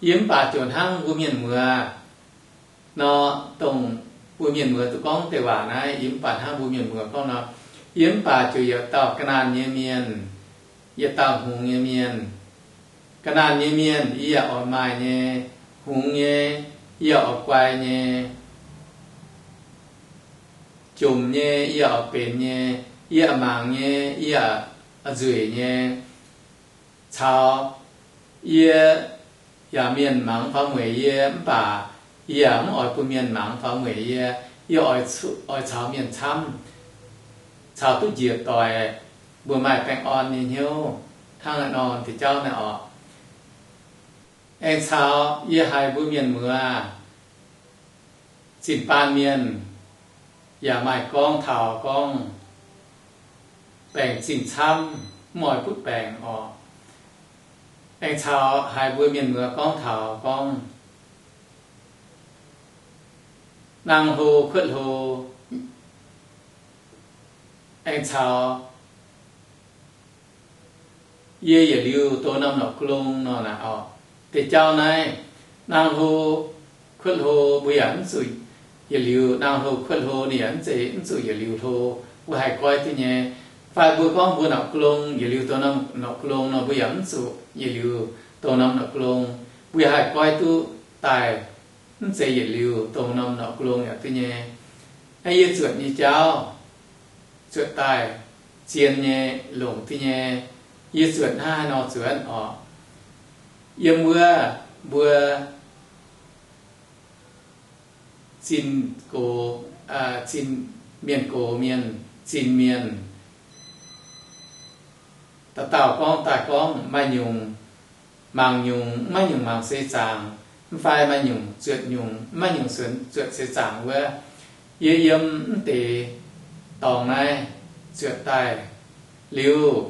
Yie mv baac ziouc hnangv mbuo mienh muoz nor, dongh mbuo mienh muoz duqv gorngv deix waac naaiv, yie mv baac hnangv mbuo mienh muoz gorngv nor, yie mv baac ziouc yietc dauh ga'naanh nyei mienh, yietc dauh hngongx nyei mienh. Ga'naanh nyei mienh yie yaac oix maaih nyei, hngongx nyei yie yaac oix guai nyei, jomc nyei yie yaac oix benx nyei, yie yaac mangc nyei yie yaac oix nzueic nyei. Caux yie yaac mienh mangc faaux mueic yie, mv baac yie yaac mv oix bun mienh mangc faaux mueic yie. Yie oix, oix caux mienh camv, caux duqv njiec doic, mbuo maaih baengh orn nyei hnyouv hnangv naaiv nor deix jauv naaiv orqc. Aengx caux yie haiz mbuo mienh muoz zinh baanh mienh yaac maaih gorngv taux gorngv baengc zinh camv, mv oix butv baengc orqc. Aengx caux haiz mbuo mienh muoz gorngv taux gorngv nangh hlo kuotv hlo, aengx caux yie yietc liuz douz norm norqc gong nor naaic orqc. Deix jauv naaiv, nangh hlo kuotv hlo mbuo yaac mv zuqc yietc liuz, nangh hlo kuotv hlo ninh yaac mv zeiz mv zuqc yietc liuz hlo. Mbuo haih goiv duqv nyei. Fai mbuo gorngv mbuo norqc gong yietc liuz douz norm norqc gong nor, mbuo yaac mv zuqc yietc liuz douz norm norqc gong. Mbuo yaac haih goiv duqv daaih mv zeiz yietc liuz douz norm norqc gong yaac duqv nyei. Aa, yie zuotc nyei jauv zuotc daaih zien nyei longc duqv nyei. Yie zuotc hnangv haaix nor zuotc orqc? Yiem wuov mbuo zinh gox, zinh, mienh gox mienh, zinh mienh, dauh dauh gorngv daaih gorngv maaih nyungc mangc nyungc, maiv nyungc mangc seix zaangc, mv fai maaih nyungc zuotc nyungc, maiv nyungc zuotc seix zaangc wuov. Yie yiem mv deix dorngx naaiv zuotc daaih liuz,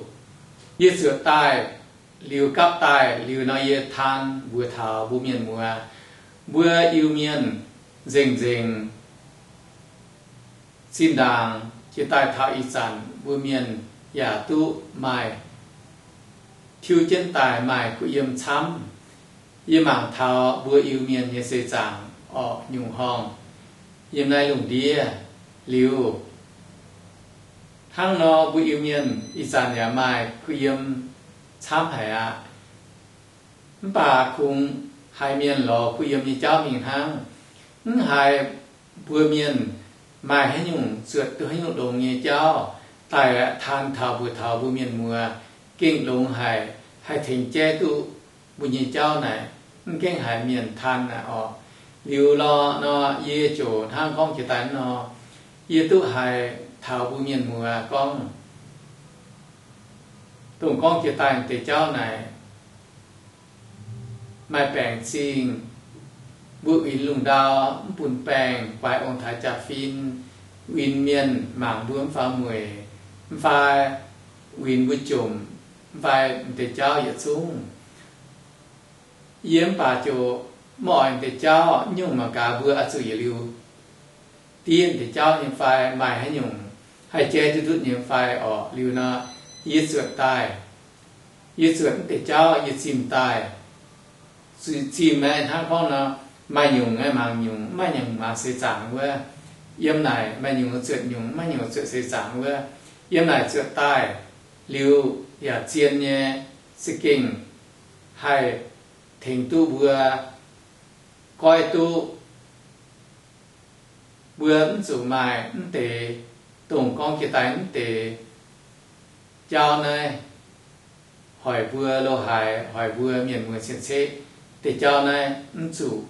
yie zuotc daaih liuz gapv daaih liuz nor, yie taan mbuox taux mbuo mienh muoz, mbuo Iu-Mienh nzengc-nzengc zinh ndaangc jiex daaih taux ih zanc mbuo mienh yaac duqv maaih tiuv jienv daaih maaih kuh yiem camv. Yie mangc taux mbuo Iu-Mienh nyei seix zaangc orqc, nyungc horngh yiem naaiv lungh ndiev liuz, hnangv nor mbuo Iu-Mienh ih zanc yaac maaih kuh yiem camv haic aqv. Mv baac kungx haiz mienh lorz kuh yiem nyei jauv mingh hnangv. Mv haiz mbuo mienh maaih haaix nyungc zuotc duqv haaix nyungc longx nyei jauv daaih aqv, taan taux mbuox taux mbuo mienh muoz gengh longx haic, haih tengx jaiv duqv mbuo nyei jauv naaic, mv gaengh haiz mienh taan naaic orqc. Liuz lorqc nor, yie ziouc hnangv gorngv jiex daaih nor, yie duqv haiz taux mbuo mienh muoz gorngv, dongh gorngv jiex daaih deix jauv naaic, maaih baengc zingh, mbuo uinx lungh ndau mv bun baengh, guaix ong-taaix jaa-fin, uinx mienh mangc mbuo mv faaux mueic, mv fai uinx mbuo jomc, mv fai deix jauv yietc zungv. Yie mv baac ziouc mv oix deix jauv, nyungc mangc gaax mbuo oix zuqc yietc liuz diev deix jauv nyei fai, maaih haaix nyungc haih jaiv duqv ndutv nyei fai orqc. Liuz nor, yie zuotc daaih, yie zuotc mv deix jauv yie zimh daaih. Zimh aeqv, hnangv gorngv nor, maaih nyungc aeqv mangc nyungc, maiv maaih nyungc mangc seix zaangc wuov. Yiem naaic maaih nyungc zuotc nyungc, maiv maaih nyungc zuotc seix zaangc wuov. Yiem naaic zuotc daaih liuz yaac zien nyei, za'gengh haih tengx duqv mbuo goiv duqv mbuo mv zuqc maaih mv deix, dongh gorngv jiex daaih mv deix jauv naaiv hoic mbuo lo haaix, hoic mbuo mienh muoz cien-ceqv deix jauv naaiv mv zuqc,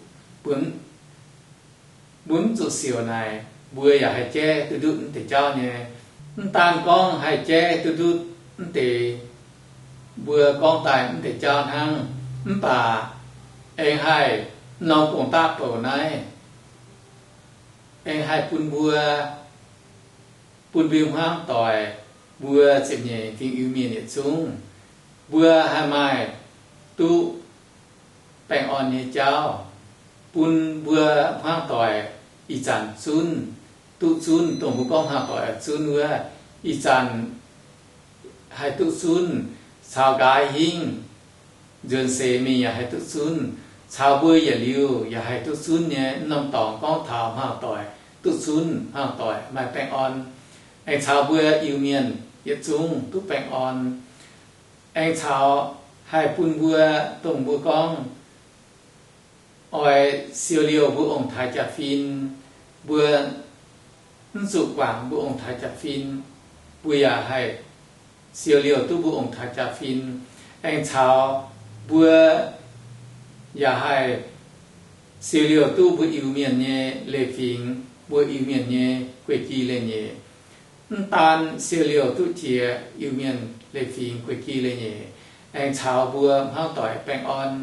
mbuo mv zuqc siouc naaic mbuo yaac haih jaiv duqv ndutv mv deix jauv nyei. Mv daan gorngv haih jaiv duqv ndutv mv deix mbuo gorngv daaih mv deix jauv hnangv, mv baac aengx haih norm gong-daqv bouc naaiv aengx haih bun mbuo, bun mbuo hmuangv doic, mbuo ziepc nyeic fingx Iu-Mienh yietc zungv, mbuo haih maaih duqv baengh orn nyei jauv, bun mbuo hmuangv doic ih zanc zunv, duqv zunv, dongh mbuo gorngv hmuangv doic zunv wuov, ih zanc haih duqv zunv, caux nqa'haav hingv nzuonx seix mingh yaac haih duqv zunv, caux mbuo yietc liuz yaac haih duqv zunv nyei. Mv norm dorngx gorngv taux hmuangv doic duqv zunv, hmuangv doic maaih baengh orn. Aengx caux mbuo Iu-Mienh yietc zungv duqv baengh orn. Aengx caux haih bun mbuo, dongh mbuo gorngv oix siou liouh mbuo ong-taaix jaa-fin, mbuo mv zuqc guangc mbuo ong-taaix jaa-fin, mbuo yaac haih siou liouh duqv mbuo ong-taaix jaa-fin. Aengx caux mbuo yaac haih siou liouh duqv mbuo Iu-Mienh nyei leiz-fingx, mbuo Iu-Mienh nyei guei-gi leiz-nyeic. Mv daan siou liouh duqv jiex Iu-Mienh leiz-fingx guei-gi leiz-nyeic, aengx caux mbuo hmuangv doic baengh orn,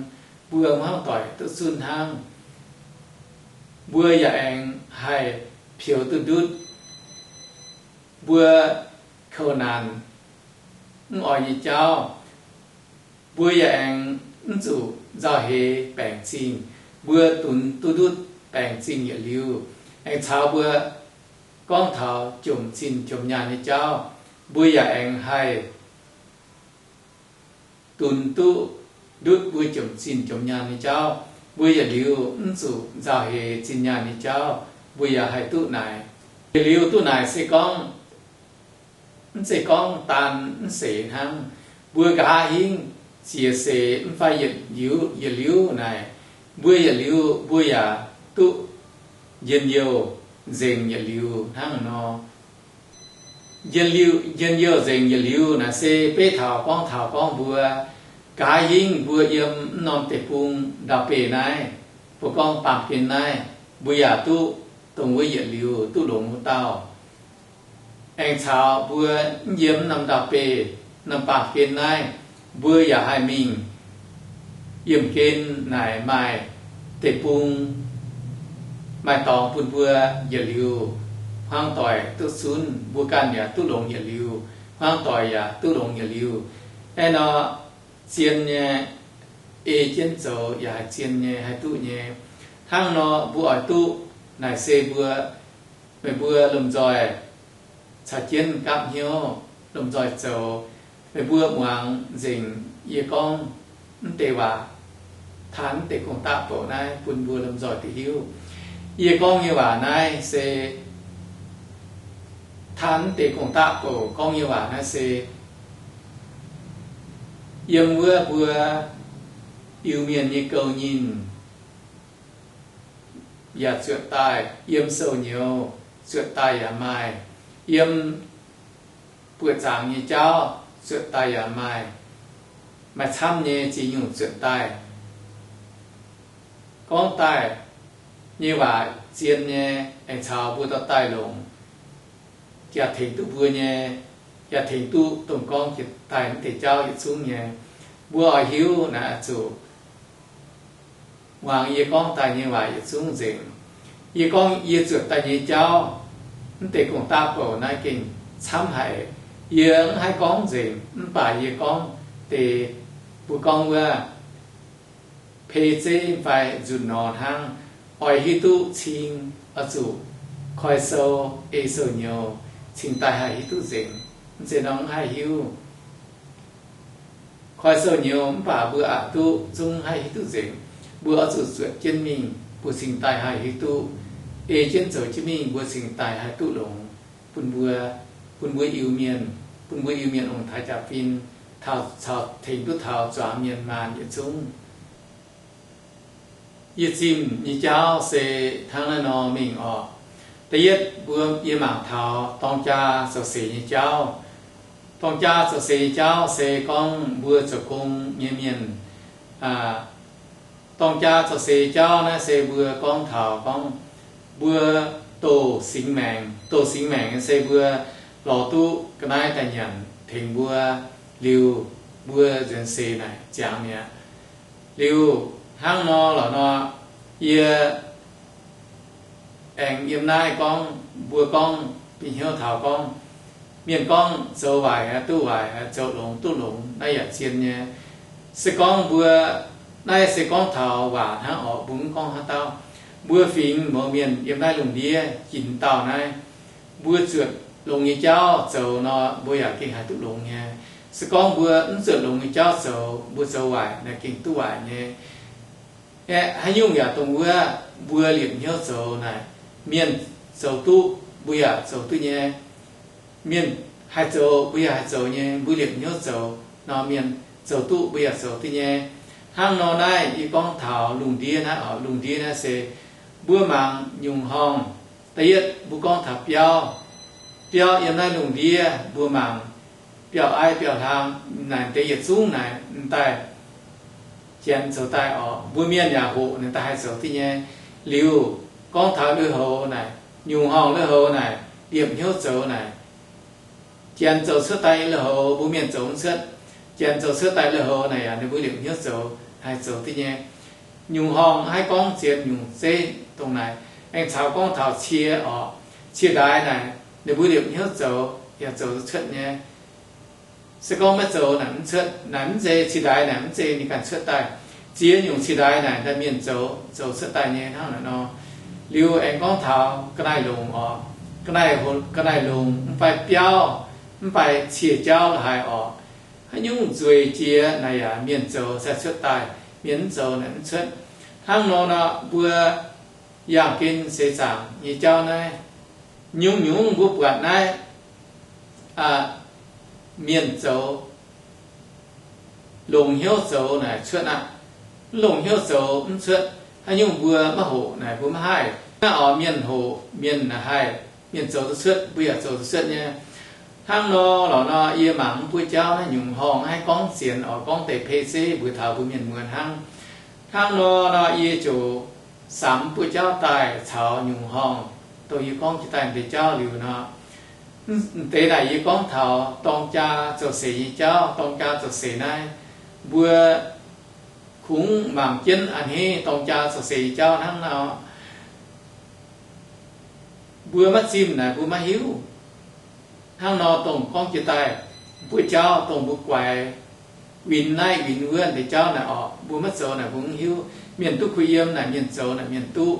mbuo hmuangv doic duqv zunv hnangv. Mbuo yaac aengx haih peux duqv ndutv mbuo kouv naanc mv oix nyei jauv. Mbuo yaac aengx mv zuqc nzauh heix baengc zingh. Mbuo dunx duqv ndutv baengc zingh yietc liuz, aengx caux mbuo gorngv taux jomc zinh jomc nyaanh nyei jauv, mbuo yaac aengx haih dunx duqv ndutv mbuo jomc zinh jomc nyaanh nyei jauv. Mbuo yietc liuz mv zuqc nzauh heix zinh nyaanh nyei jauv, mbuo yaac haih duqv naaic. Yietc liuz duqv naaic se gorngv, mv zeiz gorngv daan mv seix hnangv. Mbuo nqa'haav hingv ziex seix mv fai yietc liuz, yietc liuz naaic, mbuo yietc liuz mbuo yaac duqv njien-youh nzengc yietc liuz hnangv nor. Njien-youh, njien-youh nzengc yietc liuz naaic se beiv taux gorngv taux gorngv mbuo nqa'haav hingv mbuo yiem mv norm deic-bung ndau-beih naaiv, mbuo gorngv baamh gen naaiv, mbuo yaac duqv dongh wuov yietc liuz duqv longx wuov dauh. Aengx caux mbuo mv yiem mv norm ndau-beih, norm baamh gen naaiv, mbuo yaac haih mingh yiemh gen naaic maaih deic-bung, maaih dorngx bun mbuo yietc liuz, hmuangv doic duqv zunv, mbuo ganh yaac duqv longx yietc liuz, hmuangv doic yaac duqv longx yietc liuz. Aeqv nor, zien nyei, ei jienv zoux yaac haih zien nyei, haih duqv nyei. Hnangv nor mbuo oix duqv naaic se mbuo, meih mbuo lomh nzoih caux jienv gapv hnyouv lomh nzoih zoux. Meih mbuo muangx nzengc yie gorngv mv deix waac, taan mv deix gong-daqv bouc naaiv bun mbuo lomh nzoih duqv hiuv. Yie gorngv nyei waac naaiv se, taan mv deix gong-daqv bouc gorngv nyei waac naaiv se yiem wuov mbuo Iu-Mienh nyei gouv-nyinh yaac zuotc daaih, yiem sou-nyouz zuotc daaih yaac maaih, yiem buoqc zaangc nyei jauv zuotc daaih yaac maaih, maaih camv nyei ziex nyungc zuotc daaih. Gorngv daaih nyei waac zien nyei, aengx caux mbuo dorh daaih longc, yaac tengx duqv mbuo nyei, yaac tengx duqv dongh gorngv jiex daaih mv deix jauv yietc zungv nyei. Mbuo oix hiuv naaic oix zuqc muangx yie gorngv daaih nyei waac yietc zungv nzengc. Yie gorngv yie zuotc daaih nyei jauv, mv deix gong-daqv bouc naaiv gengh camv haic. Yie mv haih gorngv nzengc, mv baac yie gorngv deix, mbuo gorngv wuov, pei zeiv fai nzunc nor hnangv. Oix hiuv duqv cing, oix zuqc koi sou, ei sou-nyouz, cingx daaih haih hiuv duqv nzengc. Mv zeiz norm mv haih hiuv. Koi sou-nyouz mv baac mbuo aqc duqv zungv haih hiuv duqv nzengc. Mbuo oix zuqc zuotc jienv mingh, mbuo cingx daaih haih hiuv duqv. Ei jienv zoux jienv mingh, mbuo cingx daaih haih duqv longx bun mbuo, bun mbuo Iu-Mienh, bun mbuo Iu-Mienh ong-taaix jaa-fin, taux, caux tengx duqv taux zuangx mienh maanh yietc zungv. Yie zimh nyei jauv se hnangv naaiv nor mingh orqc. Da'yietv mbuo, yie mangc taux dorng jaa zoux seix nyei jauv. Dorng jaa zoux seix nyei jauv se gorngv mbuo zoux gong nyei mienh. Dorng jaa zoux seix nyei jauv naaiv se mbuo gorngv taux gorngv mbuo doh singx maengc. Doh singx maengc se mbuo lorz duqv ga'naaiv daaih nyanc tengx mbuo liuz, mbuo nzuonx seix naaic ziangx mi'aqv. Liuz hnangv nor lorqc nor, yie aengx yiem naaiv gorngv, mbuo gorngv bieqc hnyouv taux gorngv, mienh gorngv zoux waaic duqv waaic, zoux longx duqv longx, naaiv yaac zien nyei. Se gorngv mbuo, naaiv se gorngv taux waac hnangv orqc, mbuo mv gorngv haaix dauh. Mbuo fingx mouz mienh yiem naaiv lungh ndiev jiex dauh naaiv, mbuo zuotc longx nyei jauv zoux nor, mbuo yaac gengh haih duqv longx nyei. Se gorngv mbuo mv zuotc longx nyei jauv zoux, mbuo zoux waaic naaic gengh duqv waaic nyei. Aeqv, haaix nyungc yaac dongh wuov, mbuo liepc hnyouv zoux naaic, mienh zoux duqv mbuo yaac zoux duqv nyei. Mienh haih zoux mbuo yaac haih zoux nyei, mbuo liepc hnyouv zoux nor, mienh zoux duqv mbuo yaac zoux duqv nyei. Hnangv nor naaiv yie gorngv taux lungh ndiev naaiv oc. Lungh ndiev naaiv se mbuo mangc nyungc horngh. Da'yietv mbuo gorngv taux biauv. Biauv yiem naaiv lungh ndiev mbuo mangc, biauv-aiv biauv-hlang naaic deix yietc zungv naaic m'daaih janx zoux daaih oc. Mbuo mienh yaac hoqc ninh daaih haih zoux duqv nyei. Liuz gorngv taux lui-houx naaic, nyungc horngh lui-houx naaic, liepc hnyouv zoux naaic, janx zoux cuotv daaih lui-houx, mbuo mienh zoux mv cuotv. Janx zoux cuotv daaih lui-houx naaic yaac ninh mbuo liepc hnyouv zoux haih zoux duqv nyei. Nyungc horngh haih gorngv zien nyungc zeiv dongh naaic. Aengx caux gorngv taux cie oc. Cie-ndaix naaic ninh mbuo liepc hnyouv zoux yaac zoux cuotv nyei. Se gorngv maiv zoux naaic mv cuotv. Naaic mv zeiz cie-ndaix naaic mv zeiz ninh ganh cuotv daaih. Ziex nyungc cie-ndaix naaic daaih mienh zoux, zoux cuotv daaih nyei hnangv naaic nor. Liuz aengx gorngv taux ga'naaiv-longc oc. Ga'naaiv, ga'naaiv-longc mv fai biauv, mv fai cie-jauv la'haaix oc. Haaix nyungc nzueic jiex naaic yaac mienh zoux sai cuotv daaih, mienh mv zoux naaic mv cuotv. Hnangv nor nor mbuo yangh gen seix zaangc nyei jauv naaiv, nyungc-nyungc mbuo buatc naaiv, mienh zoux, longc hnyouv zoux naaic cuotv aqv. Mv longc hnyouv zoux mv cuotv. Haaix nyungc mbuo maiv hoqc naaic mbuo maiv haih. Naaiv oix mienh hoqc mienh naaic haih. Mienh zoux duqv cuotv mbuo yaac zoux duqv cuotv nyei. Hnangv nor lorqc nor yie mangc mv buoqv jauv naaiv nyungc horngh haih gorngv sienx oix gorngv deix pei zeiv mbuox taux mbuo mienh muonz hnangv. Hnangv nor nor yie ziouc samx mv buoqv jauv daaih caux nyungc horngh dongh yie gorngv jiex daaih deix jauv liuz nor, deix naaic yie gorngv taux dorng jaa zoux seix nyei jauv. Dorng jaa zoux seix naaiv, mbuo kungx mangc jienv a'hneiv dorng jaa zoux seix nyei jauv hnangv nor. Mbuo maiv zimh naaic mbuo maiv hiuv. Hnangv nor dongh gorngv jiex daaih mv buoqv jauv dongh mbuo guaix winx naaiv winx wuov deix jauv naaic orqc, mbuo maiv zoux naaic mbuo mv hiuv. Mienh duqv kuh yiem naaic mienh zoux naaic mienh duqv.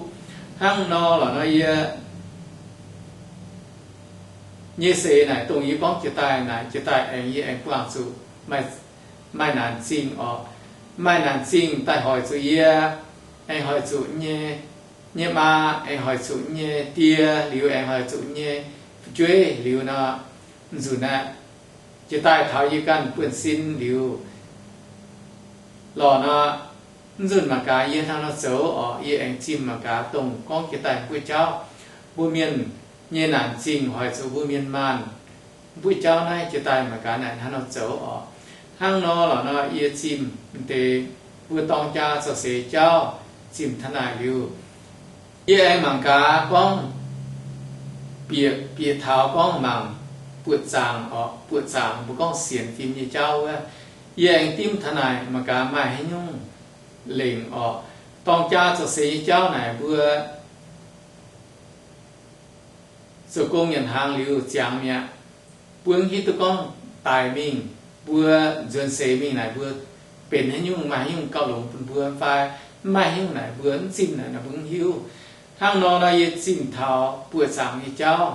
Hnangv nor lorqc nor yie nyei seix naaic dongh yie gorngv jiex daaih naaic jiex daaih aengx yie aengx buangh zuqc maaih naanc zingh orqc. Maaih naanc zingh daaih hoic zuqc yie, aengx hoic zuqc nyei, nyei maa, aengx hoic zuqc nyei die, liuz aengx hoic zuqc nyei fu'jueiv liuz nor, nzunc aeqv, jiex daaih taux yie ganh buonv-sin liuz lorqc nor, mv nzunc mangc gaax yie hnangv nor zoux orqc, yie aengx zimh mangc gaax dongh gorngv jiex daaih mbuoqv jauv, mbuo mienh nyei naanc zingh hoic zuqc mbuo mienh maanh mbuoqv jauv naaiv jiex daaih mangc gaax naaic hnangv nor zoux orqc. Hnangv nor lorqc nor yie zimh deix mbuo dorng jaa zoux seix jauv, zimh taux naaic liuz, yie aengx mangc gaax gorngv bieqc, bieqc taux gorngv mangc buoqc zaangc orqc, buoqc zaangc mbuo gorngv sienx fim nyei jauv wuov, yie aengx dimv taux naaic mangc gaax maaih haaix nyungc lengc orqc. Dorng jaa zoux seix nyei jauv naaic mbuo zoux gong nyanc hnaangx liuz ziangx mi'aqv. Mbuo mv hiuv duqv gorngv daic mingh, mbuo nzuonx seix mingh naaic mbuo benx haaix nyungc, maaih haaix nyungc gauh longx bun mbuo fai mv maaih haaix nyungc naaic mbuo mv zimh naaic nor mbuo mv hiuv. Hnangv nor nor yie zimh taux buoqc zaangc nyei jauv.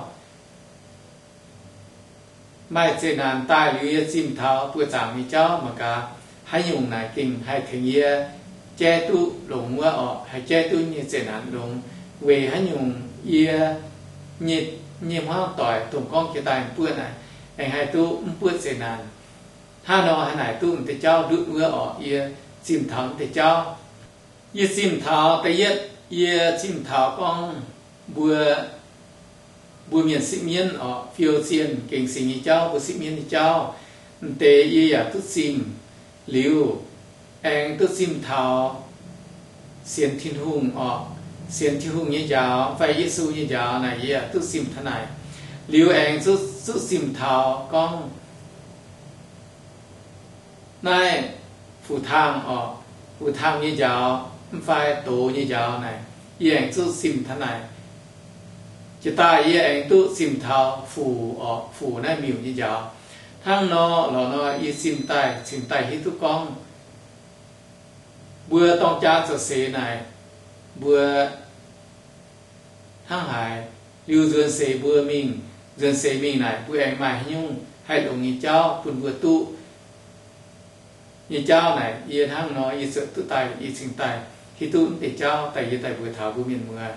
Maaih zeqc naanc daaih liuz yie zimh taux buoqc zaangc nyei jauv mangc gaax haaix nyungc naaic gengh haih tengx yie jaiv duqv longx wuov orqc, haih jaiv duqv nyei zeqc naanc longx. Weic haaix nyungc yie nyei, nyei hmuangv doic dongh gorngv jiex daaih mbuoqv naaic aengx haih duqv mv buoqv zeqc naanc. Hnangv nor haaix naaic duqv m'deix jauv ndutv wuov orqc, yie zimh taux m'deix jauv. Yie zimh taux da'yietv, yie zimh taux gorngv mbuo, mbuo mienh sipv mienv orqc, fiou zienh gengh singx nyei jauv, mbuo sipv mienv nyei jauv. M'deix yie yaac duqv zimh liuz, aengx duqv zimh taux sienx Tin-Hungh orqc, sienx Tin-Hungh nyei njaaux fai Yesu nyei njaaux naaic yie yaac duqv zimh taux naaic. Liuz aengx zuqv, zuqv zimh taux gorngv naaiv fu-taangh orqc, fu-taangh nyei njaaux mv fai doz nyei njaaux naaic, yie aengx zuqv zimh taux naaic. Jiex daaih yie aengx duqv zimh taux fuc orqc, fuc naaiv miuc nyei njaaux. Hnangv nor lorqc nor yie zimh daaih cingx daaih hiuv duqv gorngv mbuo dorng jaa zoux seix naaic mbuo hnangv haaix. Liuz nzuonx seix mbuo mingh, nzuonx seix mingh naaic mbuo aengx maaih haaix nyungc haih longx nyei jauv bun mbuo duqv nyei jauv naaic, yie hnangv nor yie zuotc duqv daaih, yie cingx daaih hiuv duqv mv deix jauv daaih yie daaih mbuox taux mbuo mienh muoz.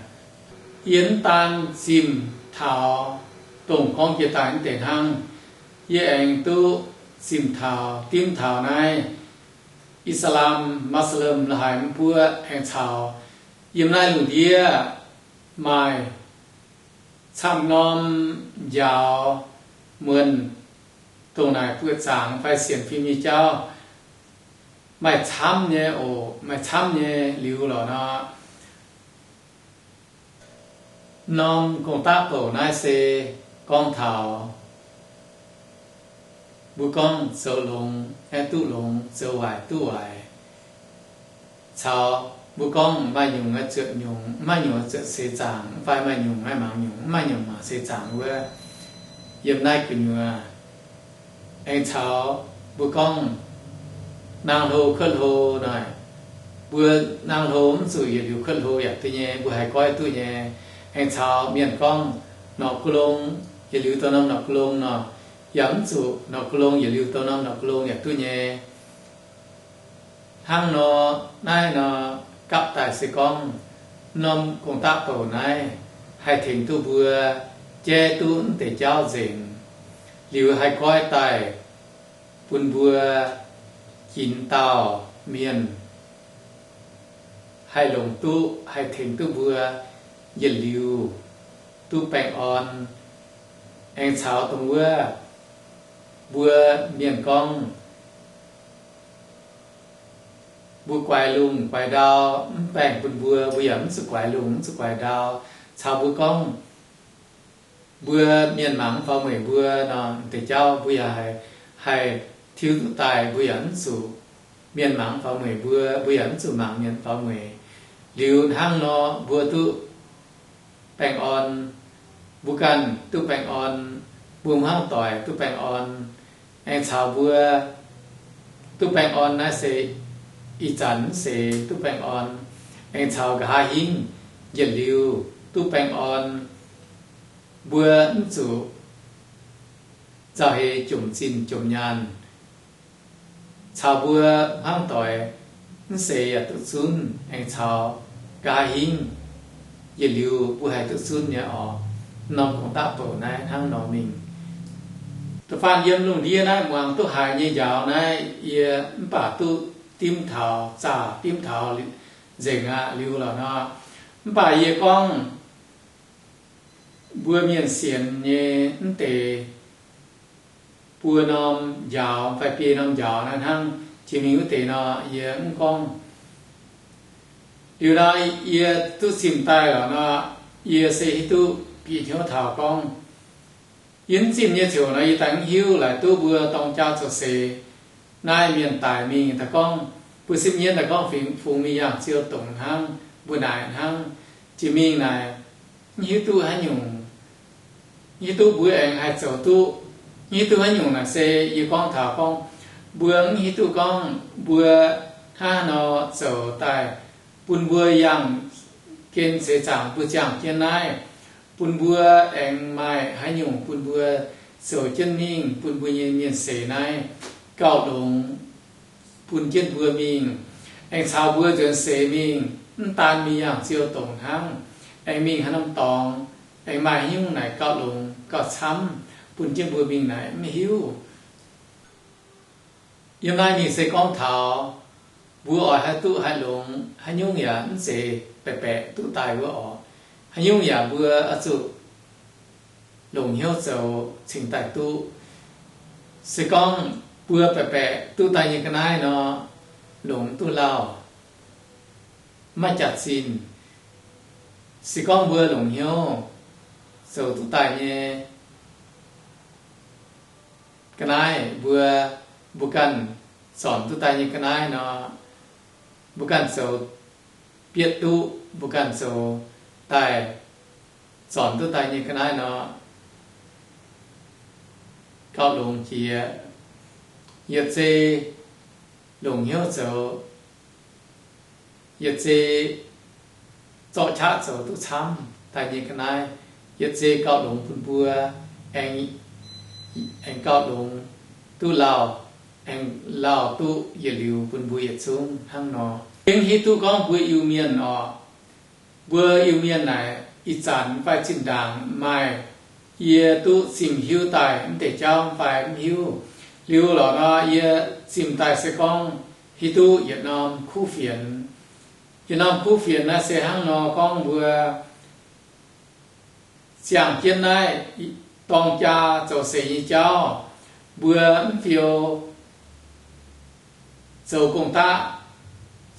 Yie mv daan zimh taux dongh gorngv jiex daaih mv deix hnangv. Yie aengx duqv zimh taux dimv taux naaiv Islam, Muslim la'haaix mv buoqv aengx caux yiem naaiv lungh ndiev maaih camv norm njaaux muonc dongh naaic buoqc zaangc fai sienx fim nyei jauv maaih camv nyei oc, maaih camv nyei liuz lorqc nor. Norm gong-daqv bouc naaiv se gorngv taux mbuo gorngv zoux longx aeqv, duqv longx, zoux waaic duqv waaic, caux mbuo gorngv maaih nyungc aeqv zuotc nyungc, maaih nyungc aeqv zuotc seix zaangc, mv fai maaih nyungc aeqv mangc nyungc, mv maaih nyungc mangc seix zaangc wuov, yiem naaiv gu'nyuoz. Aengx caux mbuo gorngv naang hlo kuotv hlo naaic, mbuo naang hlo mv zuqc yietc liuz kuotv hlo yaac duqv nyei, mbuo haih goiv duqv nyei. Aengx caux mienh gorngv norqc ga'long, yietc liuz douh norm norqc ga'long nor, yaac mv zuqc norqc ga'long yietc liuz douh norm norqc ga'long yaac duqv nyei. Hnangv nor, naaiv nor gapv daaih se gorngv norm gong-daqv bouc naaiv haih tengx duqv mbuo jaiv duqv mv deix jauv nzengc, liuz haih goiv daaih bun mbuo ginx dauh mienh haih longc duqv, haih tengx duqv mbuo yietc liuz duqv baengh orn. Aengx caux dongh wuov mbuo mienh gorngv mbuo guaix lungh guaix ndau mv baengh bun mbuo, mbuo yaac mv zuqc guaix lungh mv zuqc guaix ndau. Caux mbuo gorngv mbuo mienh mangc mv faaux mueic mbuo nor, deix jauv mbuo yaac haih tiuv duqv daaih, mbuo yaac mv zuqc mienh mangc mv faaux mueic mbuo, mbuo yaac mv zuqc mangc mienh faaux mueic. Liuz hnangv nor mbuo duqv baengh orn, mbuo ganh duqv baengh orn, mbuo hmuangv doic duqv baengh orn. Aengx caux mbuo duqv baengh orn naaiv se ih zanc mv seix duqv baengh orn. Aengx caux nqa'haav hingv yietc liuz duqv baengh orn, mbuo mv zuqc nzauh heix jomc zinh jomc nyaanh. Caux mbuo hmuangv doic mv seix yaac duqv zunv, aengx caux nqa'haav hingv yietc liuz mbuo haih duqv zunv nyei orqc. Norm gong-daqv bouc naaiv hnangv nor mingh. Da'faanh yiem lungh ndiev naaiv muangx duqv haiz nyei njaaux naaiv yie mv baac duqv dimv taux, zaah dimv taux nzengc aqv liuz lorqc nor. Mv baac yie gorngv mbuo mienh sienx nyei mv deix buo norm njaaux fai biei norm njaaux naaiv hnangv, jiex mingh wuov deix nor yie mv gorngv. Liuz nor yie duqv zimh daaih lorqc nor, yie se hiuv duqv bieqc hnyouv taux gorngv, yie mv zimh nyei ziouc nor yie daaih mv hiuv laaix duqv mbuo dorng jaa zoux seix naaiv mienh daic mingh daaih gorngv, mbuo sipv nyeiv daaih gorngv fingx fungx mingh yangh ziou dongc hnangv, mbuo naaic hnangv, jiex mingh naaic mv hiuv duqv haaix nyungc, mv hiuv duqv mbuo aengx haih zoux duqv, mv hiuv duqv haaix nyungc naaic se yie gorngv taux gorngv, mbuo mv hiuv duqv gorngv mbuo hnangv haaix nor zoux daaih bun mbuo yangh gen seix zaangc mbuo ziangh jienv naaiv, bun mbuo aengx maaih haaix nyungc bun mbuo zoux jienv mingh bun mbuo nyei mienh seix naaiv gauh longx, bun jienv mbuo mingh, aengx caux mbuo nzuonx seix mingh, mv daan mingh yangh ziou dongc hnangv, aengx mingh haaix norm dorngx, aengx maaih haaix nyungc naaic gauh longx gauh camv, bun jienv mbuo mingh naaic mv hiuv. Yiem naaiv mingh se gorngv taux mbuo oix haih duqv haih longx, haaix nyungc yaac mv zeiz baeqc baeqc duqv daaih wuov orqc. Haaix nyungc yaac mbuo oix zuqc longc hnyouv zoux cingx daaih duqv. Se gorngv mbuo baeqc baeqc duqv daaih nyei ga'naaiv nor, longc duqv lauh, maiv jaax-zinh. Se gorngv mbuo longc hnyouv zoux duqv daaih nyei ga'naaiv, mbuo, mbuo ganh zornc duqv daaih nyei ga'naaiv nor, mbuo ganh zoux bietv duqv, mbuo ganh zoux daaih, zornc duqv daaih nyei ga'naaiv nor, gauh longx jiex. Yietc zei longc hnyouv zoux, yietc zei zorqv qaqv zoux duqv camv daaih nyei ga'naaiv, yietc zei gauh longx bun mbuo, aengx, aengx gauh longx duqv lauh, aengx lauh duqv yietc liuz bun mbuo yietc zungv hnangv nor. Gengh hiuv duqv gorngv mbuo Iu-Mienh oc, mbuo Iu-Mienh naaic ih zanc fai zinh ndaangc maaih yie duqv zimh hiuv daaih mv deix jauv fai mv hiuv. Liuz lorqc nor, yie zimh daaih se gorngv hiuv duqv yietc norm kuv fienx. Yietc norm kuv fienx naaiv se hnangv nor gorngv mbuo ziangh jienv naaiv dorng jaa zoux seix nyei jauv, mbuo mv fiou zoux gong-daqv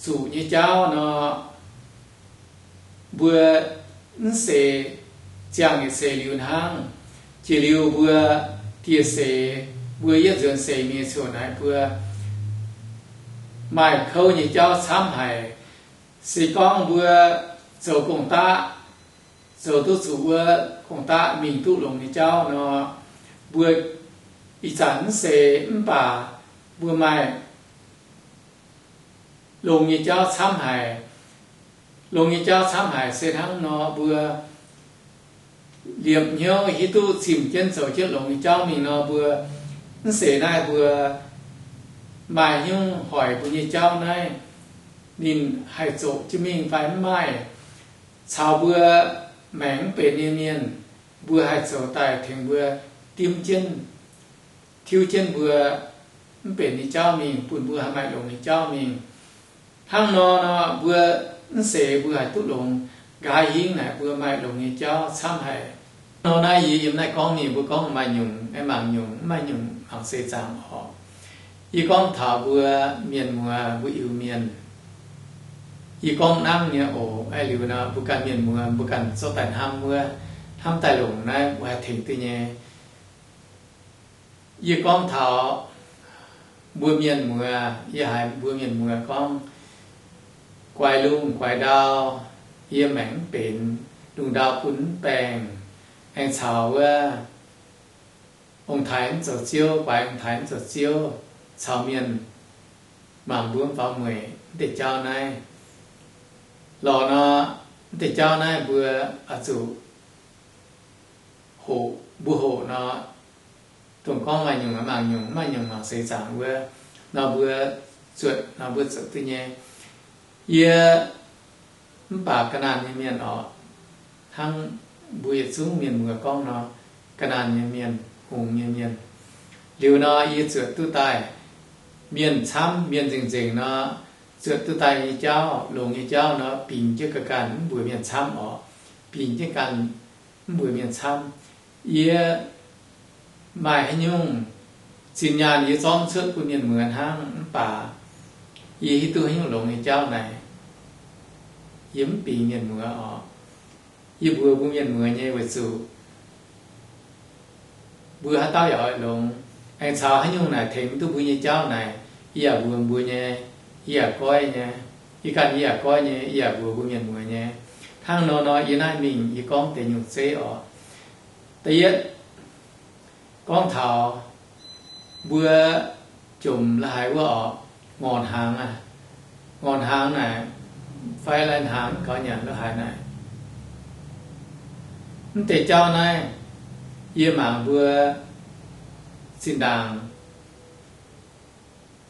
zuqc nyei jauv nor, mbuo mv seix, ziangh yietc seix liuz hnangv. Jiex liuz mbuo dieh seix, mbuo yietv nzuonx seix mingh cuotv naaiv mbuo maaih kouv nyei jauv camv haic. Se gorngv mbuo zoux gong-daqv, zoux duqv zuqc wuov gong-daqv mingh duqv longx nyei jauv nor, mbuo ih zanc mv seix mv baac mbuo maaih longx nyei jauv camv haic. Longx nyei jauv camv haic se hnangv nor, mbuo liepc hnyouv hiuv duqv zimh jienv zoux jienv longx nyei jauv mingh nor, mbuo mv seix naaiv mbuo maaih hnyouv hoic mbuo nyei jauv naaiv ninh haih zoqc jienv mingh fai mv maaih. Caux mbuo maengc mv benx nyei mienh, mbuo haih zoux daaih tengx mbuo dimv jienv, tiuv jienv mbuo mv benx nyei jauv mingh, bun mbuo haih maaih longx nyei jauv mingh. Hnangv nor nor, mbuo mv seix mbuo haih duqv longx. Nqa'haav hingv naaic mbuo maaih longx nyei jauv camv haic. Hnangv nor naaiv yie yiem naaiv gorngv mingh, mbuo gorngv maaih nyungc aengx mangc nyungc, mv maaih nyungc mangc seix zaangc orqc. Yie gorngv taux mbuo mienh muoz, mbuo Iu-Mienh, yie gorngv nangv nyei oc. Aeqv, liuz nor mbuo ganh mienh muoz mbuo ganh zorqv daaih hnamv wuov, hnamv daaih longc naaiv mbuo haih tengx duqv nyei. Yie gorngv taux mbuo mienh muoz, yie haiz mbuo mienh muoz gorngv, guaix lungh guaix ndau, yie maengc mv benx, lungh ndau bun mv baengh, aengx caux wuov ong-taaix mv zoux ziouv, guaix ong-taaix mv zoux ziouv, caux mienh mangc mbuo mv faaux mueic mv deix jauv naaiv. Lorqc nor, mv deix jauv naaiv mbuo oix zuqc hoqc, mbuo hoqc nor, dongh gorngv maaih nyungc mangc nyungc, mv maaih nyungc mangc seix zaangc wuov nor, mbuo zuotc nor mbuo zuotc duqv nyei. Yie mv baac ga'naanh nyei mienh orqc, hnangv mbuo yietc zungv mienh muoz gorngv nor, ga'naanh nyei mienh, hungx nyei mienh. Liuz nor yie zuotc duqv daaih mienh camv, mienh nzengc-nzengc nor, zuotc duqv daaih nyei jauv, longx nyei jauv nor, bingx jienv ga'ganh mv mbuox mienh camv orqc. Bingx jienv ganh mv mbuox mienh camv. Yie maaih haaix nyungc zinh nyaanh yie zorqv cuotv bun mienh muoz hnangv, mv baac yie hiuv duqv haaix nyungc longx nyei jauv naaic, yie mv bingx mienh muoz orqc. Yie mbuox mbuo mienh muoz nyei weic zuqc mbuo haaix dauh yaac oix longx. Aengx caux haaix nyungc naaic tengx duqv mbuo nyei jauv naaic, yie yaac mbuox mbuo nyei, yie yaac goiv nyei. Yie ganh yie yaac goiv nyei, yie yaac mbuox mbuo mienh muoz nyei. Hnangv nor nor, yie naaiv mingh yie gorngv deix nyungc zeiv orqc. Da'yietv, gorngv taux mbuo jomc la'haaix wuov orqc, ngorc hnaangx aqv. Ngorc hnaangx naaic, fai lai-hnaangx gaux nyanc la'haaix naaic, mv deix jauv naaiv yie mangc mbuo zinh ndaangc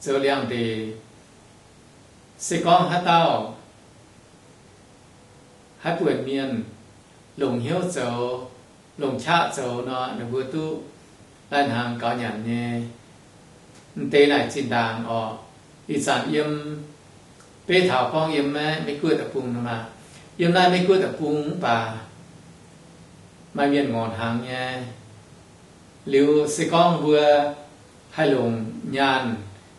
zoux liangx-ndeic, se gorngv haaix dauh, haaix buonc mienh longc hnyouv zoux, longc qaqv zoux nor, ninh mbuo duqv lai-hnaangx gaux nyanc nyei. M'deix naaic zinh ndaangc orqc, ih zanc yiem, beiv taux gorngv yiem naaiv Meiv Guoqv deic-bung nor maah, yiem naaiv Meiv Guoqv deic-bung mv baac maaih mienh ngorc hnaangx nyei. Liuz se gorngv mbuo haih longc nyaanh,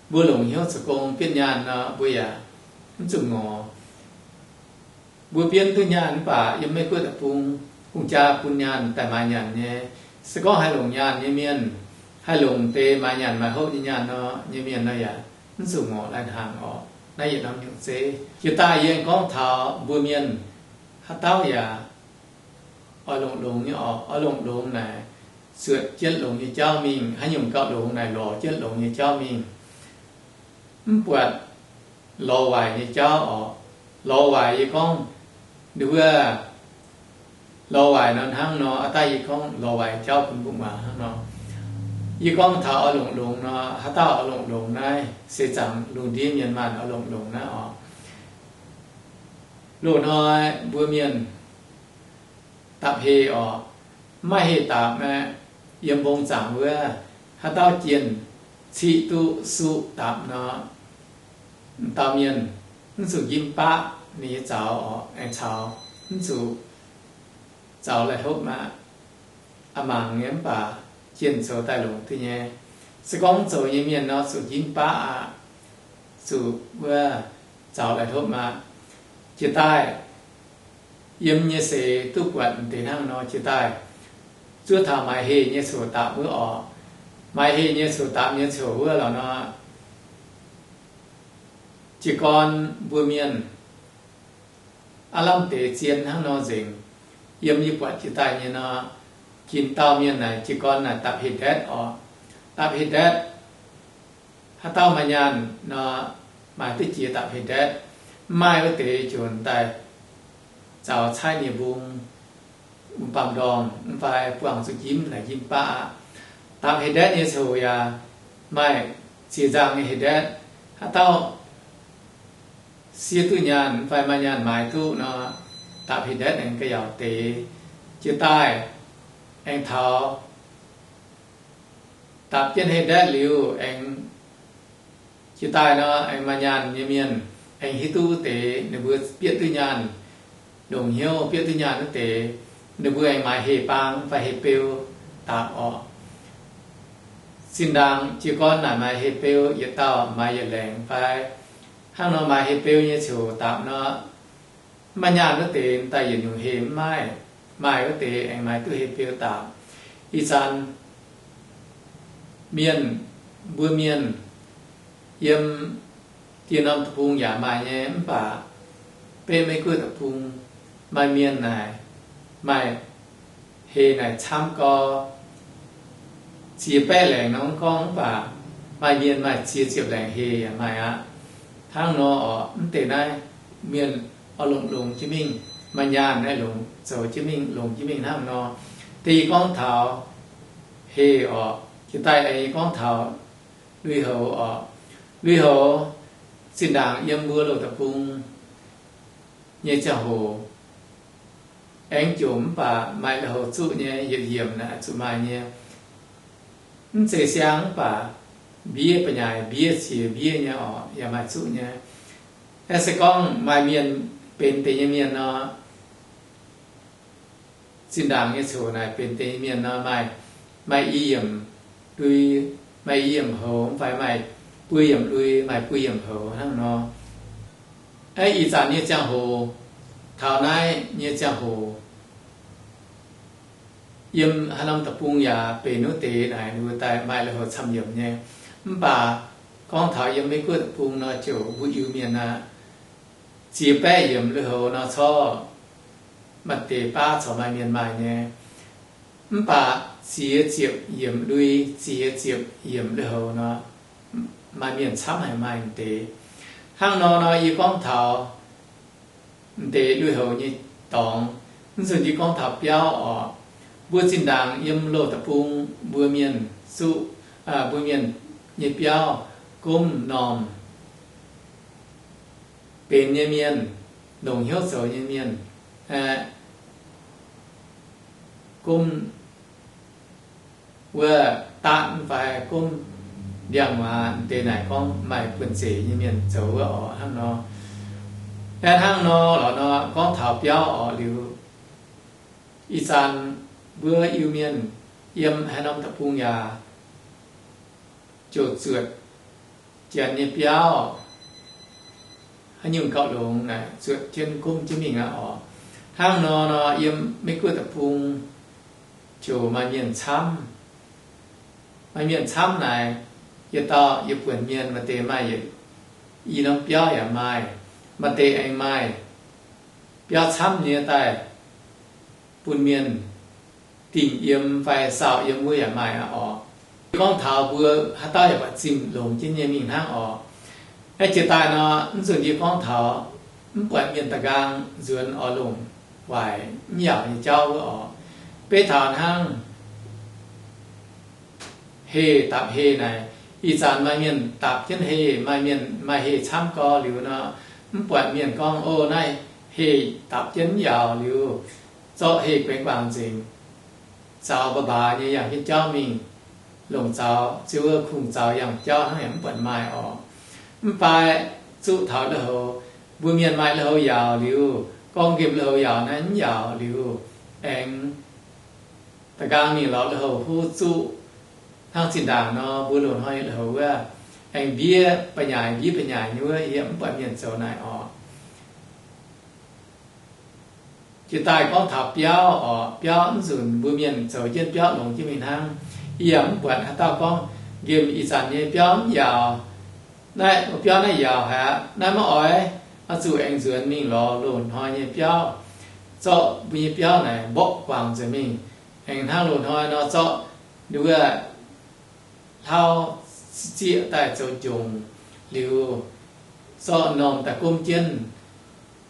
mbuo longc hnyouv zoux gong bietv nyaanh nor, mbuo yaac mv zuqc ngorc. Mbuo bietv duqv nyaanh mv baac yiem Meiv Guoqv deic-bung, hungh jaa bun nyaanh daaih maaiz nyanc nyei. Se gorngv haih longc nyaanh nyei mienh, haih longc deix maaiz nyanc maaiz hopv nyei nyaanh nor, nyei mienh nor yaac mv zuqc ngorc lai-hnaangx orqc. Naaiv yietc norm nyungc zeiv. Jiex daaih yie gorngv taux mbuo mienh haaix dauh yaac oix longc longx nyei orqc. Oix longc longx naaic, zuotc jienv longx nyei jauv mingh. Haaix nyungc gauh longx naaic, lorz jienv longx nyei jauv mingh. Mv buatc lorz waaic nyei jauv orqc. Lorz waaic yie gorngv, ninh mbuo lorz waaic nor hnangv nor, aa daaih yie gorngv lorz waaic jauv bun mbuo muangx hnangv nor. Yie gorngv taux oix longc longx nor, haaix dauh oix longc longx naaiv, seix zaangc lungh ndiev mienh maanh oix longc longx naaiv orqc. Loz-hnoi mbuo mienh dapc heh orqc, maiv maaih heh dapc aqv. Yiem mbong zaangc wuov, haaix dauh jienh ciqv duqv suqv dapc nor, dauh mienh mv zuqc njimv baqv ninh nyei zaux orqc, aengx caux mv zuqc zaux laih hlopv aqv. A'mangc nyei mv baac jienh zoux daaih longc duqv nyei. Se gorngv mv zoux nyei mienh nor zuqc njimv baqv aqv, zuqc wuov zaux laih hlopv aqv. Jiex daaih yiem nyei seix duqv buatc deix hnangv nor jiex daaih, zuov taux maaiz heh nyei coc dapc wuov orqc. Maaiz heh nyei coc dapc nyei coc wuov lorqc nor, jiez gorn mbuo mienh aav lamh deix zien hnangv nor nzengc. Yiem yie buatc jiex daaih nyei nor, jiex dauh mienh naaic jiez gorn naaic dapc heh ndaetv orqc. Dapc heh ndaetv, haaix dauh maaih nyaanh nor, maaih duqv jiex dapc heh ndaetv. Mv maaih wuov deix jomc daaih zaux caaiv nie-mbung, wuov baamh ndorngh mv fai buangh zuqc njimv naaic njimv baqv aqv. Dapc heh ndaetv nyei coc yaac maaih ziex nzangh nyei heh ndaetv. Haaix dauh siev duqv nyaanh mv fai maaih nyaanh maaiz duqv nor, dapc heh ndaetv aengx ga'yaauc deix. Jiex daaih aengx taux dapc jienv heh ndaetv liuz aengx jiex daaih nor, aengx maaih nyaanh nyei mienh aengx hiuv duqv wuov deix ninh mbuo bieqc duqv nyaanh, longc hnyouv bieqc duqv nyaanh wuov deix, ninh mbuo aengx maaiz heh baang fai heh beu dapc orqc. Zinh ndaangc jiez gorn naaic maaih heh beu yietc dauh, maaih yietc laengz fai hnangv nor maaih heh beu nyei coc dapc nor, maaih nyaanh wuov deix daaih yietc nyungc heh mv maaih, maaih wuov deix aengx maaih duqv heh beu dapc. Ih zanc mienh, mbuo mienh yiem dieh norm deic-bung yaac maaih nyei, mv baac beiv Meiv-Guoqv deic-bung maaih mienh naaic, maaih heh naaic camv gau, ziex baeqv laengz nor mv gorngv, mv baac maaih mienh maaih ziex ziepc laengz heh yaac maaih aqv. Hnangv nor orqc, mv deix naaiv mienh oix longc, longc jienv mingh, maaih nyaanh naaiv longc zoux jienv mingh, longc jienv mingh hnangv nor. Deix yie gorngv taux heh orqc, jiex daaih aengx yie gorngv taux lui-houx orqc. Lui-houx zinh ndaangc yiem mbuo loz deic-bung nyei ziangh hoc aengx jomc mv baac maaih lui-houx zuqv nyei, yietc yiemc naaic zuqc maaih nyei. Mv zeiz siang mv baac mbiev ba'nyaaic, mbiev ziex mbiev nyei orqc, yaac maaih zuqv nyei. Aeqv, se gorngv maaih mienh benx deix nyei mienh nor, zinh ndaangc nyei coc naaic benx deix nyei mienh nor, maaih, maaih i yiemc lui, maaih i yiemc houx, mv fai maaih buo yiemc lui, maaih buo yiemc houx hnangv nor. Aeqv, ih zanc nyei ziangh hoc, taux naaiv nyei ziangh hoc, yiem haaix norm deic-bung yaac benx wuov deix naaic, ninh mbuo daaih maaih lui-houx camv yiemc nyei. Mv baac gorngv taux yiem Meiv-Guoqv deic-bung nor, ziouc mbuo Iu-Mienh aqv, ziex baeqv yiemc lui-houx nor corc maaih deix baav corc maaih mienh maaih nyei. Mv baac ziex ziepc yiemc lui, ziex ziepc yiemc lui-houx nor, maaih mienh camv haic maaih deix. Hnangv nor nor, yie gorngv taux m'deix lui-houx nyei dorngx. Mv zuqc yie gorngv taux biauv orqc. Mbuo zinh ndaangc yiem loz deic-bung, mbuo mienh zuqv, mbuo mienh nyei biauv, gomv normh benx nyei mienh, longc hnyouv zoux nyei mienh, aeqv, gomv wuov daatv fai gomv ndiangx-muaaz deix naaic gorngv maaih buonv-zeic nyei mienh zoux wuov orqc hnangv nor. Aeqv, hnangv nor lorqc nor, gorngv taux biauv orqc liuz, ih zanc mbuo Iu-Mienh yiem haaix norm deic-bung yaac ziouc zuotc janx nyei biauv haaix nyungc gauh longx naaic zuotc jienv gomv jienv mingh aqv orqc. Hnangv nor nor, yiem Meiv-Guoqv deic-bung ziouc maaih mienh camv. Maaih mienh camv naaic, yietc dauh yietc buonc mienh, maaih deix maaih yietc i norm biauv yaac maaih, maaih deix aengx maaih biauv camv nyei daaih bun mienh dingh yiem fai saauh yiem wuov yaac maaih aqv orqc. Gorngv taux mbuo haaix dauh yaac buatc zimh longx jienv nyei mingh hnangv orqc. Aeqv, jiex daaih nor, mv zuqc yie gorngv taux mv buatc mienh da'nqaang nzuonx oix longc waaic mv yaauc nyei jauv wuov orqc. Beiv taux hnangv heh dapc heh naaic, ih zanc maaih mienh dapc jienv heh, maaih mienh maaih heh camv gau liuz nor, mv buatc mienh gorngv, O, naaiv heh dapv jienv yaauc liuz, zorqv heh guengx guangc nzengc, zaux mbaaix mbaaix nyei yangh jienv jauv mingh, longc zaux ziouc wuov kungx zaux yangh jauv hnangv yaac mv buatc maaih orqc. Mv fai zuqc taux lui-houx, mbuo mienh maaih lui-houx yaauc liuz, gorngv nqemh lui-houx yaauc naaiv mv yaauc liuz, aengx da'nqaang mingh lorz lui-houx hlo zuqv hnangv zinh ndaangc nor, mbuo loz-hnoi lui-houx wuov, aengx mbiev ba'nyaaic mbiev ba'nyaaic nyei wuov, yie mv buatc mienh zoux naaic orqc. Jiex daaih gorngv taux biauv orqc, biauv mv nzunc mbuo mienh zoux jienv biauv longx jienv mingh hnangv. Yie yaac mv buatc haaix dauh gorngv nqemh ih zanc nyei biauv mv yaauc. Naaiv biauv naaiv yaauc haic aqv, naaiv maiv oix, oix zuqc aengx nzuonx mingh lorz loz-hnoi nyei biauv, zorqv mbuo nyei biauv naaic mborqv guangc nzengc mingh, aengx hnangv loz-hnoi nor zorqv nduov hlauv zieqv daaih zoux jongc liuz, zorqv m'normh daaih gomv jienv,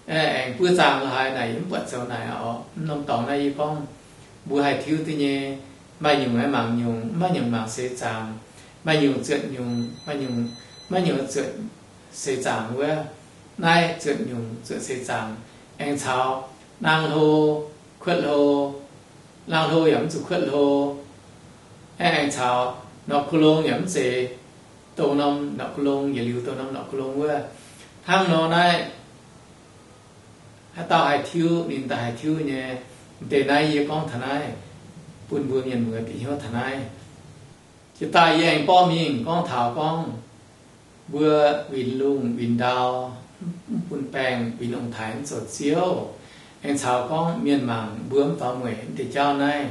aengx buov zaangh lorz haaix naaic yie mv buatc zoux naaic orqc. M'normh dorngx naaiv yie gorngv mbuo haih tiuv duqv nyei. Maaih nyungc aeqv mangc nyungc, maiv nyungc mangc seix zaangc. Maaih nyungc zuotc nyungc, maaih nyungc, maiv nyungc zuotc seix zaangc wuov. Naaiv zuotc nyungc zuotc seix zaangc, aengx caux naang hlo, kuotv hlo, naang hlo yaac mv zuqc kuotv hlo, aengx caux norqc ku long yaac mv zeiz dongh norm norqc ku long yietc liuz dongh norm norqc ku long wuov. Hnangv nor naaiv, haaix dauh haih tiuv ninh daaih haih tiuv nyei. Deix naaiv yie gorngv taux naaiv, bun mbuo mienh muoz bieqc hnyouv taux naaiv. Jiex daaih yie aengx borqv mingh gorngv taux gorngv mbuo winx lungh winx ndau, mv bun baengh winx ong-taaix mv zoux ziouv, aengx caux gorngv mienh mangc mbuo mv faaux mueic mv deix jauv naaiv.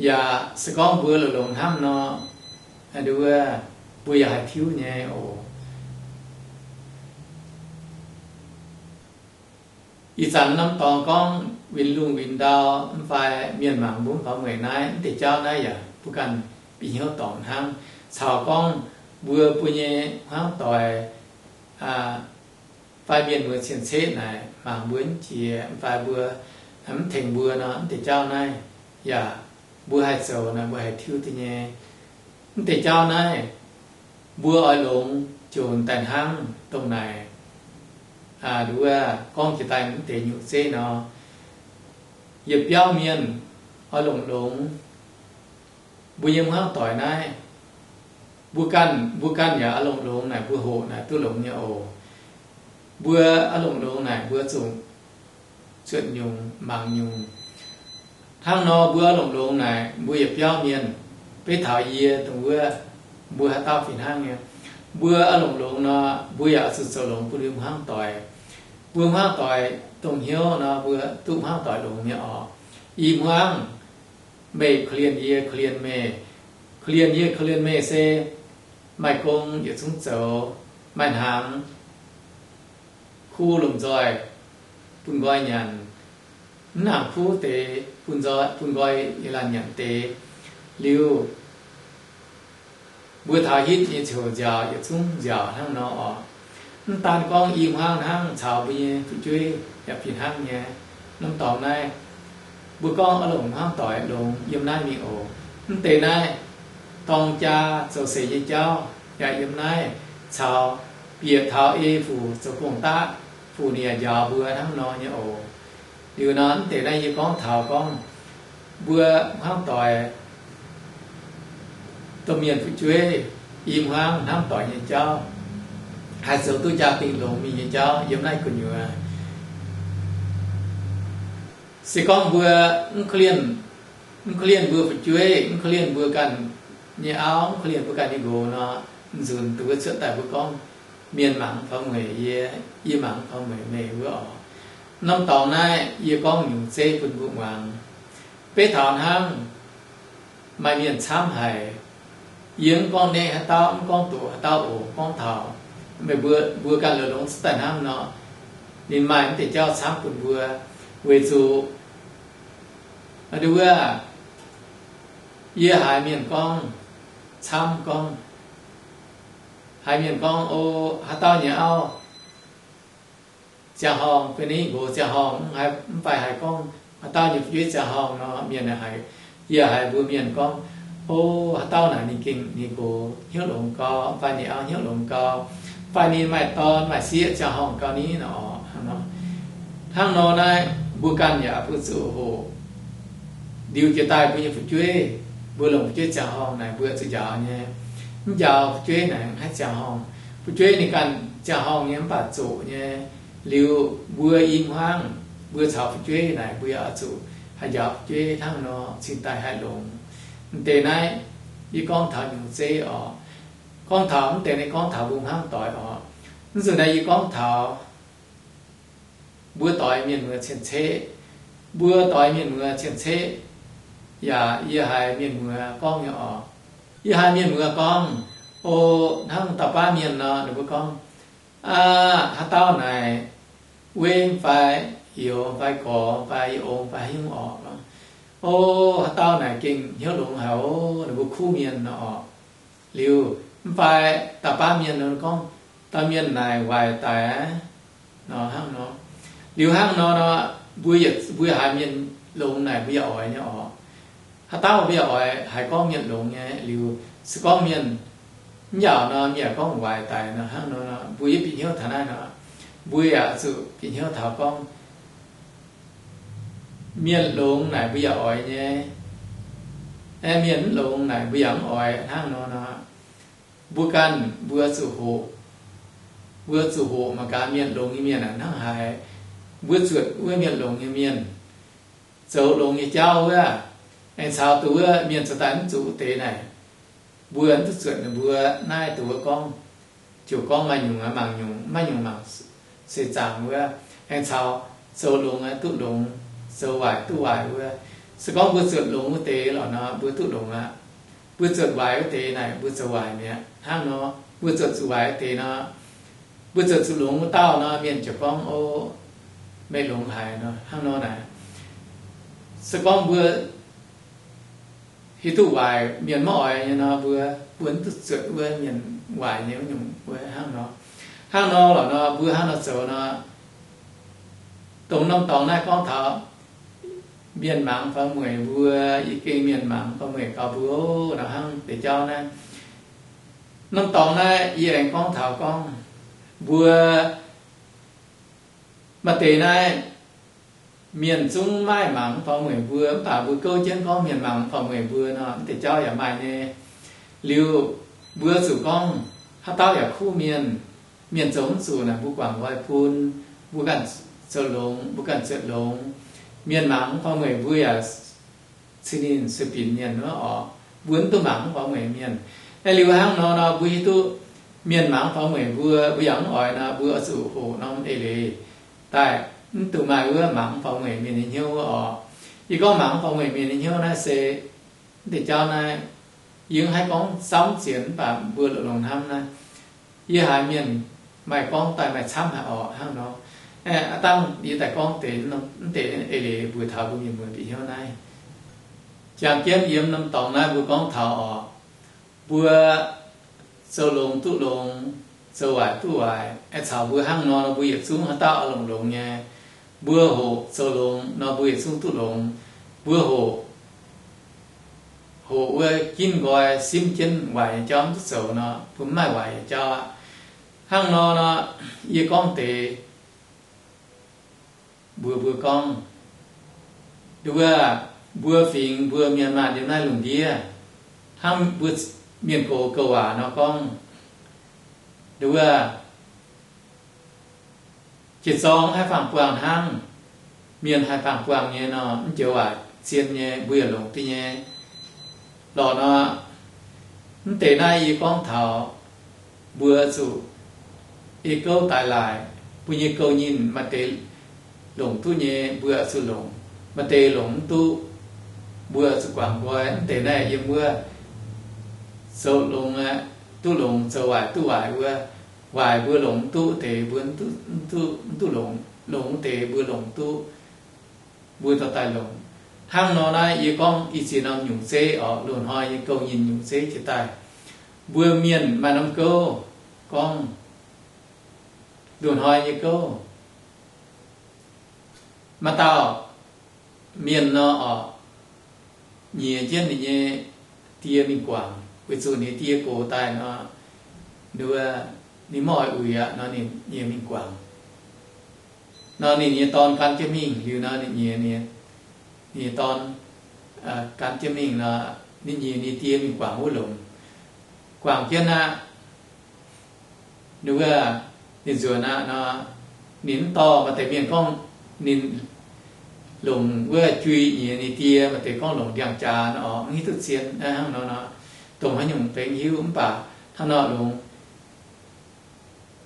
Yaac se gorngv mbuo longx-longx hnamv nor, nduov, mbuo yaac haih tiuv nyei oc. Ih zanc norm dorngx gorngv winx lungh winx ndau mv fai mienh mangc mbuo mv faaux mueic naaiv, mv deix jauv naaiv yaac mbuo ganh bieqc hnyouv dorngc hnangv. Caux gorngv mbuo, mbuo nyei hmuangv doic fai mienh muoz cien-ceqv naaic mangc mbuo mv jiex, mv fai mbuo mv tengx mbuo nor, mv deix jauv naaiv yaac mbuo haih zoux naaic, mbuo haih tiuv duqv nyei. Mv deix jauv naaiv mbuo oix longx jonc daaih hnangv dongh naaic. Nduov, gorngv jiex daaih mv deix nyutc zeiv nor, yietc biauv mienh oix longc longx mbuo nyei hmuangv doic naaiv. Mbuo ganh, mbuo ganh yaac oix longc longx naaic, mbuo hoqc naaic duqv longx nyei oc. Mbuo oix longc longx naaic, mbuo zuqc zuotc nyungc mangc nyungc. Hnangv nor mbuo oix longc longx naaic, mbuo yietc biauv mienh, beiv taux yie dongh wuov, mbuo haaix dauh fih hnangv nyei. Mbuo oix longc longx nor, mbuo yaac oix zuqc zoux longx bun mbuo hmuangv doic. Mbuo hmuangv doic dongh hnyouv nor, mbuo duqv hmuangv doic longx nyei orqc. I hmuangv meih korv-lienh yie, korv-lienh meih, korv-lienh yie, korv-lienh meih se maaih gong yietc zungv zoux, maaih hnaangx kuv lomh nzoih bun nqoi nyanc, mv nangc kuv deix bun nzoih, bun nqoi yie laanh nyanc deix liuz, mbuo taux hitv nyei ziouc nziaauc yietc zungv nziaauc hnangv nor orqc. Mv daan gorngv i hmuangv hnangv, caux mbuo nyei fu'jueiv yaac fih hnangv nyei. Norm dorngx naaiv mbuo gorngv oix longc hmuangv doic longx yiem naaiv mingh oc. Mv deix naaiv dorng jaa zoux seix nyei jauv yaac yiem naaiv, caux bieqc taux ei fuc zoux gong-daqv, fuc ninh yaac njaaux mbuo hnangv nor nyei oc. Liuz nor mv deix naaiv yie gorngv taux gorngv mbuo hmuangv doic domh mienh fu'jueiv i hmuangv hnamv doic nyei jauv, haih zoux duqv jaa-dingh longx mingh nyei jauv yiem naaiv gu'nyuoz. Se gorngv mbuo mv korv-lienh, mv korv-lienh mbuo fu'jueiv, mv korv-lienh mbuo ganh nyei auv, mv korv-lienh mbuo ganh nyei nqox nor, nzunc dongh wuov cuotv daaih mbuo gorngv, mienh mangc mv faaux mueic yie, yie mangc mv faaux mueic meih wuov oc. Norm dorngx naaiv yie gorngv nyungc zeiv bun mbuo muangx. Beiv taux hnangv maaih mienh camv haic, yie mv gorngv neqv haaix dauh, mv gorngv doqc haaix dauh oc, gorngv taux meih mbuo, mbuo ganh longx-longx cuotv daaih hnangv nor, ninh maaih mv deix jauv camv bun mbuo. Weic zuqc nduov, yie haiz mienh gorngv, camv gorngv, haiz mienh gorngv, o, haaix dauh nyei auv ziangh horngh, fai ninh nqox ziangh horngh, mv fai haiz gorngv haaix dauh nyei fu'jueiv ziangh horngh nor, mienh haiz, yie haiz mbuo mienh gorngv, o, haaix dauh naaic ninh gengh ninh nqox hnyouv longx gau, fai ninh auv hnyouv longx gau, fai ninh maaih dorn maaih sieqv ziangh horngh gau ni nor. Hnangv nor naaiv mbuo ganh yaac bun zuqc hoqc. Liuz jiex daaih mbuo nyei fu'jueiv, mbuo longc fu'jueiv ziangh horngh naaic mbuo zuqc njaaux nyei. Mv njaaux fu'jueiv naaic haih ziangh horngh. Fu'jueiv ninh ganh ziangh horngh nyei mv baac zoqc nyei. Liuz mbuo i hmuangv mbuo caux fu'jueiv naaic mbuo yaac oix zuqc haih njaaux fu'jueiv hnangv nor cingx daaih haih longx. Mv deix naaiv yie gorngv taux nyungc zeiv oc. Gorngv taux mv deix naaiv gorngv taux mbuo hnangv doic oc. Mv zuqc naaiv yie gorngv taux mbuo doix mienh muoz cien-ceqv. Mbuo doix mienh muoz cien-ceqv yaac yie haiz mienh muoz gorngv nyei oc. Yie haiz mienh muoz gorngv, o, hnangv dauh baav mienh nor, ninh mbuo gorngv, aa, haaix dauh naaic, Wei fai Youz fai Gorx fai Ong fai haaix nyungc orqc. O, haaix dauh naaic gengh hnyouv longx haic o, ninh mbuo kuv mienh nor orqc. Liuz mv fai dauh baav mienh nor gorngv, dauh mienh naaic waaic daic aqv nor, hnangv nor. Liuz hnangv nor nor, mbuo yietc mbuo haiz mienh longx naaic mbuo yaac oix nyei orqc. Haaix dauh mbuo yaac oix haiz gorngv mienh longx nyei. Liuz se gorngv mienh mv yaac nor, mienh yaac gorngv waaic daic nor, hnangv nor nor, mbuo yaac bieqc hnyouv taux naaiv nor, mbuo yaac zuqc bieqc hnyouv taux gorngv mienh longx naaic mbuo yaac oix nyei. Aeqv, mienh mv longx naaic mbuo yaac mv oix hnangv nor nor. Mbuo ganh mbuo zuqc hoqc. Mbuo zuqc hoqc mangc gaax mienh longx nyei mienh hnangv haaix. Mbuo zuotc wuov mienh longx nyei mienh, zoux longx nyei jauv wuov, aengx caux dongh wuov mienh zoux daaih mv zuqc wuov deix naaic, mbuo mv duqv zuotc ninh mbuo. Naaiv dongh wuov gorngv, ziouc gorngv maaih nyungc mangc nyungc, maiv nyungc mangc seix zaangc wuov, aengx caux zoux longx duqv longx, zoux waaic duqv waaic wuov. Se gorngv mbuo zuotc longx wuov deix lorqc nor, mbuo duqv longx aqv. Mbuo zuotc waaic wuov deix naaic mbuo zoux waaic mi'aqv. Hnangv nor, mbuo zuotc zuqc waaic wuov deix nor, mbuo zuotc zuqc longx wuov dauh nor, mienh ziouc gorngv, o, meih longx haic nor, hnangv nor naaic. Se gorngv mbuo hiuv duqv waaic mienh maiv oix nyei nor, mbuo, mbuo mv duqv zuotc wuov mienh waaic nyei wuov nyungc wuov hnangv nor. Hnangv nor lorqc nor, mbuo hnangv nor zoux nor, dongh norm dorngx naaiv gorngv taux mienh mangc faaux mueic mbuo, yie gengh mienh mangc faaux mueic gauh mbuo nor, hnangv deix jauv naaiv. Norm dorngx naaiv yie aengx gorngv taux gorngv mbuo maaih deix naaiv mienh zungv maiv mangc faaux mueic mbuo, mv baac mbuo gouv jienv gorngv mienh mangc faaux mueic mbuo nor, mv deix jauv yaac maaih nyei. Liuz mbuo zuqc gorngv haaix dauh yaac kuv mienh, mienh zoux mv zuqc naaic mbuo guangc nqoi bun, mbuo ganh zoux longx, mbuo ganh zuotc longx. Mienh mangc faaux mueic mbuo yaac cin ninh sueih binc mienh wuov orqc. Mbuo mv duqv mangc faaux mueic mienh. Aeqv, liuz hnangv nor nor, mbuo hiuv duqv mienh mangc faaux mueic mbuo, mbuo yaac mv oix nor, mbuo oix zuqc hoqc norm eix leiz daaih, mv dungx maaih wuov mangc faaux mueic mienh nyei hnyouv wuov orqc. Yie gorngv mangc faaux mueic mienh nyei hnyouv naaiv se mv deix jauv naaiv, yie mv haih gorngv camv zienx, mv baac mbuo longx-longx hnamv naaiv, yie haiz mienh maaih gorngv daaih maaih camv haic orqc hnangv nor. Aeqv, aav dangh yie daaih gorngv deix mv deix eix leiz mbuox taux mbuo mienh muoz bieqc hnyouv naaiv. Jangx jienv yiem norm dorngx naaiv mbuo gorngv taux orqc, mbuo zoux longx duqv longx, zoux waaic duqv waaic. Aeqv, caux mbuo hnangv nor nor, mbuo yietc zungv haaix dauh oix longx-longx nyei. Mbuo hoqc zoux longx nor, mbuo yietc zungv duqv longx. Mbuo hoqc, hoqc wuov ginv nqoi simv jienv waaic nyei jauv mv duqv zoux nor, mbuo mv maaih waaic nyei jauv aqv. Hnangv nor nor, yie gorngv deix mbuox mbuo gorngv, nduov, mbuo fingx mbuo mienh maanh yiem naaiv lungh ndiev, hnangv mbuo mienh gox gouv waac nor gorngv, nduov, jiex zorng haih faang-buangh hnangv, mienh haih faang-buangh nyei nor, mv joux waac zien nyei, mbuo yaac longc duqv nyei. Lorqc nor, mv deix naaiv yie gorngv taux mbuo zuqc ei gouv daix laaic, mbuo nyei gouv nyinh maaih deix longc duqv nyei, mbuo zuqc longc, maaih deix longc mv duqv, mbuo zuqc guangc nqoi. Mv deix naaiv yiem wuov zoux longx aqv, duqv longx, zoux waaic duqv waaic wuov, waaic mbuo longc mv duqv deix mbuo mv duqv, mv duqv, mv duqv longc, longx deix mbuo longc duqv, mbuo dorh daaih longc. Hnangv nor naaiv yie gorngv i ziex norm nyungc zeiv orqc, loz-hnoi nyei gouv nyinh nyungc zeiv jiex daaih. Mbuo mienh maaih norm gouv gorngv loz-hnoi nyei gouv, maaih dauh mienh nor orqc, nyiex jienv ninh nyei die mingh guangc, weic zuqc ninh die gox daaih nor, ninh mv oix uix aqv nor, ninh nyiex mingh guangc. Nor ninh nyei dorn gan jienv mingh liuz nor, ninh nyei, ninh nyei dorn gan jienv mingh nor, ninh nyei, ninh die mingh guangc wuov longc. Guangc jienv aqv, ninh wuov, ninh nzuonx aqv nor, ninh mv dorh. Maaih deix mienh gorngv ninh longc wuov jui nyiex ninh die, maaih deix gorngv longc ndiangx-jaax nor, mv hiuv duqv zien hnangv nor nor, dongh haaix nyungc benx hiuv mv baac hnangv nor longc.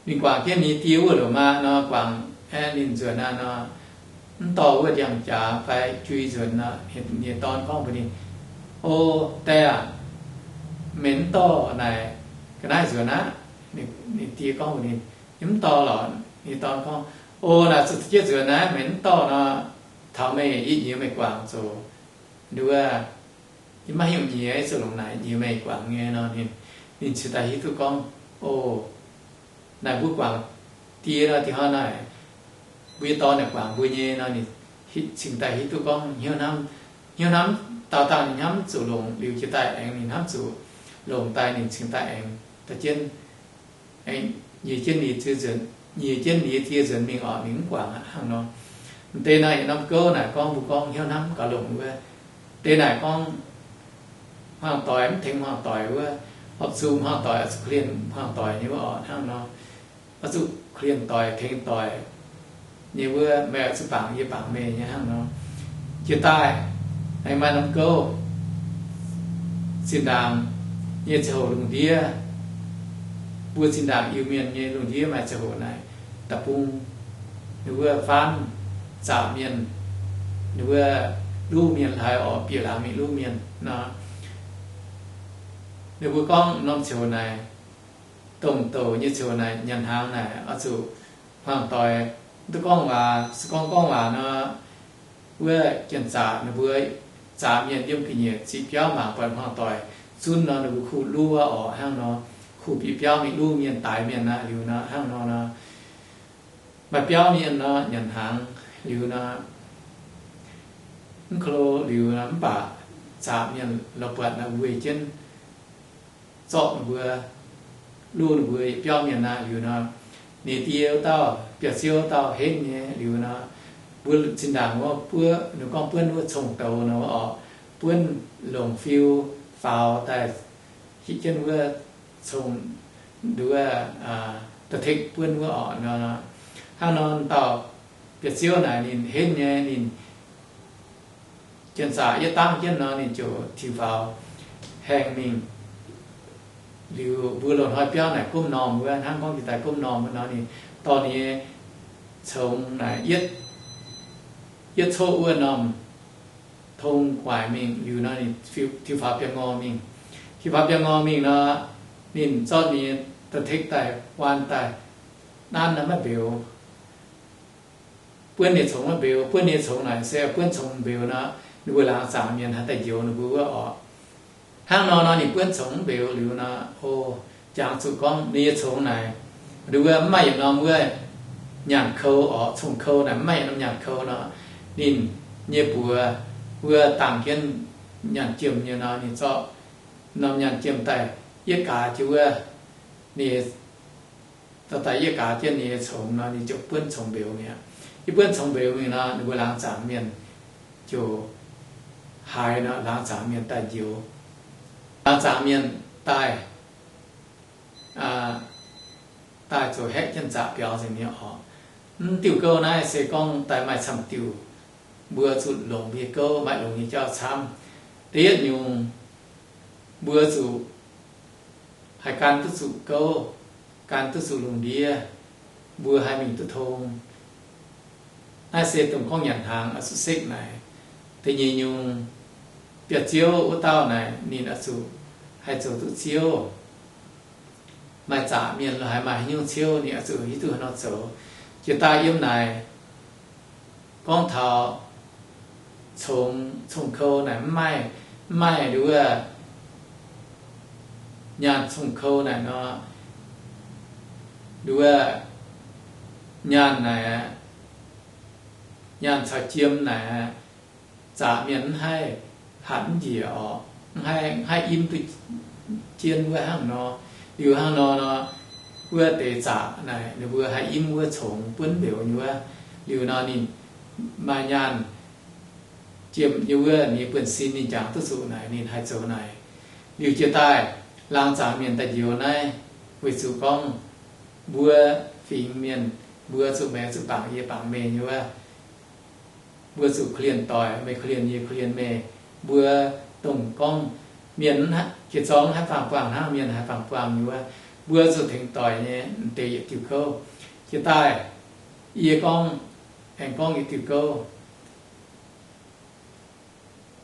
Ninh guangc jienv ninh die wuov longc maah nor, guangc aeqv, ninh nzuonx aqv nor, mv dorh wuov ndiangx-jaax fai jui nzuonx nor, ninh nyei dorn gorngv mbuox ninh, O die aah, meih mv dorh naaic ga'naaiv nzuonx aqv. Ninh die gorngv mbuox ninh, Yie mv dorh lorqc. Ninh dorn gorngv, O naaic zuqc jiex nzuonx naaiv, meih mv dorh nor, taux meih, yie nyiex meih guangc zoc. Nduov, yie maiv hiuv nyiex, zuqc longc naaic nyiex meih guangc nyei nor. Ninh cingx daaih hiuv duqv gorngv, O, naaic mbuo guangc die nor, diex hnoi naaic mbuo nyei dorn naaic guangc mbuo nyei nor. Ninh cingx daaih hiuv duqv gorngv hnyouv hnamv, hnyouv hnamv daauh dangh ninh hnamv zuqc longc liuz jiex daaih aengx ninh hnamv zuqc longc daaih, ninh cingx daaih aengx daaih jienv nyiex jienv ninh, nyiex jienv ninh nyei die nzuonx mingh orqc, ninh mv guangc aqv hnangv nor. M'deix naaic yietc norm gouv naaic gorngv mbuo gorngv hnyouv hnamv gauh longc wuov. Deix naaic gorngv hmuangv doic mv tengx hmuangv doic wuov, horpc zuqc hmuangv doic oix zuqc korv-lienh hmuangv doic nyei wuov orqc hnangv nor. Oix zuqc korv-lienh doic tengx doic nyei wuov, meih oix zuqc bangc yie, bangc meih nyei hnangv nor. Jiex daaih aengx maaih norm gouv, zinh ndaangc nyei ziangh hoc lungh ndiev, mbuo zinh ndaangc Iu-Mienh nyei lungh ndiev maaih ziangh hoc naaic, da'bung ninh wuov faanv zaqc mienh, ninh wuov luv mienh hlaax orqc, bieqc laangz mingh luv mienh nor. Ninh mbuo gorngv norm ziangh hoc naaic, dongh douc nyei ziangh hoc naaic, nyanc hnaangx naaic oix zuqc hmuangv doic, mv duqv gorngv waac, se gorngv gorngv waac nor, wuov janx-zaqc ninh mbuo zaqc mienh yiem ga'nyiec ziqc biauv mangc buatc hmuangv doic zunv nor, ninh mbuo kuh luv orqc hnangv nor, kuh bieqc biauv mingh luv mienh, daix mienh aqv liuz nor hnangv nor nor. Maaih biauv mienh nor nyanc hnaangx liuz nor, mv ko liuz nor, mv baac zaqc mienh la'buatc naaic weic jienv zorqv ninh mbuo, luv ninh mbuo yietc biauv mienh aqv liuz nor, ninh die wuov dauh, biauv-ziouv dauh henv nyei liuz nor, mbuo zinh ndaangc wuov buov, ninh gorngv buonv wuov cong-douz nor orqc, buonv longc fiu faaux daaih hitv jienv wuov cong, nduov, da'tekv buonv wuov orqc nor. Hnangv nor dauh biauv-ziouv naaic ninh henv nyei, ninh janx-zaqc yietv dangv jienv nor, ninh ziouc tiux faaux haengh mingh. Liuz mbuo loz-hnoi biauv naaic gomv normh wuov, hnangv gorngv jiex daaih gomv normh wuov nor, ninh dorh ninh nyei congx naaic yietv, yietv coqv wuov normh tong waaic mingh liuz nor, ninh tiux faaux biaa ngor mingh. Tiux faaux biaa ngor mingh nor, ninh zorqv ninh nyei da'tekv daaih waan daaih, nanv naaiv maiv mbeux, buonv ninh congx maiv mbeux. Buonv ninh congx naaic se buonv congx mbeux nor, ninh mbuo laangz zaangc mienh haih daaih njoux ninh mbuo wuov orqc. Hnangv nor nor, ninh buonv congx mv mbeux liuz nor, o, jangx zuqc gorngv ninh nyei congx naaic, ninh mbuo mv maaih yietc norm wuov nyaanh kou orqc, cong-kou naaic mv maaih yietc norm nyaanh kou nor, ninh nyei buoz wuov dangh jienv nyaanh jiem nyei nor, ninh zorqv norm nyaanh jiem daaih yietv gaax jienv wuov, ninh dorh daaih yietv gaax jienv ninh nyei congx nor, ninh ziouc buonv congx mbeux mi'aqv. Yie buonv congx mbeux mingh nor, ninh mbuo laangz zaangc mienh ziouc haiz nor, laangz zaangc mienh daaih njoux. Laangz zaangc mienh daaih, daaih zoux haeqv janx-zaqc biaux nzengc mi'aqv orqc. Mv diuh gouv naaiv se gorngv daaih maaih camv diuc, mbuo zuqc longc mbuo nyei gouv, maaih longc nyei jauv camv. Da'yietv nyungc, mbuo zuqc haih gan duqv zuqc gouv, gan duqv zuqc lungh ndiev, mbuo haih mingh duqv tong. Naaiv se dongh gorngv nyanc hnaangx oix zuqc sekv naaic. Da'nyeic nyungc, biauv-ziouv wuov dauh naaic ninh oix zuqc haih zoux duqv ziouv. Maaih zaqc mienh lo haaix maaih haaix nyungc ciouv ninh oix zuqc hiuv duqv haaix nor zoux. Jiex daaih yiem naaic gorngv taux congx, cong-kou naaic mv maaih, mv maaih nduov nyaanh cong-kou naaic nor, nduov nyaanh naaic aqv, nyaanh caux jiem naaic aqv, zaqc mienh mv haih hatc mv njiec orqc, mv haih, mv haih imv duqv jien wuov hnangv nor. Liuz hnangv nor nor, wuov deix zaqc naaic ninh mbuo haih imv wuov congx buonv mbeux nyei wuov. Liuz nor ninh maaih nyaanh jiem nyei wuov, ninh buonv-sin ninh jangx duqv zuqc naaic ninh haih zoux naaic. Liuz jiex daaih laangz zaangc mienh daaih njoux naaiv, weic zuqc gorngv mbuo fingx mienh, mbuo zuqc meih zuqc bangc yie bangc meih nyei wuov, mbuo zuqc korv-lienh doic, meih korv-lienh yie korv-lienh meih, mbuo dongh gorngv mienh jiex zorng haih faang buangh hnangv mienh haih faang buangh nyei wuov, mbuo zuqc tengx doic nyei m'deix yietc diuh gouv. Jiex daaih yie gorngv, aengx gorngv yietc diuh gouv.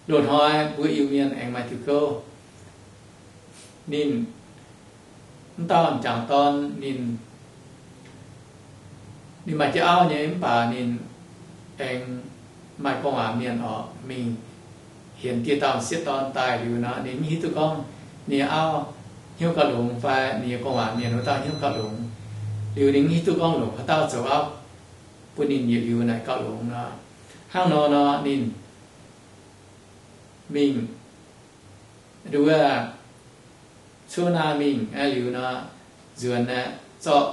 Loz-hnoi mbuo Iu-Mienh aengx maaih diuh gouv. Ninh m'dauh m'jangc dorn ninh, ninh maaih jienv auv nyei mv baac ninh aengx maaih gorngv waac mienh orqc, mingh hienx dieh dauh m'sieqv dorn daaih liuz nor, ninh mv hiuv duqv gorngv ninh nyei auv hnyouv gauh longx fai ninh nyei gorngv waac mienh wuov dauh hnyouv gauh longx. Liuz ninh mv hiuv duqv gorngv longc haaix dauh zoux auv bun ninh yietc liuz naaic gauh longx nor. Hnangv nor nor ninh mingh, nduov, cuotv naaiv mingh aqv liuz nor, nzuonx aeqv, zorqv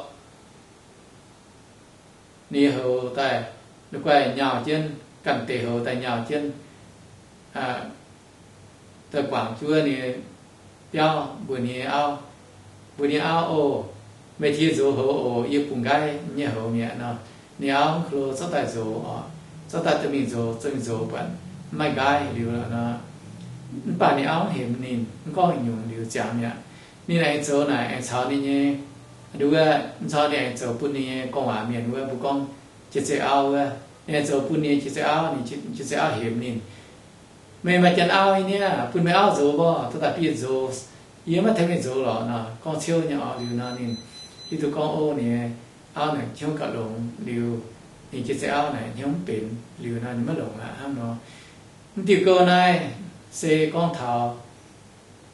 ninh nyei houx daaih, la'guaih nyauh jienv, ganh deix houx daaih nyauh jienv daaih guangc juov ninh nyei biauv mbuox ninh nyei auv, mbuox ninh nyei auv, O, meih tie nzox houx oc, yie bungx nqaiv nyei houx mi'aqv nor. Ninh auv mv klo zorqv daaih nzox oc, zorqv daaih dorh mingh nzox, zorqv mingh nzox buatc mv maaih nqaiv liuz nor, mv baac ninh auv mv hemx ninh, mv gorngv haaix nyungc liuz ziangx mi'aqv. Ninh aengx zoux naaic aengx caux ninh nyei, nduov, caux ninh aengx zoux bun ninh nyei gorngv waac mienh wuov, mbuo gorngv jiex zeiv auv wuov, ninh aengx zoux bun ninh nyei jiex zeiv auv, ninh jiex zeiv auv hemx ninh, Meih maaih janx auv nyei niaa, bun meih auv nzox mborqv, dorh daaih bun yie nzox. Yie maiv tengx meih nzox lorqc nor, gorngv ciouv nyei orqc. Liuz nor ninh hiuv duqv gorngv, o, ninh nyei auv naaic hnyouv gauh longx liuz, ninh jiex zeiv auv naaic hnyouv mv benx liuz nor ninh maiv longc aqv hnangv nor. Mv diuh gouv naaiv se gorngv taux,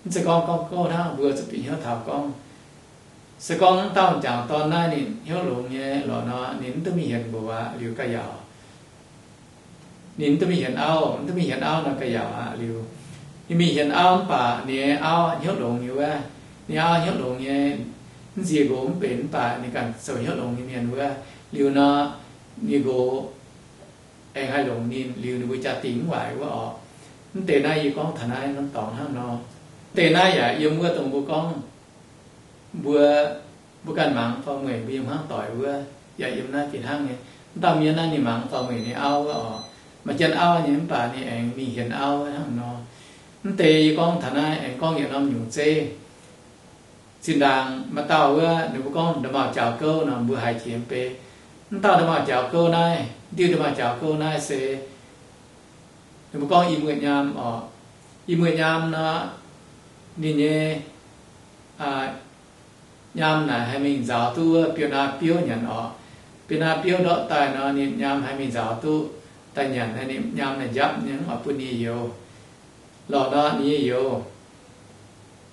mv zeiz gorngv, gorngv gouv hnangv, mbuo zuqc bieqc hnyouv taux gorngv, se gorngv m'dauh m'jangc dorn naaiv ninh hnyouv longx nyei lorqc nor, ninh mv duqv mingh hienx nqox aqv liuz gauh yaauc. Ninh mv duqv mingh hienx auv, mv duqv mingh hienx auv nor gauh yaauc aqv liuz, ninh mingh hienx auv mv baac ninh nyei auv hnyouv longx nyei wuov, ninh auv hnyouv longx nyei, mv nziex nqox mv benx mv baac ninh ganh zoux hnyouv longx nyei mienh wuov. Liuz nor, ninh nqox aengx haih longc ninh liuz ninh mbuo jaa-dingh mv waaic wuov orqc. Mv deix naaiv yie gorngv taux naaiv norm dorngx hnangv nor. Mv deix naaiv yaac yiem wuov dongh mbuo gorngv mbuo, mbuo ganh mangc faaux mueic mbuo yiem hmuangv doic wuov yaac yiem naaiv fih hnangv nyei. Mv dauh mienh naaiv ninh mangc faaux mueic ninh auv wuov orqc, maaih janx auv nyei mv baac ninh aengx mingh hienx auv wuov hnangv nor. Mv deix yie gorngv taux naaiv aengx gorngv yietc norm nyungc zeiv. Zinh ndaangc maaih dauh wuov ninh mbuo gorngv nda'maauh jaux gouv nor, mbuo haiz jiex mv bei. Mv dauh nda'maauh jaux gouv naaiv, diuh nda'maauh jaux gouv naaiv se ninh mbuo gorngv i muoz-nyaam orqc. I muoz-nyaam nor, ninh nyei nyaam naaic haih mingh nzaaux duqv wuov biouv-naa biouv nyanc orqc. Biouv-naa biouv ndortv daaih nor, ninh nyaam haih mingh nzaaux duqv daaih nyanc, ninh nyaam naaic njapv nyei mv oix bun ninh youz, lorqc nor ninh nyei youz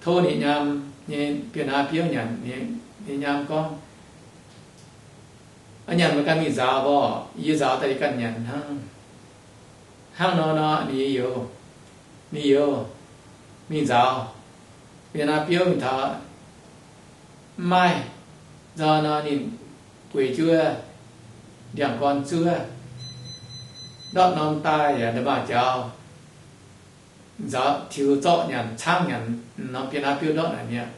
tov ninh nyaam nyei biouv-naa biouv nyanc. Ninh nyaam gorngv, Aa, nyanc meih ganh mingh nzaaux mborqv, yie nzaaux daaih yie ganh nyanc hnangv. Hnangv nor nor ninh youz, ninh youz mingh nzaaux. Biouv-naa biouv mingh taux mv maaih nzor nor ninh bueix juov ndiangx-gorn zuov, ndortv norm daaih yaac nda'maauh jaux, nzaaux tiux zorqv nyanc, caangv nyanc. Norm biouv-naa biouv ndortv naaic mi'aqv.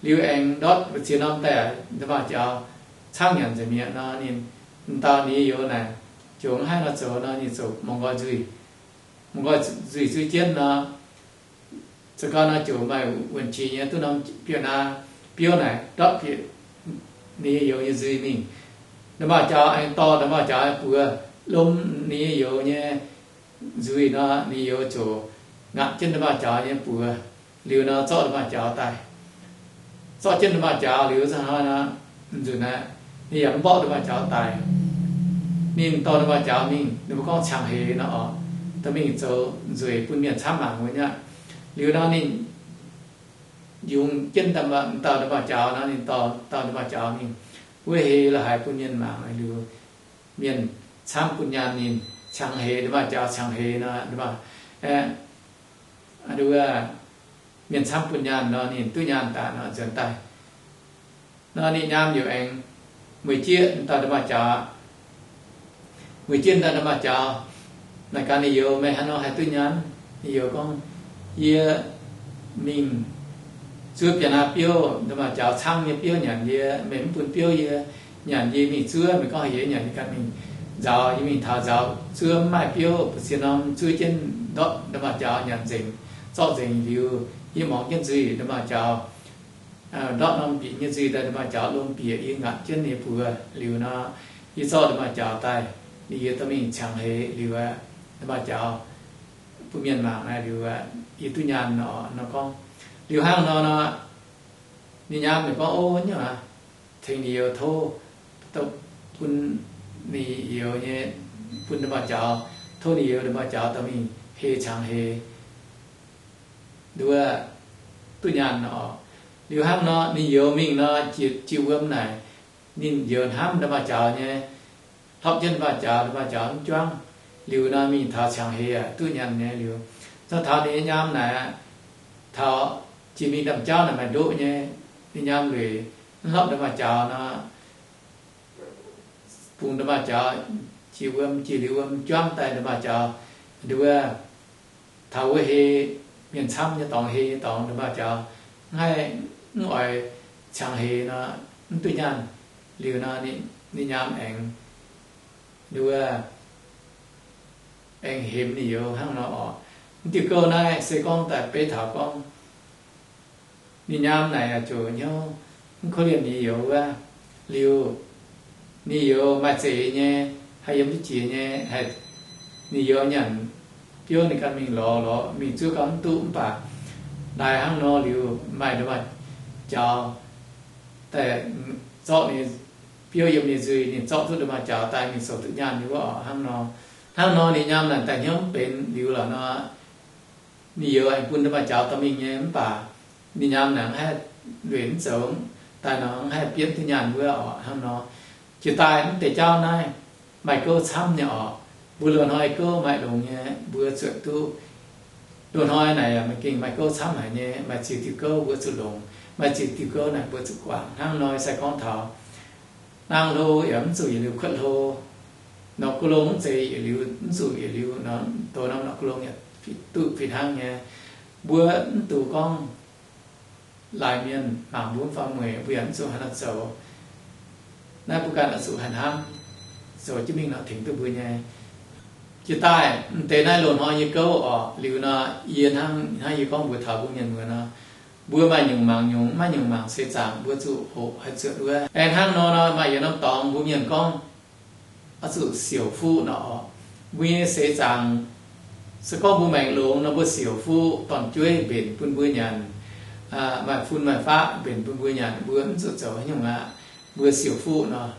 Liuz aengx ndortv ziex norm daaih nda'maauh jaux, caangv nyanc nzengc mi'aqv nor ninh, m'dauh ninh nyei youz naaic, ziouc mv haih nor zoux nor ninh ziouc mangc nqoi nzuih, mangc nqoi nzuih zuov jienv nor, za'gau nor ziouc maaih wuonh qiex nyei duqv norm biouv-naa biouv naaic ndortv bieqc ninh nyei youz nyei nzuih mingh. Nda'maauh jaux aengx dorh nda'maauh jaux buoz lom ninh nyei youz nyei nzuih nor, ninh youz ziouc ngatv jienv nda'maauh jaux nyei buoz liuz nor zorqv nda'maauh jaux daaih. Zorqv jienv nda'maauh jaux liuz za'gau nor, nzunc naaiv ninh yaac mv mborqv nda'maauh jaux daic. Ninh dorh nda'maauh jaux mingh, ninh mbuo gorngv cangx heix nor orqc, dorh mingh zoux nzueic bun mienh camv mangc wuov nyei aqv. Liuz nor ninh yungz jienv dauh nda'maauh jaux nor, ninh dorh dauh nda'maauh jaux mingh wuov hei la'haiz bun mienh mangc liuz, mienh camv bun nyaanh ninh, cangx heix nda'maauh jaux, cangx heix nor, mienh camv bun nyaanh nor ninh duqv nyaanh daaih nor nzuonx daaih. Nor ninh nyaam yaac aengx mueic jieqv dauh nda'maauh jaux aqv. Mueiz jienv daaih nda'maauh jaux, naaic gaax ninh youz, Meih haaix nor haih duqv nyaanh? Ninh youz gorngv, Yie mingh zuov biauv-naaiv biouv, nda'maauh jaux caangv nyei biouv nyanc, yie, meih mv bun biouv yie nyanc, yie mingh zuov. Meih gorngv heuc yie nyanc, yie ganh mingh nzaaux. Yie mingh taux nzaaux zuov mv maaih biouv, ba'ziex norm zuov jienv ndortv nda'maauh jaux nyanc nzengc, zorqv nzengc liuz, yie muangx jienv nzuih nda'maauh jaux ndortv norm bieqc nyei nzuih daaih, nda'maauh jaux lomh bieqc, yie ngaatc jienv ninh nyei buoz liuz nor, yie zorqv nda'maauh jaux daaih, ninh youz dorh mingh qangx heix liuz aqv, nda'maauh jaux bun mienh mangc naaiv liuz aqv, yie duqv nyaanh nor. Nor gorngv liuz hnangv nor nor, ninh nyaam ninh gorngv, Ov, nyungc aqv, tengx ninh youz tov, bun ninh youz nyei, bun nda'maauh jaux, tov ninh youz nda'maauh jaux dorh mingh hei qangx heix nduov, duqv nyaanh nor. Liuz hnangv nor ninh youz mingh nor, jiex wuom naaic, ninh youz hnamv nda'maauh jaux nyei, hlopv jienv nda'maauh jaux, nda'maauh jaux mv juangv. Liuz nor mingh taux qangx heix aqv, duqv nyaanh nyei liuz, nor taux ninh nyei nyaam naaic aqv, taux jiex mingh ndaamv-jauv naaic maaih ndoqv nyei, ninh nyaam lueic mv hlopv nda'maauh jaux nor, bungx nda'maauh jaux, jiex wuom, jiex liuz wuom juangv daaih nda'maauh jaux nduov, taux wuov hei, mienh camv nyei dorngx, hei nyei dorngx, nda'maauh jaux mv haih, mv oix qangx heix nor, mv duqv nyaanh. Liuz nor ninh nyaam aengx nduov, aengx hemx ninh youz hnangv nor orqc. Mv diuh gouv naaiv se gorngv daaih beiv taux gorngv ninh nyaam naaic yaac ziouc hnyouv mv korv-lienh ninh youz wuov. Liuz ninh youz maaih za'eix nyei, haih yiem duqv jiex nyei, haih, ninh youz nyanc biouv ninh ganh mingh lorz, lorz mingh zuov gauh mv duqv, mv baac daaih hnangv nor liuz maaih nda'maauh jaux daaih zorqv ninh, biouv yiem ninh nzuih, ninh zorqv duqv nda'maauh jaux daaih mingh zoux duqv nyaanh nyei wuov orqc. Hnangv nor, hnangv nor ninh nyaam naaic daaih hnyouv mv benx liuz lorqc nor, ninh youz aengx bun nda'maauh jaux dorh mingh nyei, mv baac ninh nyaam naaic mv haih lueic mv zoux, daaih nor mv haih bienv duqv nyaanh wuov orqc. Hnangv nor, jiex daaih mv deix jauv naaiv maaih gouv camv nyei orqc. Mbuo loz-hnoi gouv maaih longx nyei, mbuo zuotc duqv. Loz-hnoi naaic yaac maaih gengh maaih gouv camv haic nyei, maaih ziex diuh gouv mbuo zuqc longx, maaih ziex diuh gouv naaic mbuo zuqc guangc. Hnangv nor sai gorngv taux naang hlo yaac mv zuqc yietc liuz kuotv hlo. Norqc guv longx mv zeiz yietc liuz, mv zuqc yietc liuz nor, douz norm norqc guv longx yaac duqv fih hnangv nyei. Mbuo mv dungx gorngv laaix mienh mangc mbuo mv faaux mueic, mbuo yaac mv zuqc haaix nor zoux. Naaiv mbuo ganh oix zuqc haih hnamv, zoux jienv mingh nor tengx duqv mbuo nyei. Jiex daaih m'deix naaiv loz-hnoi nyei gouv orqc, liuz nor yie hnangv, hnangv yie gorngv mbuox taux mbuo mienh muoz nor, mbuo maaih nyungc mangc nyungc, maiv nyungc mangc seix zaangc mbuo zuqc hoqc haih zuotc wuov. Aengx hnangv nor nor maaih yietc norm dorngx mbuo mienh gorngv oix zuqc siouc fuqv nor orqc. Mbuo nyei seix zaangc, se gorngv mbuo maengc longx nor mbuo siouc fuqv dorn-jueiv mbenc bun mbuo nyanc, maaih fun maaih faqv mbenc bun mbuo nyanc, mbuo mv zuqc zoux haaix nyungc aqv. Mbuo siouc fuqv nor,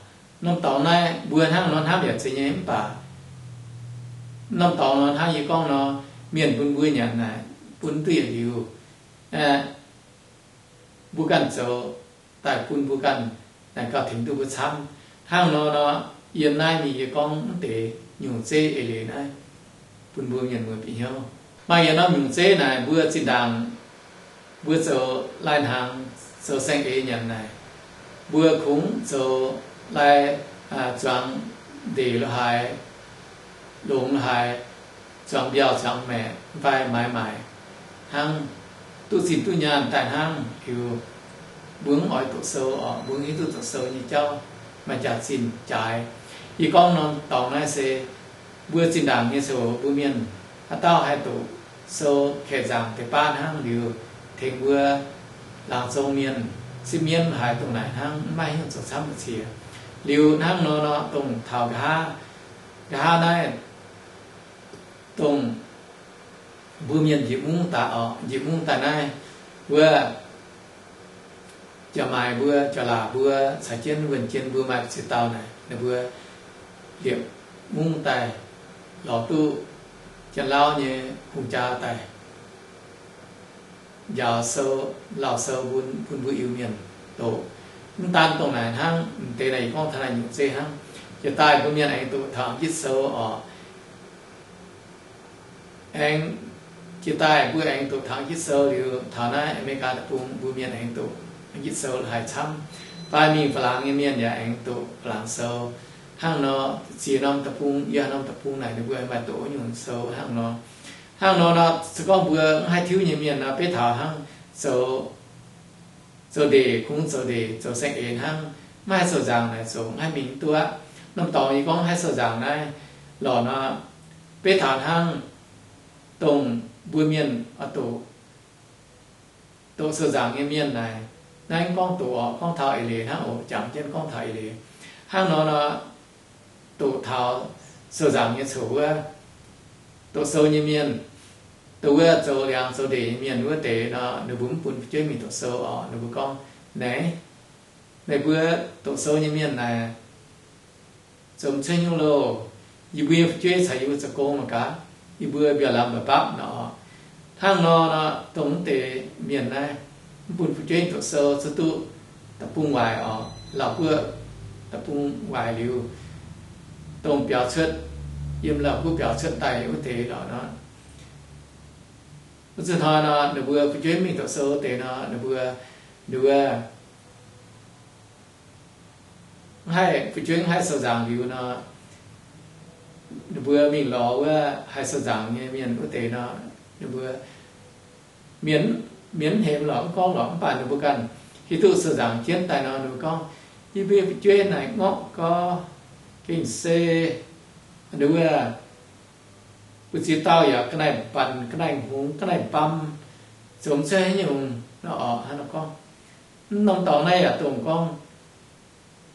norm dorngx naaiv mbuo hnangv nor hnamv yaac zeiz nyei mv baac norm dorngx nor hnangv yie gorngv nor, mienh bun mbuo nyanc naaic bun duqv yietc liuz, mbuo ganh zoux daaih bun mbuo ganh naaic gauh tengx duqv mbuo camv. Hnangv nor nor, yiem naaiv mingh yie gorngv mv deix nyungc zeiv eix leiz naaiv bun mbuo mienh muoz bieqc hnyouv. Maaih yietc norm nyungc zeiv naaic mbuo zinh ndaangc mbuo zoux lai-hnaangx zoux saeng-eix nyanc naaic, mbuo kungx zoux lai, zuangx ndeic lo haaix, longx lo haaix, zuangx mbiauh zuangx maeqc fai maaiz maaic hnangv, duqv zinh duqv nyaanh daaih hnangv liuz, mbuo mv oix doqc sou orqc, mbuo hiuv duqv doqc sou nyei jauv maaih jaax-zinh jaaix. Yie gorngv norm dorngx naaiv se mbuo zinh ndaangc nyei ziouc mbuo mienh haaix dauh haih doqc sou kaeqv nzaangc deix baav hnangv liuz, tengx mbuo laangz zong mienh, sipv mienv haaix dongh naaic hnangv, mv maaih haaix nyungc zoux camv mbu'ziex. Liuz hnangv nor nor, dongh taux nqa'haav, nqa'haav naaiv dongh mbuo mienh njiec mungv daaih orqc, njiec mungv daaih naaiv, wuov jaax maaiz mbuo, jaax laac mbuo caux jienv wuonh jien mbuo maaih ziex dauh naaic, ninh mbuo liepc mungv daaih lorz duqv Janx-Lauv nyei hungh jaa daaih njaaux sou, lauh sou bun, bun mbuo Iu-Mienh doqc. Mv daan dongh naaic hnangv, m'deix naaic yie gorngv taux naaiv nyungc zeiv hnangv. Jiex daaih mbuo mienh aengx doqc taux jitv sou orqc. Aengx jiex daaih mbuo aengx doqc taux jitv sou liuz, taux naaiv Aa^me^li^gaa deic-bung mbuo mienh aengx doqc jitv sou haiz camv. Fai mingh Faa^laangx nyei mienh yaac aengx doqc Faa^laangx sou. Hnangv nor, ziex norm deic-bung, yiem norm deic-bung naaic ninh mbuo maaih doqc nyungc sou hnangv nor. Hnangv nor nor, se gorngv mbuo mv haih tiuv nyei mienh nor, beiv taux hnangv zoux, zoux ndeic, kungx zoux ndeic, zoux saeng-eix hnangv, mv haih sou-nzaangc naaic zoux mv haih mingh duqv aqv. Norm dorngx yie gorngv mv haih sou-nzaangc naaiv lorqc nor, beiv taux hnangv dongh mbuo mienh oix doqc, doqc sou-nzaangc nyei mienh naaic, naaiv gorngv doqc oc, gorngv taux eix leiz hnangv oc, jangx jienv gorngv taux eix leiz. Hnangv nor nor, doqc taux sou-nzaangc nyei coc wuov, doqc sou nyei mienh, dongh wuov zoux liangx zoux ndeic nyei mienh wuov deix nor, ninh mbuo mv bun fu'jueiv mingh doqc sou oc. Ninh mbuo gorngv, Naaiv, meih mbuo doqc sou nyei mienh naaic, zoux mv cuotv hnyouv loh. Yie mbuo nyei fu'jueiv caux yie mbuo zoux gong mangc gaax, yie mbuo mbiauz lamz mba'mbapv nor. Hnangv nor nor, dongh mv deix mienh naaiv mv bun fu'jueiv doqc sou, zuqc duqv da'bung waaic oc, Laauv guoqv da'bung waaic liuz, dongh biaux cuotv, yiem Laauv guoqv biaux cuotv daaih wuov deix lorqc nor. Wuov zuqc hnoi nor, ninh mbuo fu'jueiv mingh doqc sou deix nor, ninh mbuo, ninh mbuo mv haih, fu'jueiv mv haih sou-nzaangc liuz nor, ninh mbuo mingh lorz wuov haih sou-nzaangc nyei mienh wuov deix nor, ninh mbuo, mienh, mienh mv hemx lorqc, mv gorngv lorqc, mv baac ninh mbuo ganh hiuv duqv sou-nzaangc jienv daaih nor, ninh mbuo gorngv, Yie mbuo fu'jueiv naaic ngorqv gorx, gengh se, ninh mbuo, mbu'ziex dauh yaac ga'naaiv-banc, ga'naaiv-hngongx, ga'naaiv-baam, zoux mv cuotv haaix nyungc nor oc. Hnangv nor gorngv, mv norm dorngx naaiv yaac dongh gorngv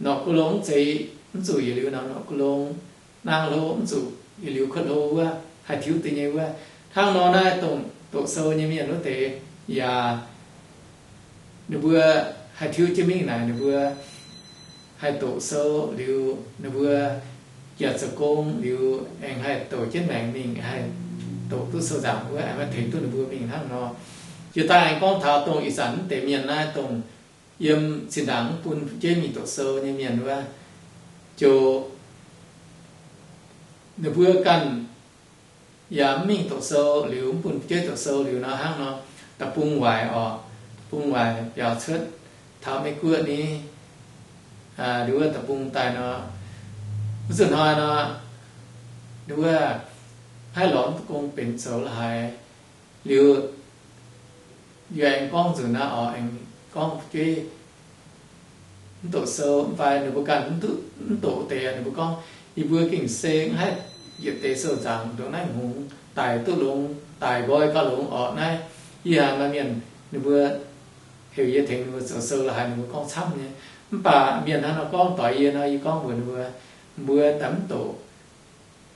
norqc guv longx mv zeiz, mv zuqc yietc liuz norqc guv longx, naang hlo mv zuqc yietc liuz kuotv hlo wuov, haih tiuv duqv nyei wuov. Hnangv nor naaiv dongh doqc sou nyei mienh wuov deix yaac, ninh mbuo haih tiuv jienv mingh naaic, ninh mbuo haih doqc sou liuz, ninh mbuo yaac zoux gong liuz, aengx haih douc jienv maengc mingh, haih doqc duqv sou-nzaangc wuov, aengx haih tengx duqv ninh mbuo mingh hnangv nor. Jiex daaih aengx gorngv taux dongh ih zanc mv deix mienh naaiv, dongh yiem zinh ndaangc mv bun fu'jueiv mingh doqc sou nyei mienh wuov, ziouc ninh mbuo ganh yaac mv mingh doqc sou liuz, mv bun fu'jueiv doqc sou liuz nor, hnangv nor, da'bung waaic oc, da'bung waaic biaux cuotv taux Meiv Guoqv ni, liuz wuov da'bung daaih nor, wuov zuqc hnoi nor, ninh wuov haih lorz mv duqv gong benx zoux la'haaix. Liuz yie aengx gorngv nzunc naaiv oc, aengx gorngv fu'jueiv mv doqc sou mv fai ninh mbuo ganh mv doqc deix, ninh mbuo gorngv, Yie mbuo gengh se mv haih yietc deix sou-nzaangc ndongc naaiv hngongx daic duqv longx, daic nqoi gauh longx orqc. Naaiv yie haiz maaih mienh ninh mbuo heuc yie tengx ninh mbuo zoux sou la'haaix, ninh mbuo gorngv camv nyei. Mv baac mienh hnangv nor gorngv doix yie nor, yie gorngv mbuox ninh mbuo, Mbuo daaih mv doqc,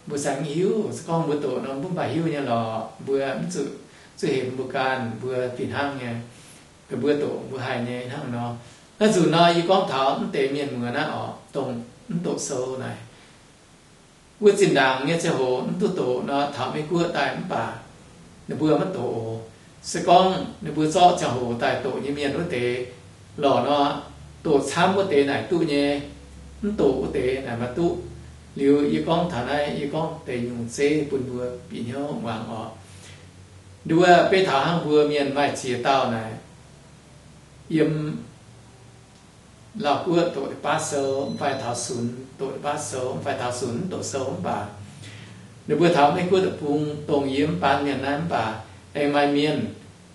mbuo saeng mv hiuv. Se gorngv mbuo doqc nor, mbuo mv baac hiuv nyei lorqc. Mbuo mv zuqc, zuqc hemx mbuo ganh, mbuo fih hnangv nyei. Mbuo doqc mbuo haih nyei hnangv nor. Naaiv nzunc nor yie gorngv taux mv deix mienh muoz naaiv oc, dongh mv doqc sou naaic, wuov zinh ndaangc nyei ziangh hoc mv duqv doqc nor, taux Meiv Guoqv daaih mv baac ninh mbuo maiv doqc oc. Se gorngv ninh mbuo zorqv ziangh hoc daaih doqc nyei mienh wuov deix lorqc nor, doqc camv wuov deix naaic duqv nyei, mv doqc wuov deix naaic maiv duqv. Liuz yie gorngv taux naaiv, yie gorngv deix nyungc zeiv bun mbuo bieqc hnyouv muangx oc. Nduov beiv taux hnangv mbuo mienh maaih ziex dauh naaic, yiem Laauv Guoqv doqc leiz-baav sou mv fai taux Sunx doqc leiz-baav sou mv fai taux Sunx mv doqc sou mv baac, ninh mbuo taux Meiv Guoqv deic-bung dongh yie mv baan mienh naaiv mv baac, aengx maaih mienh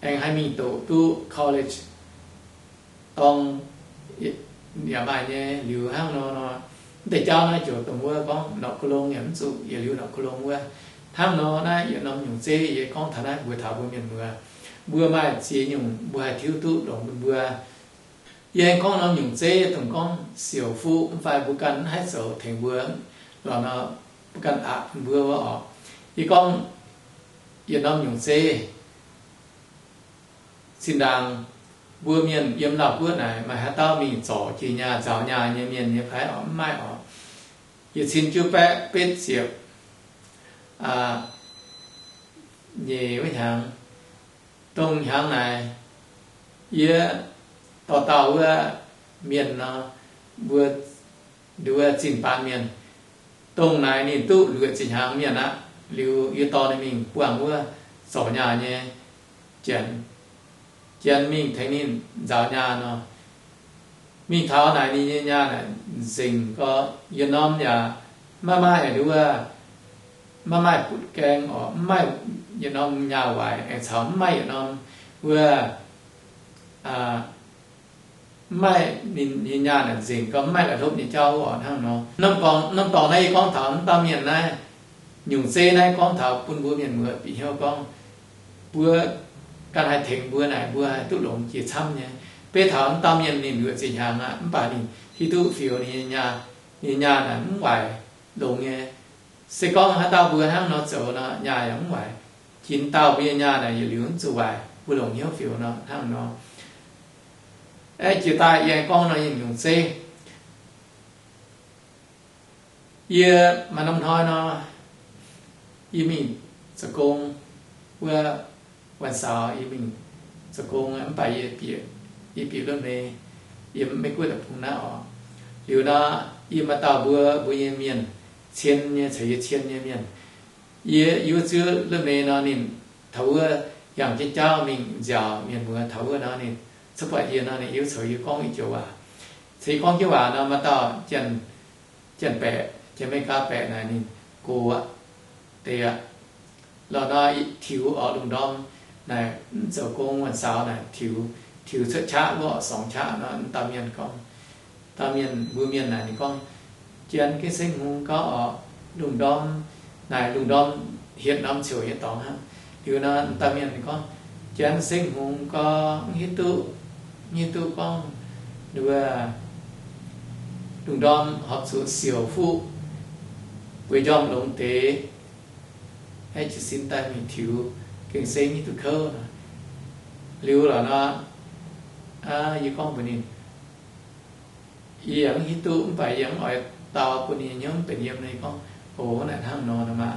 aengx haih mingh doqc duqv college dorng yaac maaih nyei. Liuz hnangv nor nor, mv deix jauv naaiv ziouc dongh wuov gorngv norqc ku long yaac mv zuqc yietc liuz norqc ku long wuov. Hnangv nor naaiv yietc norm nyungc zeiv yie gorngv taux naaiv mbuox taux mbuo mienh muoz, mbuo maaih ziex nyungc mbuo haih tiuv duqv longx bun mbuo. Yie aengx gorngv norm nyungc zeiv dongh gorngv siouc fuqv mv fai mbuo ganh mv haih zoux tengx mbuo lorqc nor, mbuo ganh aqc bun mbuo wuov oc. Yie gorngv yietc norm nyungc zeiv, zinh ndaangc mbuo mienh yiem Laauv Guoqv naaic maaih haaix dauh mingh zorc jiex nyaah nzaaux nyaah nyei mienh nyei fai oc? Mv maaih oc. Yietc cin juov baeqv betv ziepc nyeic wuov hnyangx, dongh hnyangx naaic, yie dorh dauh wuov mienh nor, mbuo, nduov zinh baan mienh, dongh naaic ninh duqv luoqc ziepc hnyangx mienh aqv. Liuz yie dorh ninh mingh buangh wuov zorc nyaah nyei janx, janx mingh tengx ninh nzaaux nyaah nor, Mingh taux naaic ninh nyei nyaah naaic nzengc gau, yietc norm yaac maiv maaih nduov, maiv maaih butv gaeng oc, mv maaih yietc norm nyaah waaic, aengx caux mv maaih yietc norm wuov, mv maaih, ninh nyei nyaah naaic nzengc gau, mv maaih la'hlopv nyei jauv oc hnangv nor. Norm dorngx naaiv yie gorngv taux naaiv dauh mienh naaiv, nyungc zeiv naaiv gorngv taux bun mbuo mienh muoz bieqc hnyouv gorngv, mbuo ganh haih tengx mbuo naaic mbuo haih duqv longx jiex camv nyei. Beiv taux naaiv dauh mienh ninh luoqc ziepc hnyangx aqv, mv baac ninh hiuv duqv fioux ninh nyei nyaah, ninh nyei nyaah naaic mv waaic longx nyei. Se gorngv haaix dauh mbuo hnangv nor zoux nor, nyaah yaac mv waaic. Jiex dauh mbuo nyei nyaah naaic yietc liuz mv zuqc waaic, mbuo longc hnyouv fioux nor hnangv nor. Aeqv, jiex daaih yie aengx gorngv nor nyungc zeiv. Yie maaih norm hnoi nor, yie mingh zoux gong wuov, วันเสาร์ yie mingh zoux gong mv baac yie bieqc, yie bieqc รถเมล์, yiem Meiv Guoqv deic-bung naaiv oc. Liuz nor, yie maaih dauh mbuo, mbuo nyei mienh, cien nyei, caux yie cien nyei mienh. Yie, yie wuov zuov รถเมล์ nor ninh taux wuov yangh jienv jauv mingh nziaauc mienh muoz taux wuov nor ninh cuotv buatc yie nor ninh hiuv coux yie gorngv i joux waac. Ceix gorngv jienv waac nor maaih dauh Janx-Baeqc, Janx-Meigaa Baeqc naaic ninh gox aqv, deix aqv. Lorqc nor tiux oc lungh ndorm naaic mv zoux gong วันเสาร์ naaic tiux, tiux cuotv qaqv wuov oc, สอง qaqv nor, dauh mienh gorngv, dauh mienh, mbuo mienh naaic ninh gorngv, Janx gengh seng hungx gau oc, lungh ndorm naaic lungh ndorm hietc norm ciouc nyei dorngx hnangv. Liuz nor dauh mienh ninh gorngv, Janx seng hungx gau, mv hiuv duqv, mv hiuv duqv gorngv wuov lungh ndorm horpc zuqc siouc fuqv bueix njormh longx deix, aeqv, jiez sin daaih mingh tiux gengh seng hiuv duqv kouv nor. Liuz lorqc nor, yie gorngv mbuox ninh, yie yaac mv hiuv duqv mv baac yie mv oix dau bun ninh hnyouv mv benx yiem. Ninh gorngv, O, naaic hnangv nor nor maah.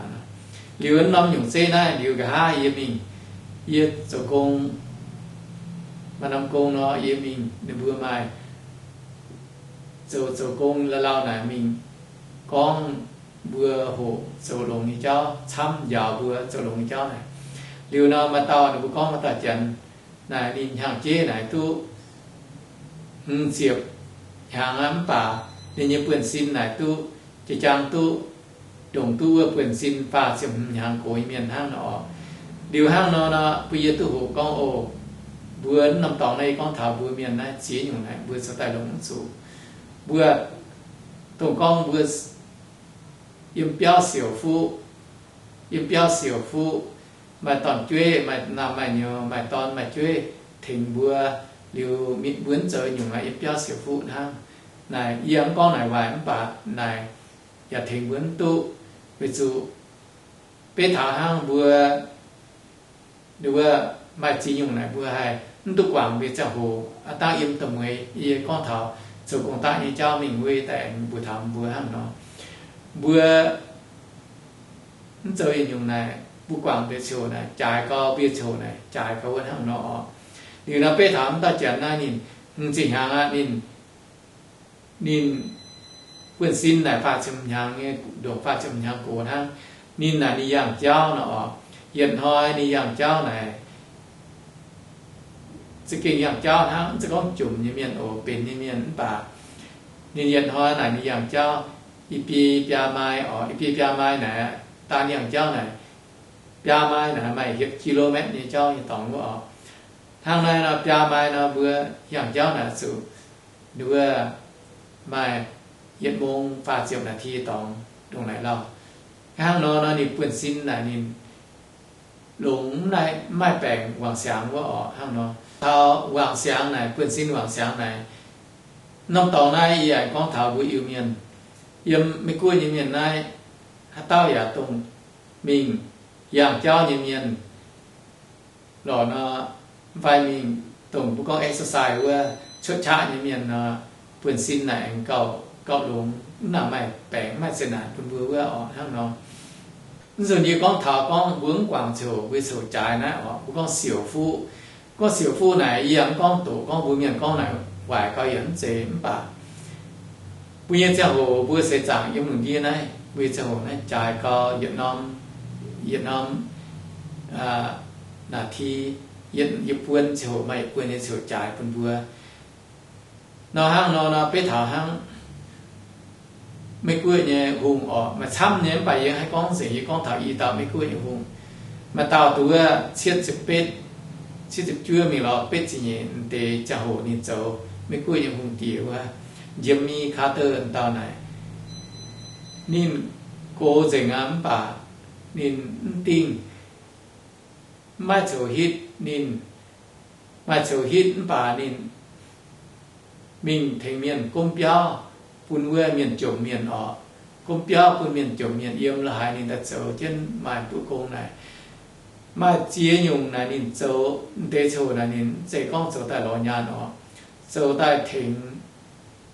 Liuz norm nyungc zeiv naaiv liuz nqa'haav yie mingh, yie zoux gong, maaih norm gong nor yie mingh ninh mbuo maaih zoux zoux gong lauh lauh naaic mingh gorngv mbuo hoqc zoux longx nyei jauv, camv njaaux mbuo zoux longx nyei jauv naaic. Liuz nor maaih dauh ninh mbuo gorngv maaih dauh Janx naaic ninh hnyangx-jeiv naaic duqv hmz ziepc hnyangx aqv, mv baac ninh nyei buonv-sin naaic duqv jaa-jang duqv ndongc duqv wuov buonv-sin faah ziepc hmz hnyangx gox nyei mienh hnangv nor oc. Liuz hnangv nor nor bun yie duqv hoqc gorngv, O, mbuo norm dorngx naaiv yie gorngv taux mbuo mienh naaiv ziex nyungc naaic mbuo zoux daaih longc mv zuqc. Mbuo dongh gorngv mbuo yiem biauv siouc fuqv, yiem biauv siouc fuqv, maaih dorn-jueiv, maaih naamh maaih nyouz, maaih dorn maaih jueiv tengx mbuo, liuz mbuo mv zoux nyungc naaic yiem biauv siouc fuqv hnangv. Naaic yie mv gorngv naaic waaic mv baac naaic yaac tengx mbuo mv duqv, weic zuqc beiv taux hnangv mbuo wuov maaih ziex nyungc naaic mbuo haih mv duqv guangc mbuo nyei ziangh hoc. Aav dangh yiem da'mueiz yie gorngv taux zoux gong-daqv nyei jauv mingh wuov daaih mbuo taux mbuo hnangv nor, mbuo mv zoux yietc nyungc naaic mbuo guangc mbuo nyei ziangh hoc naaic jaaix gau, mbuo nyei ziangh hoc naaic jaaix gau wuov hnangv nor oc. Liuz nor beiv taux mv dauh Janx naaiv ninh hmz ziepc hnyangx aqv, ninh, ninh buonv-sin naaic faah ziepc hnyangx nyei, ndongc faah ziepc hnyangx gox hnangv. Ninh naaic ninh yangh jauv nor oc, yietc hnoi ninh yangh jauv naaic za'gengh yangh jauv hnangv, mv zeiz gorngv jomc nyei mienh oc, benx nyei mienh mv baac ninh yietc hnoi naaic ninh yangh jauv i biei biaa mai oc, i biei biaa mai naaic, daan yangh jauv naaic, biaa mai naaic maaih hietc kilometer nyei jauv nyei dorngx wuov oc. Hnangv naaiv nor biaa mai nor mbuo yangh jauv naaic zuqc wuov maaih yietc mong faah ziepc นาที dorngx ndongc naaic lauh. Hnangv nor nor ninh buonv-sin naaic ninh longx, mv maaih baengc wangc siangx wuov oc. Hnangv nor taux wangc siangx naaic, buonv-sin wangc siangx naaic, norm dorngx naaiv yie yaac gorngv taux mbuo Iu-Mienh, yiem Meiv-Guoqv nyei mienh naaiv, haaix dauh yaac dongh mingh yangh jauv nyei mienh lorqc nor, mv fai mingh dongh mbuo gorngv exercise wuov cuotv qaqv nyei mienh nor, buonv-sin naaic aengx gauh, gauh longx, mv nangc maaih baengc, mv maaih zeqc naanc bun mbuo wuov oc. Hnangv nor, mv nzunc yie gorngv taux gorngv mbuo mv guangc ziouc, mbuo ziouc jaaix naaiv oc, mbuo gorngv siouc fuqv. Gorngv siouc fuqv naaic yie yaac mv gorngv doqc gorngv mbuo mienh gorngv naaic waaic gau yaac mv zeiz, mv baac mbuo nyei ziangh hoc mbuo seix zaangc yiem lungh ndiev naaiv, mbuo nyei ziangh hoc naaiv jaaix gau yietc norm, yietc norm นาที, yietc, yietc buonv ziouc maaih yietc buonv nyei ziouc jaaix bun mbuo. Nor hnangv nor nor beiv taux hnangv Meiv Guoqv nyei hungh orqc, maaih camv nyei, mv baac yie haih gorngv nzengc, yie gorngv taux i dauh Meiv Guoqv nyei hungh. Maaih dauh duqv wuov cietv ziepc betv, cietv ziepc juov mingh lorz betv ziepc nyeic deix ziangh hoc ninh zoux Meiv Guoqv nyei hungh diex wuov, Jimmy Carter dauh naaic. Ninh gox nzengc aqv, mv baac ninh mv dingh, mv maaih coux hitv. Ninh maaih coux hitv mv baac ninh mingh tengx mienh gomv biauv bun wuov mienh jomc mienh orqc. Gomv biauv bun mienh jomc mienh yiem la'haaix ninh daaih zoux jienv maaih buoqc gong naaic. Maaih ziex nyungc naaic ninh zoux, deix coux naaic ninh mv zeiz gorngv zoux daaih lorz nyaanh orqc. Zoux daaih tengx,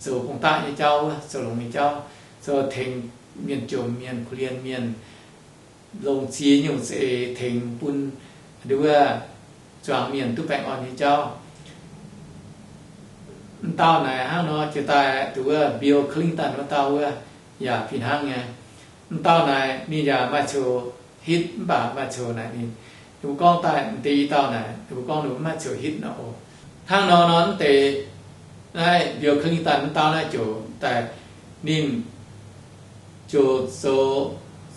zoux gong-daqv nyei jauv, zoux longx nyei jauv, zoux tengx mienh jomc mienh, kuh lienh mienh, longc ziex nyungc za'eix tengx bun nduov zuangx mienh duqv baengh orn nyei jauv. M'dauh naaic hnangv nor jiex daaih duqv wuov Bill Clinton wuov dauh wuov yaac fih hnangv nyei. M'dauh naaic ninh yaac maaih coux hitv mv baac maaih coux naaic ninh, ninh mbuo gorngv daaih m'deix i dauh naaic ninh mbuo gorngv ninh mbuo mv maaih coux hitv nor oc. Hnangv nor nor mv deix naaiv Bill Clinton m'dauh naaiv ziouc daaih ninh ziouc zoux,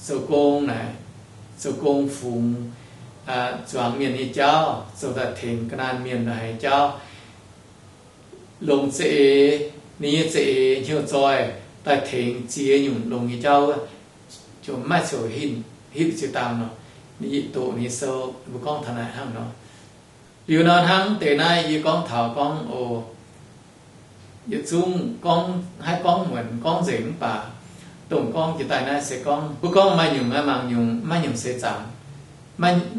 zoux gong naaic, zoux gong fungx zuangx mienh nyei jauv, zoux daaih tengx ga'naanh mienh nyei jauv, longc za'eix, ninh nyei za'eix hnyouv zoih daaih tengx ziex nyungc longx nyei jauv wuov, ziouc mv maaih coux hitv, hitv ziex dangh nor. Ninh doqc ninh sou mbuo gorngv taux naaic hnangv nor. Liuz nor hnangv deix naaiv yie gorngv taux gorngv oc, yietc zungv gorngv haih gorngv muonc gorngv nzengc mv baac dongh gorngv jiex daaih naaiv se gorngv mbuo gorngv maaih nyungc aeqv, mangc nyungc, maiv nyungc seix zaangc,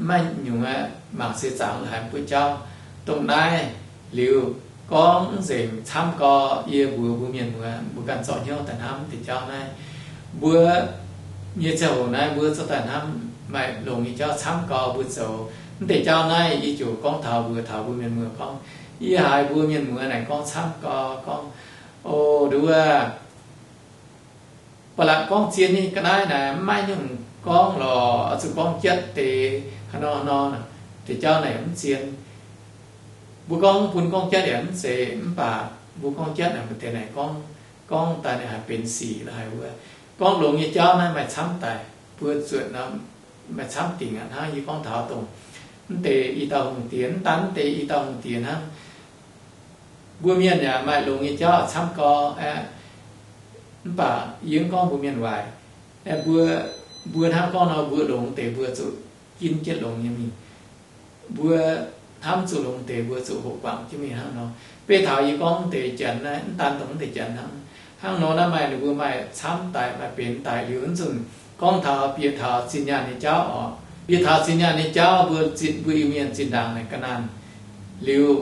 maiv nyungc aeqv, mangc seix zaangc la'haiz mbuo jauv. Dongh naaiv liuz gorngv mv nzengc, camv gau, yie mbuox mbuo mienh muoz mbuo ganh zorqv hnyouv daaih hnamv deix jauv naaiv. Mbuo nyei ziangh hoc naaiv mbuo zorqv daaih hnamv maaih longx nyei jauv camv gau mbuo zoux. Mv deix jauv naaiv yie ziouc gorngv taux mbuox taux mbuo mienh muoz gorngv, yie haiz mbuo mienh muoz naaic gorngv camv gau gorngv, o, nduov, ba'laqc gorngv zien nyei ga'naaiv naaic mv maaih nyungc gorngv lorqc, oix zuqc gorngv jatv deix haaix nor haaix nor, deix jauv naaic mv zien. Mbuo gorngv bun gorngv jatv yaac mv zeiz, mv baac mbuo gorngv jatv naaic mbuo deix naaic gorngv, gorngv daaih naaic haih benx sic la'haiz wuov. Gorngv longx nyei jauv naaiv maaih camv daaih, mbuo zuotc nor maaih camv dingc aqv. Hnangv yie gorngv taux dongh mv deix i dauh hungh diex, mv daan mv deix i dauh hungh diex hnangv. Mbuo mienh yaac maaih longx nyei jauv camv gau aqv. Mv baac yie mv gorngv mbuo mienh waaic. Mbuo, mbuo hnangv gorngv nor mbuo longx deix mbuo zuqc ginv jienv longx nyei mingh. Mbuo hnamv zuqc longx deix mbuo zuqc hoqc guangc jienv mingh hnangv nor. Beiv taux yie gorngv deix janx naaiv, mv daan dongh mv deix janx hnangv. Hnangv nor naaiv maaih ninh mbuo maaih camv daaih, maaih benx daaih liuz nzunc gorngv taux bieqc taux zinh nyaanh nyei jauv orqc. Bieqc taux zinh nyaanh nyei jauv mbuo zinh, mbuo Iu-Mienh zinh ndaangc naaic ga'naanh liuz,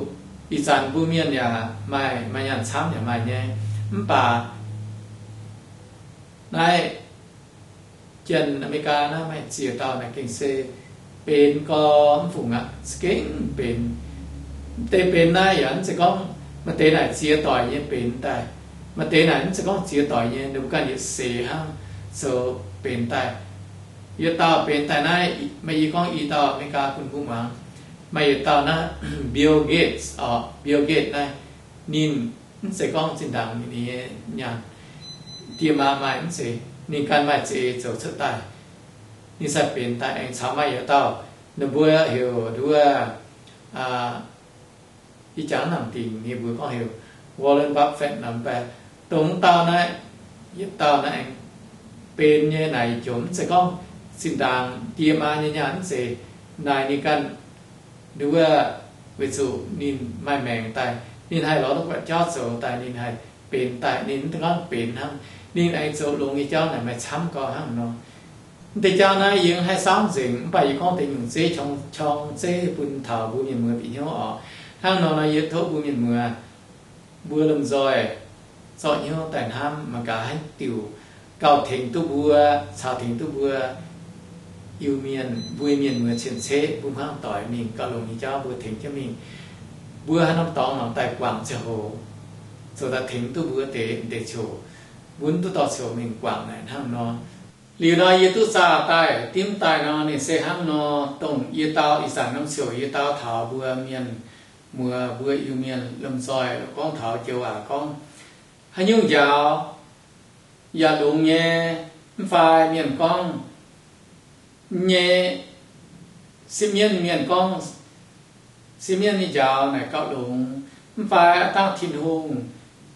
ih zanc mbuo mienh yaac maaih, maaih nyaanh camv yaac maaih nyei. Mv baac naaiv Janx Aa^me^li^gaa naaiv maaih ziex dauh naaic gengh se benx gau mv fungc aqv, za'gengh benx. Deix benx naaiv yaac mv zeiz gorngv maaih deix naaic ziex doic nyei benx daaih. Maaih deix naaic mv zeiz gorngv ziex doic nyei, ninh mbuo ganh yietc seix hnangv zoux benx daaih. Yietc dauh benx daaih naaiv, maaih yie gorngv i dauh Aa^me^li^gaa bun mbuo muangx. Maaih yietc dauh naaiv Bill Gates orqc, Bill Gates naaiv, ninh mv zeiz gorngv zinh ndaangc ninh nyei nyaanh, diex maa maaih mv zeiz, ninh ganh maaih za'eix zoux cuotv daaih. Ninh sai benx daaih aengx caux maaih yietc dauh, ninh mbuo heuc nduov, ih jangx nangc dingc ninh mbuo gorngv heuc Warren Buffett nor mv baac. Dongh wuov dauh naaiv, yietc dauh naaiv aengx benx nyei naaic jomc mv zeiz gorngv zinh ndaangc diex maa nyei nyaanh mv zeiz, naaic ninh ganh nduov, weic zuqc ninh maaih maengc daaih, ninh haih lorz duqv buatc jauv zoux daaih, ninh haih benx daaih, ninh mv dungx gorngv benx hnangv, ninh aengx zoux longx nyei jauv naaic maaih camv gau hnangv nor. Mv deix jauv naaiv yie mv haih saauv nzengc, mv baac yie gorngv deix nyungc zeiv, qorng zeiv bun taux mbuo mienh muoz bieqc hnyouv orqc. Hnangv nor nor yie tov mbuo mienh muoz, mbuo lomh nzoih zorqv hnyouv daaih hnamv mangc gaax haaix diuc gauh tengx duqv mbuo, caux tengx duqv mbuo Iu-Mienh, mbuo Mienh muoz cien-ceqv, mbuo hnangv doic mingh gauh longx nyei jauv mbuo tengx jienv mingh. Mbuo haaix norm dorngx mangc daaih guangc ziangh hoc, zoux daaih tengx duqv mbuo deix, deix coc, mbuo mv duqv dorh coc mingh guangc naaic hnangv nor. Liuz nor yie duqv zaah daaih dimv daaih nor, ninh se hnangv nor, dongh yie dau ih zanc norm coc yie dau taux mbuo mienh muoz mbuo Iu-Mienh lomh nzoih gorngv taux joux waac gorngv, haaix nyungc njaaux yaac longx nyei, mv fai mienh gorngv nyei, sipv mienv mienh gorngv sipv mienv nyei njaaux naaic gauh longx, mv fai aav dangh Tin-Hungh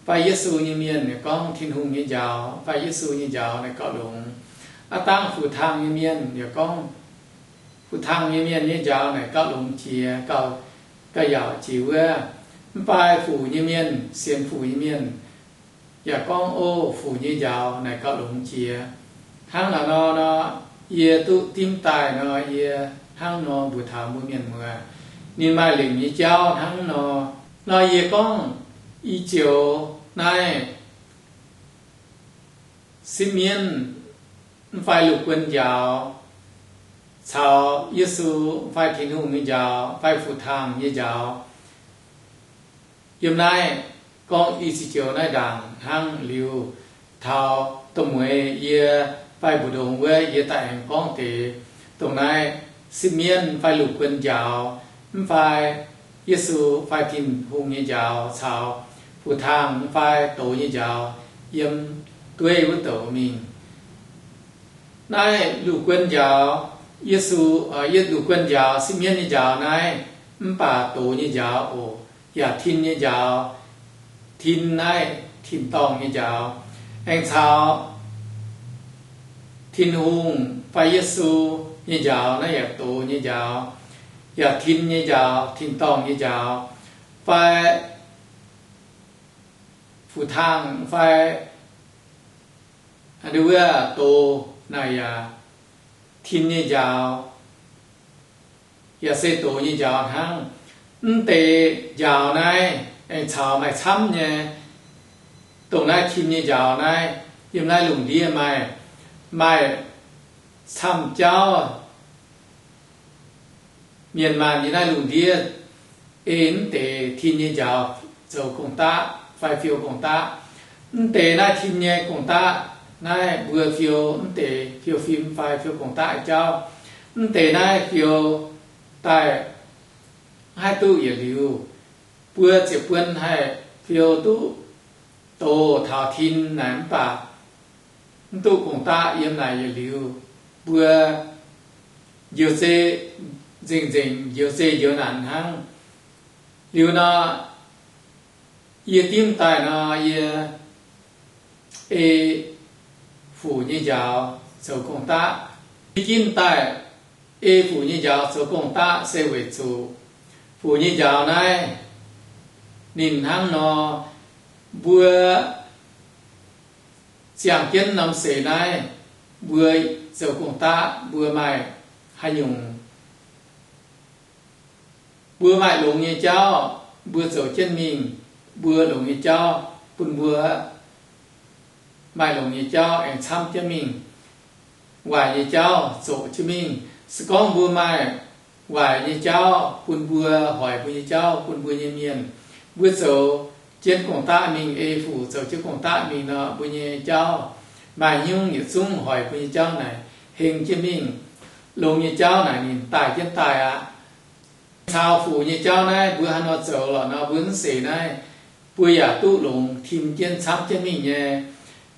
fai Yesu nyei mienh gorngv Tin-Hungh nyei njaaux fai Yesu nyei njaaux naaic gauh longx. Aav dangh fu-taangh nyei mienh yaac gorngv fu-taangh nyei mienh nyei njaaux naaic gauh longx jiex, gauh, gauh yaauc jiex wuov. Mv fai fuc nyei mienh, sienx fuc nyei mienh yaac gorngv, o, fuc nyei njaaux naaic gauh longx jiex. Hnangv naaic nor, nor yie duqv dimv daaih nor, yie hnangv nor mbuox taux mbuo mienh muoz, ninh maaih lengc nyei jauv hnangv nor. Nor yie gorngv, i joux naaiv sipv mienv mv fai lungh guon njaaux caux Yesu fai Tin-Hungh nyei njaaux fai fu-taangh nyei njaaux, yiem naaiv gorngv i zic joux naaiv ndaangc hnangv liuz, taux dongh mueiz yie fai mbu'ndongx wuov yie daaih aengx gorngv deix dongh naaiv sipv mienv fai lungh guon njaaux mv fai Yesu fai Tin-Hungh nyei njaaux caux fu-taangh mv fai douz nyei njaaux yiem dueiv wuov douc mingh. Naaiv lungh guon njaaux, Yesu, lungh guon njaaux sipv mienv nyei njaaux naaiv, mv baac douz nyei njaaux oc, yaac tin nyei njaaux, tin naaiv tin-dorngh nyei njaaux, aengx caux Tin-Hungh fai Yesu nyei njaaux naaiv yaac douz nyei njaaux, yaac tin nyei njaaux, tin-dorngh nyei njaaux, fai fu-taangh fai wuov douz naaic yaac tin nyei njaaux, yaac se douz nyei njaaux hnangv. Mv deix njaaux naaiv aengx caux maaih camv nyei, dongh naaiv tin nyei njaaux naaiv, yiem naaiv lungh ndiev maaih, maaih camv jauv mienh maanh yiem naaiv lungh ndiev ei mv deix tin nyei njaaux zoux gong-daqv fai fiou gong-daqv. Mv deix naaiv tin nyei gong-daqv naaiv mbuo fiou mv deix fiou fim fai fiou gong-daqv jauv. Mv deix naaiv fiou daaih haih duqv yietc liuz, mbuo ziepc buonc haih fiou duqv douz taux tin naaic mv baac mv duqv gong-daqv yiem naaic yietc liuz, mbuo njoux zei, nzengc-nzengc njoux zei njoux naanc hnangv. Liuz nor, yie dimv daaih nor, yie ei fuc nyei njaaux zoux gong-daqv. Yie dimv daaih ei fuc nyei njaaux zoux gong-daqv se weic zuqc fuc nyei njaaux naaiv ninh hnangv nor, mbuo ziangh jienv norm seix naaiv, mbuo zoux gong-daqv mbuo maaih haaix nyungc, mbuo maaih longx nyei jauv mbuo zoux jienv mingh, mbuo longx nyei jauv bun mbuo maaih longx nyei jauv aengx camv jienv mingh, waaic nyei jauv zoqc jienv mingh. Se gorngv mbuo maaih waaic nyei jauv bun mbuo, hoic mbuo nyei jauv bun mbuo nyei mienh, mbuo zoux jienv gong-daqv mingh, ei fuc zoux jienv gong-daqv mingh nor, mbuo nyei jauv maaih nyungc yietc zungv hoic mbuo nyei jauv naaic heng jienv mingh. Longx nyei jauv naaic ninh daaih jienv daaih aqv. Caux fuc nyei jauv naaiv mbuo haaix nor zoux lorqc nor, mbuo mv seix naaiv, mbuo yaac duqv longx tim jienv camv jienv mingh nyei.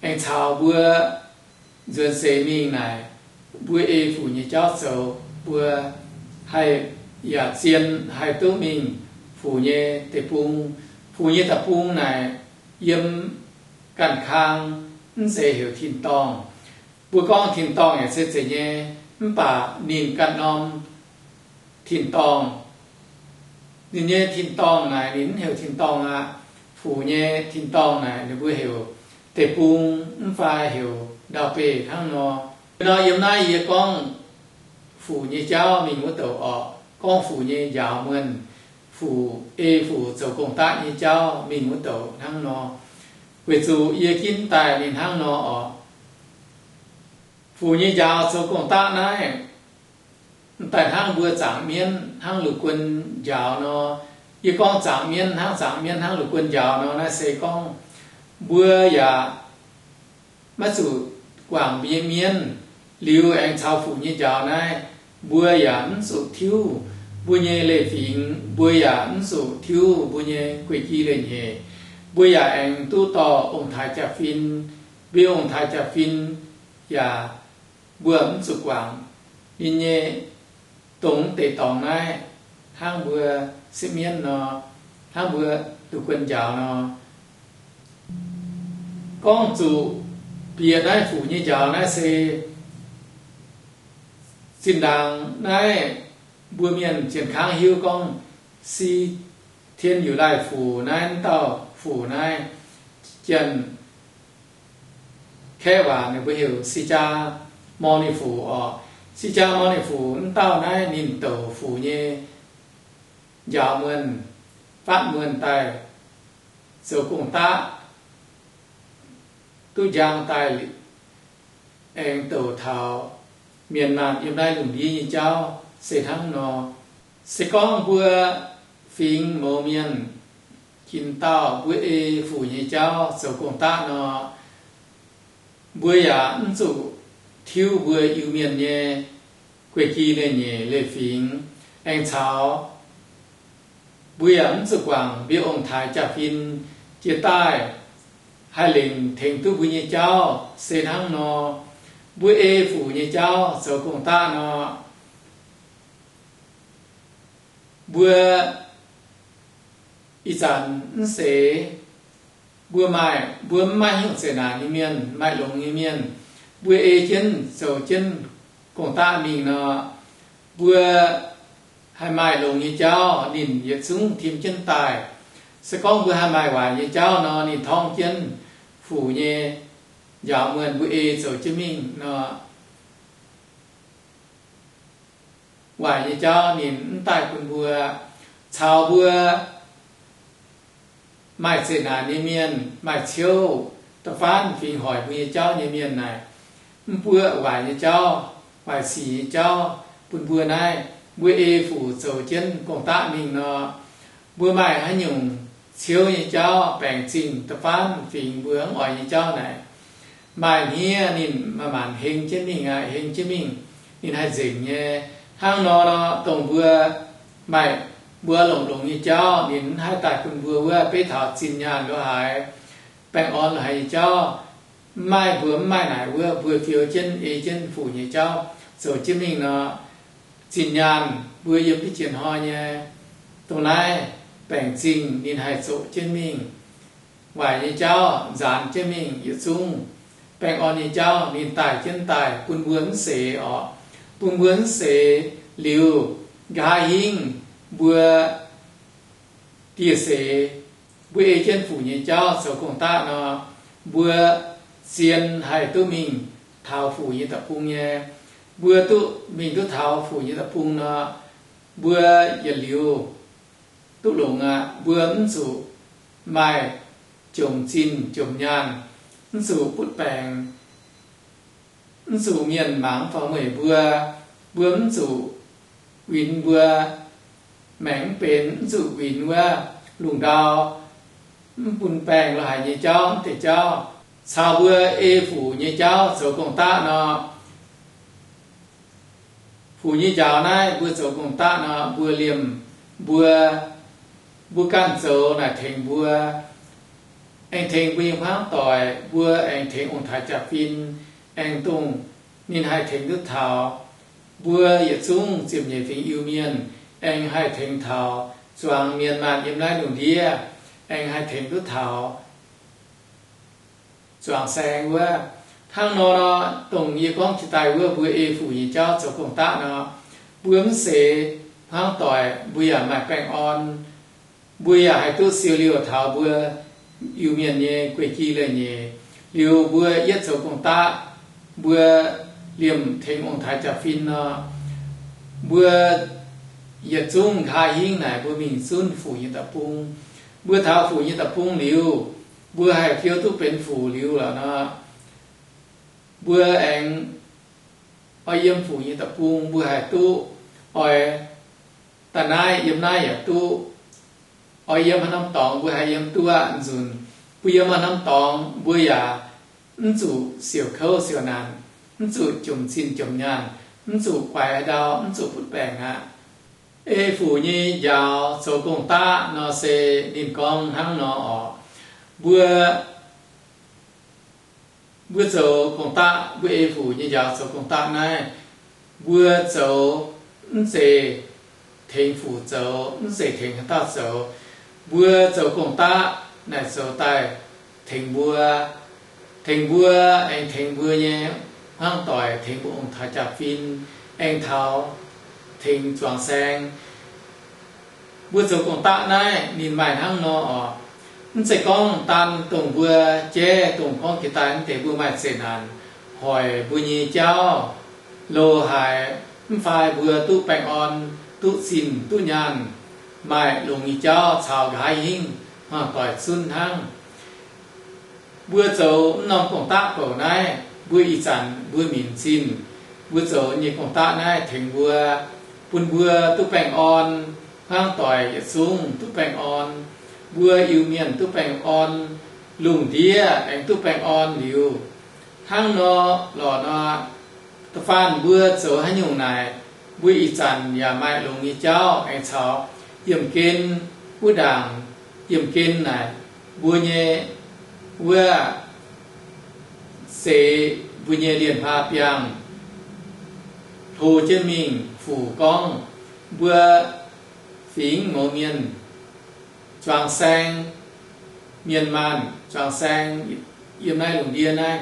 Aengx caux mbuo nzuonx seix mingh naaic, mbuo ei fuc nyei jauv zoux, mbuo haih yaac zien haih duqv mingh fuc nyei deic-bung. Fuc nyei deic-bung naaic yiem ganh kang, mv zeiz heuc tin-dorngh. Mbuo gorngv tin-dorngh yaac se zeiz nyei, mv baac ninh ganh norm tin-dorngh, ninh nyei tin-dorngh naaic ninh mv heuc tin-dorngh aqv. Fuc nyei tin-dorngh naaic ninh mbuo heuc deic-bung mv fai heuc ndau-beih hnangv nor. Nor yiem naaiv yie gorngv fuc nyei jauv mingh wuov douc orqc, gorngv fuc nyei njaaux muonh, fuc ei fuc zoux gong-daqv nyei jauv mingh wuov douc hnangv nor, weic zuqc yie ginv daaih ninh hnangv nor orqc. Fuc nyei njaaux zoux gong-daqv naaiv, mv daaih hnangv mbuo zaangc mienv hnangv lungh guon njaaux nor. Yie gorngv zaangc mienv hnangv zaangc mienv hnangv lungh guon njaaux nor, naaiv se gorngv mbuo yaac maiv zuqc guangc mbuo nyei mienv, liuz aengx caux fuc nyei njaaux naaiv, mbuo yaac mv zuqc tiuv mbuo nyei leiz-fingx, mbuo yaac mv zuqc tiuv mbuo nyei guei-gi leiz-nyeic. Mbuo yaac aengx duqv dorh ong-taaix jaa-fin. Mbuo ong-taaix jaa-fin yaac mbuo mv zuqc guangc ninh nyei dongh deix dorngx naaiv, hnangv mbuo sipv mienv nor, hnangv mbuo duqv guon njaaux nor. Gorngv zuqc bieqc naaiv fuc nyei njaaux naaiv se zinh ndaangc naaiv mbuo mienh zien kangv hiuv gorngv Si Tien Yiu Lai Fuc naaiv, wuov dauh fuc naaiv, Janx-Kaeqv waac ninh mbuo heuc Si Jaa Morh Ni Fuc oc. Si Jaa Morh Ni Fuc wuov dauh naaiv ninh douc fuc nyei njaaux muonh, fatv muonh daaih zoux gong-daqv, duqv njang daaih aengx douc taux mienh maanh yiem naaiv lungh ndiev nyei jauv se hnangv nor. Se gorngv mbuo fingx mouz mienh jin dauh mbuo ei fuc nyei jauv zoux gong-daqv nor, mbuo yaac mv zuqc tiuv mbuo Iu-Mienh nyei guei-gi leiz-nyeic leiz-fingx. Aengx caux mbuo yaac mv zuqc guangc mbuo ong-taaix jaa-fin jiex daaih haih lengc tengx duqv mbuo nyei jauv se hnangv nor. Mbuo ei fuc nyei jauv zoux gong-daqv nor, mbuo ih zanc mv seix, mbuo maaih, mbuo mv maaih hnyouv zeqc naanc nyei mienh, maaih longx nyei mienh, mbuo ei jienv zoux jienv gong-daqv mingh nor, mbuo haih maaih longx nyei jauv ninh yietc zungv tim jienv daaih. Se gorngv mbuo haih maaih waaic nyei jauv nor, ninh torngv jienv fuc nyei njaaux muonh mbuo ei zoux jienv mingh nor, waaic nyei jauv ninh mv daaih bun mbuo. Caux mbuo maaih zeqc naanc nyei mienh, maaih ciouv da'faanv fingx hoic mbuo nyei jauv nyei mienh naaic, mv buoqv waaic nyei jauv, waaic sic nyei jauv bun mbuo naaiv, mbuo ei fuc zoux jienv gong-daqv mingh nor, mbuo maaih haaix nyungc ciouv nyei jauv, baengc zingh da'faanv fingx mbuo mv oix nyei jauv naaic, maaih hniev ninh manc-manc heng jienv mingh aqv, heng jienv mingh, ninh haih nzengc nyei. Hnangv nor, dongh mbuo maaih mbuo longx-longx nyei jauv, ninh mv haih daaih bun mbuo wuov beiv taux zinh nyaanh lo haaix, baengh orn lo haaix nyei jauv. Mv maaih, mbuo mv maaih naaic wuov, mbuo fiou jienv ei jienv fuc nyei jauv zoux jienv mingh nor, zinh nyaanh mbuo yiem diqv jiex hnoi nyei dongh naaiv baengc zingh ninh haih zoqc jienv mingh. Waaic nyei jauv nzaanx jienv mingh yietc zungv. Baengh orn nyei jauv ninh daaih jienv daaih bun mbuo mv seix orqc. Bun mbuo mv seix liuz, nqa'haav hingv mbuo dieh seix, mbuo ei jienv fuc nyei jauv zoux gong-daqv nor, mbuo zien haih duqv mingh taux fuc nyei deic-bung nyei. Mbuo duqv mingh duqv taux fuc nyei deic-bung nor, mbuo yietc liuz duqv longx aqv. Mbuo mv zuqc maaih jomc zinh jomc nyaanh, mv zuqc butv baengc, mv zuqc mienh mangc fangx mueic mbuo, mbuo mv zuqc winx mbuo maengc mv benx, mv zuqc winx wuov lungh ndau, mv bun baengh lo haic nyei jauv, mv deix jauv. Caux mbuo ei fuc nyei jauv zoux gong-daqv nor, fuc nyei njaaux naaiv mbuo zoux gong-daqv nor, mbuo liemh mbuo, mbuo ganh zoux naaic tengx mbuo, aengx tengx mbuo nyei hmuangv doic, mbuo aengx tengx ong-taaix jaa-fin, aengx dongh ninh haih tengx duqv taux mbuo yietc zungv ziepc nyeic fingx Iu-Mienh, aengx haih tengx taux zuangx mienh maanh yiem naaiv lungh ndiev, aengx haih tengx duqv taux zuangx saeng wuov. Hnangv nor, dongh yie gorngv jiex daaih wuov, mbuo ei fuc nyei jauv zoux gong-daqv nor, mbuo mv seix hmuangv doic, mbuo yaac maaih baengh orn, mbuo yaac haih duqv siou liouh taux mbuo Iu-Mienh nyei guei-gi leiz-nyeic. Liuz mbuo yietv zoux gong-daqv, mbuo liemh tengx ong-taaix jaa-fin nor, mbuo yietc zungv nqa'haav hingv naaic mbuo mingh zunv fuc nyei deic-bung. Mbuo taux fuc nyei deic-bung liuz, mbuo haih fiou duqv benx fuc liuz lorqc nor, mbuo aengx oix yiem fuc nyei deic-bung mbuo haih duqv, oix daaih naaiv yiem naaiv yaac duqv, oix yiem haaix norm dorngx mbuo haih yiem duqv aqv. Nzunc mbuo yiem haaix norm dorngx mbuo yaac mv zuqc siouc kouv siouc naanc, mv zuqc jomc zinh jomc nyaanh, mv zuqc guaix haaix ndau, mv zuqc butv baengc aqv. ei fuc nyei njaaux zoux gong-daqv nor se ninh gorngv hnangv nor oc. Mbuo, mbuo zoux gong-daqv, mbuo ei fuc nyei njaaux zoux gong-daqv naaiv, mbuo zoux mv zeiz tengx fuc zoux, mv zeiz tengx haaix dauh zoux. Mbuo zoux gong-daqv naaic zoux daaih tengx mbuo, tengx mbuo, aengx tengx mbuo nyei hmuangv doic, tengx mbuo ong-taaix jaa-fin, aengx taux tengx zuangx saeng. Mbuo zoux gong-daqv naaiv ninh maaih hnangv nor oc. Mv zeiz gorngv daan dongh mbuo jaiv, dongh gorngv jiex daaih mv deix mbuo maaih zeqc naanc hoic mbuo nyei jauv loz haic, mv fai mbuo duqv baengh orn, duqv zinh, duqv nyaanh, maaih longx nyei jauv caux nqa'haav hingv hmuangv doic zunv hnangv. Mbuo zoux mv norm gong-daqv bouc naaiv, mbuo ih zanc mbuo minc zinh, mbuo zoux nyei gong-daqv naaiv tengx mbuo, bun mbuo duqv baengh orn, hmuangv doic yietc zungv duqv baengh orn, mbuo Iu-Mienh duqv baengh orn, lungh ndiev aengx duqv baengh orn liuz, hnangv nor lorqc nor, da'faanh mbuo zoux haaix nyungc naaic, mbuo ih zanc yaac maaih longx nyei jauv aengx caux yiemh gen wuov ndaangc, yiemh gen naaic mbuo nyei wuov seix mbuo nyei lienh hlaax biangh hlo jienv mingh fuc gorngv mbuo fingx mouz mienh zuangx saeng, mienh maanh zuangx saeng, yiem naaiv lungh ndiev naaiv,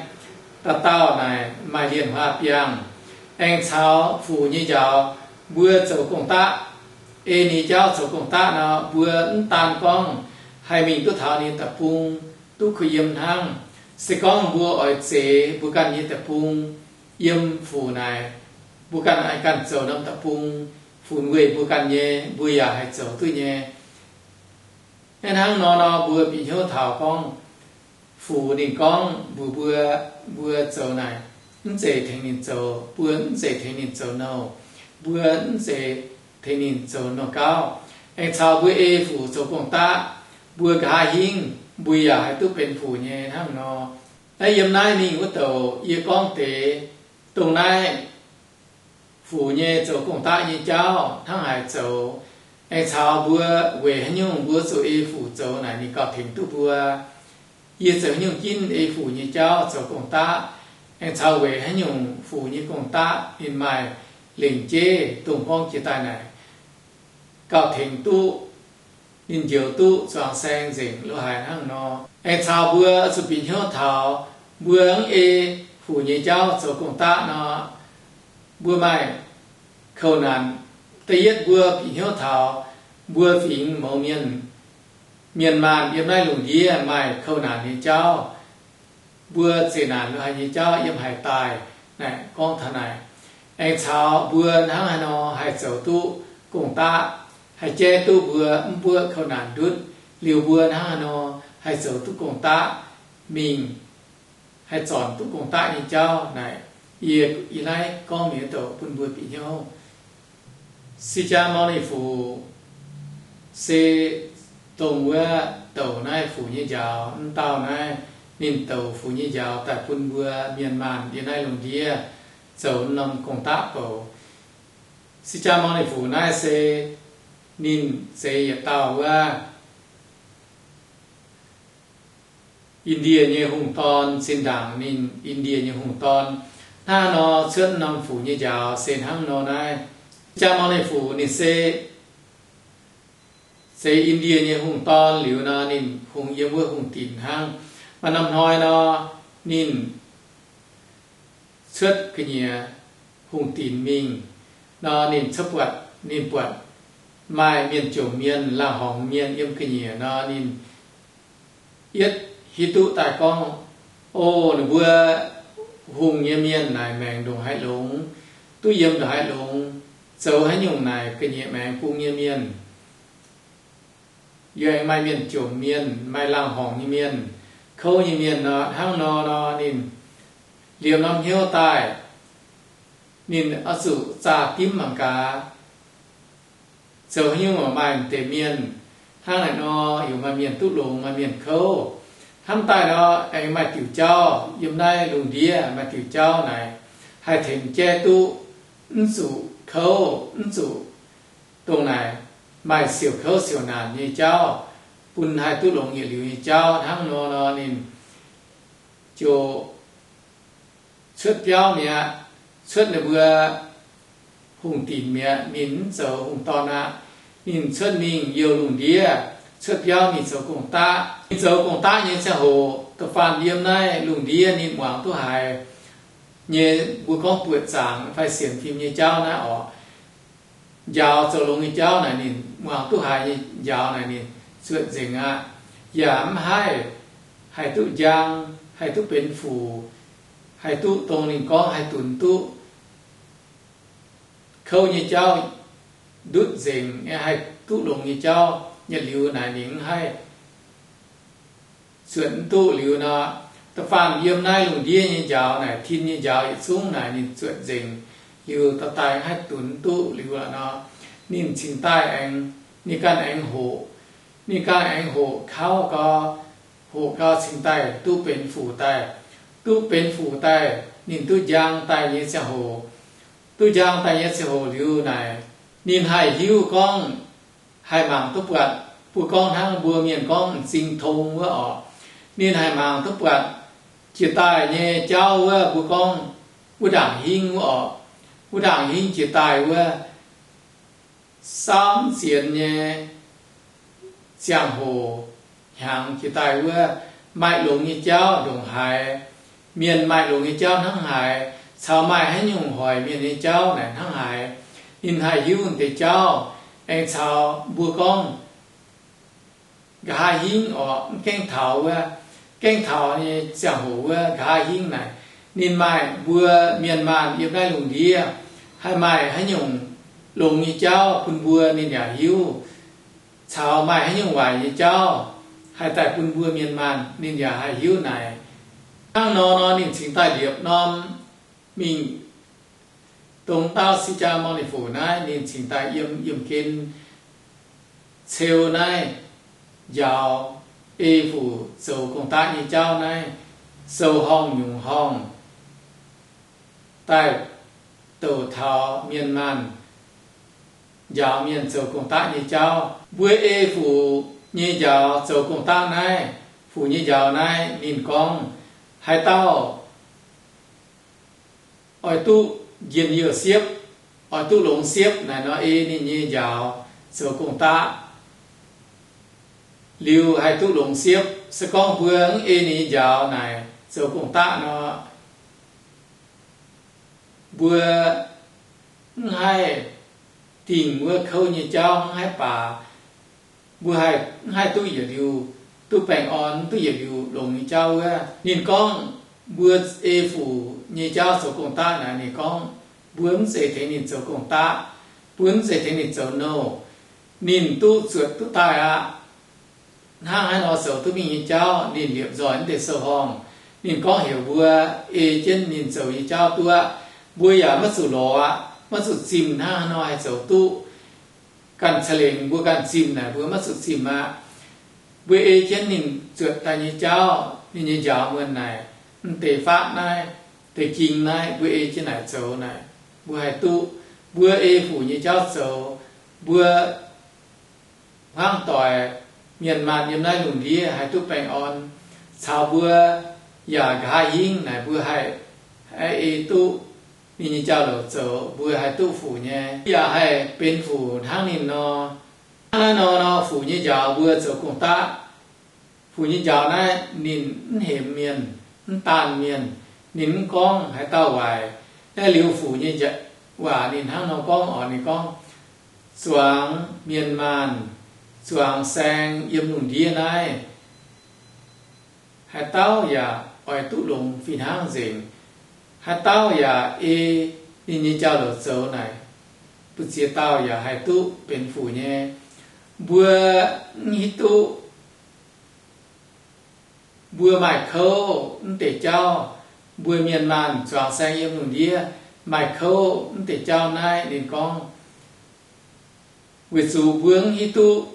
dauh dauh naaic maaih lienh hlaax biangh, aengx caux fuc nyei njaaux mbuo zoux gong-daqv. Ei ninh jauv zoux gong-daqv nor, mbuo mv daan gorngv haih mingh duqv taux ninh deic-bung duqv kuh yiem hnangv. Se gorngv mbuo oix zeix mbuo ganh nyei deic-bung yiem fuc naaic, mbuo ganh aengx ganh zoux norm deic-bung, funx weic mbuo ganh nyei, mbuo yaac haih zoux duqv nyei. Hnangv nor nor mbuo bieqc hnyouv taux gorngv fuc ninh gorngv mbuox mbuo, mbuo zoux naaic mv zeiz tengx ninh zoux, mbuo mv zeiz tengx ninh zoux nouh, mbuo mv zeiz tengx ninh zoux nouh gauv. Aengx caux mbuo ei fuc zoux gong-daqv, mbuo nqa'haav hingv mbuo yaac haih duqv benx fuc nyei hnangv nor. Naaiv yiem naaiv mingh wuov douc yie gorngv deix dongh naaiv fuc nyei zoux gong-daqv nyei jauv hnangv haaix zoux, aengx caux mbuo weic haaix nyungc mbuo zuqc ei fuc zoux naaic ninh gauh tengx duqv mbuo. Yie zoux haaix nyungc ginv ei fuc nyei jauv zoux gong-daqv, aengx caux weic haaix nyungc fuc nyei gong-daqv ninh maaih lengc jeiv dongh gorngv jiex daaih naaic gauh tengx duqv, ninh njoux duqv zuangx saeng nzengc lo haaix hnangv nor. Aengx caux mbuo zuqc bieqc hnyouv taux mbuo mv ei fuc nyei jauv zoux gong-daqv nor, mbuo maaih kouv naanc. Da'yietv mbuo bieqc hnyouv taux mbuo fingx mouz mienh, mienh maanh yiem naaiv lungh ndiev maaih kouv naanc nyei jauv, mbuo zeqc naanc lo haaix nyei jauv yiem haaix daaih naaic gorngv taux naaic. Aengx caux mbuo hnangv haaix nor haih zoux duqv gong-daqv, haih jaiv duqv mbuo mv buoqv kouv naanc ndutv, liuz mbuo hnangv haaix nor haih zoux duqv gong-daqv mingh, haih zornc duqv gong-daqv nyei jauv naaic, yie ih naaiv gorngv mienh douc bun mbuo bieqc hnyouv. Si jaa mau ninh fuc se dongh wuov douc naaiv fuc nyei njaaux, mv dauh naaiv ninh douc fuc nyei njaaux daaih bun mbuo mienh maanh yiem naaiv lungh ndiev zoux norm gong-daqv bouc. Si jaa mau ninh fuc naaiv se ninh zeix yietc dauh wuov Indie nyei hungh dorn. Zinh ndaangc ninh Indie nyei hungh dorn hnangv nor cuotv norm fuc nyei njaaux se hnangv nor naaiv. Si jaa mau ninh fuc ninh se zeix Indie nyei hungh dorn liuz nor, ninh kungx yiem wuov hungh dinc hnangv. Maaih norm hnoi nor, ninh cuotv ga'nyiec hungh dinc mingh nor, ninh cuotv buatc, ninh buatc maaih mienh jomc mienh, laangh horngc mienh yiem ga'nyiec nor, ninh yietv hiuv duqv daaih gorngv, O, ninh mbuo hungh nyei mienh naaic maengc ndongc haaix longx, duqv yiem ndongc haaix longx, zoux haaix nyungc naaic ga'nyiec maengx bung nyei mienh. Yaac maaih mienh jomc mienh, maaih laangh horngc nyei mienh, kouv nyei mienh nor. Hnangv nor nor, ninh liemh norm hnyouv daaih, ninh oix zuqc zaah dimv mangc gaax, zoux haaix nyungc maaih deix mienh hnangv naaic nor, yaac maaih mienh duqv longx, maaih mienh kouv. Hnamv daaih nor, aengx maaih diuc jauv yiem naaiv lungh ndiev, maaih diuc jauv naaic haih tengx jaiv duqv, mv zuqc kouv, mv zuqc dongh naaic maaih siouc kouv siouc naanc nyei jauv, bun haih duqv longx yietc liuz nyei jauv hnangv nor nor, ninh ziouc cuotv biauv mi'aqv. Cuotv ninh mbuo hungh dinc mi'aqv. Ninh mv zoux hungh dorn aqv. Ninh cuotv mingh youh lungh ndiev, cuotv biauv mingh zoux gong-daqv. Ninh zoux gong-daqv nyei ziangh hoc, da'faanh yiem naaiv lungh ndiev ninh muangx duqv haiz nyei, mbuo gorngv buoqc zaangc fai sienx fim nyei jauv naaiv orqc, njaaux zoux longx nyei jauv naaic, ninh muangx duqv haiz nyei njaaux naaic ninh zuotc nzengc aqv, yaac mv haih, haih duqv njang, haih duqv benx fuc, haih duqv dongh ninh gorngv haih dunx duqv kouv nyei jauv ndutv nzengc, haih duqv longx nyei jauv yietc liuz naaic ninh mv haih zuotc mv duqv liuz nor, da'faanh yiem naaiv lungh ndiev nyei njaaux naaic, tin nyei njaaux yietc zungv naaic ninh zuotc nzengc liuz, dorh daaih haih dunx duqv liuz nor, ninh cingx daaih aengx, ninh ganh aengx hoqc, ninh ganh aengx hoqc kauv gau, hoqc gau cingx daaih duqv benx fuc daaih. Duqv benx fuc daaih, ninh duqv njang daaih nyei ziangh hoc, duqv njang daaih nyei ziangh hoc liuz naaic, ninh haih hiuv gorngv, haih mangc duqv buatc, mbuo gorngv hnangv mbuo mienh gorngv m'zing tong wuov orqc. Ninh haih mangc duqv buatc jiex daaih nyei jauv wuov, mbuo gorngv wuov ndaangc hingv wuov orqc. Wuov ndaangc hingv jiex daaih wuov, saamv zienx nyei ziangh hoc hnyangx jiex daaih wuov, maaih longx nyei jauv ndongc haaix, mienh maaih longx nyei jauv hnangv haaix, caux maaih haaix nyungc hoic mienh nyei jauv naaic hnangv haaix, ninh haih hiuv deix jauv. Aengx caux mbuo gorngv nqa'haav hingv orqc, mv gaengh taux wuov, gaengh taux nyei ziangh hoc wuov nqa'haav hingv naaic, ninh maaih, mbuo mienh maanh yiem naaiv lungh ndiev haih maaih haaix nyungc longx nyei jauv bun mbuo ninh yaac hiuv, caux maaih haaix nyungc waaic nyei jauv haih daaih bun mbuo mienh maanh ninh yaac haih hiuv naaic. Hnangv nor nor ninh cingx daaih liepc norm mingh dongh dauh Si^jaa Morni Fuc naaiv, ninh cingx daaih yiem, yiem gen ceu naaiv njaaux ei fuc zoux gong-daqv nyei jauv naaiv, sou-horngh nyungc horngh daaih douc taux mienh maanh njaaux mienh zoux gong-daqv nyei jauv. Mbuo ei fuc nyei njaaux zoux gong-daqv naaiv, fuc nyei njaaux naaiv ninh gorngv, haaix dauh oix duqv njien-youh siepv, oix duqv longx siepv naaic nor, ei ninh nyei njaaux zoux gong-daqv liuz haih duqv longx siepv. Se gorngv mbuo mv ei ninh nyei njaaux naaic zoux gong-daqv nor, mbuo mv haih dingh wuov kouv nyei jauv, mv haih baac mbuo haih, mv haih duqv yietc liuz, duqv baengh orn, duqv yietc liuz longx nyei jauv wuov. Ninh gorngv mbuo ei fuc nyei jauv zoux gong-daqv naaic, ninh gorngv mbuo mv zeiz tengx ninh zoux gong-daqv, mbuo mv zeiz tengx ninh zoux nouh, ninh duqv zuotc duqv daaih aqv. Hnangv haaix nor zoux duqv mingh nyei jauv, ninh liepc nzoih naaiv deix sou-horngh. Ninh gorngv heuc mbuo ei jienv ninh zoux nyei jauv duqv aqv. Mbuo yaac maiv zuqc lorz aqv, maiv zuqc zimh hnangv haaix nor haih zoux duqv. Ganh ca'lengc mbuo ganh zimh naaic mbuo maiv zuqc zimh aqv. Mbuo ei jienv ninh zuotc daaih nyei jauv, ninh nyei njaaux muonh naaic, mv deix fatv naaiv, deix ging naaiv, mbuo ei jienv naaic zoux naaic, mbuo haih duqv. Mbuo ei fuc nyei jauv zoux, mbuo hmuangv doic mienh maanh yiem naaiv lungh ndiev haih duqv baengh orn, caux mbuo yaac nqa'haav hingv naaic mbuo haih, haih ei duqv ninh nyei jauv-louc zoux, mbuo haih duqv fuc nyei, yaac haih benx fuc hnangv ninh nor. Hnangv naaiv nor nor, fuc nyei njaaux mbuo zoux gong-daqv. Fuc nyei njaaux naaiv ninh mv hemx mienh, mv daanh mienh. Ninh mv gorngv haaix dauh waaic. Naaiv liuz fuc nyei waac ninh hnangv nor gorngv orqc, ninh gorngv, zuangx mienh maanh, zuangx saeng yiem lungh ndiev naaiv, haaix dauh yaac oix duqv longx fih hnangv nzengc. Haaix dauh yaac ei ninh nyei jauv-louc zoux naaic, mbu'ziex dauh yaac haih duqv benx fuc nyei. Mbuo mv hiuv duqv mbuo maaih kouv mv deix jauv, mbuo mienh maanh zuangx saeng yiem lungh ndiev maaih kouv mv deix jauv naaiv, ninh gorngv, weic zuqc mbuo mv hiuv duqv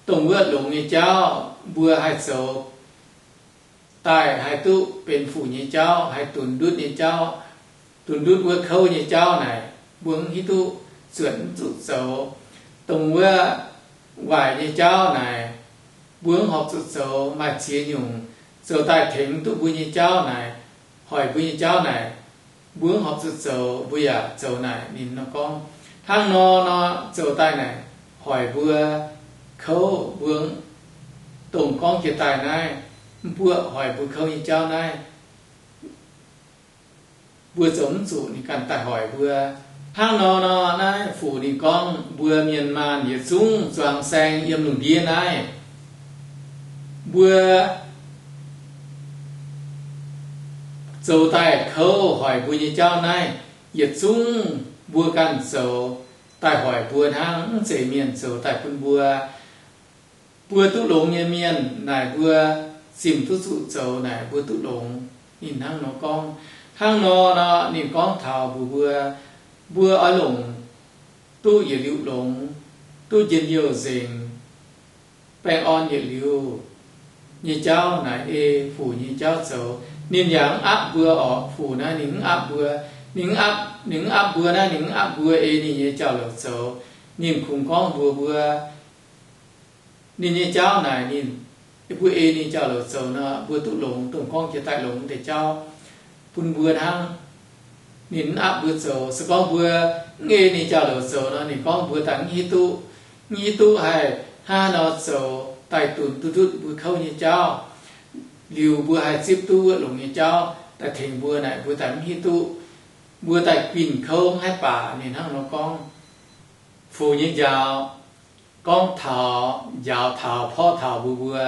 dongh wuov longx nyei jauv mbuo haih zoux daaih haih duqv benx fuc nyei jauv, haih dunx ndutv nyei jauv, dunx ndutv wuov kouv nyei jauv naaic, mbuo mv hiuv duqv zuotc mv zuqc zoux. Dongh wuov waaic nyei jauv naaic, mbuo mv horpc zuqc zoux. Maaih ziex nyungc zoux daaih tengx duqv mbuo nyei jauv naaic, hoic mbuo nyei jauv naaic, mbuo mv horpc zuqc zoux, mbuo yaac zoux naaic. Ninh nor gorngv, hnangv nor nor zoux daaih naaic hoic mbuo kouv, mbuo dongh gorngv jiex daaih naaiv, mv buoqv hoic mbuo kouv nyei jauv naaiv, mbuo zoux mv zuqc ninh ganh daaih hoic mbuo. Hnangv nor nor naaiv Fuc ninh gorngv mbuo mienh maanh yietc zungv zuangx saeng yiem lungh ndiev naaiv, mbuo zoux daaih kouv hoic mbuo nyei jauv naaiv, yietc zungv mbuo ganh zoux daaih hoic mbuo hnangv, mv zeiz mienh zoux daaih bun mbuo. Mbuo duqv longx nyei mienh naaic mbuo zimh duqv zuqc zoux naaic mbuo duqv longx. Ninh hnangv nor gorngv. Hnangv nor nor ninh gorngv taux mbuox mbuo, mbuo oix longc duqv yietc liuz longx, duqv njien-youh nzengc, baengh orn yietc liuz nyei jauv naaic ei Fuc nyei jauv zoux. Ninh yaac mv apv mbuo orqc. Fuc naaiv ninh mv apv mbuo. Ninh mv apv, ninh mv apv mbuo naaiv, ninh mv apv mbuo ei ninh nyei jauv-louc zoux. Ninh kungx gorngv mbuox mbuo, ninh nyei jauv naaic ninh, mbuo ei ninh jauv-louc zoux nor, mbuo duqv longx, dongh gorngv jiex daaih longx deix jauv bun mbuo hnangv. Ninh mv apv mbuo zoux. Se gorngv mbuo mv ei ninh jauv-louc zoux nor, ninh gorngv mbuo daaih mv hiuv duqv, mv hiuv duqv haih hnangv nor zoux daaih dunx duqv ndutv mbuo kouv nyei jauv, liuz mbuo haih zipv duqv wuov longx nyei jauv daaih tengx mbuo naaic, mbuo daaih mv hiuv duqv. Mbuo daaih guinh kouv mv haih baac. Ninh hnangv nor gorngv. Fuc nyei njaaux gorngv taux, njaaux taux, porv taux mbuox mbuo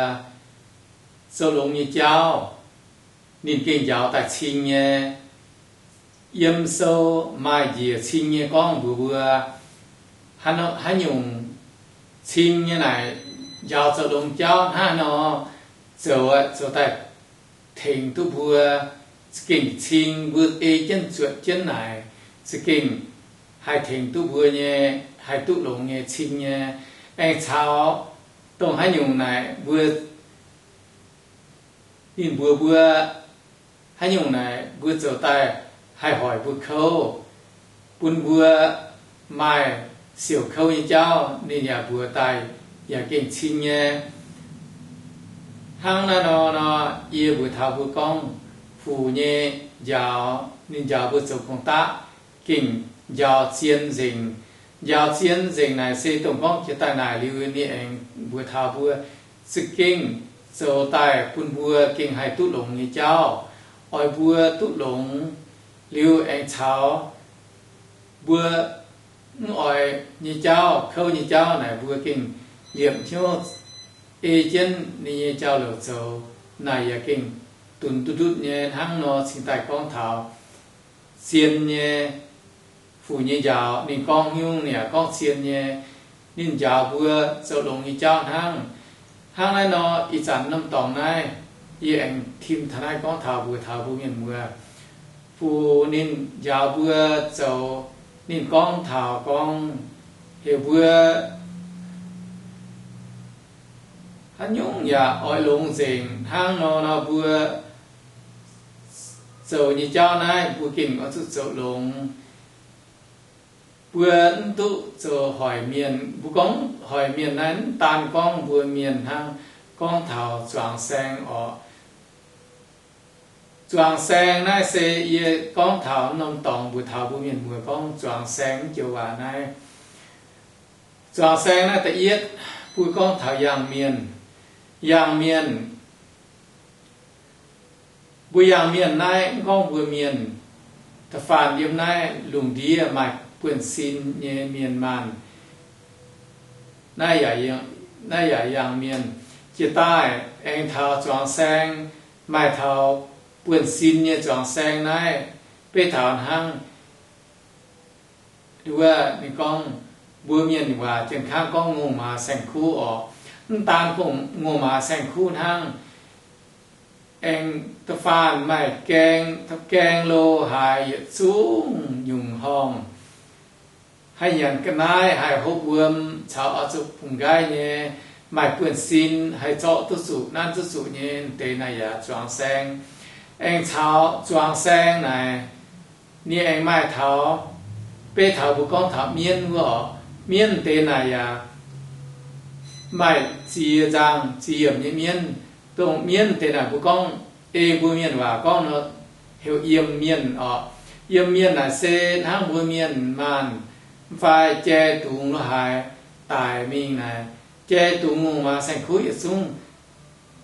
zoux longx nyei jauv, ninh gengh njaaux daaih cing nyei. Yiem sou maaih njiec cing nyei gorngv mbuox mbuo, haaix nyungc cing nyei naaic njaaux zoux longx jauv hnangv nor, zoux, zoux daaih tengx duqv mbuo za'gengh cing. Mbuo ei jienv zuotc jienv naaic za'gengh haih tengx duqv mbuo nyei, haih duqv longx nyei cing nyei. Aengx caux dongh haaix nyungc naaic mbuo, ninh mbuox mbuo haaix nyungc naaic mbuo zoux daaih haih hoic mbuo kouv, bun mbuo maaih siouc kouv nyei jauv, ninh yaac mbuox daaih yaac gengh cing nyei. Hnangv naaiv nor nor, yie mbuox taux mbuo gorngv Fuc nyei njaaux, ninh njaaux mbuo zoux gong-daqv gengh njaaux zien nzengc. Njaaux zien nzengc naaic se dongh gorngv jiex daaih naaic liuz ninh aengx mbuox taux mbuo za'gengh zoux daaih bun mbuo gengh haih duqv longx nyei jauv. Oix mbuo duqv longx liuz aengx caux mbuo mv oix nyei jauv, kouv nyei jauv naaic mbuo gengh liepc hnyouv ei jienv ninh nyei jauv-louc zoux naaic yaac gengh dunx duqv ndutv nyei. Hnangv nor cingx daaih gorngv taux zien nyei. Fuc nyei njaaux ninh gorngv nyungc yaac gorngv zien nyei. Ninh njaaux mbuo zoux longx nyei jauv hnangv. Hnangv naaiv nor ih zanc norm dorngx naaiv yie aengx tim taux naaiv gorngv taux mbuox taux mbuo mienh muoz. Fuc ninh njaaux mbuo zoux, ninh gorngv taux gorngv heuc mbuo haaix nyungc yaac oix longx nzengc. Hnangv nor nor mbuo zoux nyei jauv naaiv mbuo gengh oix zuqc zoux longx. Mbuo mv duqv zoux hoic mienh. Mbuo gorngv hoic mienh naaiv mv daan gorngv mbuo mienh hnangv, gorngv taux zuangx saeng orqc. Zuangx saeng naaiv se yie gorngv taux norm dorngx mbuox taux mbuo mienh muoz gorngv zuangx saeng mv joux waac naaiv. Zuangx saeng naaiv da'yietv mbuo gorngv taux yangh mienh. Yangh mienh, mbuo yangh mienh naaiv mv gorngv mbuo mienh da'faanh yiem naaiv lungh ndiev maaih buonv-sin nyei mienh maanh, naaiv yaac yangh mienh. Jiex daaih aengx taux zuangx saeng, maaih taux buonv-sin nyei zuangx saeng naaiv, beiv taux hnangv wuov ninh gorngv mbuo mienh waac jienv kangv gorngv ngongh maaz saeng-kuv orqc. Mv daan gorngv ngongh maaz saeng-kuv hnangv, aengx da'faanh maaih gaeng, gaeng lo haaix yietc zungv nyungc horngh, haih nyanc ga'naaiv, haih hopv wuom caux oix zuqc bungx nqaiv nyei, maaih buonv-sin, haih zorqv duqv zuqc, nanv duqv zuqc nyei deix naaic yaac zuangx saeng. Aengx caux zuangx saeng naaic, ninh aengx maaih taux, beiv taux mbuo gorngv taux mienv wuov orqc. Mienv deix naaic yaac maaih ziex nzangh ziex yiemc nyei mienv. Dongh mienv deix naaic mbuo gorngv, ei mbuo mienh waac gorngv nor, heuc yiem mienh orqc. Yiem mienh naaic se hnangv mbuo mienh maanh fai jai dungz lo haaix daic mingh naaic, jai dungz ngongh maaz saeng-kuv yietc zungv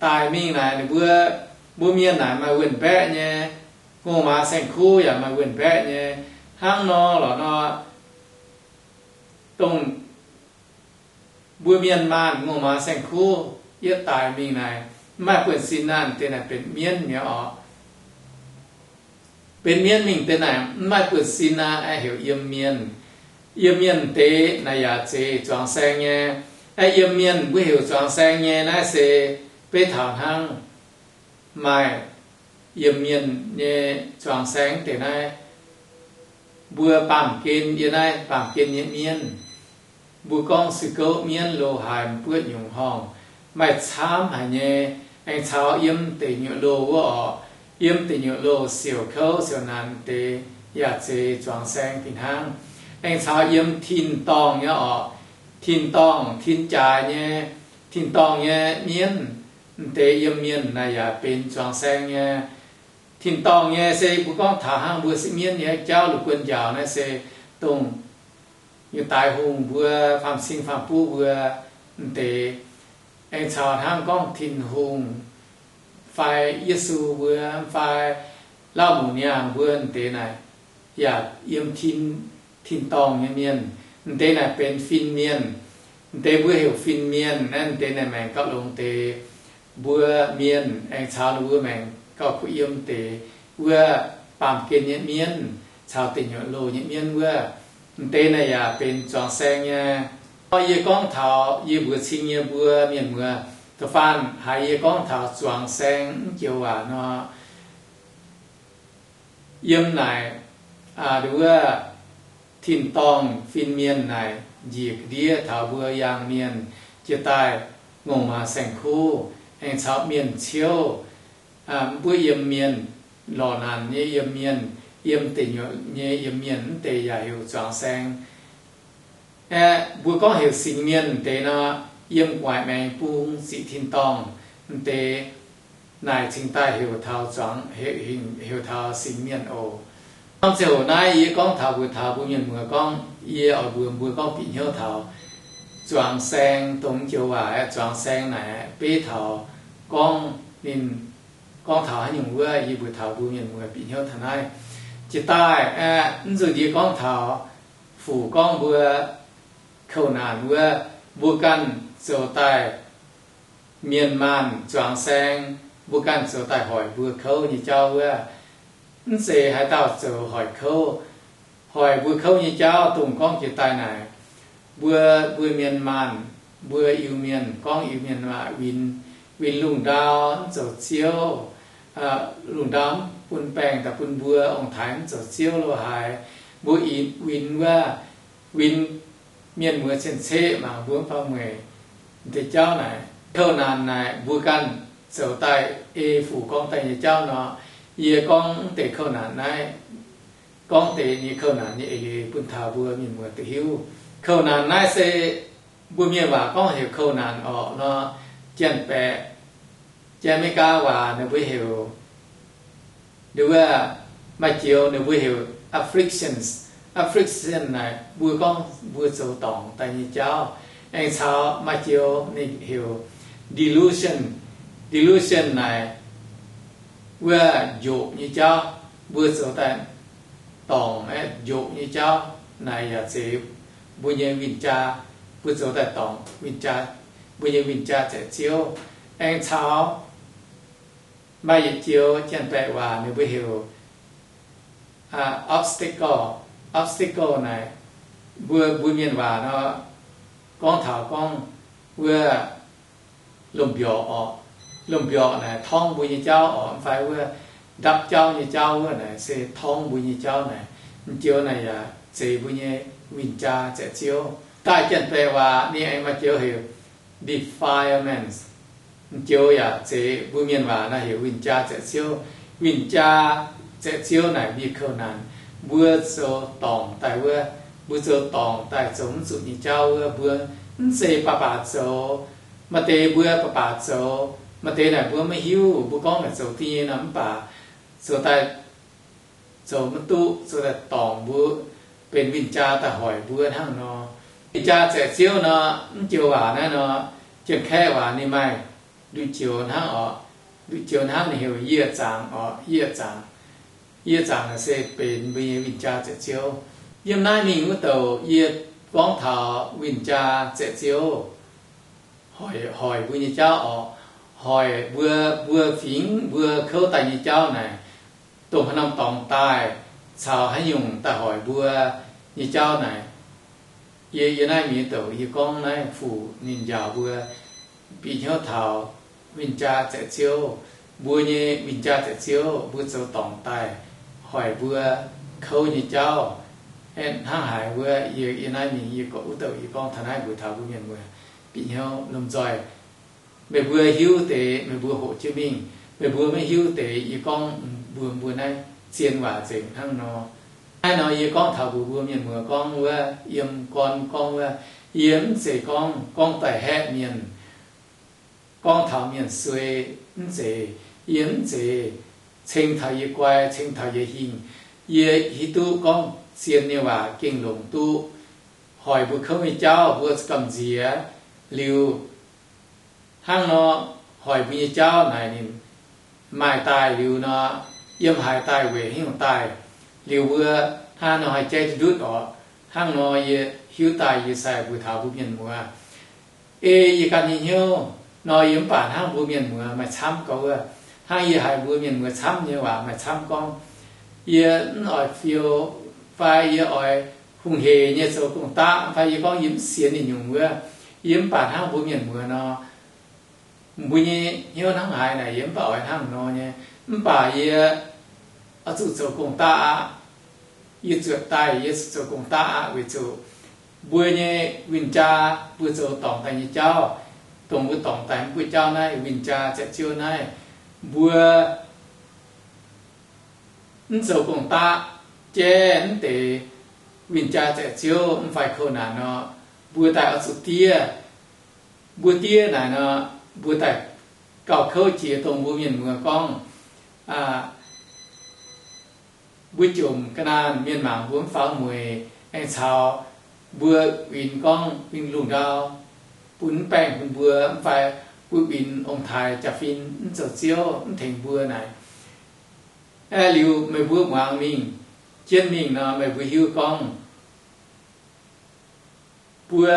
daic mingh naaic, ninh mbuo, mbuo mienh naaic maaih wuonh mbaeqv nyei, ngongh maaz saeng-kuv yaac maaih wuonh mbaeqv nyei. Hnangv nor lorqc nor, dongh mbuo mienh maanh ngongh maaz saeng-kuv yietc daic mingh naaic, mv maaih buonv-sin naaic deix naaic benx mienv mi'aqv orqc. Benx mienv mingh deix naaic mv maaih buonv-sin aqv, heuc yiem mienh. Yiem mienh deix naaic yaac zeiz zuangx saeng nyei. Aeqv, yiem mienh mbuo heuc zuangx saeng nyei naaiv se beiv taux hnangv maaih yiem mienh nyei zuangx saeng deix naaiv. Mbuo baamh gen yiem naaiv baamh gen nyei mienv, mbuo gorngv se gouv mienv lo haaix m'buoqv nyungc horngh, maaih camv haic nyei. Aengx caux yiem deic nyuoqc loh wuov orqc, yiem deic nyuoqc loh siouc kouv siouc naanc deix yaac zeiz zuangx saeng fih hnangv. Aengx caux yiem tin-dorngh nyei orqc, tin-dorngh tin-jaaix nyei, tin-dorngh nyei mienv, m'deix yiem mienh naaic yaac benx zuangx saeng nyei. Tin-dorngh nyei se mbuo gorngv taux hnangv mbuo sieqv mienv nyei jauv lungh guon njaaux naaiv se dongh nyei daaix hungh mbuo, faam-cing faam-buv mbuo m'deix. Aengx caux hnangv gorngv Tin-Hungh fai Yesu mbuo fai Lauv Mouc Niangh mbuo m'deix naaic yaac yiem tin, tin-dorngh nyei mienh. M'deix naaic benx fin-mienh. M'deix mbuo heuc fin-mienh naaiv, m'deix naaic maengc gauh longx deix. Mbuo mienh aengx caux ninh mbuo maengc gauh kuh yiem deix wuov baamh gen nyei mienv caux deic nyuoqc loh nyei mienv wuov, m'deix naaic yaac benx zuangx saeng nyei. Yie gorngv taux yie mbuox cing nyei mbuo mienh muoz, da'faanh haiz yie gorngv taux zuangx saeng mv joux waac nor, yiem naaic, wuov tin-dorngh fin-mienh naaic njiec ga'ndiev taux mbuo yangh mienh jiex daaih ngongh maaz saeng-kuv, aengx caux mienh ciouv, mbuo yiem mienh, lorqc naanc nyei yiem mienh, yiem deic nyuoqc nyei yiem mienh, mv deix yaac heuc zuangx saeng. Aeqv, mbuo gorngv heuc singx mienh deix nor, yiem gu'nguaaic maengx bung ziqc tin-dorngh m'deix naaic cingx daaih heuc taux zuangx, heuc taux singx mienh oc. Norm ziangh hoc naaiv yie gorngv taux mbuox taux mbuo mienh muoz gorngv, yie oix mbuox mbuo gorngv bieqc hnyouv taux zuangx saeng dongh joux waac aeqv, zuangx saeng naaic beiv taux gorngv ninh gorngv taux haaix nyungc wuov, yie mbuox taux mbuo mienh muoz bieqc hnyouv taux naaiv. Jiex daaih aeqv, mv nzunc yie gorngv taux fuc gorngv mbuo kouv naanc wuov, mbuo ganh zoux daaih mienh maanh zuangx saeng, mbuo ganh zoux daaih hoic mbuo kouv nyei jauv wuov, mv zeiz haaix dauh zoux hoic kouv. Hoic mbuo kouv nyei jauv dongh gorngv jiex daaih naaic, mbuo, mbuo mienh maanh, mbuo Iu-Mienh, gorngv Iu-Mienh waac, win, win lungh ndau mv zoux ziouv, lungh ndau mv bun baengc daaih bun mbuo, ong-taaix mv zoux ziouv lo haaix, mbuo win wuov, win mienh muoz cien-ceqv mangc mbuo mv baac mueic. M'deix jauv naaic, kouv naanc naaic mbuo ganh zoux daaih ei fuc gorngv daaih nyei jauv nor, yie gorngv mv deix kouv naanc naaiv, gorngv deix nyei kouv naanc nyei eix leiz bun taux mbuo mienh muoz duqv hiuv. Kouv naanc naaiv se mbuo mienh waac gorngv heuc kouv naanc orqc nor, janx-baeqc, janx-Meigaa waac ninh mbuo heuc, wuov, maaih joux ninh mbuo heuc afflictions. Affliction naaic mbuo gorngv mbuo zoux dorngc daaih nyei jauv. Aengx caux maaih joux ninh heuc delusion. Delusion naaic wuov njoqc nyei jauv, mbuo zoux daaih dorngc aeqv, njoqc nyei jauv naaic yaac zeiz mbuo nyei win-jaa, mbuo zoux daaih dorngc win-jaa, mbuo nyei win-jaa zaeqc ziouv. Aengx caux maaih yietc joux janx-baeqc waac ninh mbuo heuc obstacle. Obstacle naaic mbuo, mbuo mienh waac nor gorngv taux gorngv wuov lomh mbiorqc orqc. Lomh mbiorqc naaic torngv mbuo nyei jauv orqc, mv fai wuov ndapv jauv nyei jauv wuov naaic se torngv mbuo nyei jauv naaic. M'joux naaic yaac zeiz mbuo nyei win-jaa zaeqc ziouv. Daaih janx-baeqc waac ninh aengx maaih joux heuc defilements. M'joux yaac zeiz mbuo mienh waac naaic heuc win-jaa zaeqc ziouv. Win-jaa zaeqc ziouv naaic mbuo kouv naanc, mbuo zoux dorngc daaih wuov, Mbuo zoux dorngc daaih zoux mv zuqc nyei jauv wuov, mbuo mv zeiz baac baac zoux. Maaih deix mbuo baac baac zoux, maaih deix naaic mbuo maiv hiuv. Mbuo gorngv naaic zoux da'nyeic nor, mv baac zoux daaih zoux maiv duqv, zoux daaih dorngc mbuo, benx win-jaa daaih hoic mbuo hnangv nor. Win-jaa zaeqc ziouv nor, mv joux waac naaiv nor, Janx-Kaeqv waac ninh maaih nduqc joux hnangv oc. Nduqc joux hnangv ninh heuc yieh zaangc oc, yieh zaangc. Yieh zaangc naaic se benx mbuo nyei win-jaa zaeqc ziouv. Yiem naaiv mingh wuov douc yie gorngv taux win-jaa zaeqc ziouv hoic mbuo nyei jauv oc. Hoic mbuo, mbuo fingx mbuo kouv daaih nyei jauv naaic, dongh haaix norm dorngx daaih, caux haaix nyungc daaih hoic mbuo nyei jauv naaic. Yie, yie naaiv mingh douc yie gorngv naaiv fuc ninh njaaux mbuo bieqc hnyouv taux win-jaa zaeqc ziouv. Mbuo nyei win-jaa zaeqc ziouv, mbuo zoux dorngc daaih hoic mbuo kouv nyei jauv. Aeqv, hnangv haaix wuov, yie, yie naaiv mingh yie gorngv wuov douc yie gorngv taux naaiv mbuox taux mbuo mienh muoz bieqc hnyouv lomh nzoih. Meih mbuo hiuv deix meih mbuo hoqc jienv mingh. Meih mbuo maiv hiuv deix yie gorngv mbuox mbuo naaiv zien waac nzengc hnangv nor. Naaiv nor yie gorngv taux mbuox mbuo mienh muoz gorngv wuov, yiem gorn gorngv wuov, yie mv zeiz gorngv, gorngv daaih haeqv mienh, gorngv taux mienh suei, mv zeiz. Yie mv zeiz ceng taux yie guai, ceng taux yie hingh. Yie hiuv duqv gorngv zien nyei waac gengh longc duqv hoic mbuo kouv nyei jauv mbuo gamh nziex liuz. Hnangv nor, hoic mbuo nyei jauv naaic ninh maaih daaih liuz nor, yiem haaix daaih weic haaix nyungc daaih, liuz mbuo hnangv nor haih jaiv duqv ndutv oc. Hnangv nor yie hiuv daaih yie sai mbuox taux mbuo mienh muoz. Ei yie ganh nyei hnyouv nor, yie mv baac hnangv mbuo mienh muoz maaih camv gorngv wuov, hnangv yie haiz mbuo mienh muoz camv nyei waac maaih camv gorngv, yie mv oix fiou fai yie oix hungh heic nyei zoux gong-daqv fai yie gorngv yie mv sienx ninh nyungc wuov, yie mv baac hnangv mbuo mienh muoz nor, mbuo nyei hnyouv hnangv haaix naaic yie mv baac oix hnangv nor nyei. Mv baac yie oix zuqc zoux gong-daqv aqv. Yie zuotc daaih yie zuqc zoux gong-daqv aqv weic zuqc mbuo nyei win-jaa, mbuo zoux dorngc daaih nyei jauv, dongh mbuo dorngc daaih mv buo jauv naaiv, win-jaa zaeqc ziouv naaiv, mbuo mv zoux gong-daqv, jaiv mv deix win-jaa zaeqc ziouv mv fai kouv naanc nor, mbuo daaih oix zuqc diev. Mbuo diev naaic nor, mbuo daaih gauh kouv jiex dongh mbuo mienh muoz gorngv, mbuo jomc ga'naanh mienh mangc mbuo mv faaux mueic, aengx caux mbuo winx gorngv win lungh ndau bun mv baengh bun mbuo, mv fai mbuo winx ong-taaix jaa-fin mv zoux ziouv mv tengx mbuo naaic. Aeqv, liuz meih mbuo muangx mingh, jienv mingh nor, meih mbuo hiuv gorngv mbuo,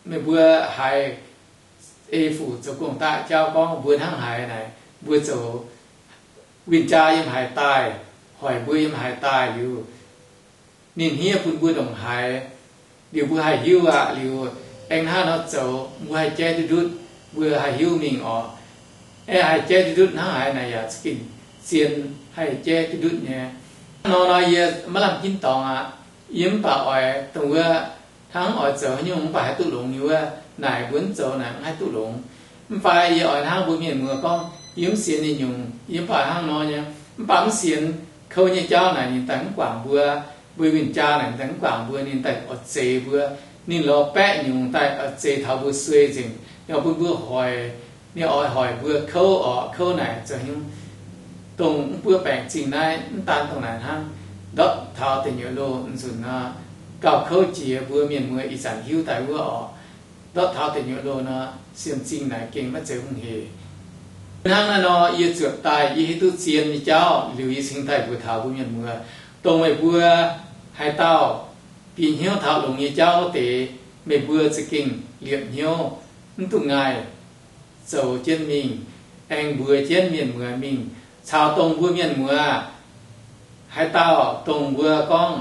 meih mbuo haiz ei fuc zoux gong-daqv jauv gorngv mbuo hnangv haaix naaic, mbuo zoux win-jaa yiem haaix daaih, hoic mbuo yiem haaix daaih liuz, ninh hniev bun mbuo ndongc haaix, liuz mbuo haih hiuv aqv. Liuz aengx hnangv nor zoux mbuo haih jaiv duqv ndutv, mbuo haih hiuv mingh orqc. Aeqv, haih jaiv duqv ndutv hnangv haaix naaic yaac za'gengh zien haih jaiv duqv ndutv nyei. Hnangv nor nor yie maiv lamh ginv dorngx aqv. Yie mv baac oix dongh wuov hnangv oix zoux haaix nyungc mv baac haih duqv longx nyei wuov naaic, mbuo mv zoux naaic mv haih duqv longx. Mv fai yie oix hnangv mbuo mienh muoz gorngv yie mv sienx ninh nyungc, yie mv baac hnangv nor nyei. Mv baac mv sienx kouv nyei jauv naaic ninh daaih mv guangc mbuo, mbuo win-jaa naaic ninh daaih mv guangc mbuo, ninh daaih oix zeix mbuo. Ninh lorz baeqv nyungc daaih oix zeix taux mbuo suei nzengc, ninh oix bun mbuo hoic, ninh oix hoic mbuo kouv orqc. Kouv naaic zoux haaix nyungc? Dongh mv buo baengc zingh naaiv mv daan dongh naaic hnangv, ndortv taux deic nyuoqc loh nzunc nor, gauh kouv jiex mbuo mienh muoz ih zanc hiuv daaih wuov orqc. Ndortv taux deic nyuoqc loh nor, siemv-zingh naaic gengh maiv zeiz hungh heic. Hnangv naaiv nor, yie zuotc daaih yie hiuv duqv zien nyei jauv liuz, yie cingx daaih mbuox taux mbuo mienh muoz, dongh meih mbuo haaix dauh bieqc hnyouv taux longx nyei jauv wuov deix, meih mbuo za'gengh liepc hnyouv, mv duqv ngaih, zoux jienv mingh, aengx mbuox jienv mienh muoz mingh, caux dongh mbuo mienh muoz haaix dauh dongh mbuo gorngv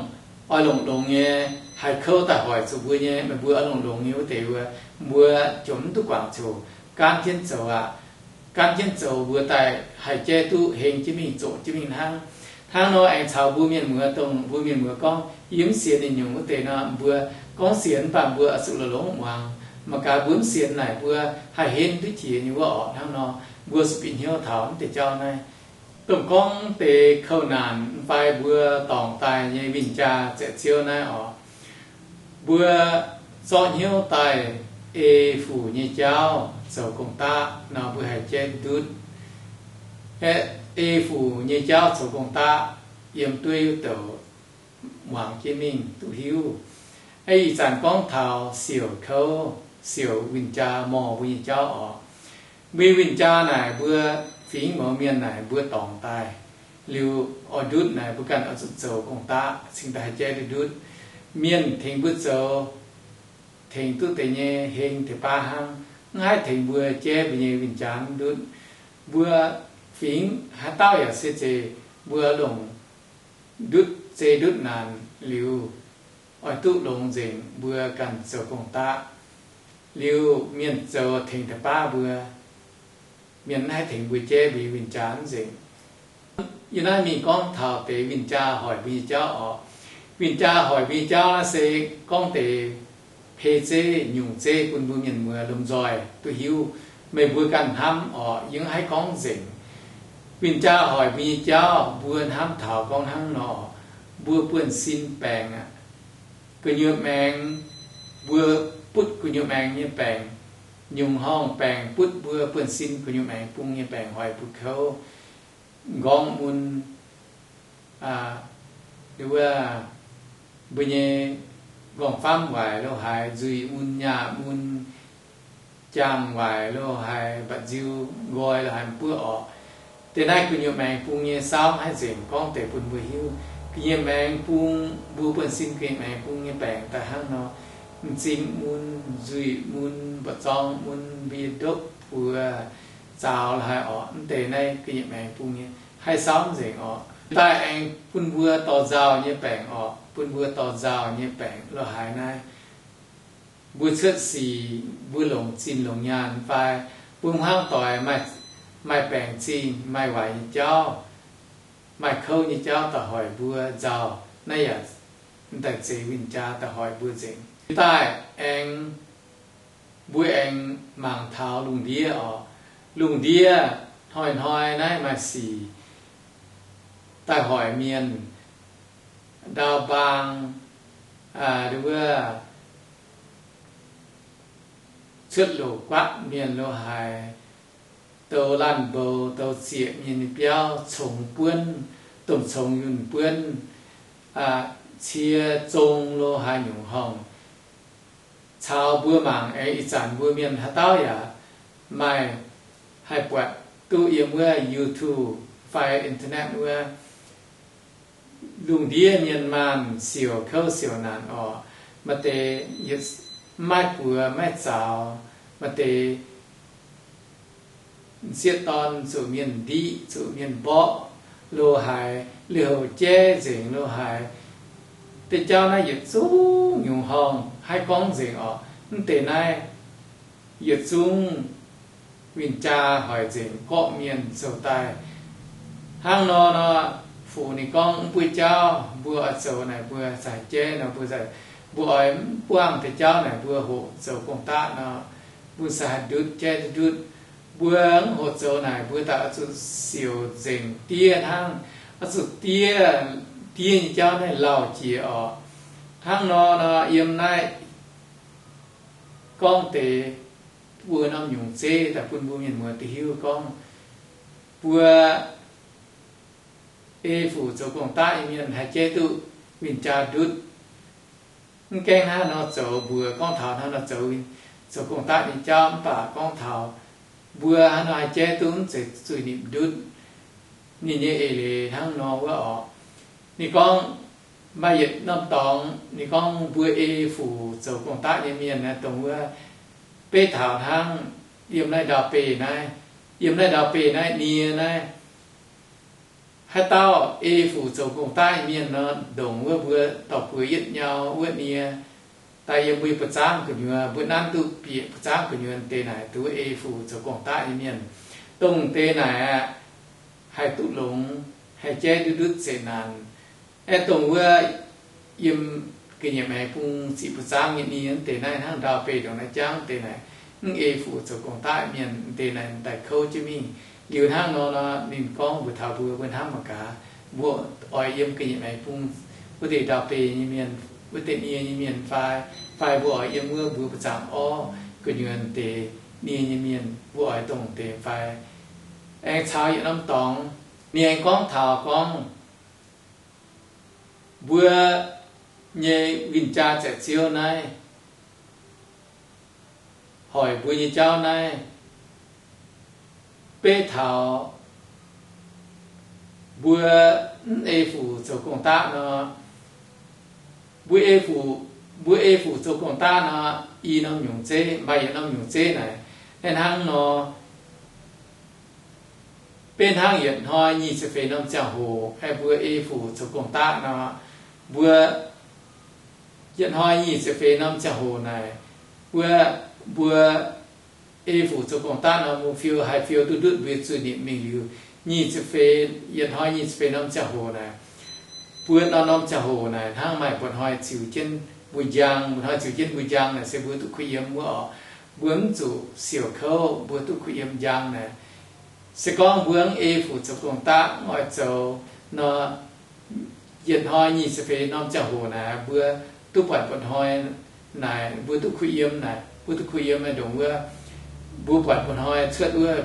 oix longx-longx nyei, haih kouv daaih hoic zuqc mbuo nyei, meih mbuo oix longx-longx nyei wuov deix wuov, mbuo jomc mv duqv guangc ziouc gaanv jienv zoux aqv. Gaanv jienv zoux mbuo daaih haih jaiv duqv heng jienv mingh, zoqc jienv mingh hnangv. Hnangv nor aengx caux mbuo mienh muoz, dongh mbuo mienh muoz gorngv yie mv sienx ninh nyungc wuov deix nor, mbuo gorngv sienx mv baac mbuo oix zuqc longx-longx muangx. Mangc gaax mbuo mv sienx naaic mbuo haih henv duqv jiex nyei wuov orqc. Hnangv nor mbuo zuqc bieqc hnyouv taux mv deix jauv naaiv. Dongh gorngv deix kouv naanc fai mbuo dorngc daaih nyei win-jaa zaeqc ziouv naaiv orqc. Mbuo zorqv hnyouv daaih ei Fuc nyei jauv zoux gong-daqv nor, mbuo haih jaiv ndutv. Aeqv, ei Fuc nyei jauv zoux gong-daqv yiem dueiv wuov douc muangx jienv mingh duqv hiuv. Aeqv, ih zanc gorngv taux siouc kouv, siouc win-jaa morh mbuo nyei jauv oc. Mbuo win-jaa naaic, mbuo fingx mouz mienh naaic mbuo dorngc daaih liuz, oix ndutv naaic mbuo ganh oix zuqc zoux gong-daqv cingx daaih haih jaiv ndutv. Mienh tengx mbuo zoux, tengx duqv deix nyei heng deix baav hnangv, mv haih tengx mbuo jaiv mbuo nyei win-jaa ndutv. Mbuo fingx haaix dauh yaac se zeiz mbuo longc ndutv zei ndutv naanc liuz, oix duqv longx nzengc mbuo ganh zoux gong-daqv. Liuz mienh zoux tengx deix baav mbuo, mienh mv haih tengx mbuo jaiv mbuo nyei win-jaa nzengc. Yie naaiv mingh gorngv taux deix win-jaa hoic mbuo nyei jauv oc. Win-jaa hoic mbuo nyei jauv naaiv se gorngv deix hei zeiv nyungc zeiv bun mbuo mienh muoz lomh nzoih duqv hiuv. Meih mbuo ganh hnamv oc, yie mv haih gorngv nzengc. Win-jaa hoic mbuo nyei jauv, mbuo hnamv taux gorngv hnangv nor, mbuo buonv-sin baengc aqv. Gu'nyuoz maengx, mbuo butv gu'nyuoz maengx nyei baengc, nyungc horngh baengc butv mbuo buonv-sin gu'nyuoz maengx bung nyei baengc hoic mbuo kouv, nqorngv mun, wuov, mbuo nyei nqorngv-famv waaic lo haaix, nzuih mun, nyaah mun, jaang waaic lo haaix, mba'nziu nqoi lo haaix, mbuo oc. Deix naaiv gu'nyuoz maengx bung nyei saauv haih nzengc gorngv deix bun mbuo hiuv. Gu'nyuoz maengx bung, mbuo buonv-sin gu'nyuoz maengx bung nyei baengc daaih hnangv nor, m'zing mun, nzuih mun, mba'zorng mun, mbie ndopv buoz, zaaux lo haaix oc. Mv deix naaiv gu'nyuoz maengx bung nyei haih saauv nzengc oc. Daaih aengx bun mbuo dorh nzauh nyei baengc oc, bun mbuo dorh nzauh nyei baengc lo haaix naaiv. Mbuo cuotv sic, mbuo longc zinh longc nyaanh fai mbuo hmuangv doic maaih baengc zingh, maaih waaic nyei jauv, maaih kouv nyei jauv daaih hoic mbuo nzauh, naaiv yaac m'daaih zeiz win-jaa daaih hoic mbuo nzengc. Daaih aengx, mbuo aengx mangc taux lungh ndiev oc. Lungh ndiev hnoi-hnoi naaiv maaih sic daaih hoic mienh, ndau mbaang, wuov, cuotv loc guatv mienh lo haaix, douz laanh mboux, douz zieqc mienh nyei biauv, congx buonv, domh congx yunh buonv, cie zong lo haaix nyungc horngh. Caux mbuo mangc aengx ih zanc mbuo mienh haaix dauh yaac maaih haih buatc duqv yiem wuov YouTube fai internet wuov. Lungh ndiev mienh maanh siouc kouv siouc naanc oc. Maaih deix yietc maiv buoz maiv zaux, maaih deix m'sieqv dorn zuqc mienh ndiqv, zuqc mienh mborqv lo haaix, liouh jaiv nzengc lo haaix. Deix jauv naaiv yietc zungv nyungc horngh haih gorngv nzengc oc. Mv deix naaiv yietc zungv win-jaa hoic nzengc gorqv mienh zoux daaih. Hnangv nor nor, Fuc ninh gorngv mv buiv jauv mbuo oix zoux naaic mbuo za'gengh jaiv nor mbuo, mbuo oix mv buangh deix jauv naaic mbuo hoqc zoux gong-daqv nor, mbuo se haih ndutv jaiv duqv ndutv. Mbuo mv hoqc zoux naaic mbuo daaih oix zuqc siouc nzengc diev hnangv, oix zuqc diev, diev nyei jauv naaiv lauh jiex oc. Hnangv nor nor yiem naaiv gorngv deix mbuo norm nyungc zeiv daaih bun mbuo mienh muoz duqv hiuv gorngv, mbuo ei Fuc zoux gong-daqv nyei mienh haih jaiv duqv win-jaa ndutv. Mv gaengh hnangv nor zoux mbuox gorngv taux hnangv nor zoux, zoux gong-daqv nyei jauv mv baac gorngv taux mbuo hnangv nor haih jaiv duqv mv zeiz zuiz-nipc ndutv. Ninh nyei eix leiz hnangv nor wuov oc. Ninh gorngv maaih yietc norm dorngx, ninh gorngv mbuo ei Fuc zoux gong-daqv nyei mienh naaiv dongh wuov, beiv taux hnangv yiem naaiv ndau-beih naaiv, yiem naaiv ndau-beih naaiv nie naaiv, haaix dauh ei Fuc zoux gong-daqv nyei mienh nor, ndongc wuov mbuo dorh buoz yietv nyau wuov nie, daaih yiem mbuo buoz-zaangv gu'nyuoz, mbuo nanv duqv bieqc buoz-zaangv gu'nyuoz deix naaic, dongh wuov ei Fuc zoux gong-daqv nyei mienh. Dongh deix naaic aqv, haih duqv longx, haih jaiv ndutv ndutv zeqc naanc. Aeqv, dongh wuov yiem ga'nyiec maengx bung ziqc buoz-zaangv nyei nie deix naaiv hnangv ndau-beih ndongc naaiv jangv deix naaic, mv ei Fuc zoux gong-daqv mienh deix naaic daaih kouv jienv mingh. Liuz hnangv nor nor, ninh gorngv mbuox taux mbuo, mbuo hnamv mangc gaax, mbuo oix yiem ga'nyiec maengx bung wuov deix ndau-beih nyei mienh wuov deix nie nyei mienh fai, fai mbuo oix yiem wuov mbuo buoz-zaangc orv gu'nyuoz deix nie nyei mienh, mbuo oix dongh deix fai. Aengx caux yietc norm dorngx, ninh aengx gorngv taux gorngv mbuo nyei win-jaa zaeqc Ziouv naaiv hoic mbuo nyei jauv naaiv, beiv taux mbuo mv ei fuc zoux gong-daqv nor, mbuo ei fuc, mbuo ei fuc zoux gong-daqv nor, i norm nyungc zeiv, maaih yietc norm nyungc zeiv naaic, hnangv nor, beiv hnangv yietc hnoi nyic ziepc feix norm ziangh hoc aeqv, mbuo ei fuc zoux gong-daqv nor, mbuo yietc hnoi nyic ziepc feix norm ziangh hoc naaic, mbuo, mbuo ei fuc zoux gong-daqv nor, mbuo fiou haih fiou duqv ndutv mbuo zuiz-nipc mingh liuz, nyic ziepc feix, yietc hnoi nyic ziepc feix norm ziangh hoc naaic, mbuo norm-norm ziangh hoc naaic hnangv maaih mba'hnoi ziux jienv mbuo njang. Mba'hnoi ziux jienv mbuo njang naaic se mbuo duqv kuh yiem wuov oc. Mbuo mv zuqc siouc kouv, mbuo duqv kuh yiem njang naaic. Se gorngv mbuo mv ei fuc zoux gong-daqv, mv oix zoux nor, yietc hnoi nyic ziepc feix norm ziangh hoc naaic, mbuo duqv buatc mba'hnoi naaic, mbuo duqv kuh yiem naaic, mbuo duqv kuh yiem naaic ndongc wuov, mbuo buatc mba'hnoi cuotv wuov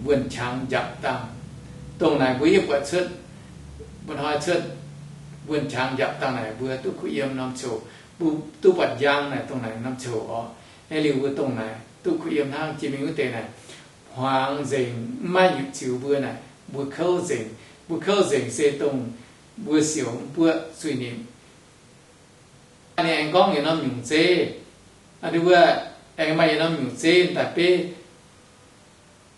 wuonh qangx njapc dangh. Dongh naaic mbuo yie buatc cuotv mba'hnoi cuotv wuonh qangx njapc dangh naaic, mbuo duqv kuh yiem norm ziouc, mbuo duqv buatc njang naaic dongh naaic norm ziouc oc. Aeqv, liuz mbuo dongh naaic duqv kuh yiem hnangv. Jiex mingh wuov deix naaic, hmuangx nzengc, mv maaih nyutc ziux mbuo naaic, mbuo kouv nzengc. Mbuo kouv nzengc se dongh mbuo siouc mv buoqv zuiz-nipc. Ninh aengx gorngv yietc norm nyungc zeiv, wuov, aengx maaih yietc norm nyungc zeiv daaih beiv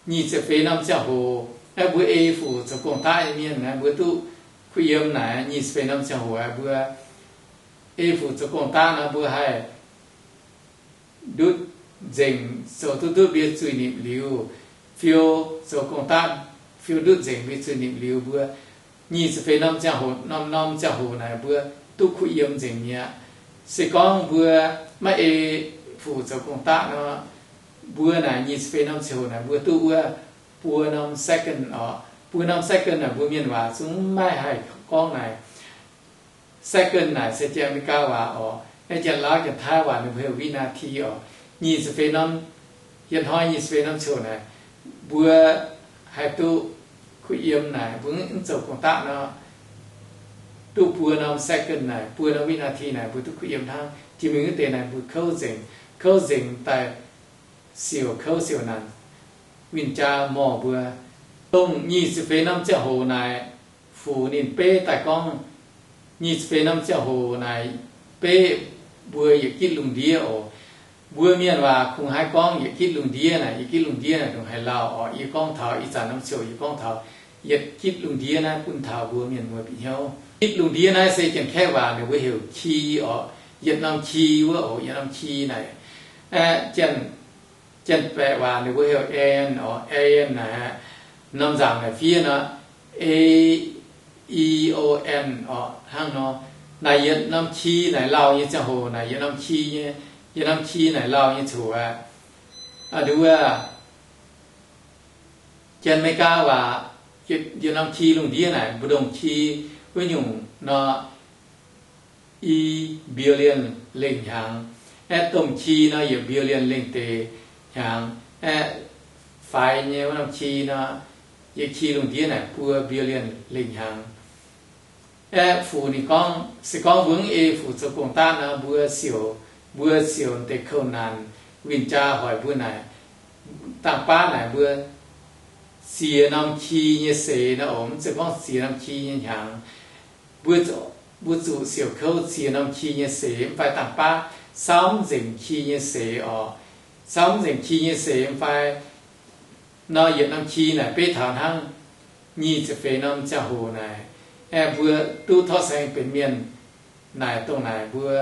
nyic ziepc feix norm ziangh hoc, aeqv, mbuo ei fuc zoux gong-daqv nyei mienh naaic, mbuo duqv kuh yiem naaic. Nyic ziepc feix norm ziangh hoc aeqv, mbuo ei fuc zoux gong-daqv nor, mbuo haih ndutv nzengc, zoux duqv ndutv mbuo zuiz-nipc liuz, fiou zoux gong-daqv, fiou ndutv nzengc mbuo zuiz-nipc liuz, mbuo nyic ziepc feix norm ziangh hoc, norm-norm ziangh hoc naaic mbuo duqv kuh yiem nzengc mi'aqv. Se gorngv mbuo maiv ei fuc zoux gong-daqv nor, mbuo naaic nyic ziepc feix norm ziangh hoc naaic mbuo duqv wuov buo norm second oc. Buo norm second naaic mbuo mienh waac zungv maiv haih gorngv naaic. Second naaic se Janx-Meigaa waac oc. Aeqv, Janx-Laauv, Janx-Taiv waac ninh mbuo heuc วินาที oc. Nyic ziepc feix norm, yietc hnoi nyic ziepc feix norm ziouc naaic, mbuo haih duqv kuh yiem naaic, mbuo mv zoux gong-daqv nor, duqv buo norm second naaic, buo norm วินาที naaic, mbuo duqv kuh yiem hnangv. Jiex mingh wuov deix naaic mbuo kouv nzengc, kouv nzengc daaih siouc kouv siouc naanc, win-jaa morh mbuo. Dongh nyic ziepc feix norm ziangh hoc naaic, Fuc ninh beiv daaih gorngv, nyic ziepc feix norm ziangh hoc naaic, beiv mbuo yietc gitv lungh ndiev oc. Mbuo mienh waac kungx haih gorngv yietc gitv lungh ndiev naaic, yietc gitv lungh ndiev naaic ndongc haaix lauh oc. Yie gorngv taux ih zanc norm ziouc yie gorngv taux yietc gitv lungh ndiev naaiv bun taux mbuo mienh muoz bieqc hnyouv. Gitv lungh ndiev naaiv se Janx-Kaeqv waac ninh mbuo heuc ki oc. Yietc norm ki wuov oc, yietc norm ki naaic. Aeqv, Janx, Janx-Baeqc waac ninh mbuo heuc aeon oc, aeon naaic. Norm nzaangc naaic fiev nor, a, e, o, n oc, hnangv nor. Naaic yietc norm ki naaic lauh nyei ziangh hoc naaic, yietc norm ki nyei, yietc norm ki naaic lauh nyei ziangh hoc aeqv, nduov, Janx-Meigaa waac, yietc norm ki lungh ndiev naaic mbu'ndongx ki wuov nyungc nor, i billion lengh hnyangx. Aeqv, domh ki nor yietc billion lengh deix hnyangx. Aeqv, faix nyei wuov norm ki nor, yietc ki lungh ndiev naaic buo billion lengh hnyangx. Aeqv, fuc ninh gorngv, se gorngv mbuo mv ei fuc zoux gong-daqv nor, mbuo siouc, mbuo siouc deix kouv naanc, win-jaa hoic mbuo naaic, dangh baav naaic mbuo ziex norm ki nyei seix nor oc, mv zeiz gorngv ziex norm ki nyei hnyangx. Mbuo, mbuo zuqc siouc kouv ziex norm ki nyei seix mv fai dangh baav saauv mv nzengc ki nyei seix oc. Saauv mv nzengc ki nyei seix mv fai nor, yietc norm ki naaic beiv taux hnangv nyic ziepc feix norm ziangh hoc naaic. Aeqv, mbuo duqv torqv saeng benx mienh naaic, dongh naaic mbuo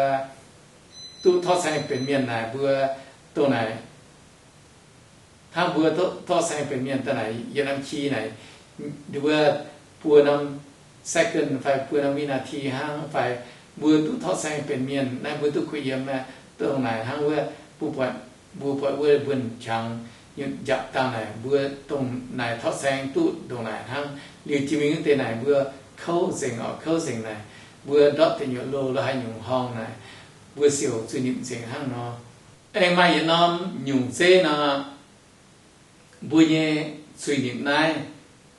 duqv torqv saeng benx mienh naaic, mbuo dongh naaic hnangv mbuo duqv torqv saeng benx mienh daaih naaic, yietc norm ki naaic, nduov, buo norm second fai buo norm วินาที hnangv fai, mbuo duqv torqv saeng benx mienh naaiv mbuo duqv kuh yiem aqv. Dongh naaic hnangv wuov, mbuo buatc, mbuo buatc wuov mbuo qangx nyutc njapc dangh naaic, mbuo dongh naaic torqv saeng duqv ndongc naaic hnangv. Liuz jiex mingh wuov deix naaic mbuo kouv nzengc oc, kouv nzengc naaic. Mbuo ndortv deic nyuoqc loh la'haaix nyungc horngh naaic, mbuo siouc zuiz-nipc nzengc hnangv nor. Aengx maaih yietc norm nyungc zeiv nor, mbuo nyei zuiz-nipc naaiv,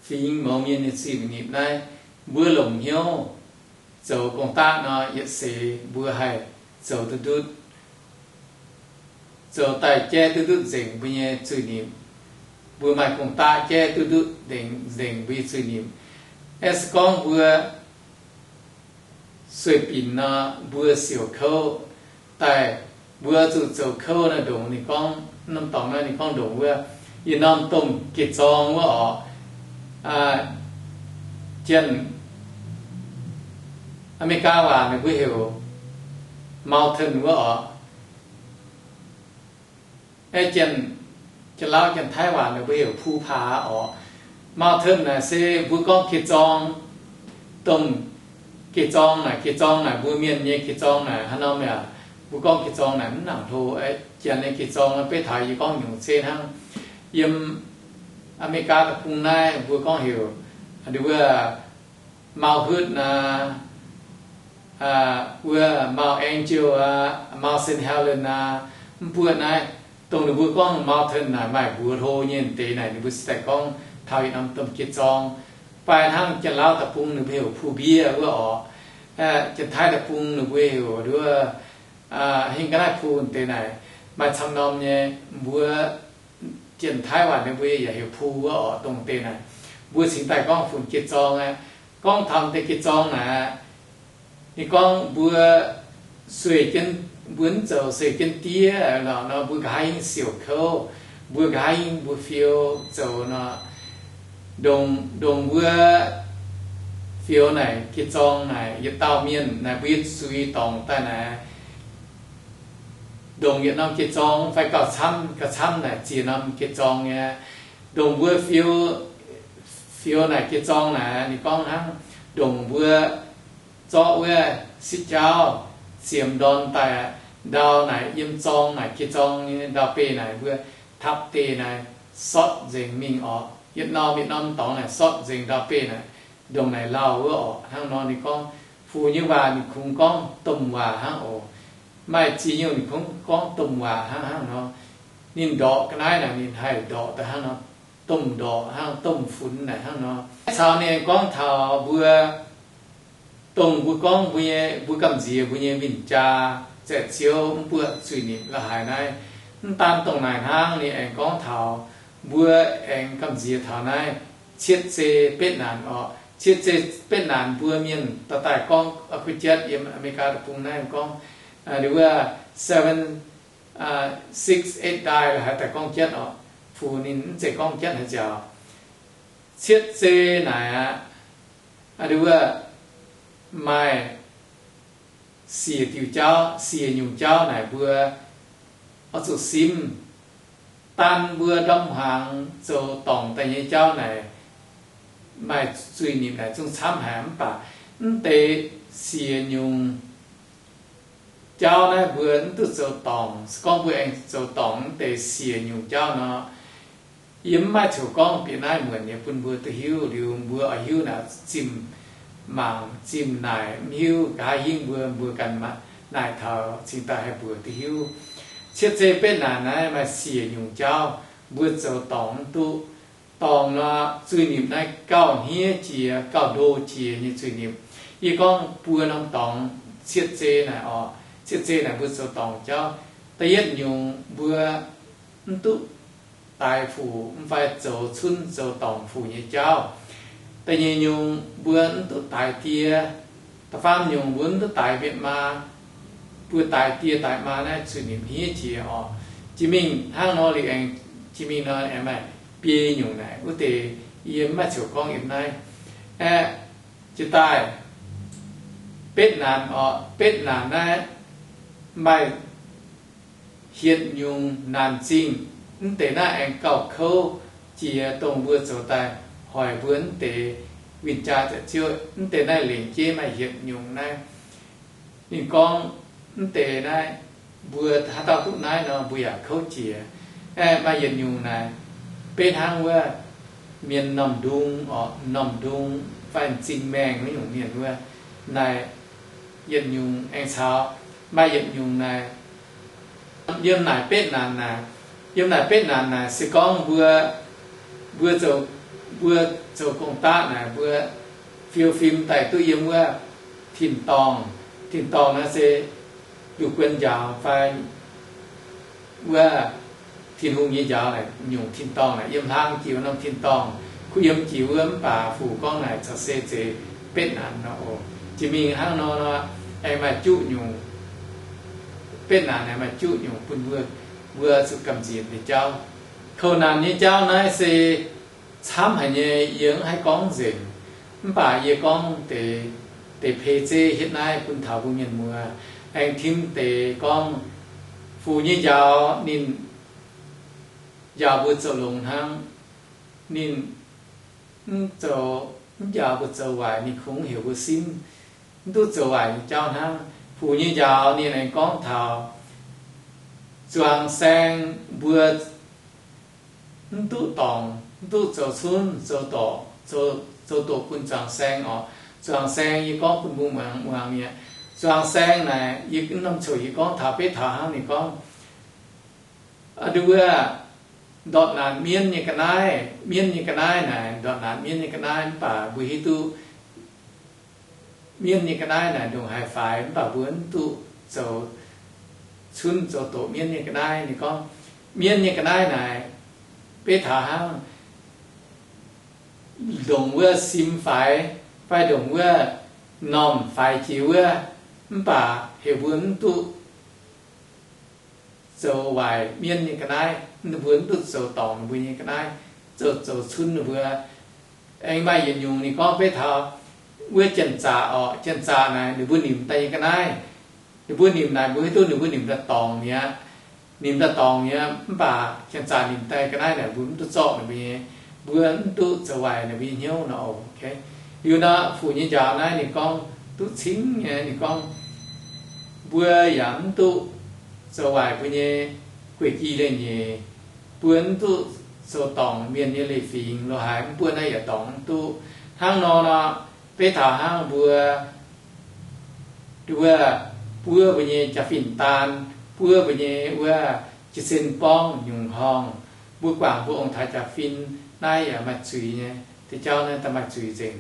fingx mouz mienh nyei zuiz-nipc naaiv, mbuo longc hnyouv zoux gong-daqv nor, yietc seix mbuo haih zoux duqv ndutv, zoux daaih jaiv duqv ndutv nzengc mbuo nyei zuiz-nipc. Mbuo maaih gong-daqv jaiv duqv ndutv nzengc mbuo nyei zuiz-nipc. Aeqv, se gorngv mbuo sueih binc nor, mbuo siouc kouv daaih, mbuo zuqc zoux kouv naaiv ndongc ninh gorngv, norm dorngx naaiv ninh gorngv ndongc wuov, yietc norm domh geh zorng wuov orqc. Janx, Aa^me^li^gaa waac ninh mbuo heuc mountain wuov orqc. Aeqv, Janx-Lauv Janx-Taiv waac ninh mbuo heuc ภูผา orqc. Mountain naaic se mbuo gorngv geh zorng, domh geh zorng naaic, geh zorng naaic mbuo mienh nyei geh zorng naaic hnangv norm yaac mbuo gorngv geh zorng naaic mv nangc hlo. Janx nyei geh zorng beiv taux yie gorngv nyungc zeiv hnangv. Yiem Aa^me^li^gaa Deic-Bung naaiv mbuo gorngv heuc wuov Mount Hood aa, wuov Mount Angel aa, Mount Saint Helens aa, mv buoqv naaiv, dongh ninh mbuo gorngv mountain naaic maaih mbuox hlo nyei deix naaic, ninh mbuo se daaih gorngv taux yietc norm domh geh zorng. Fai hnangv Janx-Lauv Deic-Bung ninh mbuo heuc ภูเบี้ย wuov orqc. Janx-Taiv Deic-Bung ninh mbuo heuc wuov hingh ga'naaiv ภู deix naaic, maaih camv norm nyei. Mbuo Janx-Taiv waac ninh mbuo yaac heuc ภู wuov orqc. Dongh deix naaic mbuo cingx daaih gorngv funx geh zorng aqv. Gorngv taux deix geh zorng naaic, ninh gorngv mbuo sueih jienv, mbuo mv zoux sueih jienv diev lorqc nor, mbuo nqa'haav hingv siouc kouv, mbuo nqa'haav hingv mbuo fiou zoux nor, ndongc, ndongc mbuo fiou naaic geh zorng naaic, yietc dauh mienh naaic mbuo nyei zuiz dorngc daaih naaic, ndongc yietc norm geh zorng fai gauh camv, gauh camv naaic ziex norm geh zorng nyei. Ndongc mbuo fiou, fiou naaic geh zorng naaic, ninh gorngv hnangv ndongc mbuo zorqv wuov sitv jauv ziemx ndorn daaih, ndau naaic yiem zorng naaic geh zorng nyei ndau-beih naaic mbuo tapv deix naaic sortv nzengc mingh orqc. Yietc norm yietc norm dorngx naaic sortv nzengc ndau-beih naaic, ndongc naaic lauh wuov orqc. Hnangv nor ninh gorngv, funx nyei waac ninh kungx gorngv domh waac hnangv oc. Maaih ziex nyungc ninh kungx gorngv domh waac hnangv, hnangv nor. Ninh ndorqc ga'naaiv naaic ninh haih ndorqc daaih hnangv nor, domh ndorqc hnangv, domh funx naaic hnangv nor. Caux ninh aengx gorngv taux mbuo, dongh mbuo gorngv mbuo nyei, mbuo gamh nziex mbuo nyei win-jaa, zaeqc ziouv mv buoqc zuiz-nipc la'haaix naaiv. Mv daan dongh naaic hnangv, ninh aengx gorngv taux mbuo aengx gamh nziex taux naaiv cietv zei betv naanc orqc. Cietv zei betv naanc mbuo mienh dorh daaih gorngv, kuv jatv yiem Aa^me^li^gaa Deic-Bung naaiv gorngv, wuov seven, six, eight die la'haaix daaih gorngv jatv orqc. Funx ninh mv zeiz gorngv jatv haaix nziaaux. Cietv zei naaic aqv, wuov maaih siec diuc jauv, siec nyungc jauv naaic mbuo oix zuqc simv. Daan mbuo ndorm hmuangx zoux dorngc daaih nyei jauv naaic, maaih zuiz-nipc naaic zungv camv haic. Mv baac mv deix siec nyungc jauv naaiv mbuo mv duqv zoux dorngc. Se gorngv mbuo aengx zoux dorngc mv deix siec nyungc jauv nor, yie mv maaih ziouc gorngv bieqc naaiv muonc nyei bun mbuo duqv hiuv. Liuz mbuo oix hiuv naaic zimh mangc zimh naaic, mv hiuv nqa'haav hingv mbuo, mbuo ganh naaic taux cingx daaih haih mbuox duqv hiuv. Cietv zei betv naanc naaiv maaih siec nyungc jauv mbuo zoux dorngc mv duqv. Dorngc nor, zuiz-nipc naaiv gauh hniev jiex, gauh ndo jiex nyei zuiz-nipc. Yie gorngv buo norm dorngx cietv zei naaic orqc. Cietv zei naaic mbuo zoux dorngc jauv. Da'yietv nyungc mbuo mv duqv daix fuc mv fai zoux cunv zoux dorngc fuc nyei jauv. Da'nyeic nyungc mbuo mv duqv daix die. Da'faam nyungc mbuo mv duqv daix mienh maa. Mbuo daix die daix maa naaiv zuiz-nipc hniev jiex orqc. Jiex mingh hnangv nor liuz aengx, jiex mingh nor aengx maaih biei nyungc naaic wuov deix yie mv maaih ziouc gorngv yiem naaiv. Aeqv, jiex daaih betv naanc orqc. Betv naanc naaiv maaih hietc nyungc naanc zingh. Mv deix naaiv aengx gauh kouv jiex, dongh mbuo zoux daaih hoic mbuo mv deix win-jaa zaeqc ziouv. Mv deix naaiv lengc jeiv maaih hietc nyungc naaiv. Ninh gorngv mv deix naaiv mbuo haaix dauh duqv naaiv nor mbuo yaac kouv jiex. Aeqv, maaih yietc nyungc naaic, beiv hnangv wuov mienh m'normh ndung orqc, m'normh ndung fai m'zing maengh wuov nyungc mienh wuov naaic, yietc nyungc aengx caux maaih yietc nyungc naaic, yiem naaic betv naanc naaic, yiem naaic betv naanc naaic se gorngv mbuo, mbuo zoux, mbuo zoux gong-daqv naaic, mbuo fiou fim daaih duqv yiem wuov tin-dorngh. Tin-dorngh naaiv se nduqc guon njaaux fai wuov Tin-Hungh nyei njaaux naaic nyungc tin-dorngh naaic, yiem hlang jiex norm tin-dorngh, kuh yiem jiex wuov. Mv baac Fuc gorngv naaic caux se zeiz betv naanc nor oc. Jiex mingh hnangv nor nor, aengx maaih juqv nyungc, betv naanc aengx maaih juqv nyungc bun mbuo, mbuo zuqc gamh nziex nyei jauv. Kouv naanc nyei jauv naaiv se camv haic nyei, yie mv haih gorngv nzengc. Mv baac yie gorngv deix, deix pei zeiv hietv naaiv bun taux mbuo mienh muoz aengx tim deix gorngv, Fuc nyei njaaux ninh njaaux mbuo zoux longx hnangv. Ninh mv zoux, mv njaaux mbuo zoux waaic, ninh kungx heuc mbuo simv mv duqv zoux waaic nyei jauv hnangv. Fuc nyei njaaux ninh aengx gorngv taux zuangx saeng mbuo mv duqv dorngc, mv duqv zoux cunv zoux doqc, zoux doqc bun zuangx saeng oc. Zuangx saeng yie gorngv bun mbuo muangx, muangx mi'aqv. Zuangx saeng naaic yie norm coc yie gorngv taux beiv taux hnangv ninh gorngv, wuov ndortv naanc mienv nyei ga'naaiv, mienv nyei ga'naaiv naaic, ndortv naanc mienv nyei ga'naaiv, mv baac mbuo hiuv duqv mienv nyei ga'naaiv naaic ndongc haaix faix, mv baac mbuo mv duqv zoux cunv zoux doqc mienv nyei ga'naaiv. Ninh gorngv mienv nyei ga'naaiv naaic beiv taux hnangv ndongc wuov sim faix fai ndongc wuov normh faix jiex wuov, mv baac heuc mbuo mv duqv zoux waaic mienv nyei ga'naaiv, mbuo mv duqv zoux dorngc ninh mbuo nyei ga'naaiv, zoux, zoux cunv ninh mbuo. Aengx maaih yietc nyungc ninh gorngv beiv taux wuov janx-zaqc orqc, janx-zaqc naaic ninh mbuo nimc daaih nyei ga'naaiv, ninh mbuo nimc naaic mbuo hiuv duqv ninh mbuo nimc daaih dorngc mi'aqv. Nimc daaih dorngc mi'aqv, mv baac janx-zaqc nimc daaih ga'naaiv naaic mbuo mv duqv zorqv ninh mbuo nyei, mbuo mv duqv zoux waaic ninh mbuo nyei hnyouv nor. Liuz nor Fuc nyei njaaux naaiv ninh gorngv duqv cingv nyei, ninh gorngv mbuo yaac mv duqv zoux waaic mbuo nyei gueic jiex leiz-nyeic, mbuo mv duqv zoux dorngc mienh nyei leiz-fingx, lo haaix mv buonv naaiv yaac dorngc mv duqv. Hnangv nor nor, beiv taux hnangv mbuo wuov, buov mbuo nyei jaa-fin daan, buov mbuo nyei wuov jiez sin borngv nyungc horngh, mbuo guangc mbuo ong-taaix jaa-fin naaiv yaac maaih zuiz nyei. Deix jauv naaiv daaih maaih zuiz nzengc.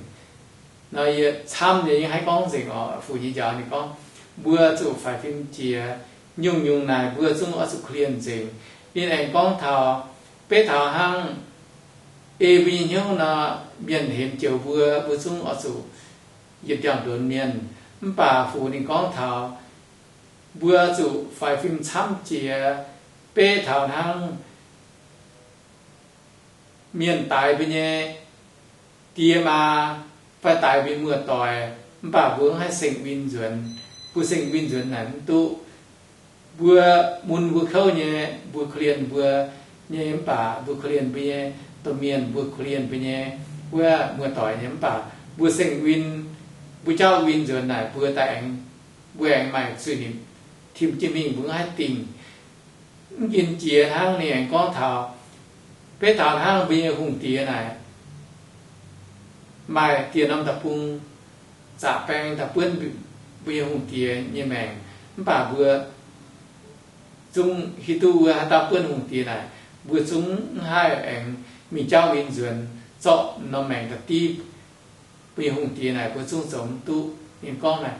Nor yie camv nyei yie haih gorngv nzengc oc. Fuc nyei njaaux ninh gorngv mbuo zuqc faix fim jiex, nyungc-nyungc naaic mbuo zungv oix zuqc korv-lienh nzengc. Ninh aengx gorngv taux, beiv taux hnangv ei mbuo nyei hnyouv nor, mienh hemx joux mbuo, mbuo zungv oix zuqc yietc ndiangx-nduonx mienh. Mv baac Fuc ninh gorngv taux mbuo zuqc faix fim camv jiex, beiv taux hnangv mienh daix mbuo nyei die maa fai daix mbuo nyei muoz-doic, mv baac mbuo mv haih seng-win nzuonx. Mbuo seng-win nzuonx naaic mv duqv. Mbuo mun mbuo kouv nyei, mbuo korv-lienh mbuo nyei, mv baac mbuo korv-lienh mbuo nyei domh mienh, mbuo korv-lienh mbuo nyei wuov muoz-doic nyei, mv baac mbuo seng-win, mbuo jauv win nzuonx naaic mbuo daaih aengx, mbuo aengx maaih zuiz-nipc tim jienv mingh, mbuo mv haih dingh. Mv jien jiex hnangv ninh aengx gorngv taux, beiv taux hnangv mbuo nyei hungh diex naaic maaih dieh norm deic-bung zaqc baeng daaih buonv mbuo nyei hungh diex nyei maengc, mv baac mbuo zungv hiuv duqv wuov haaix dauh buonv hungh diex naaic, mbuo zungv mv haih aengx mingh jauv win nzuonx zorqv norm maengc daaih div mbuo nyei hungh diex naaic, mbuo zungv zoux mv duqv. Ninh gorngv naaic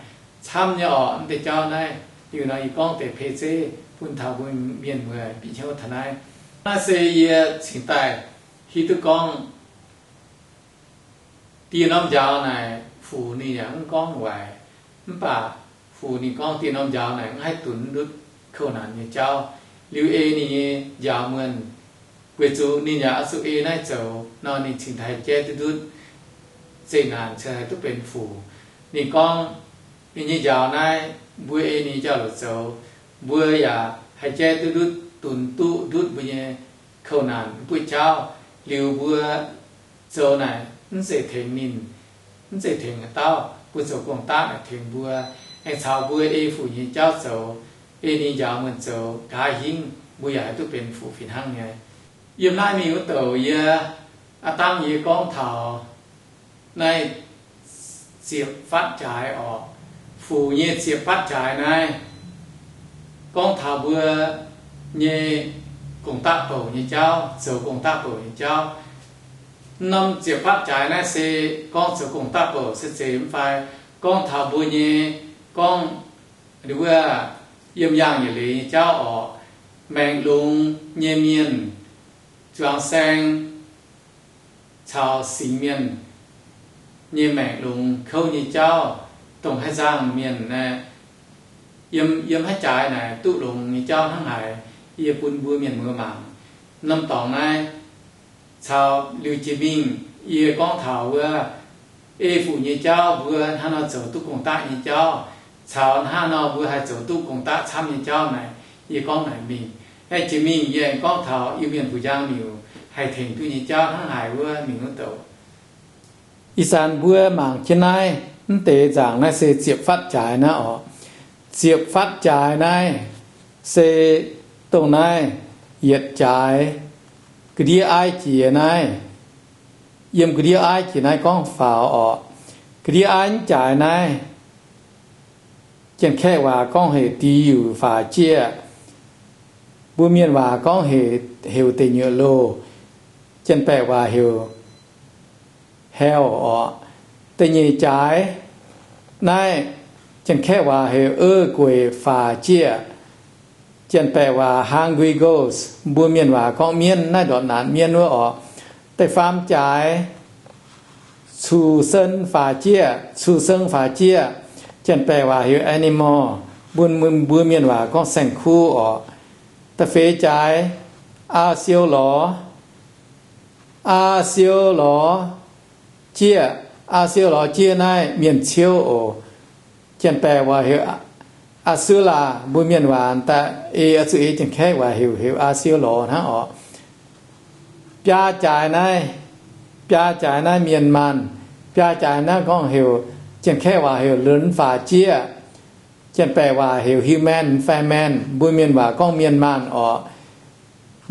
camv nyei orqc. Mv deix jauv naaiv liuz nor yie gorngv deix pei zeiv bun taux mbuo mienh muoz bieqc hnyouv taux naaiv. Naaiv se yie cingx daaih hiuv duqv gorngv dieh norm njaaux naaic Fuc ninh yaac mv gorngv waaic, mv baac Fuc ninh gorngv dieh norm njaaux naaic mv haih dunx ndutv kouv naanc nyei jauv. Liuz ei ninh nyei njaaux muonh, weic zuqc ninh yaac oix zuqc ei naaiv zoux nor, ninh cingx daaih haih jaiv duqv ndutv zeqc naanc cingx haih duqv benx fuc. Ninh gorngv ninh nyei njaaux naaiv, mbuo ei ninh nyei jauv-louc zoux, mbuo yaac haih jaiv duqv ndutv, dunx duqv ndutv mbuo nyei kouv naanc mbuo jauv. Liuz mbuo zoux naaic mv zeiz tengx ninh, mv zeiz tengx haaix dauh, mbuo zoux gong-daqv naaic tengx mbuo, aengx caux mbuo ei Fuc nyei jauv zoux, ei ninh njaaux muonh zoux nqa'haav hingv mbuo yaac haih duqv benx fuc fih hnangv nyei. Yiem naaiv mingh wuov douc yie, aav dangh yie gorngv taux naaiv ziepc fatv jaaix orqc, Fuc nyei ziepc fatv jaaix naaiv gorngv taux mbuo nyei gong-daqv bouc nyei jauv, zoux gong-daqv bouc nyei jauv. Norm ziepc fatv jaaix naaiv se gorngv zoux gong-daqv bouc se zeiz mv fai gorngv taux mbuo nyei, gorngv wuov yiem yaangh yietc liuz nyei jauv orqc. Maengc longx nyei mienh, zuangx saeng caux singx mienh nyei maengc longx kouv nyei jauv, dongh haaix nzangc mienh naaiv, yiem, yiem haaix jaaix naaic duqv longx nyei jauv hnangv haaix, yie bun mbuo mienh muoz mangc. Norm dorngx naaiv caux liuz jiex mingh yie gorngv taux wuov ei fuc nyei jauv, mbuo hnangv nor zoux duqv gong-daqv nyei jauv, caux hnangv nor mbuo haih zoux duqv gong-daqv camv nyei jauv naaic, yie gorngv naaic mingh. Aengx jiex mingh yie aengx gorngv taux Iu-Mienh Fuc Njang Miuc haih tengx duqv nyei jauv hnangv haaix wuov mingh wuov douc. Ih zanc mbuo mangc jienv naaiv, mv deix nzaangc naaiv se ziepc fatv jaaix naaiv orqc. Ziepc fatv jaaix naaiv se dongh naaiv yietc jaaix ga'ndiev aiv jiex naaiv, yiem ga'ndiev aiv jiex naaiv gorngv faaux orqc. Ga'ndiev aiv jaaix naaiv, Janx-Kaeqv waac gorngv heuc ดีอยู่ faaux jieqv. Mbuo mienh waac gorngv heuc, heuc deic nyuoqc loh, Janx-Baeqc waac heuc hell orqc. Da'nyeic jaaix naaiv, Janx-Kaeqv waac heuc 餓鬼 faaux jieqv. Janx-Baeqc waac hungry ghost, mbuo mienh waac gorngv mienv, naaiv ndortv naanc mienv wuov orqc. Da'faam jaaix 畜生 faaux jieqv, 畜生 faaux jieqv, Janx-Baeqc waac heuc animal, mbuo, mbuo mienh waac gorngv saeng-kuv orqc. Da'feix jaaix 阿修羅, 阿修羅 jieqv, 阿修羅 jieqv naaiv mienh ciouv oc. Janx-Baeqc waac heuc อสุร, mbuo mienh waac daaih ei oix zuqc ei Janx-Kaeqv waac heuc, heuc อา修羅 hnangv orqc. Biaa jaaix naaiv, biaa jaaix naaiv mienh maanh, biaa jaaix naaiv gorngv heuc, Janx-Kaeqv waac heuc 人 faaux jieqv, Janx-Baeqc waac heuc ฮิวแมน fai แมน, mbuo mienh waac gorngv mienh maanh orqc.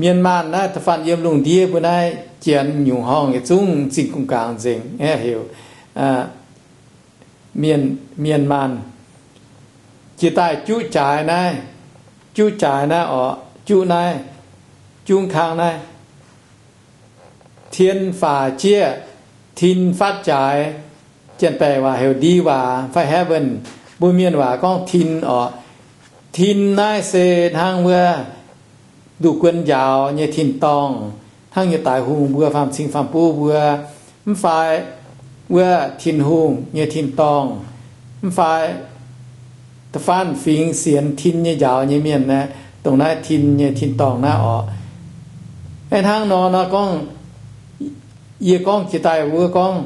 Mienh maanh naaiv da'faanh yiem lungh ndiev mbuo naaiv janx nyungc horngh yietc zungv m'zing gong-gaangc nzengc, aeqv, heuc mienh, mienh maanh. Jiex daaih juqv jaaix naaiv, juqv jaaix naaiv orqc, juqv naaiv, juqv kang naaiv, tin faaux jieqv, tin fatv jaaix, Janx-Baeqc waac heuc ดีกว่า fai heaven, mbuo mienh waac gorngv tin orqc. Tin naaiv se hnangv wuov nduqc guon njaaux nyei tin-dorngh, hnangv nyei daaih hungh mbuo, faam cing faam buv mbuo, mv fai wuov Tin-Hungh nyei tin-dorngh, mv fai da'faanh fingx sienx tin nyei njaaux nyei mienh aeqv, dongh naaiv tin nyei tin-dorngh naaiv orqc. Aeqv, hnangv nor nor gorngv, yie gorngv jiex daaih wuov gorngv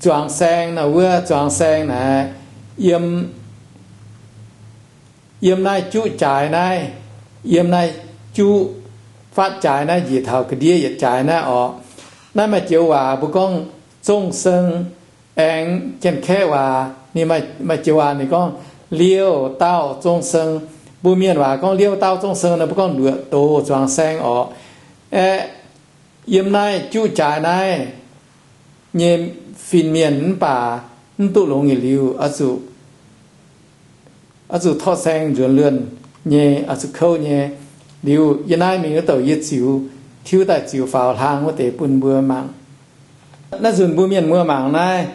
zuangx saeng naaiv, wuov zuangx saeng naaiv, yiem, yiem naaiv juqv jaaix naaiv, yiem naaiv juqv fatv jaaix naaiv njiec taux ga'ndiev yietc jaaix naaiv orqc. Naaiv maaih joux waac mbuo gorngv 众生, aengx Janx-Kaeqv waac ninh maaih joux waac ninh gorngv liouh dauh 众生. Mbuo mienh waac gorngv liouh dauh 众生 nor mbuo gorngv nduoqc doz zuangx saeng orqc. Aeqv, yiem naaiv juqv jaaix naaiv nyei fin-mienh mv baac mv duqv longx yietc liuz, oix zuqc torqv saeng nzuonx luonh nyei, oix zuqc kouv nyei. Liuz yie naaiv mingh wuov douc yie ziux, tiuv daaih ziux faaux hlang wuov deix bun mbuo mangc. Naaiv nzunc mbuo mienh muoz mangc naaiv,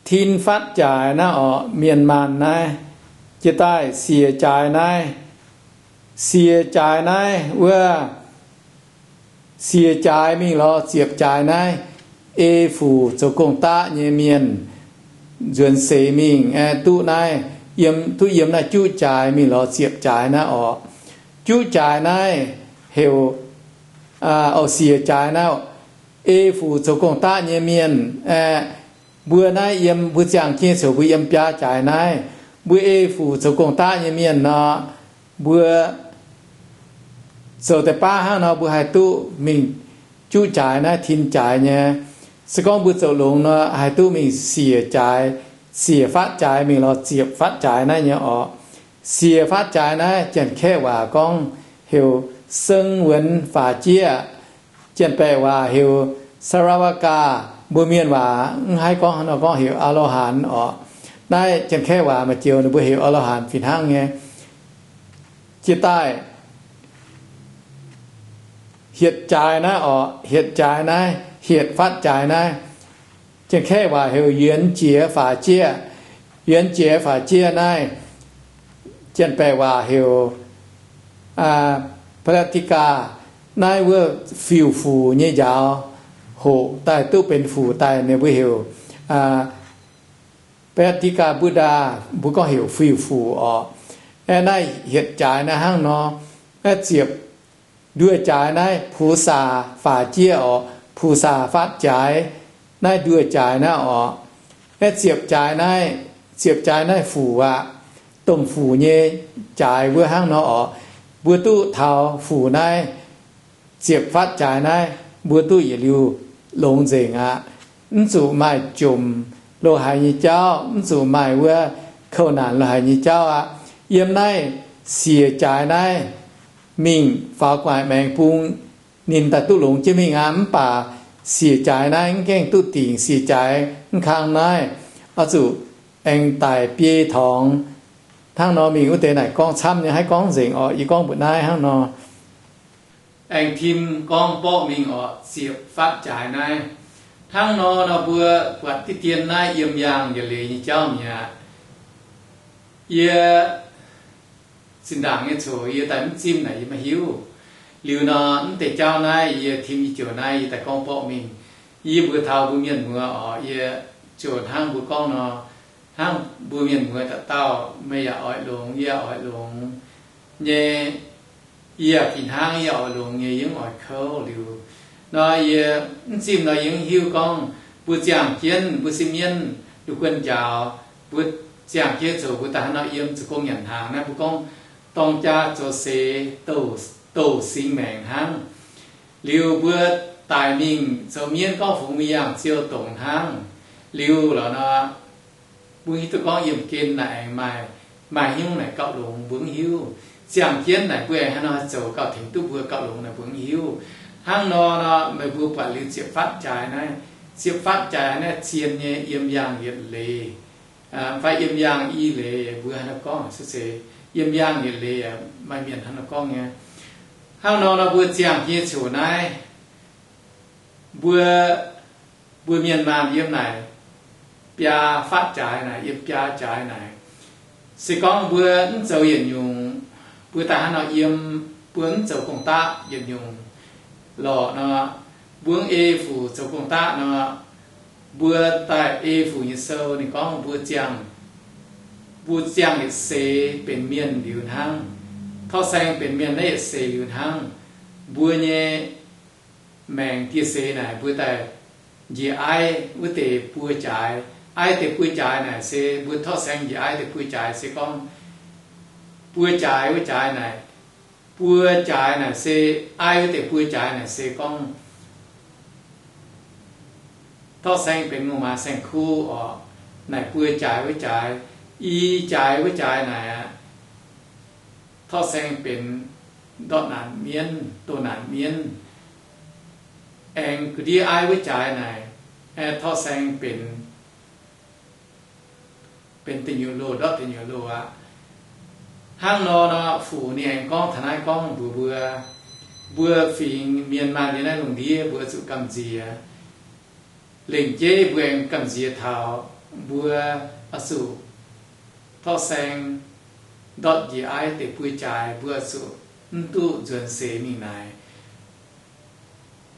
tin fatv jaaix naaiv orqc, mienh maanh naaiv, jiex daaih siec jaaix naaiv, siec jaaix naaiv wuov, siec jaaix mingh lorz ziepc jaaix naaiv, ei fuc zoux gong-daqv nyei mienh nzuonx seix mingh aeqv, duqv naaiv, yiem, duqv yiem naaiv juqv jaaix mingh lorz ziepc jaaix naaiv orqc. Juqv jaaix naaiv heuc, o, siec jaaix naaiv, ei fuc zoux gong-daqv nyei mienh aeqv, mbuo naaiv yiem, mbuo ziangh jienv coux mbuo yiem biaa jaaix naaiv, mbuo ei fuc zoux gong-daqv nyei mienh nor, mbuo zoux deix baav hnangv nor mbuo haih duqv mingh juqv jaaix naaiv tin jaaix nyei. Se gorngv mbuo zoux longx nor haih duqv mingh siec jaaix, siec fatv jaaix mingh lorz ziepc fatv jaaix naaiv nyei orqc. Siec fatv jaaix naaiv Janx-Kaeqv waac gorngv heuc 声闻法界, Janx-Baeqc waac heuc สรรวกา, mbuo mienh waac mv haih gorngv haaix nor gorngv heuc อรหันต์ orqc. Naaiv Janx-Kaeqv waac maaih joux ninh mbuo heuc อรหันต์ fih hnangv nyei. Jiex daaih hietc jaaix naaiv orqc, hietc jaaix naaiv, hietc fatv jaaix naaiv, Janx-Kaeqv waac heuc 圆觉法界. 圆觉法界 naaiv, Janx-Baeqc waac heuc ปรัตติกา. Naaiv wuov fiuv-fuc nyei njaaux hoqc daaih duqv benx fuc daaih ninh mbuo heuc ปรัตติกา Buddha, mbuo gorngv heuc fiuv-fuc orqc. Aeqv, naaiv hietc jaaix naaiv hnangv nor, aeqv, ziepc nduoh jaaix naaiv 菩萨法界 orqc, 菩萨 fatv jaaix, naaiv nduoh jaaix naaiv orqc. Aeqv, ziepc jaaix naaiv, ziepc jaaix naaiv fuc aqv, domh fuc nyei jaaix wuov hnangv nor orqc. Mbuo duqv taux fuc naaiv, ziepc fatv jaaix naaiv, mbuo duqv yietc liuz longx nzengc aqv. Mv zuqc maaih jomc lo haiz nyei jauv, mv zuqc maaih wuov kouv naanc lo haiz nyei jauv aqv. Yiem naaiv siec jaaix naaiv mingh faaux gu'nguaaic maengx bung, ninh daaih duqv longx jienv mingh aqv. Mv baac siec jaaix naaiv mv gaengh duqv dingc. Siec jaaix mv kang naaiv, oix zuqc aengx daic biei torngx hnangv nor mingh. Wuov deix naaic gorngv camv nyei, haiv gorngv nzengc orqc. Yie gorngv mbuox naaiv hnangv nor, aengx tim gorngv borqv mingh orqc, ziepc fatv jaaix naaiv. Hnangv nor nor mbuo buatc diqv dien naaiv yiem yaangh yietc leiz nyei jauv mi'aqv. Yie zinh ndaangc nyei coc yie daaih mv zimv naaic yie maiv hiuv. Liuz nor, mv deix jauv naaiv yie tim nyei joux naaiv yie daaih gorngv borqv mingh. Yie mbuox taux mbuo mienh muoz orqc, yie ziouc hnangv mbuo gorngv nor, hnangv mbuo mienh muoz dauh dauh, meih yaac oix longx, yie yaac oix longx nyei. Yie yaac fih hnangv, yie oix longx nyei, yie mv oix kouv. Liuz nor yie mv zimv nor yie mv hiuv gorngv mbuo ziangh jienv, mbuo sin mienv lungh guon njaaux, mbuo ziangh jienv zoux mbuo daaih hnangv nor yiem zoux gong nyanc hnaangx naaiv, mbuo gorngv dorng jaa zoux seix douh singx maengc hnangv. Liuz mbuo daic mingh zoux mienv gorngv fungx mbuo yangh ziou dongz hnangv. Liuz lorqc nor, mbuo hiuv duqv gorngv yiemh gen naaic aengx maaih, maaih hnyouv naaic gauh longx mbuo mv hiuv. Ziangh jienv naaic mbuo aengx haaix nor haih zoux gauh tengx duqv mbuo gauh longx naaic mbuo mv hiuv. Hnangv nor nor, meih mbuo buatc liuz ziepc fatv jaaix naaiv, ziepc fatv jaaix naaiv zien nyei yiem yaangh yietc leiz. Fai yiem yaangh i leiz, mbuo haaix nor gorngv se, yiem yaangh yietc leiz maaih mienh haaix nor gorngv nyei. Hnangv nor nor mbuo ziangh jienv nyei ziouc naaiv, mbuo, mbuo mienh maanh yiem naaic biaa fatv jaaix naaic, yiem biaa jaaix naaic. Se gorngv mbuo mv zoux yietc nyungc, mbuo daaih hnangv nor yiem, mbuo mv zoux gong-daqv yietc nyungc lorqc nor, mbuo mv ei fuc zoux gong-daqv nor, mbuo daaih ei fuc nyei sou ninh gorngv mbuo ziangh, mbuo ziangh yietc seix benx mienh liuz hnangv, torqv saeng benx mienh naaiv yietc seix liuz hnangv, mbuo nyei maengc dieh seix naaic mbuo daaih njiec aiv wuov deix buo jaaix. Aiv deix buo jaaix naaic se mbuo torqv saeng njiec aiv deix buo jaaix se gorngv buo jaaix wuov jaaix naaic, buo jaaix naaic se, aiv wuov deix buo jaaix naaic se gorngv torqv saeng benx ngongh maaz saeng-kuv orqc, naaic buo jaaix wuov jaaix. I jaaix wuov jaaix naaic aqv, torqv saeng benx ndortv naanc mienv, doh naanc mienv. Aengx ga'ndiev aiv wuov jaaix naaic, aengx torqv saeng benx, benx deic nyuoqc loh, ndortv deic nyuoqc loh aqv. Hnangv nor nor, fuc ninh aengx gorngv taux naaiv gorngv mbuox mbuo, mbuo fingx mienh maanh nyei naaiv lungh ndiev mbuo zuqc gamh nziex. Lengc jeiv mbuo aengx gamh nziex taux mbuo oix zuqc torqv saeng ndortv njiec aiv deix buo jaaix, mbuo oix zuqc mv duqv nzuonx seix mingh naaic.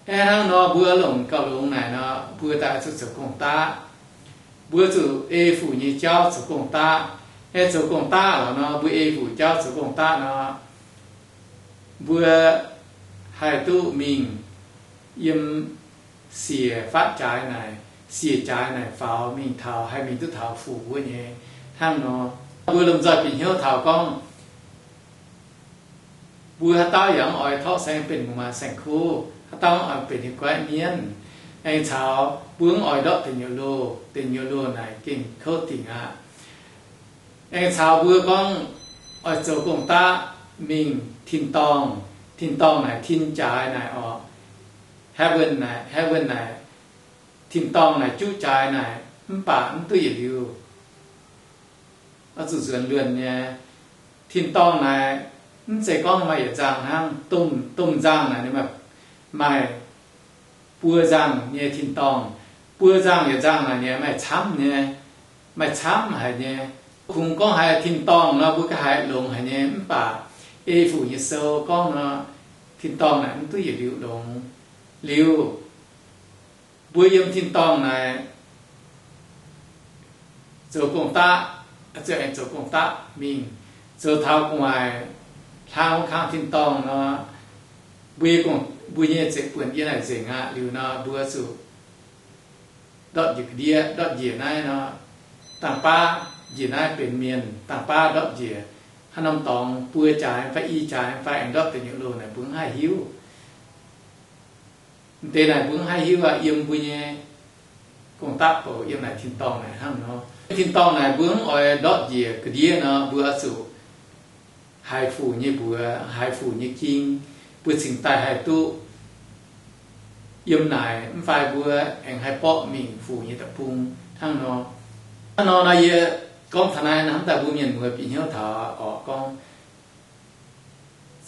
Aeqv, hnangv nor mbuo longc gauh longx naaic nor, mbuo daaih zuqc zoux gong-daqv. Mbuo zuqc ei fuc nyei jauv zoux gong-daqv. Aeqv, zoux gong-daqv lorqc nor, mbuo ei fuc jauv zoux gong-daqv nor, mbuo haih duqv mingh yiem siec fatv jaaix naaic, siec jaaix naaic faaux mingh taux, haih mingh duqv taux fuc wuov nyei. Hnangv nor, mbuo lomh nzoih bieqc hnyouv taux gorngv, mbuo haaix dauh yaac mv oix torqv saeng benx ngongh maaz saeng-kuv, haaix dauh mv oix benx hieh guaiv mienv. Aengx caux mbuo mv oix ndortv deic nyuoqc loh, deic nyuoqc loh naaic gengh kouv dingc aqv. Aengx caux mbuo gorngv oix zoux gong-daqv mingh tin-dorngh, tin-dorngh naaic tin jaaix naaic orqc, heaven naaic, heaven naaic, tin-dorngh naaic juqv jaaix naaic, mv baac mv duqv yietc liuz oix zuqc nzuonx luonh nyei. Tin-dorngh naaic mv zeiz gorngv maaih yietc nzangc hnangv. Domh, domh nzangc naaic ninh maaih, maaih buo nzangc nyei tin-dorngh. Buo nzangc yietc nzangc naaic ninh maaih camv nyei, maaih camv haic nyei. Kungx gorngv haiz tin-dorngh nor, mbuo ga'haaix longx haic nyei. Mv baac ei Fuc nyei sou gorngv nor, tin-dorngh naaic mv duqv yietc liuz longx. Liuz, mbuo yiem tin-dorngh naaic zoux gong-daqv, zoux, aengx zoux gong-daqv mingh, zoux taux gu'nguaaic hlang wuov kang tin-dorngh nor, mbuo, mbuo nyei zeiv-buonc yiem naaic nzengc aqv. Liuz nor, mbuo zuqc ndortv njiec ga'ndiev, ndortv njiec naaiv nor, dangh baav njiec naaiv benx mienh, dangh baav ndortv njiec haaix norm dorngx, buo jaaix fai i jaaix fai aengx ndortv deic nyuoqc loh naaic, mbuo mv haih hiuv. M'deix naaic mbuo mv haih hiuv aqv. Yiem mbuo nyei gong-daqv bouc, yiem naaic tin-dorngh naaic hnangv nor. Tin-dorngh naaic mbuo mv oix ndortv njiec ga'ndiev nor, mbuo oix zuqc haiz Fuc nyei mbuox, haiz Fuc nyei ging, mbuo cingx daaih haih duqv yiem naaic, mv fai mbuo aengx haih borqv mingh Fuc nyei deic-bung hnangv nor. Hnangv nor nor, yie gorngv taux naaiv, hnamv daaih mbuo mienh muoz bieqc hnyouv taux orqc, gorngv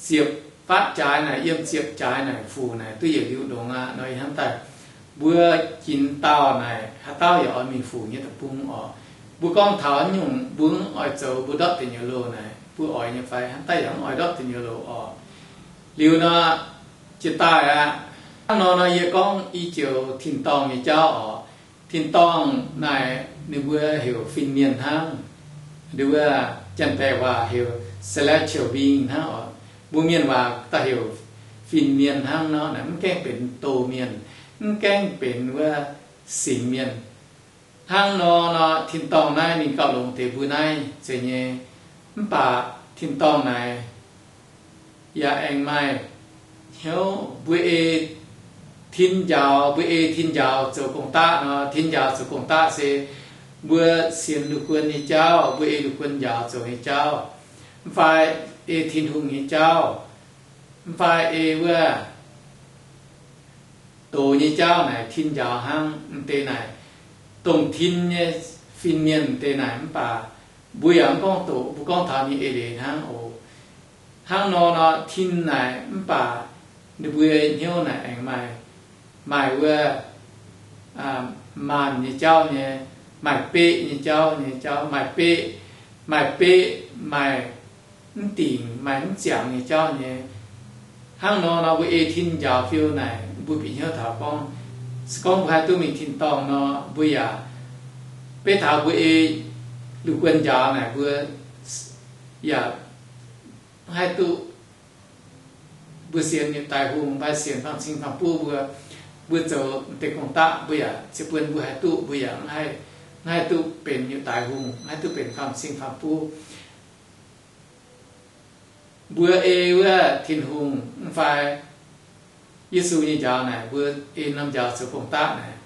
ziepc fatv jaaix naaic, yiem ziepc jaaix naaic Fuc naaic duqv yietc liuz longx aqv nor. Ih hnamv daaih mbuo ginx dauh naaic, haaix dauh yaac oix mingh Fuc nyei deic-bung orqc. Mbuo gorngv taux nyungc mbuo mv oix zoux, mbuo ndortv deic nyuoqc loh naaic, mbuo oix nyei fai? Hnamv daaih yaac mv oix ndortv deic nyuoqc loh orqc. Liuz nor, jiex daaih aqv. Hnangv nor nor, yie gorngv i joux tin-dorngh nyei jauv orqc. Tin-dorngh naaic ninh mbuo heuc fin-mienh hnangv. Nduov, Janx-Baeqc waac heuc celestial being hnangv orqc. Mbuo mienh waac daaih heuc fin-mienh hnangv nor. Naaic mv gaengh benx doz mienh, mv gaengh benx wuov singx mienh. Hnangv nor nor, tin-dorngh naaiv ninh gauh longx deix mbuo naaiv zeiz nyei. Mv baac tin-dorngh naaic yaac aengx maaih hnyouv mbuo ei tin njaaux, mbuo ei tin njaaux zoux gong-daqv nor. Tin njaaux zoux gong-daqv se mbuo sienx lungh guon nyei jauv, mbuo ei lungh guon njaaux zoux nyei jauv, mv fai ei Tin-Hungh nyei jauv, mv fai ei wuov doz nyei jauv naaic tin njaaux hnangv. M'deix naaic, dongh tin nyei fin-mienh m'deix naaic, mv baac mbuo yaac mv gorngv doqc, mbuo gorngv taux ninh eix leiz hnangv oc. Hnangv nor nor, tin naaic mv baac ninh mbuo hnyouv naaic aengx maaih, maaih wuov maanh nyei jauv nyei, maaih beqv nyei jauv nyei jauv, maaih beqv, maaih beqv, maaih mv dingc, maaih mv ziangx nyei jauv nyei. Hnangv nor nor, mbuo ei tin njaaux fiou naaic, mbuo bieqc hnyouv taux gorngv, se gorngv mbuo haih duqv mingh tin-dorngh nor, mbuo yaac, beiv taux mbuo ei lungh guon njaaux naaic, mbuo yaac mv haih duqv, mbuo sienx yietc daaih hungh fai sienx faam cing faam buv mbuo, mbuo zoux deix gong-daqv, mbuo yaac ziepc buonc mbuo haih duqv, mbuo yaac mv haih, mv haih duqv benx yietc daaih hungh, mv haih duqv benx faam cing faam buv. Mbuo ei wuov Tin-Hungh mv fai Yesu nyei njaaux naaic, mbuo ei norm njaaux zoux gong-daqv naaic,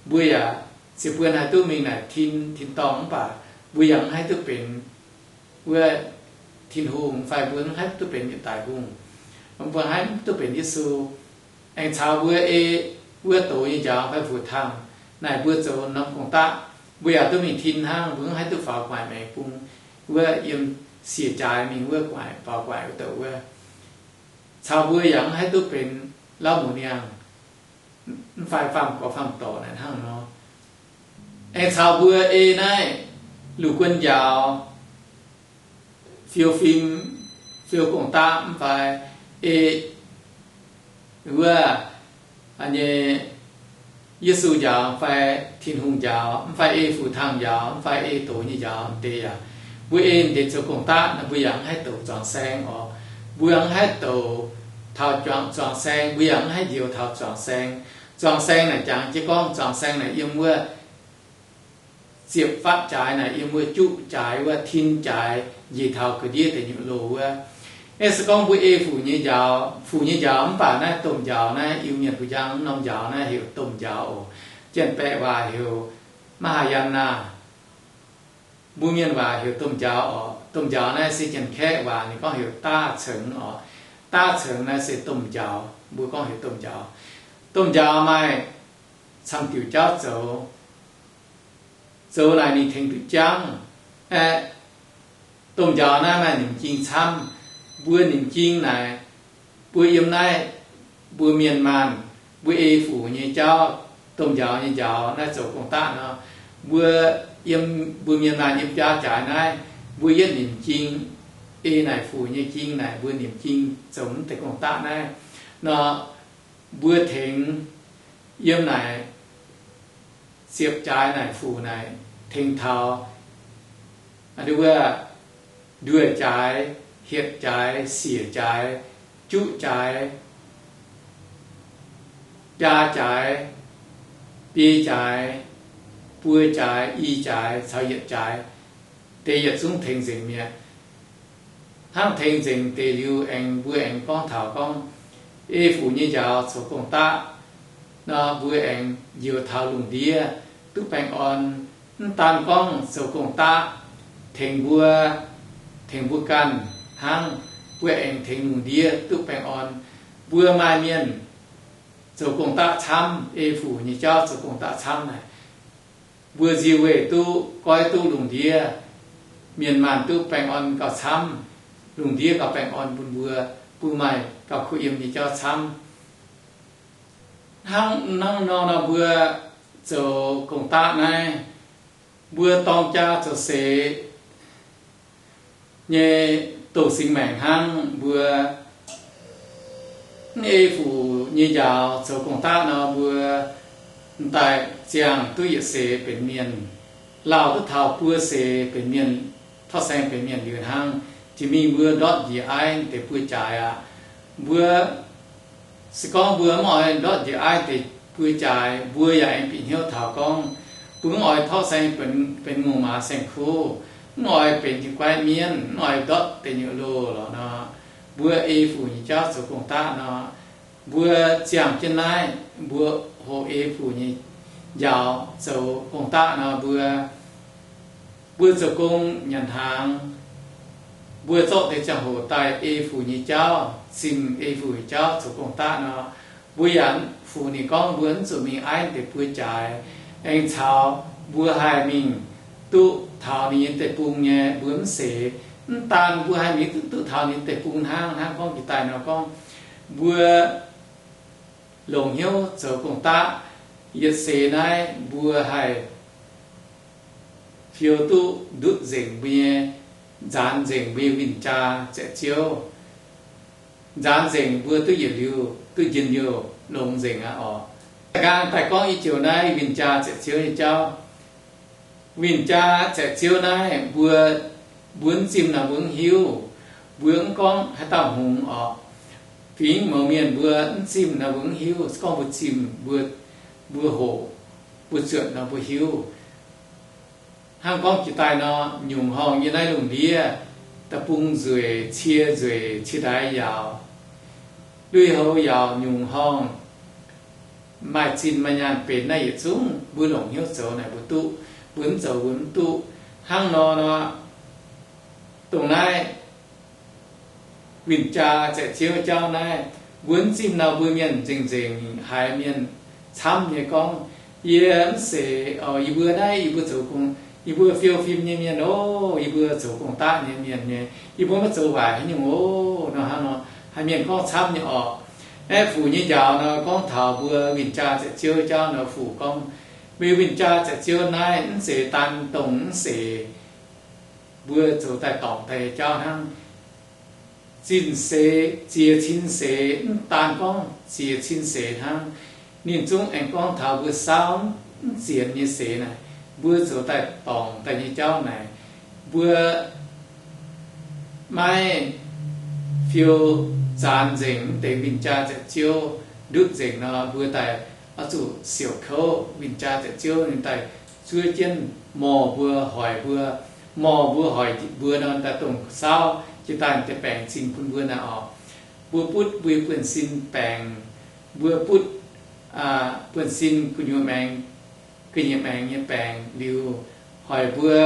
mbuo yaac ziepc buonc haih duqv mingh naaic tin, tin-dorngh, mv baac mbuo yaac mv haih duqv benx wuov Tin-Hungh, mv fai mbuo mv haih duqv benx yietc daic hungh. Mbuo haih mv duqv benx Yesu. Aengx caux mbuo ei wuov doz nyei njaaux fai fu-tangh naaic, mbuo zoux norm gong-daqv, mbuo yaac duqv mingh tin hnangv. Mbuo mv haih duqv faaux gu'nguaaic maengx bung wuov, yiem siec jaaix mingh wuov gu'nguaaic, faaux gu'nguaaic wuov douc wuov. Caux mbuo yaac mv haih duqv benx lauv muoz niangh, mv fai faam gorx faam dorc naaic hnangv nor. Aengx caux mbuo ei naaiv lungh guon njaaux, fiou fim, fiou gong-daqv, mv fai ei wuov nyei Yesu njaaux, mv fai Tin-Hungh njaaux, mv fai ei fu-tangh njaaux, mv fai ei doz nyei njaaux deix yaac, mbuo ei deix zoux gong-daqv, mbuo yaac mv haih douc zuangx saeng oc. Mbuo mv haih douc taux zuangx saeng, mbuo yaac mv haih njoux taux zuangx saeng. Zuangx saeng naaic jangx jienv gorngv, zuangx saeng naaic yiem wuov ziepc fatv jaaix naaic, yiem wuov juqv jaaix wuov, tin jaaix njiec taux ga'ndiev deic nyuoqc loh wuov. Aa, se gorngv mbuo ei fu nyei njaaux, fu nyei njaaux, mv baac naaiv domh njaaux naaiv, Iu-Mienh buoz-njang norm njaaux naaiv heuc domh njaaux oc. Janx-Baeqc waac heuc Mahayana. Mbuo Mienh waac heuc domh njaaux oc. Domh njaaux naaiv se Janx-Kaeqv waac ninh gorngv heuc ต้าเฉิง oc. ต้าเฉิง naaiv se domh njaaux, mbuo gorngv heuc domh njaaux. Domh njaaux maaih camv diuc jauv zoux. Zoux naaic ninh tengx duqv jangv. Aeqv, domh njaaux naaiv maaih nimc jing camv. Mbuo nimc jing naaic, mbuo yiem naaiv, mbuo mienh maanh, mbuo ei fuc nyei jauv, domh njaaux nyei njaaux naaiv zoux gong-daqv nor, mbuo yiem, mbuo mienh maanh yiem biaa jaaix naaiv, mbuo yietv nimc jing, ei naaic fuc nyei jing naaic, mbuo nimc jing zoux mv deix gong-daqv naaiv nor, mbuo tengx yiem naaic ziepc jaaix naaic fuc naaic tengx taux, aa, nduoh jaaix, hietc jaaix, siec jaaix, juqv jaaix, biaa jaaix, biei jaaix, buo jaaix, i jaaix caux yietc jaaix, deix yietc zungv tengx nzengc mi'aqv. Hnangv tengx nzengc deix liuz aengx mbuo aengx gorngv taux gorngv ei fuc nyei njaaux zoux gong-daqv nor, mbuo aengx njoux taux lungh ndiev duqv baengh orn. Mv daan gorngv zoux gong-daqv tengx mbuo, tengx mbuo ganh hnangv, mbuo aengx tengx lungh ndiev duqv baengh orn. Mbuo maaih mienh zoux gong-daqv camv, ei fuc nyei jauv zoux gong-daqv camv naaic, mbuo nzie weih duqv, goiv duqv lungh ndiev, mienh maanh duqv baengh orn gauh camv, lungh ndiev gauh baengh orn bun mbuo, mbuo maaih gauh kuh yiem nyei jauv camv. Hnangv, hnangv nor nor mbuo zoux gong-daqv naaiv, mbuo dorng jaa zoux seix nyei dongh singx maengc hnangv. Mbuo mv ei fuc nyei njaaux zoux gong-daqv nor, mbuo m'daaih ziangh duqv yietc seix benx mienh, lauh duqv taux buo seix benx mienh, torqv saeng benx mienh liuz hnangv, jiex mingh mbuo ndortv njiec aiv deix buo jaaix aqv. Mbuo se gorngv mbuo mv oix ndortv njiec aiv deix buo jaaix, mbuo yaac aengx bieqc hnyouv taux gorngv mbuo mv oix torqv saeng benx, benx ngongh maaz saeng-kuv, mv oix benx jiu-goiv mienh, mv oix ndortv deic nyuoqc loh lorqc nor, mbuo ei fuc nyei jauv zoux gong-daqv nor, mbuo ziangh jienv naaiv, mbuo hoqc ei fuc nyei njaaux zoux gong-daqv nor, mbuo, mbuo zoux gong nyanc hnaangx, mbuo zorqv deix ziangh hoc daaih ei fuc nyei jauv, zimh ei fuc nyei jauv zoux gong-daqv nor, mbuo yaac fuc ninh gorngv mbuo mv zuqc mingh aiv deix buo jaaix. Aengx caux mbuo haih mingh duqv taux ninh nyei deic-bung nyei, mbuo mv seix. Mv daan mbuo haih mingh duqv, duqv taux ninh deic-bung hnangv, hnangv gorngv jiex daaih nor gorngv, mbuo longc hnyouv zoux gong-daqv, yietc seix naaiv mbuo haih fiou duqv ndutv nzengc mbuo nyei, nzaanx nzengc mbuo nyei win-jaa zaeqc-ziouv, nzaanx nzengc mbuo duqv yietc liuz, duqv njien-youh longx nzengc aqv orqc. Nqaang daaih gorngv i joux naaiv win-jaa zaeqc-ziouv nyei jauv. Win-jaa zaeqc-ziouv naaiv mbuo, mbuo mv zimh nor mbuo mv hiuv. Mbuo mv gorngv haaix dauh hngongx orqc. Fingx mouz mienh mbuo mv zimh nor mbuo mv hiuv. Se gorngv mbuo zimh, mbuo, mbuo hoqc, mbuo zuotc nor mbuo hiuv. Hnangv gorngv jiex daaih nor, nyungc horngh yiem naaiv lungh ndiev, da'bung nzueic, cie nzueic, cie ndaix yaauc, lui-houx yaauc, nyungc horngh maaih zinh maaih nyaanh benx naaiv yietc zungv mbuo longc hnyouv zoux naaic mbuo duqv, mbuo mv zoux mbuo mv duqv. Hnangv nor nor, dongh naaiv win-jaa zaeqc-ziouv jauv naaiv, mbuo mv zimh nor mbuo mienh nzengc-nzengc haiz mienh camv nyei gorngv, yie mv seix, yie mbuo naaiv yie mbuo zoux gong, yie mbuo fiou fim nyei mienh oc, yie mbuo zoux gong-daqv nyei mienh nyei, yie mbuo maiv zoux waaic haaix nyungc oc nor. Hnangv nor, haiz mienh gorngv camv nyei orqc. Aeqv, fuc nyei njaaux nor gorngv taux mbuo win-jaa zaeqc-ziouv jauv nor, fuc gorngv, mbuo win-jaa zaeqc-ziouv naaiv mv zeiz daan dongh mv seix mbuo zoux daaih dorngc daaih nyei jauv hnangv. Zinh seix, ziex cin seix, mv daan gorngv ziex cin seix hnangv, ninh zungv aengx gorngv taux mbuo saauv mv zienx nyei seix naaic, mbuo zoux daaih dorngc daaih nyei jauv naaic, mbuo maiv fiou zaanx nzengc mv deix win-jaa zaeqc-ziouv ndutv nzengc nor, mbuo daaih oix zuqc siouc kouv win-jaa zaeqc-ziouv ninh daaih zuov jienv morh mbuo hoic mbuo, morh mbuo hoic mbuo nor, daaih dongh saauv jiex daaih deix baengc zinh bun mbuo naaic orqc. Mbuo butv mbuo buonv-sin baengc, mbuo butv buonv-sin gu'nyuoz maengx, ga'nyiec maengx nyei baengc liuz, hoic mbuo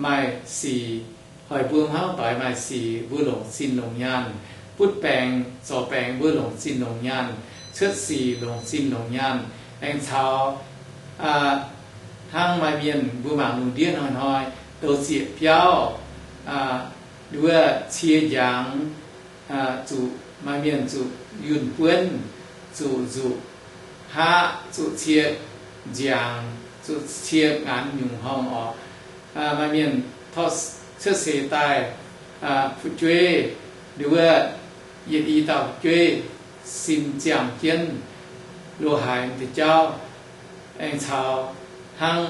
maaih sic, hoic mbuo hmuangv doic maaih sic, mbuo longc zinh longc nyaanh. Butv baengc, zorc baengc, mbuo longc zinh longc nyaanh. Cuotv sic longc zinh longc nyaanh. Aengx caux hnangv maaih mienh mbuo mangc lungh ndiev hnoi-hnoi douz zieqc biauv, Nduov cie njangx, zuqc maaih mienh zuqc yunh buonv, zuqc nzuqc haqv, zuqc cie njangx, zuqc cie ngaanx nyungc horngh orqc. Maaih mienh torqv cuotv seix daaih fu'jueiv, nduov yietc i dauh fu'jueiv sin ziangh jienv, loz-haaix m'deix jauv, aengx caux hnangv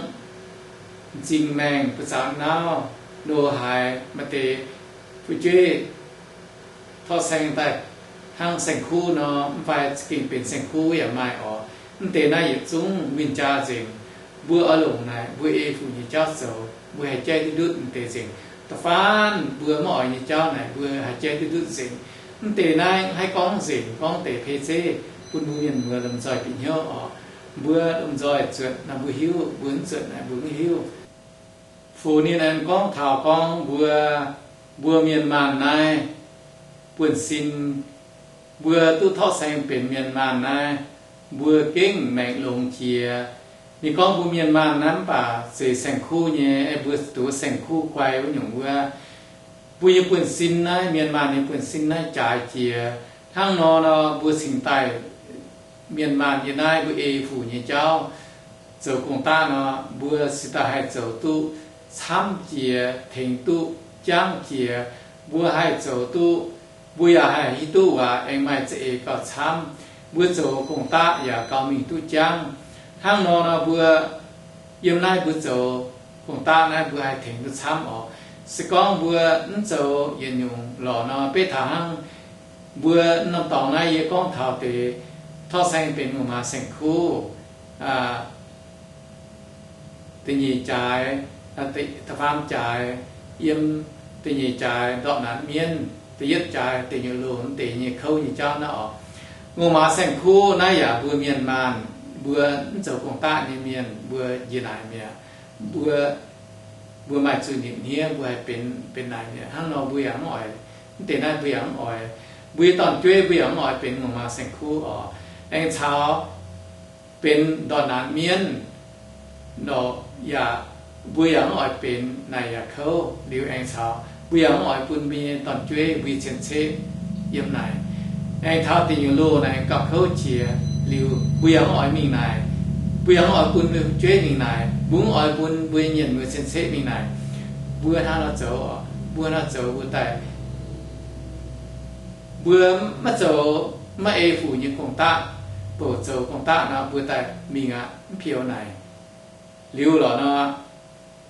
m'zing maengh buoz-zaaux nauv, loz-haaix maaih deix fu'jueiv torqv saeng daaih hnangv saeng-kuv nor, mv fai za'gengh benx saeng-kuv yaac maaih orqc. Mv deix naaiv yietc zungv win-jaa nzengc. Mbuo oix longc naaic mbuo ei fuc nyei jauv zoux, mbuo haih jaiv duqv ndutv mv deix nzengc. Da'faanh mbuo maiv oix nyei jauv naaic mbuo haih jaiv duqv ndutv nzengc. Mv deix naaiv haih gorngv nzengc, gorngv deix pei zeiv bun mbuo mienh muoz lomh nzoih bieqc hnyouv orqc. Mbuo lomh nzoih zuotc naaic mbuo hiuv, mbuo mv zuotc naaic mbuo mv hiuv. Fuc ninh aengx gorngv taux gorngv mbuo, mbuo mienh maanh naaiv buonv-sin, mbuo duqv torqv saeng benx mienh maanh naaiv, mbuo gengh maengc longx jiex. Ninh gorngv mbuo mienh maanh naaiv mv baac zeiz saeng-kuv nyei, mbuo duqv saeng-kuv guai wuov nyungc wuov. Mbuo nyei buonv-sin naaiv, mienh maanh nyei buonv-sin naaiv jaaix jiex. Hnangv nor nor mbuo cingx daaih mienh maanh yiem naaiv mbuo ei fuc nyei jauv zoux gong-daqv nor, mbuo cingx daaih haih zoux duqv camv jiex, tengx duqv jangv jiex. Mbuo haih zoux duqv, mbuo yaac haih hiuv duqv waac aengx maaih za'eix gauh camv. Mbuo zoux gong-daqv yaac gauh mingh duqv jangv. Hnangv nor nor mbuo yiem naaiv mbuo zoux gong-daqv naaiv mbuo haih tengx duqv camv orqc. Se gorngv mbuo mv zoux yietc nyungc lorqc nor, beiv taux hnangv mbuo norm dorngx naaiv yie gorngv taux deix torqv saeng benx ngongh maaz saeng-kuv, da'nyeic jaaix, da'faam jaaix, yiem da'nyeic jaaix ndortv naanc mienv, da'yietv jaaix deic nyuoqc loh, mv deix nyei kouv nyei jauv naaiv orqc. Ngongh maaz saeng-kuv naaiv yaac mbuo mienh maanh, mbuo mv zoux gong-daqv nyei mienh mbuo njiec naaic mi'aqv. Mbuo, mbuo maaih zuiz-nipc hniev, mbuo haih benx, benx naaic mi'aqv. Hnangv nor mbuo yaac mv oix, mv deix naaiv mbuo yaac mv oix. Mbuo nyei dorn-jueiv mbuo yaac mv oix benx ngongh maaz saeng-kuv orqc. Aengx caux benx ndortv naanc mienv nor yaac, mbuo yaac mv oix benx naaic yaac kouv liuz. Aengx caux mbuo yaac mv oix bun mbuo nyei dorn-jueiv mbuo nyei cien-ceqv yiem naaic. Aengx taux deic nyuoqc loh naaic gauh kouv jiex liuz, mbuo yaac mv oix mingh naaic. Mbuo yaac mv oix bun mbuo jueiv mingh naaic. Mbuo mv oix bun mbuo nyei mienh muoz cien-ceqv mingh naaic. Mbuo hnangv nor zoux, mbuo hnangv nor zoux mbuo daaih, mbuo maiv zoux, maiv ei fuc nyei gong-daqv, bouc zoux gong-daqv nor, mbuo daaih mingh aqv, mv piou naaic. Liuz lorqc nor,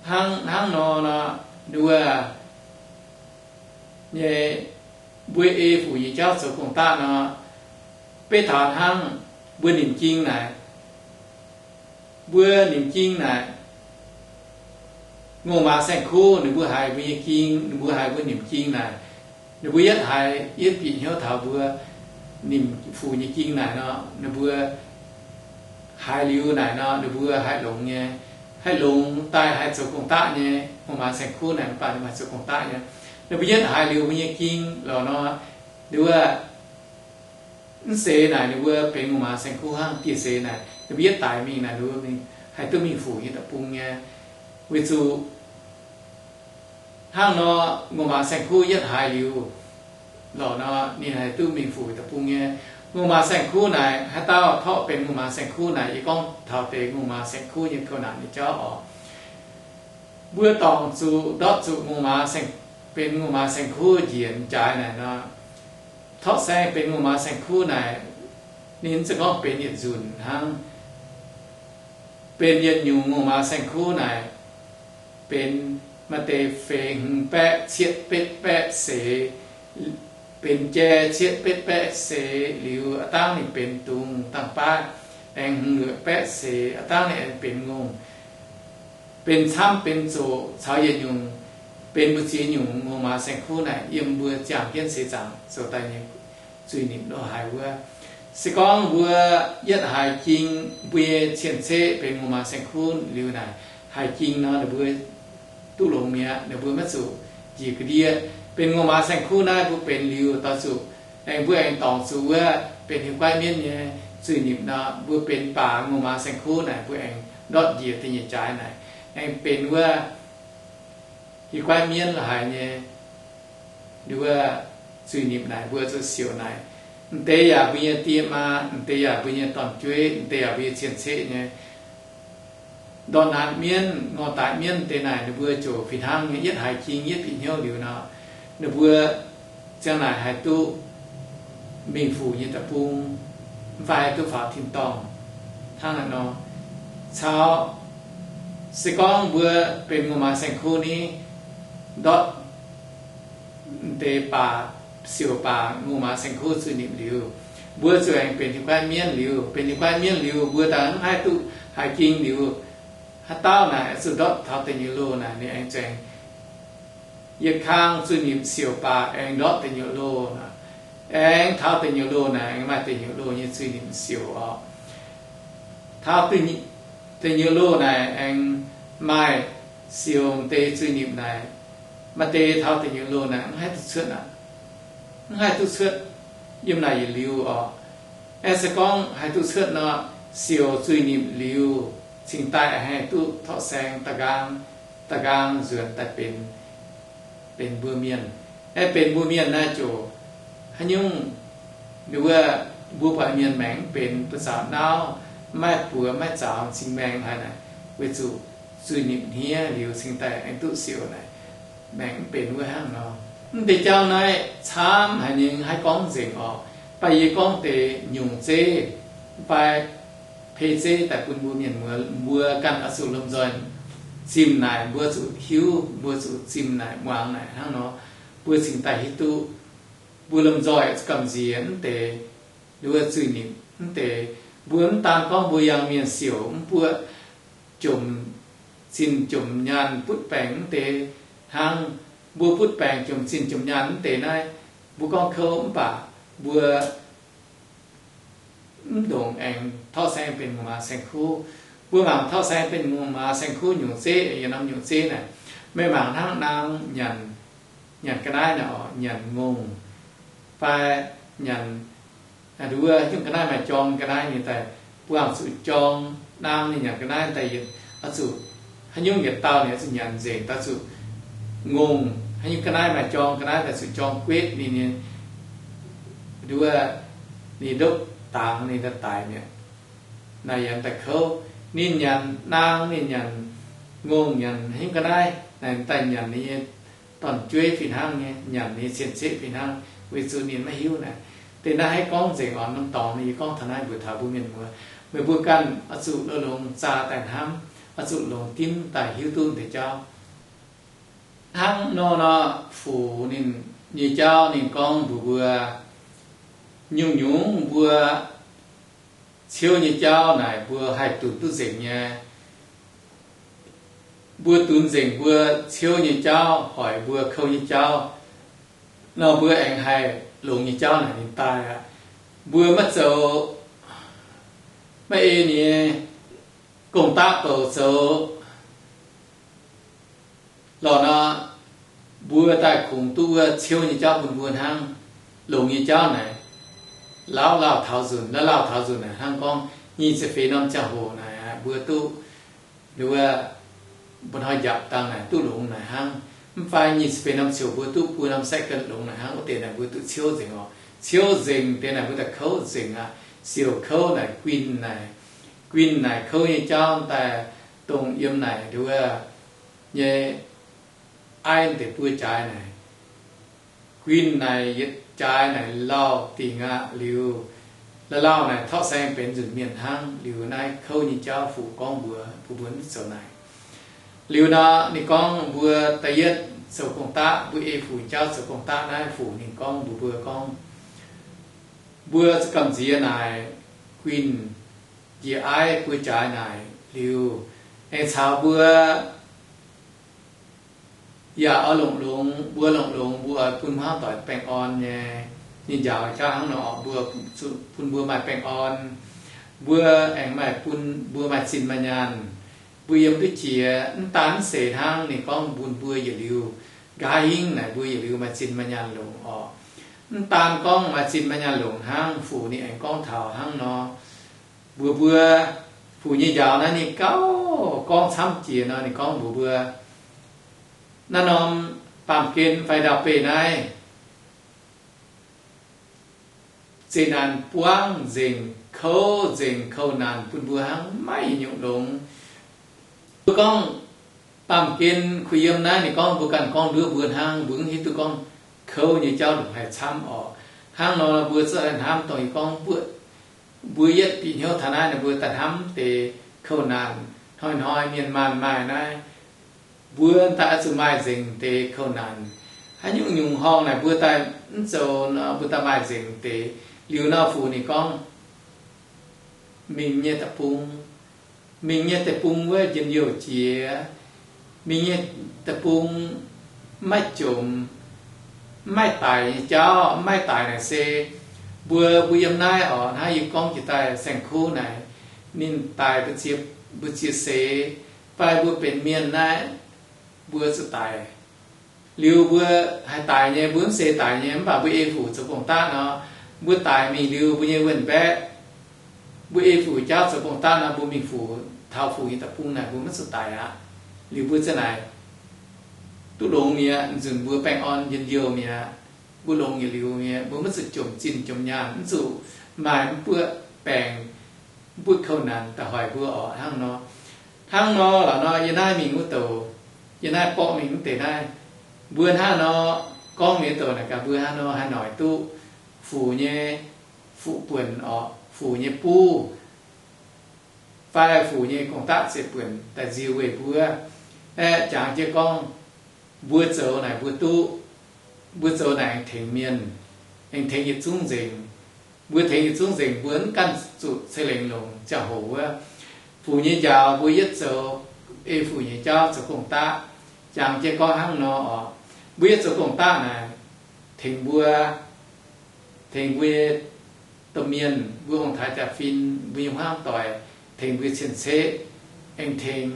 hnangv, hnangv nor nor, nduov nyei, mbuo ei fuc nyei jauv zoux gong-daqv nor, beiv taux hnangv mbuo nimc ging naaic, mbuo nimc ging naaic, ngongh maaz saeng-kuv ninh mbuo haiz mbuo nyei ging, ninh mbuo haiz mbuo nimc ging naaic, ninh mbuo yietv haiz, yietv bieqc hnyouv taux mbuo nimc fuc nyei ging naaic nor, ninh mbuo haiz liuz naaic nor, ninh mbuo haih longx nyei, haih longx daaih haih zoux gong-daqv nyei. Ngongh maaz saeng-kuv naaic mv baac ninh mbuo haih zoux gong-daqv nyei. Ninh mbuo yietv haiz liuz mbuo nyei ging lorqc nor, ninh mbuo mv seix naaic ninh mbuo benx ngongh maaz saeng-kuv hnangv. Dieh seix naaic ninh mbuo yietv daic mingh naaic, ninh mbuo haih duqv mingh fuc nyei deic-bung nyei. Weic zuqc hnangv nor, ngongh maaz saeng-kuv yietv haiz liuz lorqc nor, ninh haih duqv mingh fuc deic-bung nyei. Ngongh maaz saeng-kuv naaic, haaix dauh torqv benx ngongh maaz saeng-kuv naaic, yie gorngv taux deix ngongh maaz saeng-kuv nyei kouv naanc nyei jauv orqc. Mbuo dorngc zuqc, ndortv zuqc ngongh maaz saeng, benx ngongh maaz saeng-kuv njiec jaaix naaic nor, torqv saeng benx ngongh maaz saeng-kuv naaic, ninh mv zeiz gorngv benx yietc nzunc hnangv. Benx yietc nyungc ngongh maaz saeng-kuv naaic, benx maaih deix feix hmz baeqv cietv betv baeqv seix, benx jai cietv betv baeqv seix liuz, aav dangv ninh benx dungz dangh baav aengx hmz luoqc baeqv seix, aav dangv ninh aengx benx ngongh, benx camv benx zoqc caux yietc nyungc, benx mbu'ziex nyungc ngongh maaz saeng-kuv naaic yiem mbuo ziangh jienv seix zaangc zoux daaih nyei zuiz-nipc lo haic wuov. Se gorngv mbuo yietv haiz ging, mbuo nyei cien-ceqv benx ngongh maaz saeng-kuv liuz naaic, haiz ging nor ninh mbuo duqv longx mi'aqv. Ninh mbuo maiv zuqc njiec ga'ndiev. Benx ngongh maaz saeng-kuv naaiv mbuo benx liuz doix zuqc, aengx mbuo aengx dorngc zuqc wuov benx hiuv-guaiv mienv nyei zuiz-nipc nor, mbuo benx baac ngongh maaz saeng-kuv naaic mbuo aengx ndortv njiec da'nyeic jaaix naaic, aengx benx wuov hiuv-guaiv mienv lo haic nyei Nduov, zuiz-nipc naaic mbuo zuqc siouc naaic. M'deix yaac mbuo nyei die maa, m'deix yaac mbuo nyei dorn-jueiv, m'deix yaac mbuo nyei cien-ceqv nyei. Ndortv naanc mienv, ngorc daaih mienv deix naaic ninh mbuo ziouc fih hnangv nyei yietv haiz jing, yietv bieqc hnyouv liuz nor, ninh mbuo ziang naaic haih duqv mingh fuc nyei deic-bung, mv fai haih duqv faaux tin-dorngh hnangv naaiv nor. Caux se gorngv mbuo benx ngongh maaz saeng-kuv ni, ndortv deix baac siouc baac ngongh maaz saeng-kuv zuiz-nipc liuz, mbuo zuqc aengx benx tin-guaaiv mienv liuz. Benx tin-guaaiv mienv liuz, mbuo daaih mv haih duqv haiz jing liuz, haaix dauh naaic zuqc ndortv taux deic nyuoqc loh naaic ninh aengx zuqc aengx yietc kang zuiz-nipc siouc baac aengx ndortv deic nyuoqc loh. Aengx taux deic nyuoqc loh naaic aengx maaih deic nyuoqc loh nyei zuiz-nipc siouc oc. Taux deic nyuoqc loh naaic aengx maaih siouc deix zuiz-nipc naaic, maaih deix taux deic nyuoqc loh naaic mv haih duqv cuotv aqv. Mv haih duqv cuotv yiem naaic yietc liuz oc. Aeqv, se gorngv haih duqv cuotv nor, siouc zuiz-nipc liuz, cingx daaih haih duqv torqv saeng da'nqaang, da'nqaang nzuonx daaih benx benx mbuo mienh. Aeqv, benx mbuo mienh naaiv ziouc haaix nyungc, nduov, mbuo buatc mienh maengc mv benx, buoz-zaux nauv, maiv buoz maiv zaux, cingx maengx haic naaic, weic zuqc zuiz-nipc hniev liuz cingx daaih aengx duqv siouc naaic, maengc mv benx wuov hnangv nor. Mv deix jauv naaiv camv haic nyei, haih gorngv nzengc orqc. Mv baac yie gorngv deix nyungc zeiv, mv baac pei zeiv daaih bun mbuo mienh muoz mbuo ganh oix zuqc lomh nzoih zimh naaic, mbuo zuqc hiuv, mbuo zuqc zimh naaic, muangx naaic hnangv nor, mbuo cingx daaih hiuv duqv. Mbuo lomh nzoih gamh nziex mv deix, nduov, zuiz-nipc mv deix. Mbuo mv daan gorngv mbuo yangh mienh siouc mv buoqv jomc zinh jomc nyaanh butv baengc mv deix hnangv. Mbuo butv baengc jomc zinh jomc nyaanh mv deix naaiv, mbuo gorngv kouv mv baac mbuo mv ndongc aengx torqv saeng benx ngongh maaz saeng-kuv. Mbuo mangc torqv saeng benx ngongh maaz saeng-kuv nyungc zeiv, yietc norm nyungc zeiv naaic, meih mangc hnangv naang nyanc, nyanc ga'naaiv naaic oc, nyanc ngongh fai nyanc, nduov, nyungc ga'naaiv maaih jorng ga'naaiv ninh daaih buangh zuqc jorng, naang ninh nyanc ga'naaiv daaih yietc, oix zuqc haaix nyungc yietc dauh ninh oix zuqc nyanc nzengc, daaih zuqc ngongh, haaix nyungc ga'naaiv maaih jorng ga'naaiv daaih zuqc jorng guetv ninh nyei, nduov, ninh ndopv dangx ninh daaih daic mi'aqv. Naaic yaac daaih kouv. Ninh nyanc naang, ninh nyanc ngongh, nyanc haaix nyungc ga'naaiv naaic daaih nyanc ninh nyei dorn-jueiv fih hnangv nyei, nyanc ninh nyei cien-ceqv fih hnangv, weic zuqc ninh maiv hiuv naaic. Deix naaiv haih gorngv nzengc oc, norm dorngx yie gorngv taux naaiv mbuox taux mbuo mienh muoz, meih mbuo ganh oix zuqc longx-longx zaah daaih hnamv, oix zuqc longx dimv daaih hiuv duqv deix jauv. Hnangv nor nor, Fuc ninh nyei jauv ninh gorngv mbuox mbuo, nyungc-nyungc mbuo ciouv nyei jauv naaic mbuo haih dunx duqv nzengc nyei. Mbuo dunx nzengc mbuo ciouv nyei jauv, hoic mbuo kouv nyei jauv nor, mbuo aengx haih longx nyei jauv naaic ninh daaih aqv. Mbuo maiv zoux, maiv ei ninh nyei gong-daqv bouc zoux lorqc nor, mbuo daaih kungx duqv wuov ciouv nyei jauv bun mbuo hnangv. Longx nyei jauv naaic, lauh lauh taux nzunc, lauh lauh taux nzunc naaic hnangv gorngv nyic ziepc feix norm ziangh hoc naaic mbuo duqv, nduov, mba'hnoi njapc dangh naaic duqv longx naaic hnangv. Mv fai nyic ziepc feix norm ziouc mbuo duqv buo norm second longx naaic hnangv. Wuov deix naaic mbuo duqv ciouv nzengc oc. Ciouv nzengc deix naaic mbuo daaih kouv nzengc aqv. Siouc kouv naaic, guinh naaic, guinh naaic kouv nyei jauv daaih dongh yiem naaic, nduov, nyei aiv deix buo jaaix naaic. Guinh naaic yietc jaaix naaic lauh dingc aqv liuz, lauh lauh naaic torqv saeng benx nzunc mienh hnangv. Liuz naaiv kouv nyei jauv Fuc gorngv mbuox mbuo mv zoux naaic. Liuz nor ninh gorngv mbuo da'yietv zoux gong-daqv, mbuo ei Fuc jauv zoux gong-daqv naaiv, Fuc ninh gorngv mbuox mbuo gorngv, mbuo gamh nziex naaic guinh njiec aiv buo jaaix naaic liuz, aengx caux mbuo yaac oix longc longx, mbuo longc longx mbuo oix bun hnangv doic baengh orn nyei. Ninh njaaux jauv hnangv nor, mbuo zuqc bun mbuo maaih baengh orn. Mbuo aengx maaih bun mbuo maaih zinh maaih nyaanh. Mbuo yiem duqv jiex, mv daan mv seix hnangv, ninh gorngv bun mbuo yietc liuz, nqa'haav hingv naaic mbuo yietc liuz maaih zinh maaih nyaanh longc orqc. Mv daan gorngv maaih zinh maaih nyaanh longc hnangv, Fuc ninh aengx gorngv taux hnangv nor, mbuox mbuo, Fuc nyei njaaux naaiv ninh gauh gorngv camv jiex nor, ninh gorngv mbuox mbuo, naaiv norm baamh gen fai ndau-beih naaiv, zeqc naanc buangv nzengc, kouv nzengc, kouv naanc bun mbuo hnangv, maiv nyungc longx. Mbuo gorngv baamh gen kuh yiem naaiv, ninh gorngv mbuo ganh gorngv nduov mbuo hnangv, mbuo mv hiuv duqv gorngv kouv nyei jauv ndongc haaix camv orqc. Hnangv nor mbuo zungv hnamv dongh yie gorngv, mbuo yietv bieqc hnyouv taux naaiv nor, mbuo daaih hnamv deix kouv naanc hnoi-hnoi mienh maanh maaih naaiv, mbuo daaih oix zuqc maaih nzengc deix kouv naanc. Haaix nyungc nyungc horngh naaic mbuo daaih mv zoux nor, mbuo daaih maaih nzengc deix. Liuz nor Fuc ninh gorngv, mingh nyei deic-bung, mingh nyei deic-bung wuov njien-youh jiex, mingh nyei deic-bung maiv jomc, maiv daic nyei jauv. Maiv daic naaic se mbuo, mbuo yiem naaiv orqc, hnangv yie gorngv jiex daaih saeng-kuv naaic, ninh daic mbuo, mbuo ziex seix, fai mbuo benx mienh naaiv, mbuo zuqc daic. Liuz mbuo haih daic nyei, mbuo mv seix daic nyei, mv baac mbuo ei fuc zoux gong-daqv nor, mbuo daic mingh liuz mbuo nyei wuon-mbaeqv, mbuo ei fuc jauv zoux gong-daqv nor, mbuo mingh fuc, taux fuc nyei deic-bung naaic mbuo maiv zuqc daic aqv. Liuz mbuo ziouc naaic duqv longx mi'aqv, nzunc mbuo baengh orn njien-youh mi'aqv. Mbuo longx yietc liuz mi'aqv, mbuo maiv zuqc jomc zinh jomc nyaanh, mv zuqc maaih mv buoqv baengc, mv buoqv kouv naanc daaih hoic mbuo orqc. Hnangv nor, hnangv nor lorqc nor, yie naaiv mingh wuov douc, yie naaiv borqv mingh wuov deix naaiv, mbuo hnangv nor gorngv mienh douc naaic gaax mbuo hnangv nor haih noic duqv fuc nyei, fuc buonc orqc, fuc nyei buv fai fuc nyei gong-daqv ziepc buonc daaih nzie weih mbuo. Aeqv, jangx jienv gorngv, mbuo zoux naaic mbuo duqv, mbuo zoux naaic aengx tengx mienh, aengx tengx yietc zungv nzengc. Mbuo tengx yietc zungv nzengc, mbuo mv ganh zuqc ceix lengc longc ziangh hoc wuov. Fuc nyei njaaux mbuo yietv zoux ei fuc nyei jauv zoux gong-daqv. Jangx jienv gorngv hnangv nor orqc, mbuo yietv zoux gong-daqv naaic tengx mbuo, tengx mbuo nyei domh mienh, mbuo ong-taaix jaa-fin, mbuo nyei hmuangv doic, tengx mbuo cien-ceqv, aengx tengx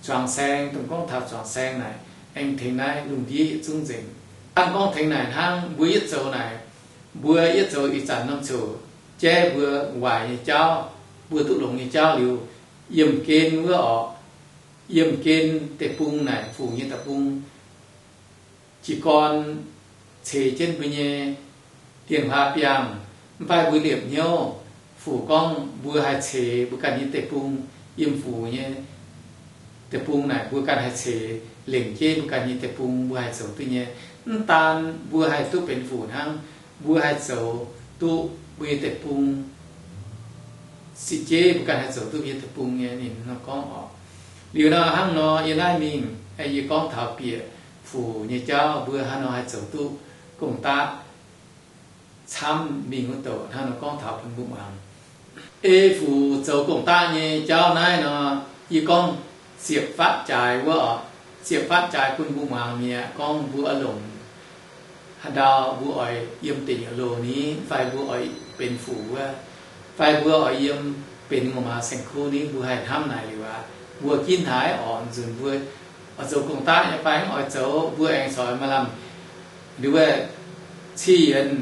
zuangx saeng, dongh gorngv taux zuangx saeng naaic, aengx tengx naaiv lungh ndiev yietc zungv nzengc. Hnangv gorngv tengx naaic hnangv, mbuo yietv zoux naaic, mbuo yietv zoux ih zanc norm ziouc jaiv mbuo waaic nyei jauv, mbuo duqv longx nyei jauv liuz, yiemh gen wuov orqc, yiemh gen deic-bung naaic, fuc nyei deic-bung jiez gorn ceix jienv mbuo nyei dien huaax biangh, mv baac mbuo liepc hnyouv, fuc gorngv mbuo haih ceix mbuo ganh nyei deic-bung, yiem fuc nyei deic-bung naaic mbuo ganh haih ceix lengc jeiv mbuo ganh nyei deic-bung, mbuo haih zoux duqv nyei. Mv daan mbuo haih duqv benx fuc hnangv, mbuo haih zoux duqv mbuo nyei deic-bung, sipv jeiv mbuo ganh haih zoux duqv mbuo nyei deic-bung nyei. Ninh nor gorngv orqc. Liuz nor hnangv nor yie naaiv mingh, yie gorngv taux bieqc fuc nyei jauv, mbuo hnangv nor haih zoux duqv gong-daqv camv mingh wuov douc. Hnangv nor gorngv taux bun mbuo muangx. Ei fuc zoux gong-daqv nyei jauv naaiv nor, yie gorngv ziepc fatv jaaix wuov orqc. Ziepc fatv jaaix bun mbuo muangx mi'aqv. Gorngv mbuo oix longc haaix ndau, mbuo oix yiem deic nyuoqc loh ni, fai mbuo oix benx fuc wuov, fai mbuo oix yiem benx ngongh maaz saeng-kuv ni, mbuo haih hnamv naaic liuz aqv. Mbuo ginv haaix orqc, nzunc mbuo oix zoux gong-daqv nyei fai mv oix zoux, mbuo aengx corc maaih lamh nduov ciqv yienx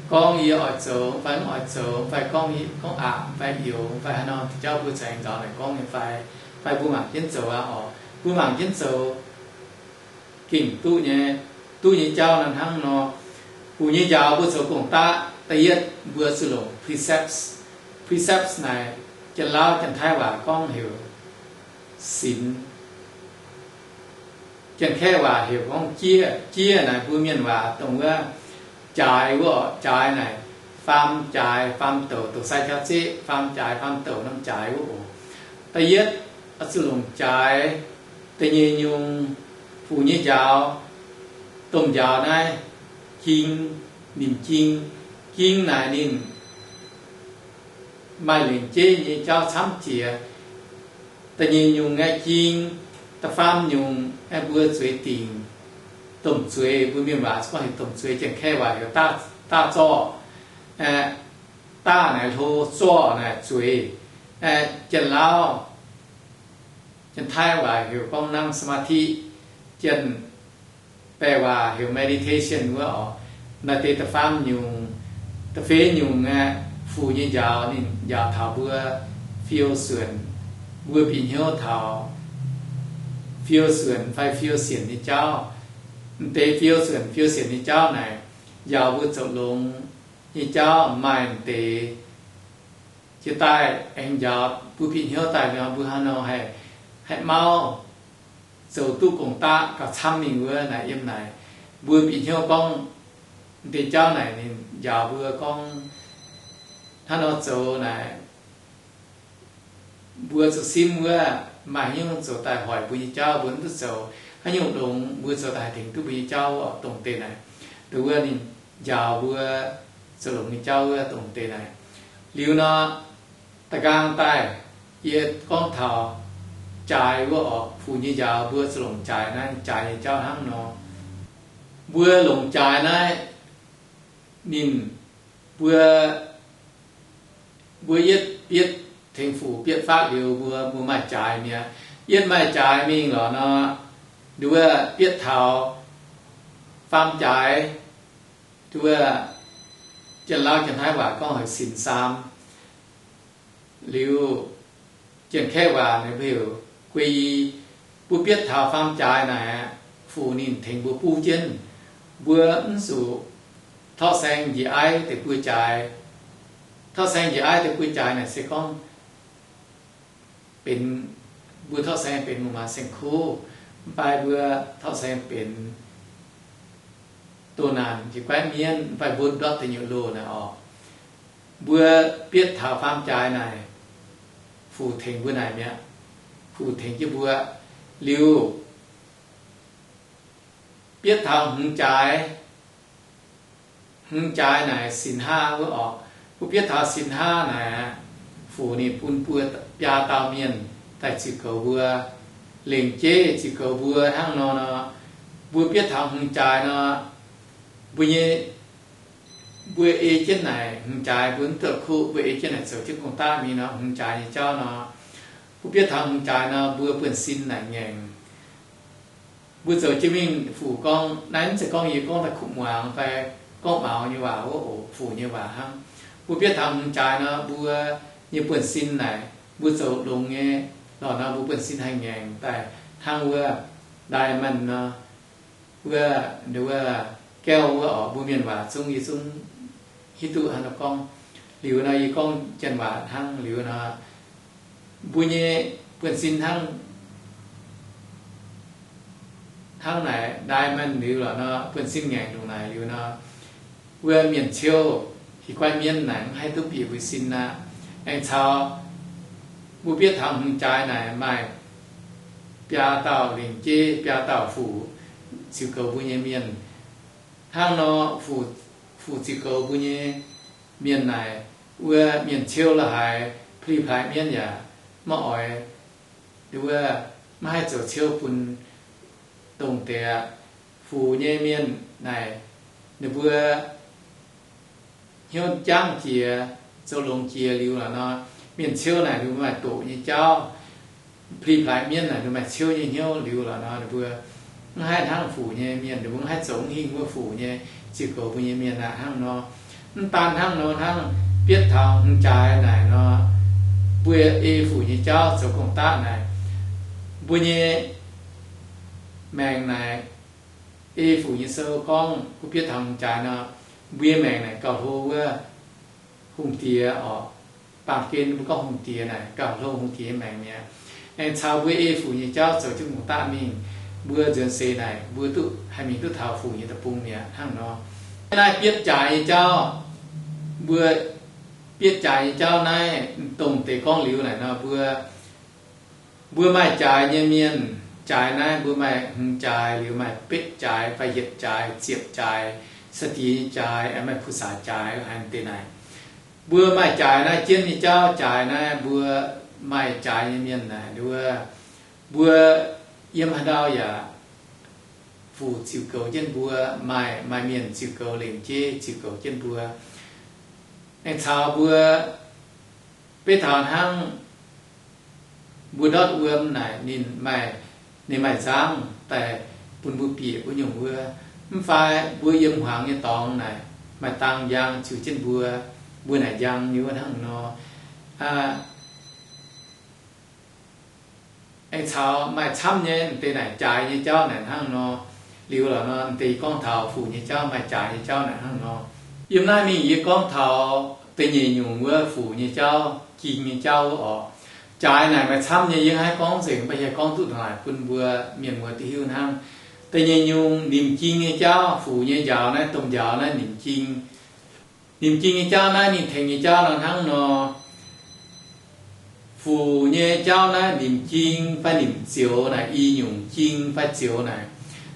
gorngv yie oix zoux fai mv oix zoux, fai gorngv, gorngv aqc fai youx fai haaix nor jauv mbuo cingx nzaaux naaic gorngv nyei fai, fai mbuo mangc jienv zoux aqv orqc. Mbuo mangc jienv zoux gengh duqv nyei, duqv nyei jauv nor hnangv nor. Fuc nyei njaaux mbuo zoux gong-daqv, da'yietv mbuo zuqc longc precepts. Precepts naaic, Janx-Lauv Janx-Taiv waac gorngv heuc sinx. Janx-Kaeqv waac heuc gorngv jieqv. Jieqv naaic mbuo mienh waac dongh wuov jaaix wuov orqc. Jaaix naaic faam jaaix faam douc, douc sai jauv zeqv, faam jaaix faam douc norm jaaix wuov oc. Da'yietv oix zuqc longc jaaix. Da'nyeic nyungc, fuc nyei njaaux, domh njaaux naaiv, jing, nimc jing. Jing naaic ninh maaih lengc jeiv nyei jauv camv jiex. Da'nyeic nyungc aeqv, jing. Da'faam nyungc aeqv, mbuo zueiz dingc. Domh zueiz, mbuo mienh waac gorngv heuc domh zueiz, Janx-Kaeqv waac heuc 大, 大灶. Aeqv, 大 naaic hlo, 灶 naaic zueiz. Aeqv, Janx-Lauv, Janx-Taiv waac heuc gorngv นั่งสมาธิ. Janx-Baeqc waac heuc meditation wuov orqc. Naaiv deix da'faam nyungc. Da'feix nyungc aeqv, fuc nyei njaaux ninh njaaux taux mbuo fiou suonc, mbuo bieqc hnyouv taux fiou suonc fai fiou sienc nyei jauv. M'deix fiou suonc fiou sienc nyei jauv naaic njaaux mbuo zoux longx nyei jauv maaih deix. Jiex daaih aengx njaaux mbuo bieqc hnyouv daaih nor, mbuo hnangv nor haih, haih mauv zoux duqv gong-daqv gauh camv mingh wuov naaic yiem naaic. Mbuo bieqc hnyouv gorngv deix jauv naaic ninh njaaux mbuo gorngv hnangv nor zoux naaic, mbuo zuqc simv wuov, maaih haaix nyungc zoux daaih hoic mbuo nyei jauv, mbuo mv duqv zoux, haaix nyungc longx mbuo zoux daaih haih tengx duqv mbuo nyei jauv oc. Dongh deix naaic, dongh wuov ninh njaaux mbuo zoux longx nyei jauv wuov dongh deix naaic. Liuz nor, da'nqaang daaih yie gorngv taux jaaix wuov oc, Fuc nyei njaaux mbuo zoux longc jaaix naaiv, jaaix nyei jauv hnangv nor. Mbuo longc jaaix naaiv, ninh, mbuo, mbuo yietv bietv tengx Fuc bietv fatv liuz mbuo, mbuo maaih jaaix mi'aqv. Yietv maaih jaaix mingh lorqc nor, nduov bietv taux faam jaaix, nduov Janx-Lauv Janx-Taiv waac gorngv heuc ศีลสาม. Liuz Janx-Kaeqv waac ninh mbuo heuc 皈依. Mbuo bietv taux faam jaaix naaic, Fuc ninh tengx mbuo buv jienv. Mbuo mv zuqc torqv saeng njiec aiv deix buo jaaix. Torqv saeng njiec aiv deix buo jaaix naaic se gorngv benx, mbuo torqv saeng benx mu'maah saeng-kuv, mv baac mbuo torqv saeng benx doh naanc jiex guaiv mienv, mv baac mbuo ndortv deic-nyuoqc loh naaic oc. Mbuo bietv taux faam jaaix naaic, Fuc tengx mbuo naaic mi'aqv. Fuc tengx jienv mbuo. Liuz bietv taux hmz jaaix, hmz jaaix naaic ศีลห้า wuov oc. Mbuo bietv taux ศีลห้า naaic, Fuc ninh bun mbuo biaa dauh mienh daaih ziux goux mbuo, lengc jeiv ziux goux mbuo hnangv nor nor. Mbuo bietv taux hmz jaaix nor, mbuo nyei, mbuo ei jienv naaic hmz jaaix, mbuo mv duqv kuv, mbuo ei jienv naaic zoux jienv gong-daqv mingh nor, hmz jaaix nyei jauv nor, mbuo bietv taux hmz jaaix nor, mbuo buonv-sin naaic ngaengc. Mbuo zoux jienv mingh, Fuc gorngv, naaiv mv zeiz gorngv yie gorngv daaih kuv muangx fai gorngv maux nyei waac oc, Fuc nyei waac hnangv. Mbuo bietv taux hmz jaaix nor, mbuo nyei buonv-sin naaic, mbuo zoux longx nyei lorqc nor, mbuo buonv-sin haih ngaengc daaih hnangv wuov diamond nor, wuov, wuov แก้ว wuov oc. Mbuo mienh waac zungv yie zungv hiuv duqv hnangv nor gorngv. Liuz nor yie gorngv janx waac hnangv liuz nor, mbuo nyei buonv-sin hnangv, hnangv naaic diamond liuz lorqc nor, buonv-sin ngaengc ndongc naaic liuz nor, wuov mienh ciouv hieh guaiv mienv naaic mv haih duqv bieqc mbuo sin aqv. Aengx caux mbuo bietv taux hmz jaaix naaic maaih biaa dauh lengc jeiv, biaa dauh Fuc ziux goux mbuo nyei mienh. Hnangv nor, Fuc ziux goux mbuo nyei mienh naaic, wuov mienh ciouv la'haaix, pli-plaaix mienv yaac maiv oix, wuov maiv haih zoux ciouv bun dongh deix aqv. Fuc nyei mienh naaic, ninh mbuo hnyouv jangv jiex, zoux longx jiex liuz lorqc nor, mienh ciouv naaic ninh mbuo maaih doqc nyei jauv, pli-plaaix mienv naaic ninh maaih ciouv nyei hnyouv liuz lorqc nor, ninh mbuo mv haih hnangv Fuc nyei mienh, ninh mbuo mv haih zoux hingh wuov Fuc nyei ziux goux mbuo nyei mienh aqv hnangv nor. Mv daan hnangv nor hnangv, bietv taux hmz jaaix naaic nor, mbuo ei Fuc nyei jauv zoux gong-daqv naaic, mbuo nyei maengc naaic, ei Fuc nyei sou gorngv mbuo bietv taux hmz jaaix nor, mbuo nyei maengc naaic gauh hlo wuov hungh diex oc. Baamh gen mbuo gorngv hungh diex naaic gauh hlo hungh diex nyei maengc mi'aqv. Aengx caux mbuo ei Fuc nyei jauv zoux jienv gong-daqv mingh, mbuo nzuonx seix naaic mbuo duqv haih mingh duqv taux Fuc nyei deic-bung mi'aqv hnangv nor. Naaiv bietv jaaix nyei jauv, mbuo bietv jaaix nyei jauv naaiv dongh deix gorngv liuz naaic nor, mbuo, mbuo maaih jaaix nyei mienh, jaaix naaiv mbuo maaih hmz jaaix liuz maaih betv jaaix fai yietc jaaix, ziepc jaaix, saa-diex nyei jaaix, maaih ภาษา jaaix haaix deix naaic. Mbuo maaih jaaix naaiv jienv nyei jauv, jaaix naaiv mbuo maaih jaaix nyei mienh naaic, wuov, mbuo yiem haaix ndau yaac Fuc ziux goux jienv mbuo, maaih, maaih mienh ziux goux lengc jeiv ziux goux jienv mbuo. Aengx caux mbuo beiv taux hnangv mbuo ndortv wuom naaic ninh maaih, ninh maaih nzangv daaih bun mbuo bieqc wuov nyungc wuov. Mv fai mbuo yiem hmuangx nyei dorngx naaic maaih dang njang ziux jienv mbuo, mbuo naaic njang nyei wuov hnangv nor. Aengx caux maaih camv nyei deix naaic jaaix nyei jauv naaic hnangv nor. Liuz lorqc nor, deix gorngv taux Fuc nyei jauv maaih jaaix nyei jauv naaic hnangv nor. Yiem naaiv mingh yie gorngv taux da'nyeic nyungc wuov fuc nyei jauv, ging nyei jauv wuov orqc. Jaaix naaic maaih camv nyei, yie maiv haih gorngv nzengc, mv baac yie gorngv duqv naaic bun mbuo mienh muoz duqv hiuv hnangv. Da'nyeic nyungc nimc ging nyei jauv, fuc nyei njaaux naaiv, domh njaaux naaiv nimc ging. Nimc ging nyei jauv naaiv ninh tengx nyei jauv nor hnangv nor, fuc nyei jauv naaiv nimc ging fai nimc zioux naaic, i nyungc ging fai zioux naaic.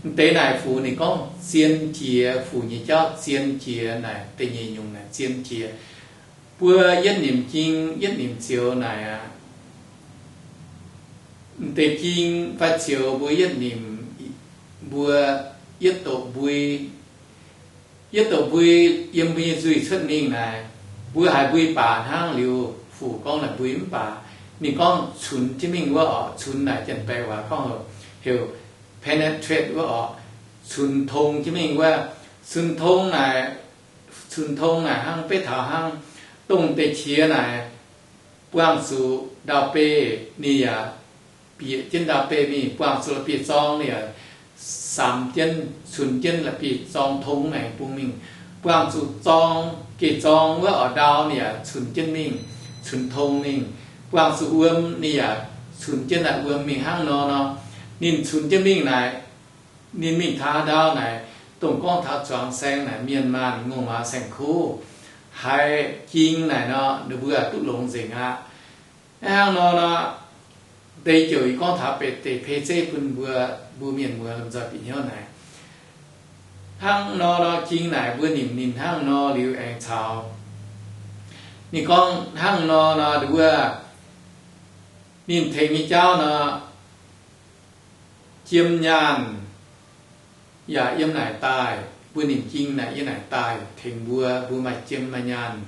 M'deix naaic fuc ninh gorngv zien jiex, fuc nyei jauv zien jiex naaic, da'nyeic nyungc naaic zien jiex. Mbuo yietv nimc ging, yietv nimc zioux naaic aqv. M'deix ging fai zioux mbuo yietv nimc, mbuo yietv doqc mbui. Yietv doqc mbui yiem mbuo nyei nzuih cuotv mingh naaic, mbuo haiz mbui baac hnangv liuz fuc gorngv naaic mbui mv baac. Ninh gorngv cunx jienv mingh wuov orqc. Cunx naaic janx-baeqc waac gorngv heuc penetrate wuov orqc. Cunx tong jienv mingh wuov. Cunx tong naaic, cunx tong naaic hnangv beiv taux hnangv dongh deix qiex naaic buangh zuqc ndau-beih ninh yaac bieqc jienv ndau-beih mingh, buangh zuqc la'bieiv-zorng ninh yaac samx jienv, cunx jienv la'bieiv-zorng tong maengx bung mingh. Buangh zuqc zorng, geh zorng wuov orqc ndau ninh yaac cunx jienv mingh, cunx tong mingh. Buangh zuqc wuom ninh yaac cunx jienv naaic wuom mingh hnangv nor nor. Ninh cunx jienv mingh naaic, ninh mingh taux ndau naaic, dongh gorngv taux zuangx saeng naaic mienh maanh ngongh maaz saeng-kuv haiz ging naaic nor, ninh mbuo duqv longx nzengc aqv. Hnangv nor nor, deix ziouc yie gorngv taux deix pei zeiv bun mbuo, mbuo mienh muoz lomh nzoih bieqc hnyouv naaic. Hnangv nor nor ging naaic mbuo nimc ninh hnangv nor liuz aengx caux ninh gorngv hnangv nor nor, wuov ninh tengx nyei jauv nor, jiem nyaanh yaac yiem naaic daaih. Mbuo nimc ging naaic yiem naaic daaih tengx mbuo, mbuo maaih jiem maaih nyaanh,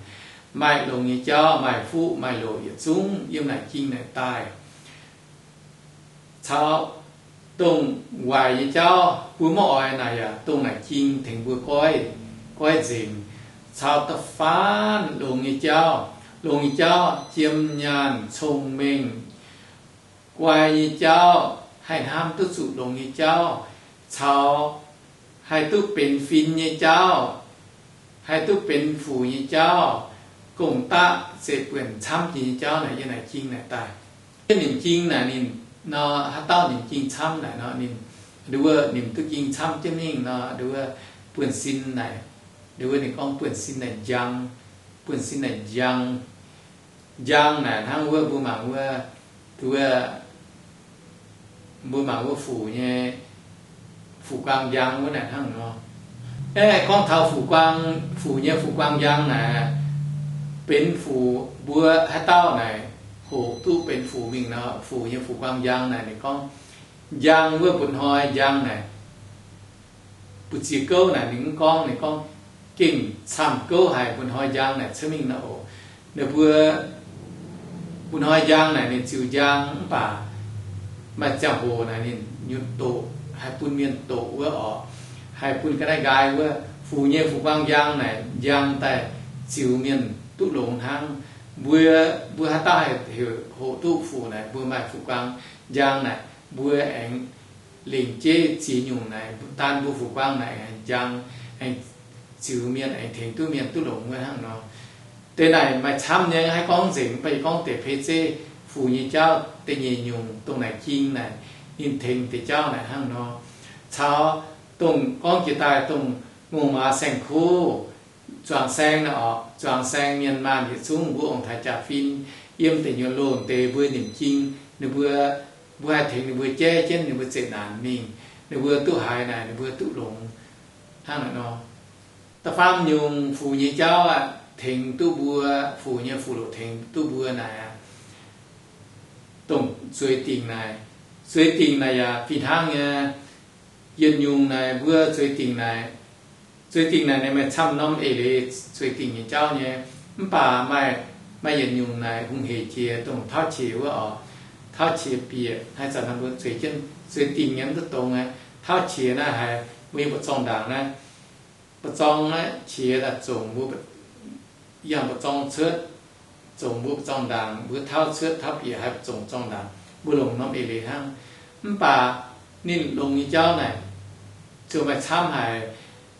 maaih longx nyei jauv, maaih fuqv maaih loc yietc zungv yiem naaic ging naaic daaih. Caux dongh waaic nyei jauv mbuo maiv oix naaic yaac dongh naaic ging tengx mbuo goiv, goiv nzengc. Caux da'faanh longx nyei jauv, longx nyei jauv, jiem nyaanh, cong-mengh, guai nyei jauv, haih hnamv duqv zuqc longx nyei jauv, caux haih duqv benx fin nyei jauv, haih duqv benx fuc nyei jauv, gong-daqv, zeiv-buonc camv jiex nyei jauv naaic yiem naaic ging naaic daaih. Yietv nimc ging naaic ninh nor, haaix dauh nimc ging camv naaic nor ninh, nduov wuov nimc duqv ging camv jienv mingh nor, nduov wuov buonv-sin naaic, nduov wuov ninh gorngv buonv-sin naaic njang, buonv-sin naaic njang. Njang naaic hnangv wuov mbuo mangc wuov, nduov wuov, mbuo mangc wuov fuc nyei, fuc guang njang wuov naaic hnangv nor. Aeqv, gorngv taux fuc guang, fuc nyei fuc guang njang naaic, benx fuc mbuo haaix dauh naaic hoqc duqv benx fuc mingh nor, fuc nyei fuc guang njang naaic ninh gorngv njang wuov mba'hnoi njang naaic, mbu'ziex gouv naaic ninh mv gorngv, ninh gorngv gengh camv gouv haic mba'hnoi njang naaic cuotv mingh nor oc. Ninh mbuo mba'hnoi njang naaic ninh ziux njang mv baac maaih ziangh hoc naaic ninh nyutc doqc, haih bun mienh doqc wuov orqc, haih bun ga'naaiv nqaai wuov. Fuc nyei fuc guang njang naaic njang daaih ziux mienh duqv longx hnangv. Mbuo, mbuo haaix dauh haih heuc hoqc duqv fuc naaic, mbuo maaih fuc guang njang naaic, mbuo aengx lingc jeiv ziex nyungc naaic, daan mbuo fuc guang naaic aengx njang, aengx ziux mienh, aengx tengx duqv mienh duqv longx wuov hnangv nor. Deix naaic maaih camv nyei, haih gorngv nzengc, mv baac yie gorngv deix pei zeiv fuc nyei jauv da'nyeic nyungc dongh naaic ging naaic, ninh tengx deix jauv naaic hnangv nor. Caux dongh gorngv jiex daaih dongh ngongh maaz saeng-kuv, zuangx saeng naaic orqc, zuangx saeng mienh maanh yietc zungv mbuo ong-taaix jaa-fin, yiem deic nyuoqc loh deix mbuo nimc ging, ninh mbuo, mbuo haih tengx ninh mbuo jaiv jienv ninh mbuo zeqc naanc mingh, ninh mbuo duqv haiz naaic ninh mbuo duqv longx hnangv naaic nor. Da'faam nyungc fuc nyei jauv aeqv, tengx duqv mbuo, fuc nyei fuc loc tengx duqv mbuo naaic aqv, dongh zueiz dingc naaic. Zueiz dingc naaic yaac fih hnangv nyei. Yietc nyungc naaic mbuo zueiz dingc naaic, zueiz dingc naaic ninh maaih camv norm eix leiz zueiz dingc nyei jauv nyei. Mv baac maaih, maaih yietc nyungc naaic hungh hec jiex dongh tauv qiex wuov orqc. Tauv qiex bieqc, haaix zanc mbuo zueiz jienv zueiz dingc nyei mv duqv dongz aqv. Tauv qiex naaiv haiz mbuo nyei mbu'zorng ndaangc naaiv, mbu'zorng naaiv qiex daaih zongc mbuo, yangh mbu'zorng cuotv, zongc mbuo mbu'zorng ndaangc, mbuo tauv cuotv tauv bieqc haih zongc mbu'zorng ndaangc, mbuo longc norm eix leiz hnangv. Mv baac ninh longx nyei jauv naaic, ziouc maaih camv haic,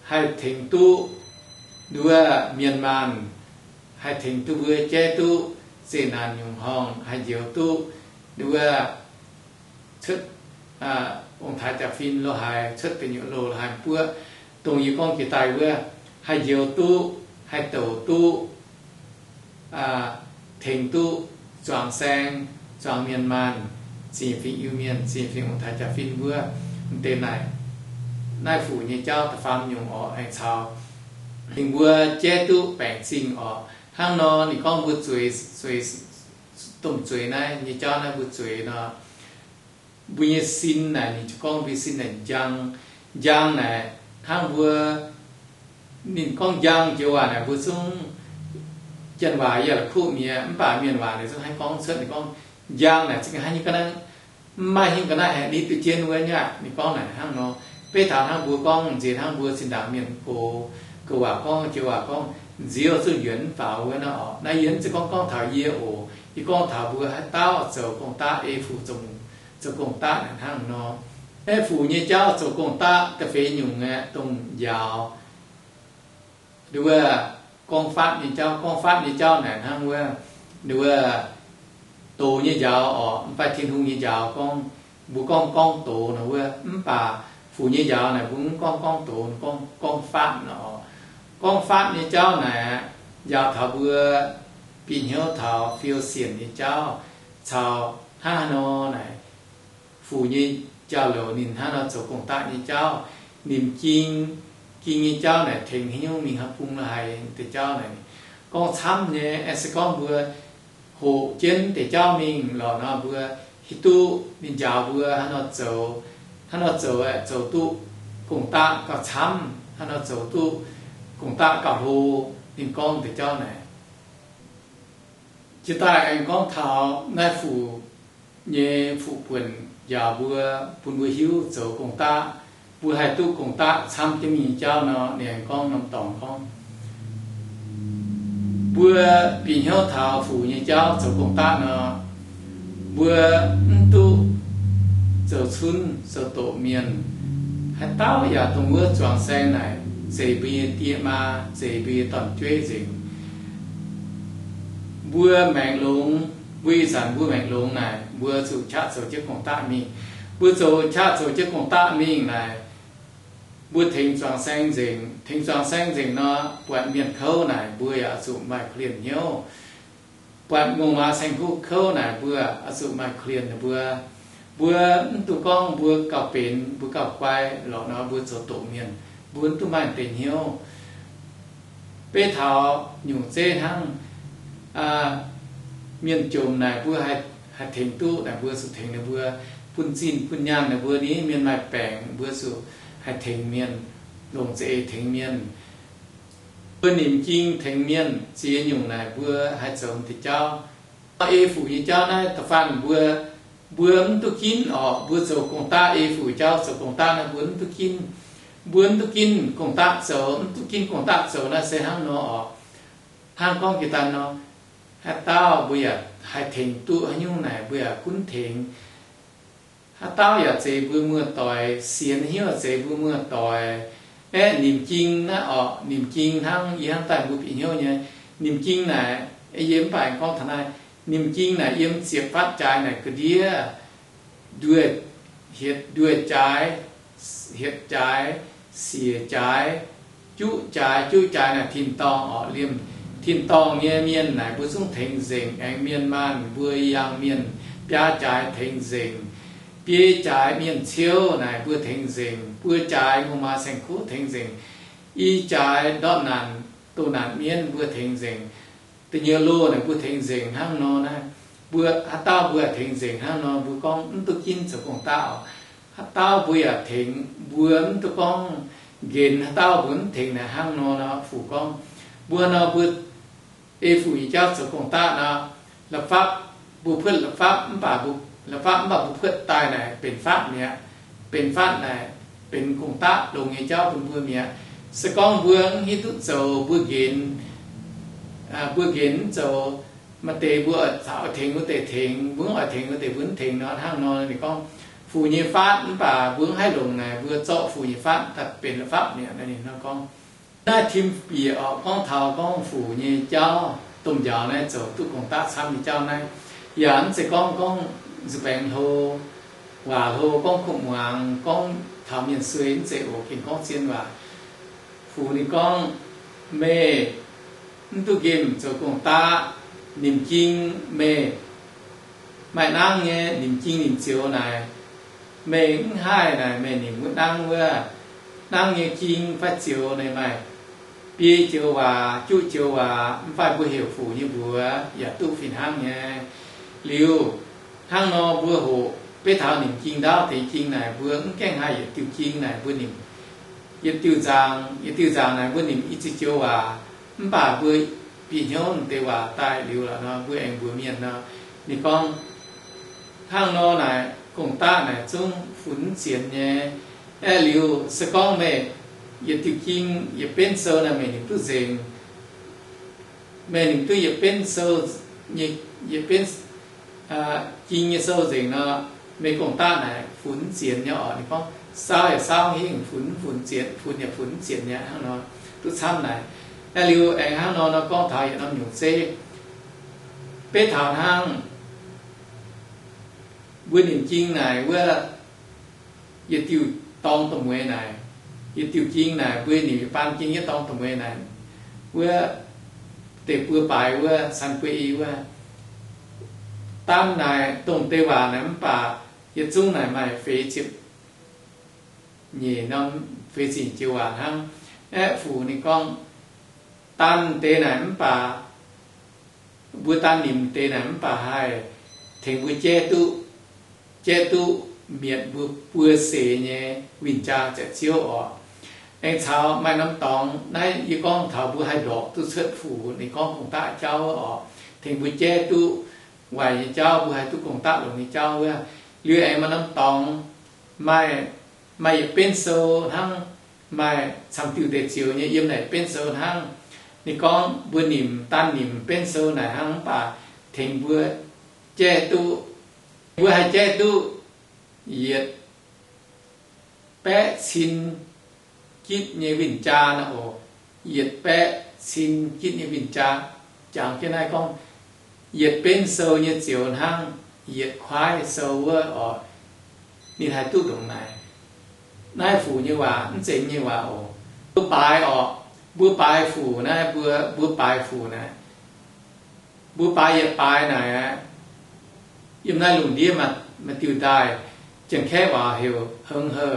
haih tengx duqv Nduov mienh maanh haih tengx duqv mbuo jaiv duqv zeqc naanc nyungc horngh, haih njoux duqv nduov cuotv ong-taaix jaax-fin lo haaix, cuotv deic nyuoqc loh lo haaix buoqv, dongh yie gorngv jiex daaih wuov, haih njoux duqv, haih douc duqv, tengx duqv zuangx saeng, zuangx mienh maanh, zingh fingx Iu-Mienh, zingh fingx ong-taaix jaax-fin wuov. M'deix naaic, naaiv fuc nyei jauv da'faam nyungc orqc, aengx caux ninh mbuo jaiv duqv baengc zingh orqc. Hnangv nor ninh gorngv mbuo zueiz, zueiz, domh zueiz naaiv nyei jauv naaiv mbuo zueiz nor, mbuo nyei sin naaic ninh ziouc gorngv mbuo sin naaic njang. Njang naaic hnangv mbuo, ninh gorngv njang joux waac naaic mbuo zungv, janx waac yaac la'kuqv mi'aqv, mv baac mienh waac naaic zungv haih gorngv cuotv. Ninh gorngv njang naaic za'gengh haiz nyei ga'naaiv, mv maaih hingh ga'naaiv haih nitv duqv jienv wuov nyei aqv. Ninh gorngv naaic hnangv nor, beiv taux hnangv mbuo gorngv nziex hnangv mbuo zinh ndaangc mienh gox, gox waac gorngv, joux waac gorngv, nziex zuqc yuonx faaux wuov nor orqc. Naaiv yie mv zeiz gorngv gorngv taux yie oc. Yie gorngv taux mbuo haaix dauh zoux gong-daqv, ei fuc zoux, zoux gong-daqv naaic hnangv nor. Naaiv fuc nyei jauv zoux gong-daqv da'feix nyungc aeqv, dongh njaaux. Nduov gorngv fatv nyei jauv, gorngv fatv nyei jauv naaic hnangv wuov, nduov doz nyei njaaux orqc, mv baac Tin-Hungh nyei njaaux gorngv, mbuo gorngv gorngv doz nor wuov. Mv baac fuc nyei njaaux naaic mbuo mv gorngv gorngv doz, gorngv, gorngv fatv nor orqc. Gorngv fatv nyei jauv naaic njaaux taux mbuo bieqc hnyouv taux fiou sienc nyei jauv, caux hnangv haaix nor naaic fuc nyei jauv-louc ninh hnangv nor zoux gong-daqv nyei jauv, nimc ging, ging nyei jauv naaic tengx haaix nyungc mingh haaix bung la'haic deix jauv naaic. Gorngv camv nyei, aengx se gorngv mbuo hoqc jienv deix jauv mingh lorqc nor, mbuo hiuv duqv ninh njaaux mbuo hnangv nor zoux, hnangv nor zoux aeqv, zoux duqv gong-daqv gauh camv, hnangv nor zoux duqv gong-daqv gauh hlo. Ninh gorngv deix jauv naaic. Jiex daaih aengx gorngv taux naaiv fuc nyei fuqv-buonc njaaux mbuo, bun mbuo hiuv zoux gong-daqv, mbuo haih duqv gong-daqv camv jienv mingh nyei jauv nor, ninh aengx gorngv norm dorngx gorngv, mbuo bieqc hnyouv taux fuc nyei jauv zoux gong-daqv nor, mbuo mv duqv zoux cunv zoux doqc mienh. Haaix dauh yaac dongh wuov zuangx saeng naaic zeix mbuo nyei die maa, zeix mbuo nyei dorn-jueiv nzengc. Mbuo maengc longx, mbuo ih zanc mbuo maengc longx naaic, mbuo zuqc qaqv zoux jienv gong-daqv mingh. Mbuo zoux qaqv zoux jienv gong-daqv mingh naaic, mbuo tengx zuangx saeng nzengc. Tengx zuangx saeng nzengc nor, buatc mienh kouv naaic, mbuo yaac zuqc maaih korv-lienh hnyouv. Buatc ngongh maaz saeng-kuv kouv naaic, mbuo oix zuqc maaih korv-lienh ninh mbuo. Mbuo mv duqv gorngv mbuo gauh benx, mbuo gauh guai lorqc nor, mbuo zoux doqc mienh, mbuo mv duqv maaih deix hnyouv. Beiv taux nyungc zeiv hnangv, mienh jomc naaic mbuo haih tengx duqv naaic, mbuo zuqc tengx ninh mbuo, bun zinh bun nyaanh ninh mbuo ni. Mienh maaih baengc mbuo zuqc haih tengx mienh, longc za'eix tengx mienh. Mbuo nimc ging tengx mienh ziex nyungc naaic mbuo haih zoux deix jauv. Ei fuc nyei jauv naaiv da'faanh mbuo, mbuo mv duqv ginv orqc. Mbuo zoux gong-daqv, ei fuc jauv zoux gong-daqv naaiv mbuo mv duqv ginv. Mbuo mv duqv ginv gong-daqv zoux, mv duqv ginv gong-daqv zoux naaiv se hnangv nor orqc. Hnangv gorngv jiex daaih nor, haaix dauh mbuo yaac haih tengx duqv haaix nyungc naaic mbuo yaac gunv tengx. Haaix dauh yaac zeiz mbuo muoz-doic, sienx hnyouv zeiz mbuo muoz-doic. Aeqv, nimc ging naaiv orqc, nimc ging hnangv yie hnangv daaih mbuo bieqc hnyouv nyei. Nimc ging naaic, yie mv baac gorngv taux naaiv, nimc ging naaic yiem ziepc fatv jaaix naaic ga'ndiev, nduoh, hietc nduoh jaaix, hietc jaaix, siec jaaix, juqv jaaix. Juqv jaaix naaic tin-dorngh orqc. Liemh tin-dorngh nyei mienh naaic mbuo zungv tengx nzengc. Aengx mienh maanh mbuo yangh mienh biaa jaaix tengx nzengc. Biei jaaix mienh ciouv naaic mbuo tengx nzengc. Buo jaaix ngongh maaz saeng-kuv tengx nzengc. I jaaix ndortv naanc doh naanc mienv mbuo tengx nzengc. Da'nyeic loh naaic mbuo tengx nzengc hnangv nor naaiv. Mbuo haaix dauh mbuo yaac tengx nzengc hnangv nor, mbuo gorngv mv duqv ginv zoux gong-daqv orqc. Haaix dauh mbuo yaac tengx, mbuo mv duqv gorngv nqenx haaix dauh mbuo mv tengx naaic hnangv nor nor. Fuc gorngv mbuo nor mbuo ei fuc nyei jauv zoux gong-daqv nor, la'fapv, mbuo puotv la'fapv mv baac, la'fapv mv baac mbuo puotv daaih naaic benx fatv mi'aqv. Benx fatv naaic benx gong-daqv longx nyei jauv bun mbuo mi'aqv. Se gorngv mbuo mv hiuv duqv zoux, mbuo nqenx, mbuo nqenx mv zoux, maaih deix mbuo caux tengx wuov deix tengx, mbuo mv oix tengx wuov deix mbuo mv tengx nor, hnangv nor ninh gorngv fuc nyei fatv mv baac mbuo mv haih longc naaic, mbuo zorqv fuc nyei fatv daaih benx la'fapv mi'aqv. Naaiv ninh nor gorngv Naaiv tim bieqc oc, gorngv taux gorngv Fuc nyei jauv, domh njaaux naaiv zoux duqv gong-daqv camv nyei jauv naaiv. Yaac mv zeiz gorngv, gorngv nzuih baengx hlo, waac hlo, gorngv kuv muangx, gorngv taux mienh suei, mv zeiz oc. Gengh gorngv zien waac. Fuc ninh gorngv, meih mv duqv nqemh zoux gong-daqv, nimc jing meih maaih nangv nyei, nimc jing nimc zioux naaic, meih mv haih naaic, meih nimc wuov nangv wuov. Nangv nyei jing fai zioux naaic maaih biei joux waac, juqv joux waac, mv fai mbuo heuc Fuc nyei mbuox yaac duqv fih hnangv nyei. Liuz, hnangv nor mbuo hoqc beiv taux nimc jing ndaauv deix jing naaic, mbuo mv gaengh haih yietc diuh jing naaic mbuo nimc yietc diuh nzaangc, yietc diuh nzaangc naaic mbuo nimc i ziex joux waac, mv baac mbuo bieqc hnyouv deix waac daaih liuz lorqc nor, mbuo aengx mbuox mienh nor. Ninh gorngv, hnangv nor naaic gong-daqv naaic zungv funx mv zienx nyei. Aeqv, liuz se gorngv meih yietc diuh jing yietc benv sou naaic meih nimc duqv nzengc, meih nimc duqv yietc benv sou, yietc benv jing nyei sou nzengc nor, meih gong-daqv naaic funx mv zienx nyei oc. Ninh gorngv saauv yaac saauv hingh, funx mv funx zienx, funx yaac funx mv zienx nyei hnangv nor, duqv camv naaic. Aeqv, liuz aengx hnangv nor nor gorngv taux yietc norm nyungc zeiv, beiv taux hnangv mbuo nimc jing naaic wuov, yietc diuh dorng da'mueiz naaic, yietc diuh jing naaic mbuo nimc yietc baan jing yietc dorng da'mueiz naaic, wuov deix buo baaix wuov, san buo i wuov, daan naaic dongh deix waac naaic mv baac yietc zungv naaic maaih feix ziepc nyeic norm, feix ziepc nyeic joux waac hnangv. Aeqv, Fuc ninh gorngv, daan deix naaic mv baac mbuo daan nimc deix naaic mv baac haih tengx mbuo jaiv duqv, jaiv duqv mietc mbuo buo seix nyei win-jaa ziepc ziouv oc. Aengx caux maaih norm dorngx naaiv yie gorngv taux mbuo haih ndorqc duqv cuotv Fuc ninh gorngv gong-daqv jauv oc, tengx mbuo jaiv duqv waaic nyei jauv, mbuo haih duqv gong-daqv longx nyei jauv wuov. Liuz aengx maaih norm dorngx maaih, maaih yietc benv sou hnangv, maaih camv diuh deix zioux nyei yiem naaic benv sou hnangv. Ninh gorngv mbuo nimc, daan nimc benv sou naaic hnangv mv baac tengx mbuo jaiv duqv, mbuo haih jaiv duqv yietc baeqv cin gitv nyei win-jaa nor oc. Yietc baeqv cin gitv nyei win-jaa. Jangx jienv naaiv gorngv yietc benv sou nyei zioux hnangv yietc kuaaiv sou wuov oc. Ninh haih duqv ndongc naaic. Naaiv Fuc nyei waac, mv zeiz nyei waac oc. Mbuo baaix oc, mbuo baaix Fuc naaiv, mbuo, mbuo baaix Fuc naaiv, mbuo baaix yietc baaix naaic aqv. Yiem naaiv lungh ndiev maaih diuh ndaaih, Janx-Kaeqv waac heuc Henghe,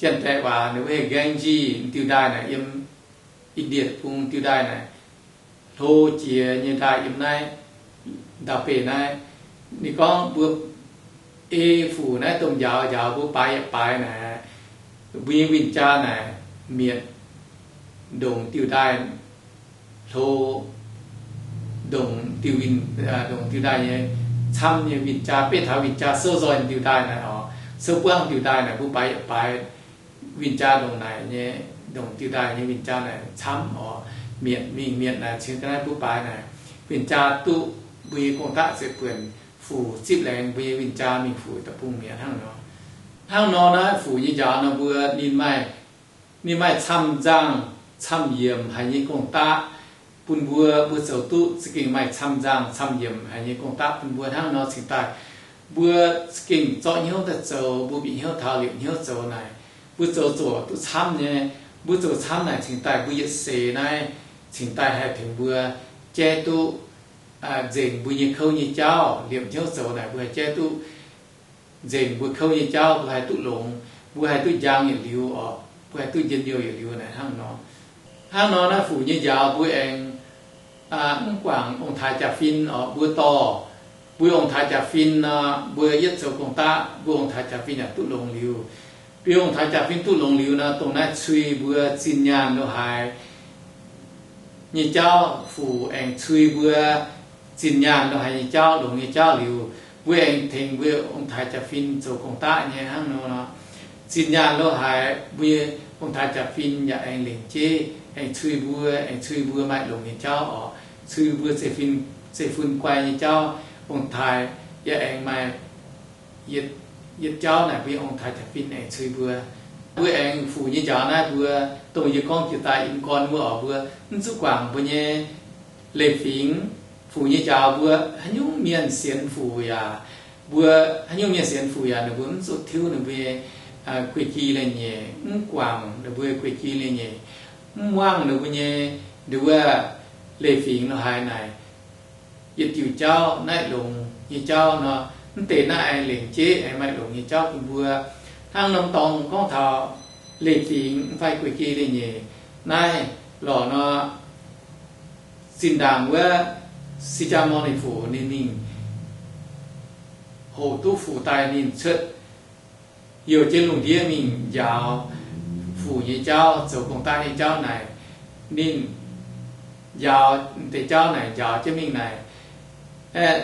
Janx-Baeqc waac ninh mbuo heuc Ganges, diuh ndaaih naaic yiem Indie deic-bung, diuh ndaaih naaic hlo jiex nyei ndaaih yiem naaiv ndau-beih naaiv. Ninh gorngv mbuo ei Fuc naaiv domh njaaux njaaux mbuo baaix yietc baaix naaic, mbuo nyei win-jaa naaic mietc ndongc diuh ndaaih hlo, ndongc diuh win, ndongc diuh ndaaih nyei camv nyei win-jaa, beiv taux win-jaa souv nzoih diuh ndaaih naaic oc, souv buangv diuh ndaaih naaic mbuo baaix yietc baaix win-jaa ndongc naaic nyei, ndongc diuh ndaaih nyei win-jaa naaic camv oc. Mietc mingh mietc naaic cingx ga'naaiv mbuo baaix naaic, win-jaa duqv mbuo nyei gong-daqv ziepc buonc, Fuc zipv laengz mbuo nyei win-jaa mingh Fuc deic-bung mi'aqv hnangv nor. Hnangv nor naaiv Fuc nyei njaaux nor mbuo ninh maaih, ninh maaih camv nzangh camv yiemc haic nyei gong-daqv bun mbuo, mbuo zoux duqv za'gengh maaih camv nzangh camv yiemc haic nyei gong-daqv bun mbuo hnangv nor cingx daaih mbuo za'gengh zorqv hnyouv daaih zoux, mbuo bieqc hnyouv taux liepc hnyouv zoux naaic, mbuo zoux zuoqc duqv camv nyei. Mbuo zoux camv naaic cingx daaih mbuo yietc seix naaiv cingx daaih haih tengx mbuo jaiv duqv nzengc mbuo nyei kouv nyei jauv. Liepc hnyouv zoux naaic mbuo haih jaiv duqv nzengc mbuo kouv nyei jauv, mbuo haih duqv longx, mbuo haih duqv njang yietc liuz oc, mbuo haih duqv njien-youh yietc liuz naaic hnangv nor. Hnangv nor naaiv Fuc nyei njaaux mbuo aengx mv guangc ong-taaix jaa-fin oc, mbuo dorh mbuo ong-taaix jaa-fin nor, mbuo yietv zoux gong-daqv, mbuo ong-taaix jaa-fin yaac duqv longx liuz. Mbuo ong-taaix jaa-fin duqv longx liuz nor, dongh naaiv cui mbuo zinh nyaanh lo haaix nyei jauv, Fuc aengx cui mbuo zinh nyaanh lo haaix nyei jauv, longx nyei jauv liuz, mbuo aengx tengx mbuo ong-taaix jaa-fin zoux gong-daqv nyei hnangv nor. Zinh nyaanh lo haaix mbuo ong-taaix jaa-fin yaac aengx lengc jeiv aengx cui mbuo, aengx cui mbuo maaih longx nyei jauv oc, cui mbuo zeiv-fun guai nyei jauv. Ong-taaix yaac aengx maaih yietc jauv naaic mbuo ong-taaix jaa-fin aengx cui mbuo. Mbuo aengx fuc nyei njaaux naaiv mbuo, dongh yie gorngv jiex daaih in gorn wuov oc, mbuo mv zuqc guangc mbuo nyei leiz-fingx. Fuc nyei njaaux mbuo haaix nyungc mienh sienx fuc yaac, mbuo haaix nyungc mienh sienx fuc yaac ninh mbuo mv zuqc tiuv ninh mbuo nyei guei-gi leiz-nyeic, mv guangc ninh mbuo guei-gi leiz-nyeic, mv muangv ninh mbuo nyei, nduov, leiz-fingx lo haaix naaic. Yietc diuc jauv naaiv longx nyei jauv nor, mv deix naaiv aengx lengc jeiv aengx maaih longx nyei jauv bun mbuo. Hnangv norm dorngx gorngv taux leiz-fingx fai guei-gi leiz-nyeic naaiv lorqc nor, zinh ndaangc wuov Si^jaa Mor^ni Fu ninh mingh hoqc duqv fuc daaih ninh cuotv youh jienv lungh ndiev mingh njaaux fuc nyei jauv, zoux gong-daqv nyei jauv naaic, ninh njaaux deix jauv naaic njaaux jienv mingh naaic, aeqv,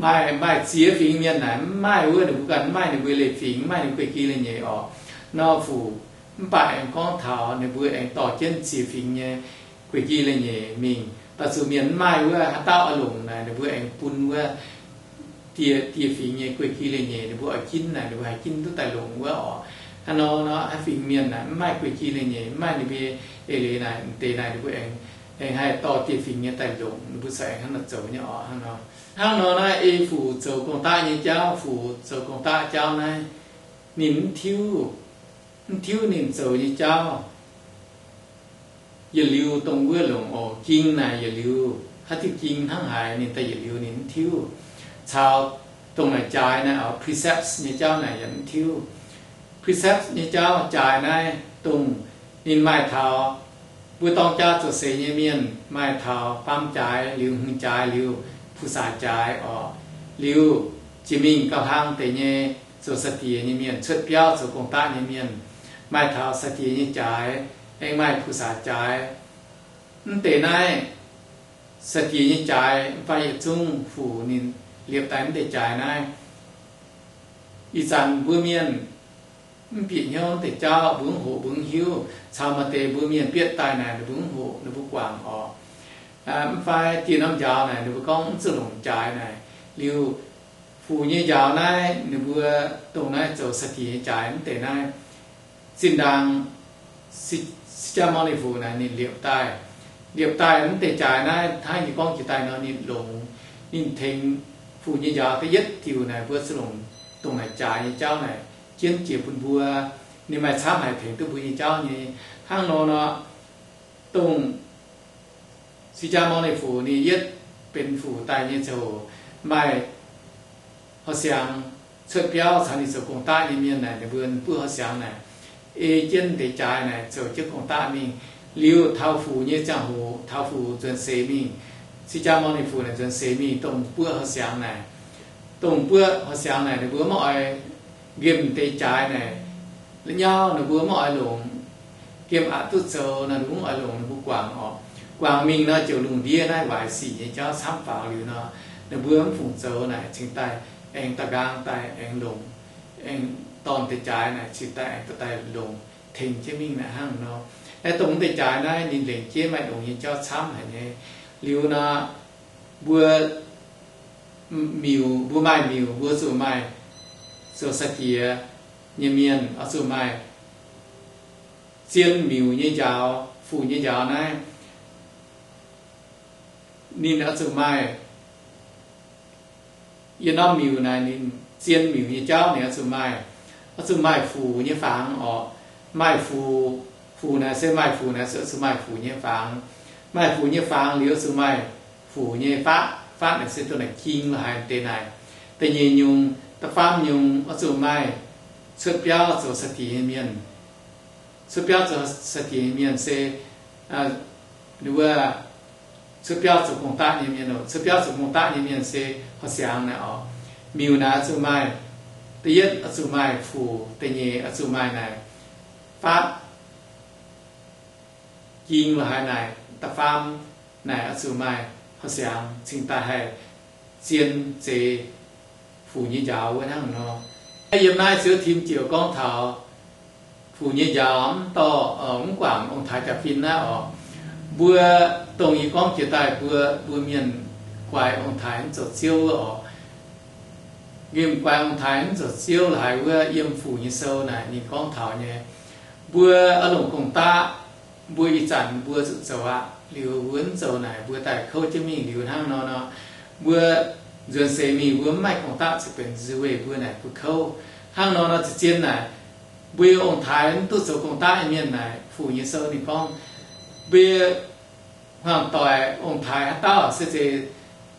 maaih, maaih ziex fingx mienh naaic mv maaih wuov ninh mbuo ganh, mv maaih ninh mbuo leiz-fingx, mv maaih ninh guei-gi leiz-nyeic orqc. Nor fuc mv baac aengx gorngv taux ninh mbuo aengx dorh jienv ziex fingx nyei guei-gi leiz-nyeic mingh, daaih zuqc mienh mv maaih wuov haaix dauh oix longc naaic, ninh mbuo aengx bun wuov dieh, dieh fingx nyei guei-gi leiz-nyeic ninh mbuo oix ginv naaic, ninh mbuo haih ginv duqv daaih longc wuov orqc. Hnangv nor, nor haaix fingx mienh naaic mv maaih guei-gi leiz-nyeic, mv maaih ninh mbuo eix leiz naaic, deix naaic ninh mbuo aengx, aengx haih dorh dieh fingx nyei daaih longc, ninh mbuo cingx aengx hnangv nor zoux nyei orqc. Hnangv nor, hnangv nor naaiv ei fuc zoux gong-daqv nyei jauv, fuc zoux gong-daqv jauv naaiv, ninh mv tiuv, mv tiuv ninh zoux nyei jauv yietc liuz dongh wuov longc oc. Ging naaic yietc liuz, haaix diuh ging hnangv haaix ninh daaih yietc liuz ninh mv tiuv. Caux dongh naaic jaaix naaiv oc, precepts nyei jauv naaic yaac mv tiuv. Precepts nyei jauv jaaix naaiv dongh ninh maaih taux mbuo dorng jaa zoux seix nyei mienh, maaih taux faam jaaix liuz, hmz jaaix liuz, pu-saax jaaix orqc. Liuz jiex mingh gauh hlang deix nyei zoux saa-diex nyei mienh, cuotv biauv zoux gong-daqv nyei mienh, maaih taux saa-diex nyei jaaix, aengx maaih pu-saax jaaix. Mv deix naaiv saa-diex nyei jaaix mv fai yietc zungv fuc ninh liepc daaih mv deix jaaix naaiv, ih zanc mbuo mienh mv bieqc hnyouv deix jauv, mbuo mv hoqc mbuo mv hiuv. Caux maaih deix mbuo mienh bietv daaih naaic ninh mbuo mv hoqc, ninh mbuo guangc orqc. Mv fai dieh norm njaaux naaic ninh mbuo gorngv mv zuqc longc jaaix naaic. Liuz fuc nyei njaaux naaiv ninh mbuo dongh naaiv zoux saa-diex nyei jaaix mv deix naaiv, zinh ndaangc Si^jaa Mor^ni Fu naaic ninh liepc daaih, liepc daaih mv deix jaaix naaiv hnangv yie gorngv jiex daaih nor ninh longx, ninh tengx fuc nyei njaaux da'yietv diuc naaic mbuo zuqc longc dongh naaic jaaix nyei jauv naaic jienv jiex bun mbuo. Ninh maaih camv haic tengx duqv mbuo nyei jauv nyei. Hnangv nor nor, dongh Si^jaa Mor^ni Fu ninh yietv benx fuc daaih nyei ziangh hoc, maaih horqc siangx cuotv biauv caux ninh zoux gong-daqv nyei mienh naaic, ninh mbuo buov horqc siangx naaic, ei jienv deix jaaix naaic zoux jienv gong-daqv mingh. Liuz taux fuc nyei ziangh hoc, taux fuc nzuonx seix mingh, Si^jaa Mor^ni Fu naaic nzuonx seix mingh dongh buov horqc siangx naaic. Dongh buov horqc siangx naaic ninh mbuo maiv oix nqemh deix jaaix naaic, la'nyauv ninh mbuo maiv oix longc, nqemh aqc duqv zoux nor ninh mbuo mv oix longc, ninh mbuo guangc orqc. Guangc mingh nor ziouc lungh ndiev naaiv waaic sic nyei jauv camv faaux liuz nor, ninh mbuo mv fungc zoux naaic cingx daaih aengx da'nqaang daaih aengx longc, aengx dorn deix jaaix naaic cingx daaih aengx daaih longc tengx jienv mingh naaic hnangv nor. Aeqv, dongh deix jaaix naaiv ninh lengc jeiv maaih longx nyei jauv camv haic nyei. Liuz nor, mbuo miuc, mbuo maaih miuc mbuo zuqc maaih zoux saa-diex nyei mienh oix zuqc maaih zien miuc nyei njaaux, fuc nyei njaaux naaiv. Ninh oix zuqc maaih, yie norm miuc naaic ninh zien miuc nyei jauv ninh oix zuqc maaih, oix zuqc maaih fuc nyei fangx orqc. Maaih fuc, fuc naaic se maaih fuc naaic se oix zuqc maaih fuc nyei fangx. Maaih fuc nyei fangx liuz oix zuqc maaih fuc nyei fatv. Fatv naaic se dongh naaic ging lo haaix deix naaic. Da'nyeic nyungc, da'faam nyungc oix zuqc maaih cuotv biauv zoux saa-diex nyei mienh. Cuotv biauv zoux saa-diex nyei mienh se, wuov, cuotv biauv zoux gong-daqv nyei mienh, cuotv biauv zoux gong-daqv nyei mienh se horqc siangx naaic orqc. Miuc naaic oix zuqc maaih, da'yietv oix zuqc maaih fuc, da'nyeic oix zuqc maaih naaic fatv, ging lo haaix naaic, da'faam naaic oix zuqc maaih horqc siangx cingx daaih haih zien zeix fuc nyei njaaux wuov hnangv nor. Yiem naaiv ziouc tim ziouc gorngv taux fuc nyei njaaux mv dorh, mv guangc ong-taaix jaax-fin naaiv orqc. Mbuo dongh yie gorngv jiex daaih mbuo, mbuo mienh guaix ong-taaix mv zoux ziouv wuov orqc. Nqemh guaix ong-taaix mv zoux ziouv laaix wuov yiem Fuc nyei sou naaic ninh gorngv taux nyei, mbuo oix longc gong-daqv, mbuo ih zanc mbuo zuqc zoux aqv. Liuz mbuo mv zoux naaic mbuo daaih kouv jienv mingh liuz hnangv nor nor, mbuo nzuonx seix mingh mbuo mv maaih gong-daqv ziepc buonc nzi weih mbuo naaic bun kouv. Hnangv nor nor ziepc zien naaic, mbuo ong-taaix mv duqv zoux gong-daqv nyei mienh naaic, Fuc nyei sou ninh gorngv, mbuo hmuangv doic ong-taaix haaix dauh se zeiz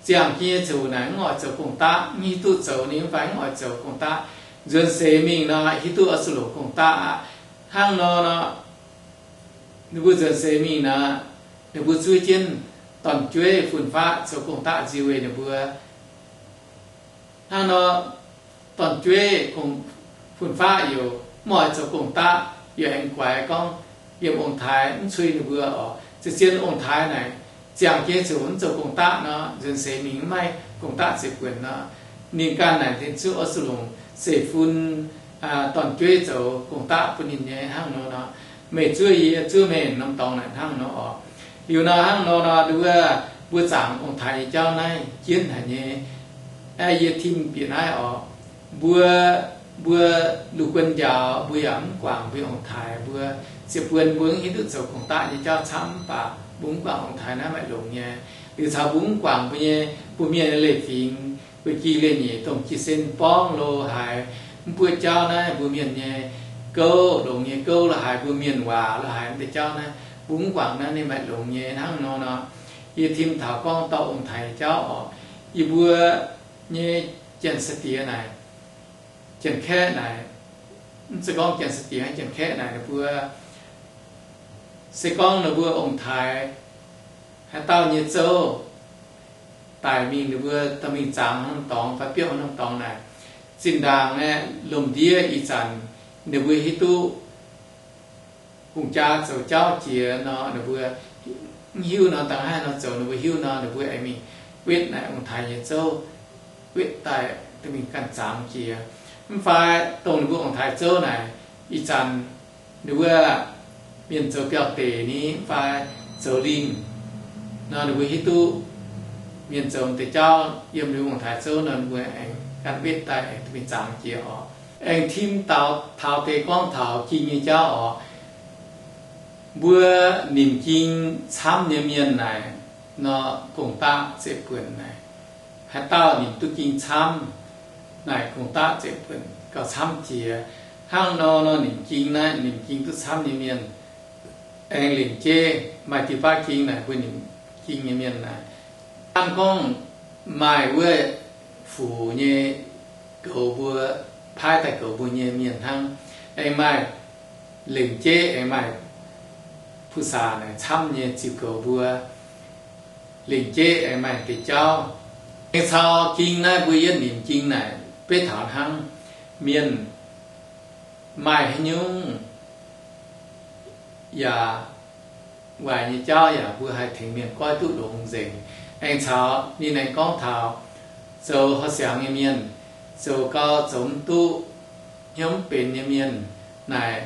ziangh jienv nyei ziouc naaic mv oix zoux gong-daqv, mv hiuv duqv zoux ninh mv fai mv oix zoux gong-daqv. Nzuonx seix mingh nor hiuv duqv oix zuqc longc gong-daqv aqv. Hnangv nor nor, ninh mbuo nzuonx seix mingh nor, ninh mbuo zuov jienv dorn-jueiv fun-faqv zoux gong-daqv nzi weih ninh mbuo. Hnangv nor, dorn-jueiv fun-faqv yaac mv oix zoux gong-daqv, yaac aengx guaix gorngv yiem ong-taaix mv cui ninh mbuo oc. Ziepc zien ong-taaix naaic ziangh jienv ziouc mv zoux gong-daqv nor, nzuonx seix mingh mv maaih gong-daqv ziepc buonc nor, ninh ganh naaic ninh zuqv oix zuqc longc seix fun dorn-jueiv zoux gong-daqv bun ninh nyei hnangv nor nor. Meih zuov yie, yie zuov meih norm dorngx naaic hnangv nor oc. Liuz nor hnangv nor nor, nduov mbuo zaangc ong-taaix nyei jauv naaiv jienv haic nyei. Yie tim bieqc naaiv oc. Mbuo, mbuo lungh guon njaaux mbuo yaac mv guangc mbuo ong-taaix mbuo. Ziepc buonc mbuo mv hiuv duqv zoux gong-daqv nyei jauv camv, mv baac mbuo mv guangc ong-taaix naaiv maaih longx nyei. Liuz caux mbuo mv guangc mbuo nyei, mbuo mienh nyei leiz-fingx, mbuo jiex leiz-nyeic dongh jiex sin borngv lo haaix, mv buoqv jauv naaiv mbuo mienh nyei gouv, longx nyei gouv lo haaix, mbuo mienh waac lo haaix, mv deix jauv naaiv mbuo mv guangc naaiv ninh maaih longx nyei hnangv nor nor. Yie tim taux gorngv dorh ong-taaix nyei jauv oc. Yie mbuo nyei Janx-Sa'diex naaic, Janx-Kaeqv naaic, mv zeiz gorngv Janx-Sa'diex, Janx-Kaeqv naaic ninh mbuo se gorngv ninh mbuo ong-taaix haaix dauh nyei zouv daic mingh, ninh mbuo dorh mingh zaangc norm dorngx fai biopv norm dorngx naaic, zinh ndaangc aeqv, lomh ndiev ih zanc ninh mbuo hiuv duqv hungh jaa zoux jauv jiex nor, ninh mbuo mv hiuv nor, dangh haih nor zoux, ninh mbuo hiuv nor, ninh mbuo aengx mingh wetv naaic ong-taaix nyei zouv, wetv daaih dorh mingh ganh zaangc jiex. Mv fai dongh ninh mbuo ong-taaix zouv naaic, ih zanc ninh mbuo mienh zoux biauv-deic ni, mv fai zoux lingh nor, ninh mbuo hiuv duqv mienh zoux deix jauv yiem ninh mbuo ong-taaix zouv nor, ninh mbuo aengx ganh wetv daaih aengx dorh mingh zaangc jiex oc. Aengx tim daux taux deix gorngv taux ging nyei jauv oc. Mbuo nimc ging camv nyei mienh naaic nor, gong-daqv zeiv-buonc naaic, haaix dauh nimc duqv ging camv naaic, gong-daqv zeiv-buonc gauh camv jiex. Hnangv nor nor, nimc ging naaiv, nimc ging duqv camv nyei mienh aengx lengc jeiv maaih diuh baav ging naaic, mbuo nimc ging nyei mienh naaic, hnangv gorngv maaih wuov fuc nyei goux mbuo, paaiv daaih goux mbuo nyei mienh hnangv. Aengx maaih lengc jeiv aengx maaih pu-saac naaic camv nyei ziux goux mbuo. Lengc jeiv aengx maaih deix jauv. Aengx caux ging naaiv mbuo yietv nimc ging naaic beiv taux hnangv. Mienh maaih haaix nyungc yaac waaic nyei jauv yaac mbuo haih tengx mienh goiv duqv longx nzengc. Aengx caux ninh aengx gorngv taux zoux horqc siangx nyei mienh, zoux gau zoux mv duqv, hnyouv mv benx nyei mienh naaic,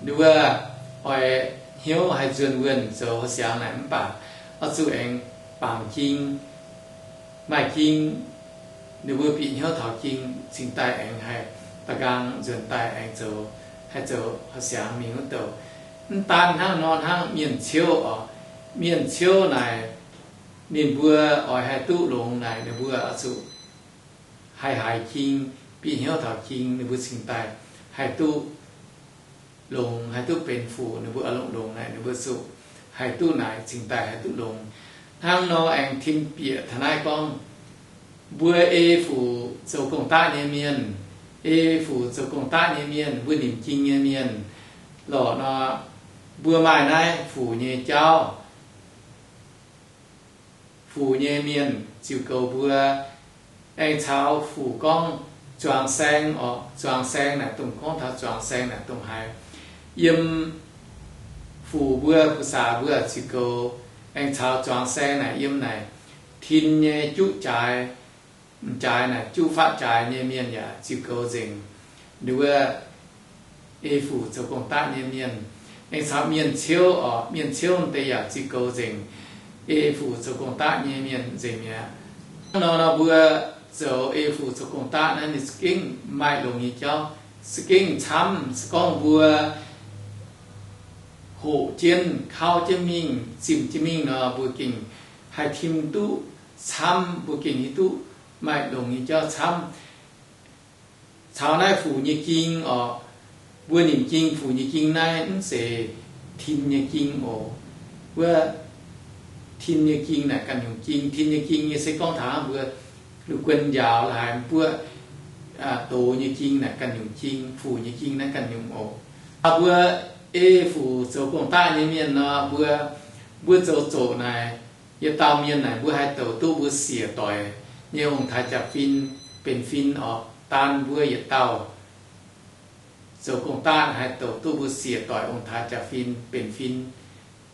nduov oix hnyouv haih nzuonx wuonh zoux horqc siangx naaic mv baac oix zuqc aengx bangc ging, maaih ging, ninh mbuo bieqc hnyouv taux ging cingx daaih aengx haih da'nqaang nzuonx daaih aengx zoux, haih zoux horqc siangx mingh wuov douc. Mv daan hnangv nor hnangv, mienh ciouv oc. Mienh ciouv naaic, ninh mbuo oix haih duqv longx naaic, ninh mbuo oix zuqc haih haiz ging, bieqc hnyouv taux ging, ninh mbuo cingx daaih haih duqv longx, haih duqv benx fuc. Ninh mbuo oix longx-longx naaic, ninh mbuo zuqc haih duqv naaic cingx daaih haih duqv longx. Hnangv nor aengx tim bieqc taux naaiv gorngv, mbuo ei fuc zoux gong-daqv nyei mienh, ei fuc zoux gong-daqv nyei mienh, mbuo nimc ging nyei mienh lorqc nor, mbuo maaih naaiv fuc nyei jauv, fuc nyei mienh ziux goux mbuo. Aengx caux fuc gorngv zuangx saeng oc. Zuangx saeng naaic dongh gorngv taux zuangx saeng naaic dongh haaix, yiem fuc mbuo, fu-saax mbuo ziux goux, aengx caux zuangx saeng naaic yiem naaic tin nyei juqv jaaix, m'jaaix naaic juqv fatv jaaix nyei mienh yaac ziux goux nzengc. Nduov ei fuc zoux gong-daqv nyei mienh. Aengx caux mienh ciouv oc. Mienh ciouv deix yaac ziux goux nzengc ei fuc zoux gong-daqv nyei mienh nzengc mi'aqv. Hnangv nor nor mbuo zoux ei fuc zoux gong-daqv naaiv ninh za'gengh maaih longx nyei jauv, za'gengh camv. Se gorngv mbuo hoqc jienv, kauv jienv mingh, zimh jienv mingh nor, mbuo gengh haih tim duqv camv, mbuo gengh hiuv duqv maaih longx nyei jauv camv. Caux naaiv fuc nyei ging oc, mbuo nimc ging, fuc nyei ging naaiv mv zeiz tin nyei ging oc. Wuov tin nyei ging naaic ganh nyungc ging. Tin nyei ging nyei se gorngv taux mbuo lungh guon njaaux laaix mbuo doz nyei ging naaic ganh nyungc ging, fuc nyei ging naaiv ganh nyungc oc. Mbuo ei fuc zoux gong-daqv nyei mienh nor, mbuo, mbuo zoux zoqc naaic, yietc dauh mienh naaic mbuo haih douc duqv mbuo siec doic nyei ong-taaix jaax-fin benx fin oc. Daan mbuo yietc dauh zoux gong-daqv haih douc duqv mbuo siec doic ong-taaix jaax-fin benx fin,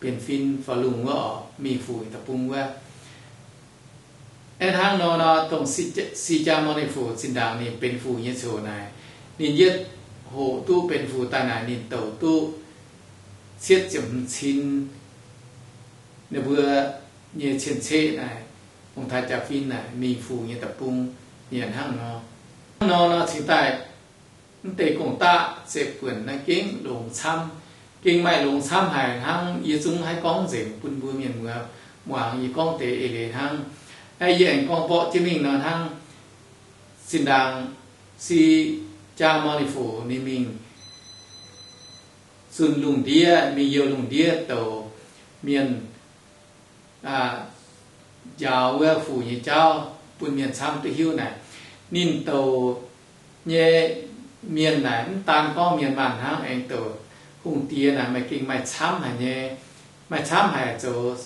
benx fin faaux lungh wuov oc, mingh fuc deic-bung wuov. Aeqv, hnangv nor nor, dongh Si Jaa Morn Ni Fu zinh ndaangc ninh benx fuc nyei coc naaic, ninh yietv hoqc duqv benx fuc daaih naaic ninh douc duqv cietv ziepc hmz cin ninh mbuo nyei cien-ceqv naaic, ong-taaix jaax-fin naaic mingh fuc nyei deic-bung mi'aqv. Hnangv nor, hnangv nor nor cingx daaih mv deix gong-daqv ziepc buonc naaiv gengh longx camv, gengh maaih longx camv haic hnangv. Yie zungv haih gorngv nzengc bun mbuo mienh muoz muangx. Yie gorngv deix eix leiz hnangv. Yie aengx gorngv mborqv jienv mingh nor hnangv. Zinh ndaangc Si Jaa Morn Ni Fu ninh mingh zunh lungh ndiev, mingh youh lungh ndiev douc mienh njaaux wuov fuc nyei jauv bun mienh camv duqv hiuv naaic, ninh douc nyei mienh naaic mv daan gorngv mienh maanh hnangv, aengx douc hungh diex naaic maaih gengh maaih camv haic nyei, maaih camv haic zoux,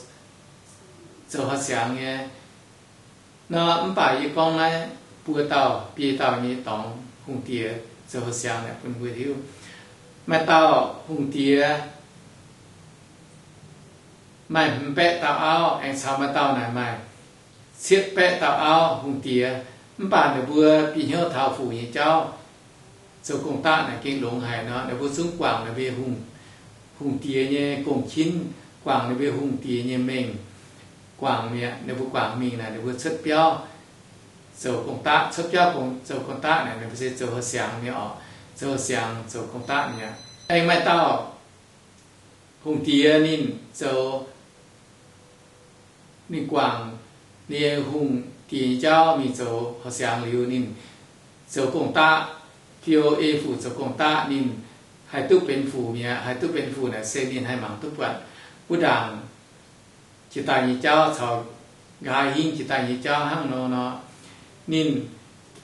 zoux horqc siangx nyei. Nor mv baac yie gorngv naaiv buo dauh biei dauh nyei dorngx hungh diex zoux horqc siangx naaic bun mbuo hiuv. Maaih dauh hungh diex maaih hmz baeqv dauh auv, aengx caux maaih dauh naaic maaih cietv baeqv dauh auv hungh diex. Mv baac ninh mbuo bieqc hnyouv taux fuc nyei jauv zoux gong-daqv naaic gengh longx haic nor, ninh mbuo zungv guangc ninh mbuo hungh diex nyei gong-qinv, guangc ninh mbuo hungh diex nyei mengh, guangc mi'aqv. Ninh mbuo guangc mingh naaic ninh mbuo cuotv biauv zoux gong-daqv, cuotv biauv zoux gong-daqv naaic ninh mbuo se zoux horqc siangx mi'aqv oc, zoux horqc siangx zoux gong-daqv mi'aqv. Aengx maaih dauh hungh diex ninh zoux, ninh guangc ninh nyei hungh diex nyei jauv mingh zoux horqc siangx liuz ninh zoux gong-daqv, fiou ei fuc zoux gong-daqv, ninh haih duqv benx fuc mi'aqv. Haih duqv benx fuc naaic se ninh haih mangc duqv buatc wuov ndaangc jiex daaih nyei jauv caux nqa'haav hingv jiex daaih nyei jauv hnangv nor nor. Ninh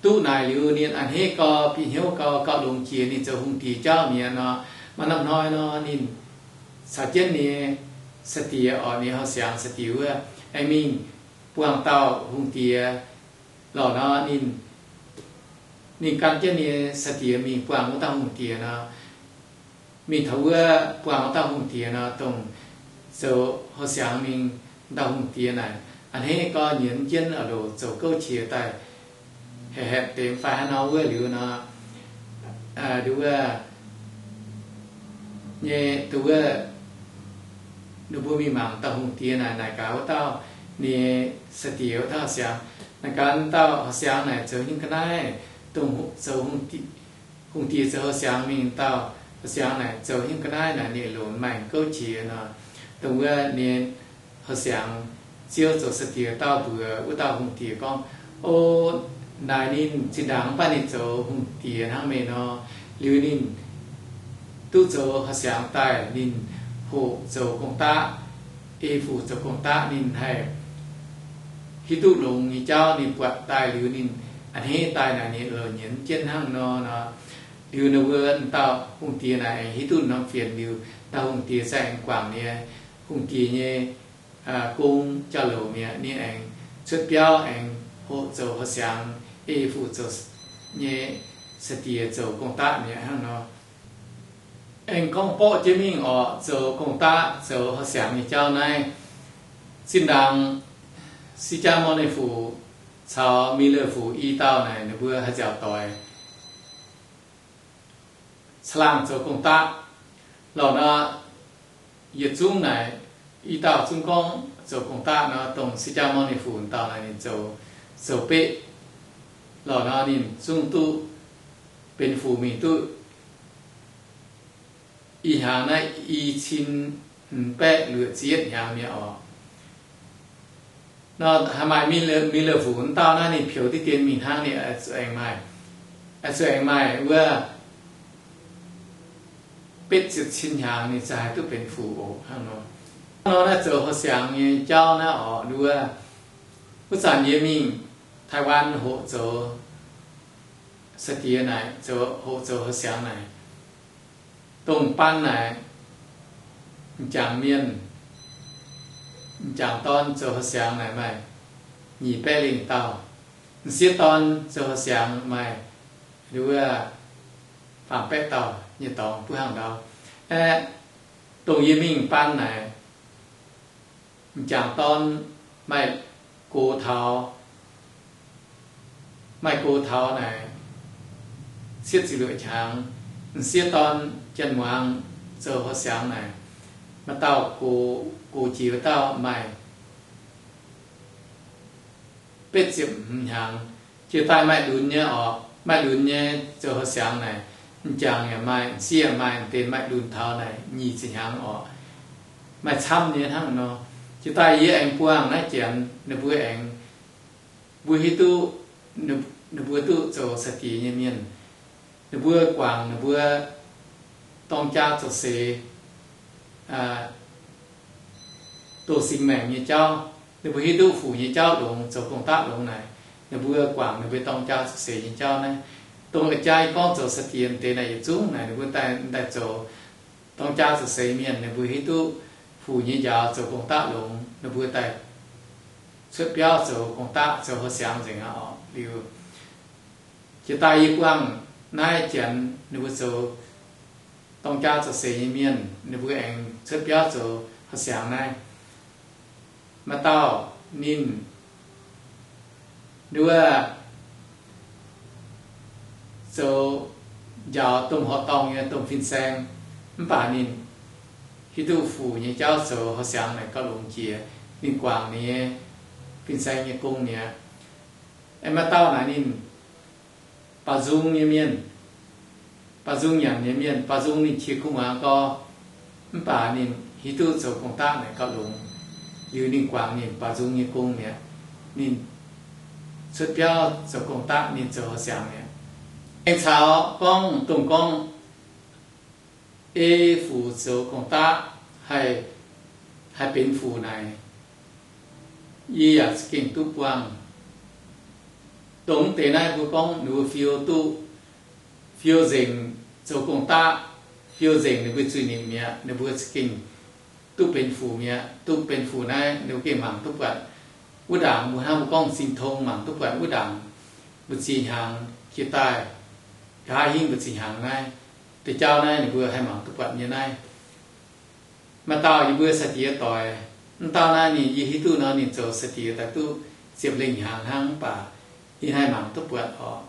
duqv naaic liuz ninh a'hneiv gau, bieqc hnyouv gau, gauh longx jiex ninh zoux hungh diex jauv mi'aqv nor. Maaih norm hnoi nor ninh caux jienv ninh nyei sai-diex oc, ninh horqc siangx sai-diex wuov, aengx mingh buangh dauh hungh diex lorqc nor, ninh, ninh gan jienv ninh nyei sai-diex mingh buangh wuov dauh hungh diex nor, mingh taux wuov buangh wuov dauh hungh diex nor, dongh zoux horqc siangx mingh dauh hungh diex naaic, a'hneiv gau nyienz jienv oix loc zoux gouv qiex daaih haeqv haeqv deix fai hnangv nor wuov liuz nor, nduov wuov nyei, nduov wuov, ninh mbuo mingh mangc dauh hungh diex naaic, naaic gaax wuov dauh ninh nyei sai-diex wuov dauh horqc siangx, naaic gaax dauh horqc siangx naaic zoux nyungc ga'naaiv, dongh zoux hungh diex zoux horqc siangx mingh dauh horqc siangx naaic zoux nyungc ga'naaiv naaic ninh longc maaih gouv qiex nor. Dongh wuov ninh horqc siangx ziouv zoux sai-diex dauh mbuox wuov dauh hungh diex gorngv, O, naaic ninh zinh ndaangc mv baac ninh zoux hungh diex hnangv meih nor, liuz ninh duqv zoux horqc siangx daaih ninh hoqc zoux gong-daqv, ei fuc zoux gong-daqv ninh haih hiuv duqv longx nyei jauv ninh buatc daaih liuz ninh a'hneiv daaih naaic ninh loz nyienz jienv hnangv nor nor. Liuz ninh mbuo dauh hungh diex naaic aengx hiuv duqv norm fienx liuz, dauh hungh diex zai aengx guangc ninh hungh diex nyei gong jauv-louc mi'aqv. Ninh aengx cuotv biauv aengx hoqc zoux horqc siangx, ei fuc zoux nyei sai-diex zoux gong-daqv mi'aqv hnangv nor. Aengx gorngv borqv jienv mingh orqc, zoux gong-daqv zoux horqc siangx nyei jauv naaiv, zinh ndaangc Si Jaa Morn Ni Fu caux Milorh Fu i dauh naaic ninh mbuo haih nziaauc doic caangh laangh zoux gong-daqv lorqc nor. Yietc zungv naaic i dauh zungv gorngv zoux gong-daqv nor, dongh Si Jaa Morn Ni Fu dauh naaic ninh zoux, zoux beqv lorqc nor, ninh zungv duqv benx fuc mingh duqv ih hnyangx naaiv i cin hmz baeqv luoqc ziepc yietv hnyangx mi'aqv orqc. Nor haih maaih mingh leuh fuc wuov dauh naaiv ninh peux diqv dien mingh hnangv, ninh oix zuqc aengx maaih, oix zuqc aengx maaih wuov betv ziepc cin hnyangx ninh ziouc haih duqv benx fuc oc hnangv nor. Nor naaiv zoux houh siangx nyei jauv naaiv orqc, wuov, wuov zanc yie mingh Taiwan hoqc zoux sai-diex naaic, zoux, hoqc zoux houh siangx naaic, dongh baan naaic, m'jangc mienh, m'jangc dorn zoux houh siangx naaic maaih nyic baeqv lengh dauh. M'sieqv dorn zoux houh siangx maaih wuov faam baeqv dauh nyei dorngx buv hangh ndau. Aeqv, dongh yie mingh baan naaic, m'jangc dorn maaih gox taux, maaih gox taux naaic cietv ziepc luoqc hnyangx. M'sieqv dorn janx-muangz zoux houh siangx naaic, maaih dauh gox, gox jiex wuov dauh maaih betv ziepc hmz hnyangx. Jiex daaih maaih lunx nyei orqc, maaih lunx nyei zoux houh siangx naaic, m'jangc yaac maaih, m'sieqv yaac maaih, m'deix maaih lunx taux naaic nyic ziepc hnyangx orqc. Maaih camv nyei hnangv nor. Jiex daaih yie aengx buangh naaiv janx, ninh mbuo aengx, mbuo hiuv duqv, ninh mbuo duqv zoux sai-diex nyei mienh, ninh mbuo guangc ninh mbuo dorng jaa zoux seix, doh singx maengc nyei jauv. Ninh mbuo hiuv duqv fuc nyei jauv longx, zoux gong-daqv longx naaic, ninh mbuo guangc ninh mbuo dorng jaa zoux seix nyei jauv naaiv. Dongh a'jang yie gorngv zoux sai-diex deix naaic yietc zungv naaic, ninh mbuo daaih, daaih zoux dorng jaa zoux seix mienh, ninh mbuo hiuv duqv fuc nyei njaaux zoux gong-daqv longx, ninh mbuo daaih cuotv biauv zoux gong-daqv, zoux houh siangx nzengc aqv orqc. Liuz, jiex daaih yie buangh naaiv janx ninh mbuo zoux dorng jaa zoux seix nyei mienh, ninh mbuo aengx cuotv biauv zoux houh siangx naaiv. Maaih dauh ninh, ninh wuov zoux njaaux domh horqc dorngh nyei domh fin-saeng, mv baac ninh hiuv duqv fuc nyei jauv zoux houh siangx naaic gauh longx jiex, ninh guangc ninh nyei fin-saeng nyei gong mi'aqv. Aengx maaih dauh naaic ninh baaux nzung nyei mienh, baaux nzung nyanc nyei mienh, baaux nzung ninh qiex kuv muangx gorx, mv baac ninh hiuv duqv zoux gong-daqv naaic gauh longx. Liuz ninh guangc ninh baaux nzung nyei gong mi'aqv. Ninh cuotv biauv zoux gong-daqv, ninh zoux houh siangx mi'aqv. Aengx caux gorngv dongh gorngv ei fuc zoux gong-daqv haih, haih benx fuc naaic, yie yaac za'gengh duqv buangh. Dongh deix naaiv mbuo gorngv ninh mbuo fiou duqv, fiou nzengc zoux gong-daqv, fiou nzengc ninh mbuo zuiz-nipc mi'aqv, ninh mbuo za'gengh duqv benx fuc mi'aqv. Duqv benx fuc naaiv ninh mbuo gengh mangc duqv buatc wuov ndaangc, mbuo hnangv mbuo gorngv sin tong mangc duqv buatc wuov ndaangc mbu'ziex hnyangx jiex daaih, nqa'haav hingv mbu'ziex hnyangx naaiv, deix jauv naaiv ninh mbuo haih mangc duqv buatc nyei naaiv. Maaih dauh yie mbuo sai-diex doic, mv dauh naaiv ninh, yie hiuv duqv nor ninh zoux sai-diex daaih duqv ziepc lengh hnyangx hnangv, mv baac ninh haih mangc duqv buatc orqc.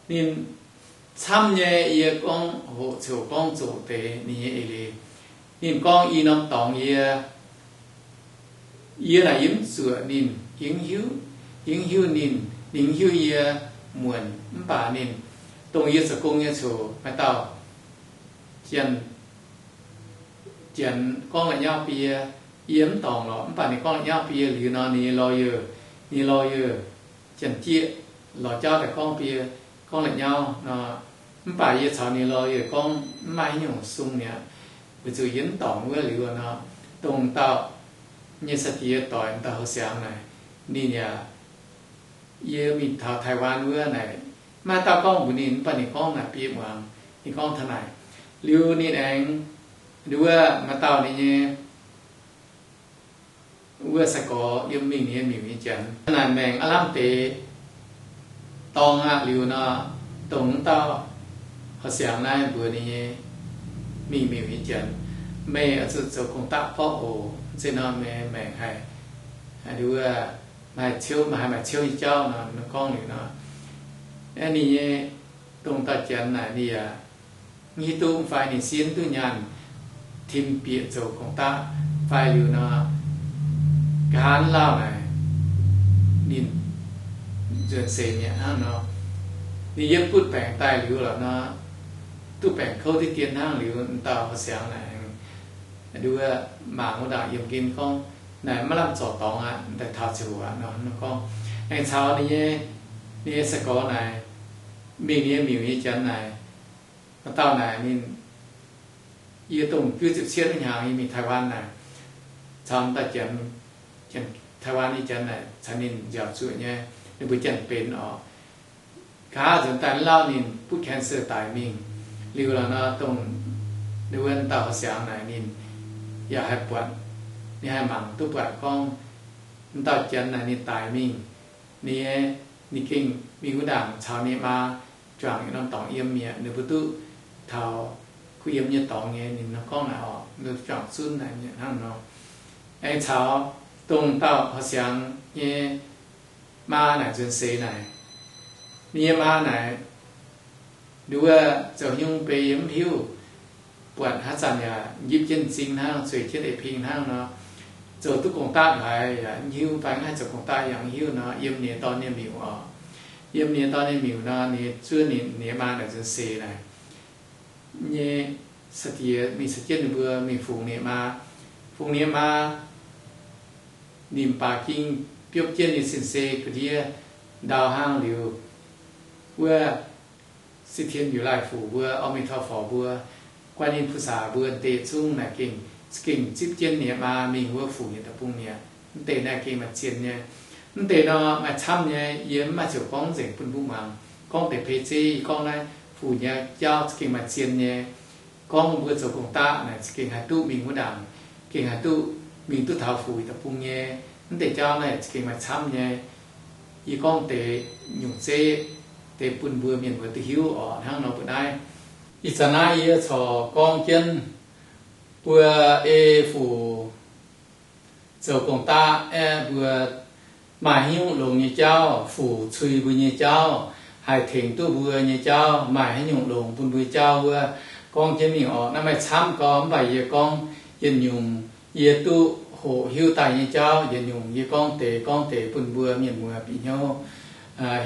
Ninh camv nyei, yie gorngv hoqc ziouc gorngv zoqc deix ninh nyei eix leiz. Ninh gorngv i norm dorngx yie, yie naaic yie mv zuoqc ninh, yie mv hiuv, yie mv hiuv ninh, ninh mv hiuv yie muonc, mv baac ninh, dongh yie zoux gong nyei ziouc maaih dauh janx, janx gorngv la'nyauv bun yie, yie mv dorngc lorqc, mv baac ninh gorngv la'nyauv bun yie liuz nor, ninh nyei lawyer, ninh nyei lawyer, janx-jieqv lorz jauv daaih gorngv bun yie, gorngv la'nyauv nor, mv baac yie caux ninh lawyer gorngv mv maaih haaix nyungc sung mi'aqv, weic zuqc yie mv dorngc wuov liuz nor, dongh dauh nyei sai-diex doic, dauh houh siangx naaic, ninh yaac, yie mingh taux Taiwan wuov naaic, maaih dauh gorngv mbuox ninh, mv baac ninh gorngv naaic bun yie muangx, ninh gorngv taux naaic. Liuz ninh aengx, wuov maaih dauh ninh nyei, wuov sai-gorx yiem mingh ninh nyei miuc nyei janx. Naaic maengc aav lamh deix dorngx aqv liuz nor, dongh wuov dauh houh siangx naaiv mbuox ninh nyei mingh miuc nyei janx, meih oix zuqc zoux gong-daqv borqv oc. Zeiz nor meih maengc haih, wuov, maaih ciouv, maaih haaix maaih ciouv nyei jauv nor, ninh gorngv liuz nor, ninh nyei dongh dauh janx naaic ninh yaac mv hiuv duqv fai ninh siev duqv nyaanh tim bieqc zoux gong-daqv fai liuz nor, nqa'haav lauh naaic ninh nzuonx seix mi'aqv hnangv nor. Ninh yiem butv baengc daaih liuz lorqc nor, duqv baengc kouv diqv dien hnangv liuz, m'dauh Siangx naaic, nduov, mangc wuov ndaangc yiem gen gorngv, naaic maiv lamh zorc dorngx aqv, daaih taux ziouc aqv nor gorngv. Aengx caux ninh nyei, ninh nyei sai-gorx naaic, mingh ninh nyei miuc nyei janx naaic, dauh naaic ninh, yie dongh juov ziepc cietv wuov hnyangx yie mingh Taiwan naaic, caux dauh janx, Taiwan nyei janx naaic caux ninh nziaauc zuoqc nyei, ninh mbuo janx-benx orqc. Nqa'haav nzuonx daaih lauh ninh butv cancer daic mingh. Liuz lorqc nor, dongh wuov dauh Siangx naaic ninh yaac haih buatc, ninh haih mangc duqv buatc gorngv, m'dauh janx naaic ninh daic mingh, ninh, ninh gengh mingh wuov ndaangc caux ninh maa juangc yietc norm dorngx yiem mi'aqv, ninh mbuo duqv taux kuh yiem nyei dorngx nyei. Ninh nor gorngv naaic orqc, ninh juangc zunv naaic mi'aqv hnangv nor. Aengx caux dongh dauh Siangx nyei maa naaic nzuonx seix naaic, ninh nyei maa naaic, nduov, zoux nyungc beiv yie mv hiuv, buatc haaix zanc yaac njipv jienv m'zing hnangv, zueiz jienv eix ping hnangv nor, zoux duqv gong-daqv haaix yaac mv hiuv, fai mv haih zoux gong-daqv yaac mv hiuv nor, yiem ninh nyei dorn nyei miuc orqc. Yiem ninh nyei dorn nyei miuc nor, ninh zuov ninh, ninh nyei maa naaic nzuonx seix naaic, nyei sai-diex mingh caux jienv ninh mbuo mingh fungx ninh maa. Fungx ninh maa, ninh baac ging biopv jienv ninh sin-sei ga'ndiev ndau hnangv liuz, wuov Se Tien Yiu Lai Fuc mbuo, Aa Miv Tov Forc mbuo, Guan Yin Pu Saa mbuo deix zungv naaic gengh, gengh zipv jienv ninh maa mingh wuov Fuc nyei deic-bung mi'aqv. Mv deix naaiv gengh maaih zien nyei. Mv deix nor maaih camv nyei, yie mv maaih ziouc gorngv nzengc bun mbuo muangx. Gorngv deix peix zeiv, yie gorngv naaiv Fuc nyei jauv gengh maaih zien nyei. Gorngv mbuo zoux gong-daqv naaic gengh haih duqv mingh wuov ndaangc, gengh haih duqv mingh duqv taux Fuc deic-bung nyei. Mv deix jauv naaic gengh maaih camv nyei. Yie gorngv deix nyungc zeiv deix bun mbuo mienh muoz duqv hiuv orqc. Hnangv nor mbuo naaiv, ih zanc naaiv yie corc gorngv jienv mbuo ei Fuc zoux gong-daqv aeqv, mbuo maaih haaix nyungc longx nyei jauv, Fuc cui mbuo nyei jauv, haih tengx duqv mbuo nyei jauv, maaih haaix nyungc longx bun mbuo jauv wuov, gorngv jienv mingh orqc. Naaiv maaih camv gorngv, mv baac yie gorngv yietc nyungc yie duqv hoqc hiuv daaih nyei jauv, yietc nyungc yie gorngv deix gorngv deix bun mbuo mienh muoz bieqc hnyouv,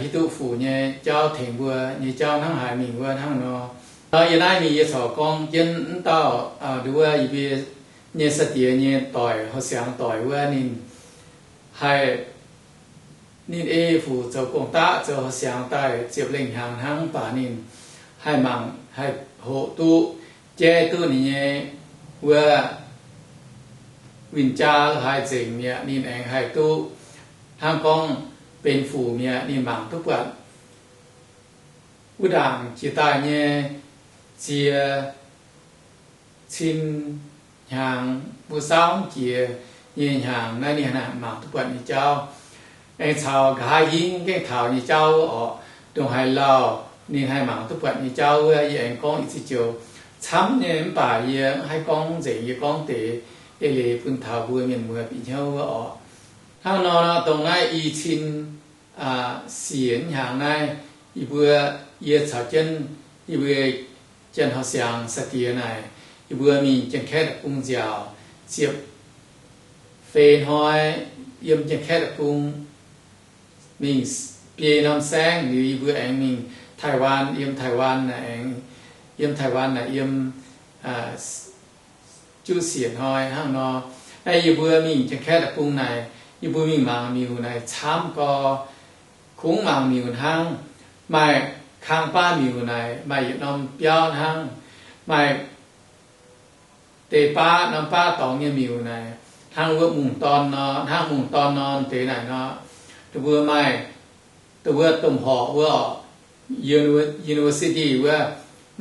hiuv duqv Fuc nyei jauv tengx mbuo nyei jauv hnangv haaix mingh wuov hnangv nor. Nor yie naaiv mingh yie corc gorngv jienv mv dauh, nduov, yie mbuo nyei sai-diex nyei doic, Hou Siangx doic wuov, ninh haih, ninh ei Fuc zoux gong-daqv zoux Hou Siangx daaih ziepc lengh hnyangx hnangv, mv baac ninh haih mangc, haih hoqc duqv, jaiv duqv ninh nyei wuov win-jaa haaix nzengc mi'aqv. Ninh aengx haih duqv hnangv gorngv benx Fuc mi'aqv. Ninh mangc duqv buatc wuov ndaangc jiex daaih nyei ziex cin hnyangx, mbuo saauv mv jiex nyei hnyangx naaiv, ninh haih mangc duqv buatc nyei jauv. Aengx caux nqa'haav hingv gaengh taux nyei jauv orqc, ndongc haaix lauh ninh haih mangc duqv buatc nyei jauv wuov, yie aengx gorngv ih ziex joux camv nyei, mv baac yie mv haih gorngv nzengc, yie gorngv deix eix leiz bun taux mbuo mienh muoz bieqc hnyouv wuov orqc. Hnangv nor, dongh naaiv i cin siec hnyangx naaiv, yie mbuo, yie caux jienv yie mbuo Janx-Hauh Siangx sai-diex naaic, yie mbuo mingh Janx-Kaeqv deic-bung nziaauc, ziepc feix hnoi yiem Janx-Kaeqv deic-bung mingh biei norm saengv liuz, yie mbuo aengx mingh Taiwan, yiem Taiwan naaic aengx, yiem Taiwan naaic yiem juqv siec hnoi hnangv nor. Naaiv yie mbuo mingh Janx-Kaeqv deic-bung naaic, yie mbuo mingh mangc miuc naaic camv gau. Kungx mangc miuc hnangv. Maaih kang baav miuc naaic maaih yietc norm biauv hnangv. Maaih deix baav norm baav dorngx nyei miuc naaic hnangv wuov mungh dorn nor, hnangv mungh dorn nor deix naaic nor. Dongh mbuo maaih, dongh mbuo domh horqc wuov, university wuov,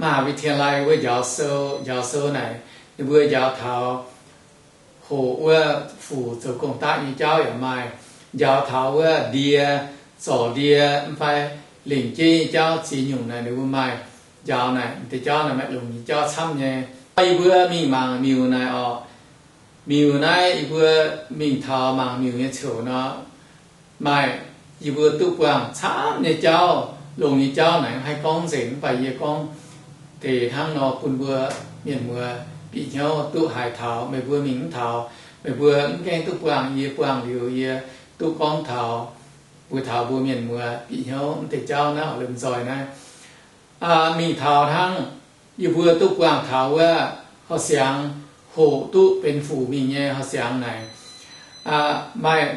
มหาวิทยาลัย wuov njaaux sou, njaaux sou naaic ninh mbuo njaaux taux hoqc wuov fuc zoux gong-daqv nyei jauv yaac maaih. Njaaux taux wuov ndie, zorc ndie, mv fai lengc jeiv nyei jauv ziex nyungc naaic ninh mbuo maaih. Njaaux naaic deix jauv naaic maaih longx nyei jauv camv nyei. Yie mbuo mingh mangc miuc naaic orqc. Miuc naaiv yie mbuo mingh taux mangc miuc nyei ziouc nor, maaih yie mbuo duqv buangh camv nyei jauv, longx nyei jauv naaic mv haih gorngv nzengc, mv baac yie gorngv deix hnangv nor bun mbuo mienh muoz bieqc hnyouv duqv haiz taux. Meih mbuo mingh mv taux, meih mbuo mv gaengh duqv buangh, yie buangh liuz yie duqv gorngv taux. Mbuo taux mbuo mienh muoz bieqc hnyouv mv deix jauv naaiv oc, lomh nzoih naaiv. Mingh taux hnangv yie mbuo duqv buangh taux wuov horqc siangx hoqc duqv benx fuc mingh nyei horqc siangx naaic, maaih,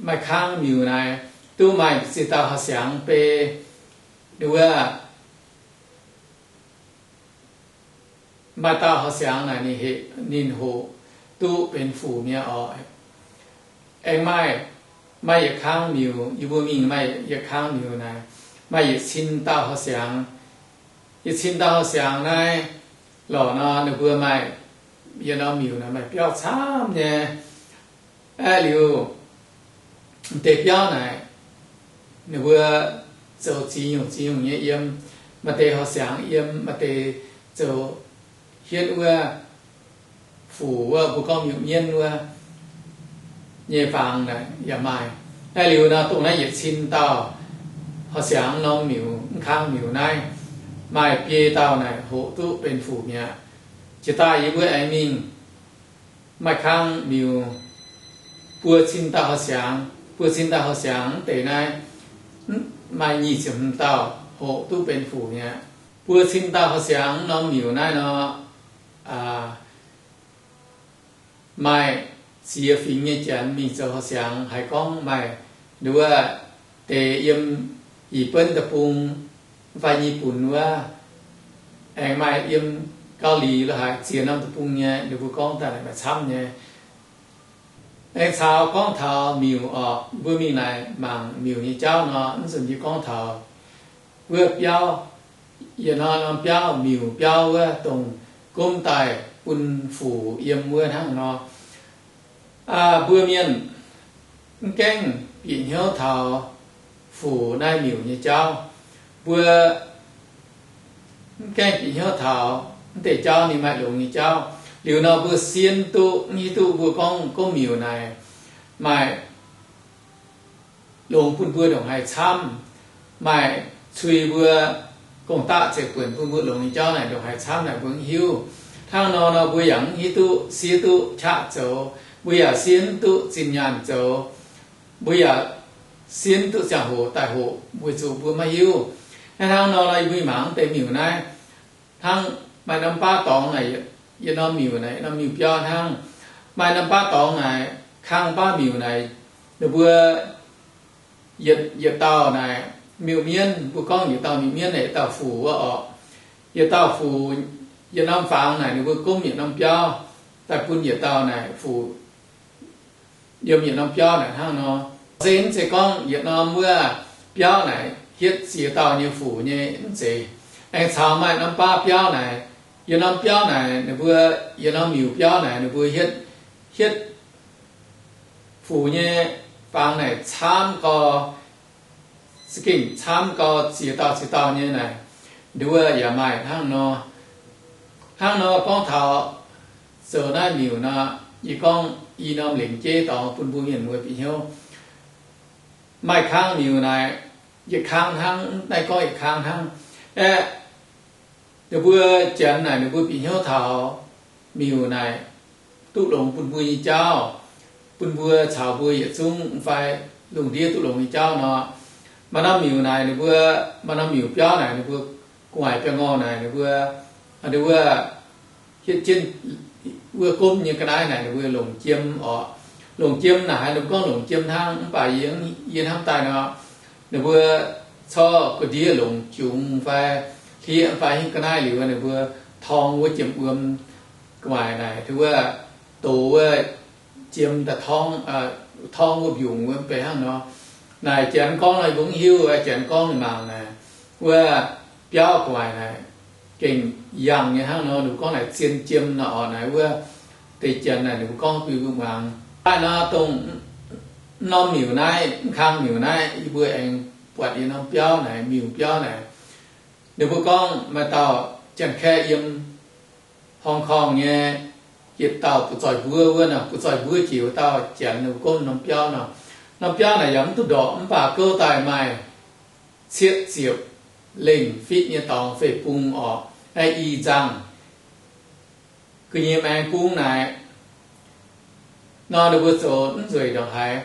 maaih kang miuc naaic, duqv maaih ziex dauh horqc siangx bei, wuov, maaih dauh horqc siangx naaic ninh hoqc duqv benx fuc mi'aqv oc. Aengx maaih, maaih yietc kang miuc, yie mbuo mingh maaih yietc kang miuc naaic, maaih yietc cin dauh horqc siangx. Yietc cin dauh horqc siangx naaiv lorqc nor, ninh mbuo maaih yietc norm miuc naaic maaih biauv camv nyei. Aeqv, liuz deix biauv naaic, ninh mbuo zoux ziex nyungc ziex nyungc nyei yiem. Maaih deix horqc siangx yiem, maaih deix zoux hietv wuov fuc wuov, mbuo gorngv miuc-mienv wuov nyei faang naaic yaac maaih. Aeqv, liuz nor dongh naaiv yietc cin dauh horqc siangx norm miuc, mv kang miuc naaiv, maaih biei dauh naaic hoqc duqv benx fuc mi'aqv. Jiex daaih yie mbuo aengx mingh maaih kang miuc, buo cin dauh horqc siangx, buo cin dauh horqc siangx mv deix naaiv, maaih nyic ziepc hmz dauh hoqc duqv benx fuc mi'aqv. Buo cin dauh horqc siangx norm miuc naaiv nor, maaih ziex fingx nyei janx mingh zoux horqc siangx. Haiz gorngv maaih wuov deix yiem Yietc Benv deic-bung fai Nyei Bunc wuov, aengx maaih yiem Gauv Liz lo haic ziex norm deic-bung nyei, ninh mbuo gorngv daaih naaic maaih camv nyei. Aengx caux gorngv taux miuc oc, mbuo mingh naaic mangc miuc nyei jauv nor, mv nzunc yie gorngv taux wuov biauv, yietc norm norm biauv, miuc biauv wuov, dongh gomv daaih bun fuc yiem wuov hnangv nor. Mbuo mienh mv gaengh bieqc hnyouv taux fuc naaiv miuc nyei jauv. Mbuo mv gaengh bieqc hnyouv taux mv deix jauv ninh maaih longx nyei jauv. Liuz nor mbuo sienv duqv, mv hiuv duqv mbuo gorngv gomv miuc naaic maaih longx bun mbuo ndongc haaix camv, maaih cui mbuo gong-daqv ziepc buonc bun mbuo longx nyei jauv naaic ndongc haaix camv naaic mbuo mv hiuv. Hnangv nor nor mbuo yaac mv hiuv duqv siev duqv qaqv zoux, mbuo yaac sienv duqv zinh nyaanh zoux, mbuo yaac sienv duqv ziangh hoc daaih hoqc weic zuqc mbuo maiv hiuv. Hnangv nor nor yie mbuo mangc deix miuc naaiv, hnangv maaih norm baav dorngx naaic, yietc norm miuc naaic, norm miuc biauv hnangv. Maaih norm baav dorngx naaic, kang baav miuc naaic, ninh mbuo yietc, yietc dauh naaic miuc-mienv, mbuo gorngv yietc dauh miuc-mienv naaic yietc dauh fuc wuov oc. Yietc dauh fuc, yietc norm fangx naaic ninh mbuo gomv yietc norm biauv daaih bun yietc dauh naaic fuc yiem yietc norm biauv naaic hnangv nor. Se mv zeiz gorngv yietc norm wuov biauv naaic hietv ziex dauh nyei fuc nyei, mv zeiz. Aengx caux maaih norm baav biauv naaic, yietc norm biauv naaic ninh mbuo, yietc norm miuc biauv naaic ninh mbuo hietv, hietv fuc nyei fangx naaic camv gau, za'gengh camv gau ziex dauh ziex dauh nyei naaic, nduov yaac maaih hnangv nor. Hnangv nor gorngv taux zoux naaiv miuc nor, yie gorngv i norm lengc jeiv dorngx bun mbuo mienh muoz bieqc hnyouv. Maaih kang miuc naaic, yietc kang hnangv, naaiv gorngv yietc kang hnangv. Aeqv, ninh mbuo janx naaic ninh mbuo bieqc hnyouv taux miuc naaic duqv longx bun mbuo nyei jauv, bun mbuo caux mbuo yietc zungv fai lungh ndiev duqv longx nyei jauv nor. Maaih norm miuc naaic ninh mbuo, maaih norm miuc biauv naaic ninh mbuo gu'nguaaic biauv-ngorh naaic ninh mbuo, ninh mbuo hietv jienv wuov gomv nyei ga'naaiv naaic ninh mbuo longc jiem oc. Longc jiem naaic haaix, ninh mbuo gorngv longc jiem hnangv, mv baac yie, yie hnamv daaih nor, ninh mbuo corc gu'ndiev longc jungx fai hlieqv fai hingv ga'naaiv liuz, ninh mbuo torng wuov jiem wuom gu'nguaaic naaic, wuov dox wuov jiem daaih torngv wuov mbiungc wuov, mv bei hnangv nor. Naaic janx gorngv nor, yie mbuo mv hiuv. Janx gorngv ninh mangc naaic, wuov biauv gu'nguaaic naaic gengh yangh nyei hnangv nor, ninh mbuo gorngv naaic zien jiem nor oc. Naaic wuov deix janx naaic ninh mbuo gorngv bun mbuo muangx. Daaih nor dongh norm miuc naaiv, mv kang miuc naaiv, yie mbuo aengx buatc yietc norm biauv naaic, miuc biauv naaic. Ninh mbuo gorngv maaih dauh Janx-Kaeqv yiem Hong Kong nyei, yietc dauh butv-zoih mbuov wuov nor, butv-zoih mbuov jiex wuov dauh janx, ninh mbuo gorngv norm biauv nor. Norm biauv naaic yaac mv duqv ndorqc, mv baac gouv daaih maaih cietv ziepc lengh fitv nyei dorngx fei-bung orqc, aeqv, i nzangh. Gu'nyuoz maengx bung naaic nor, ninh mbuo zoux mv nzueic ndongc haaix.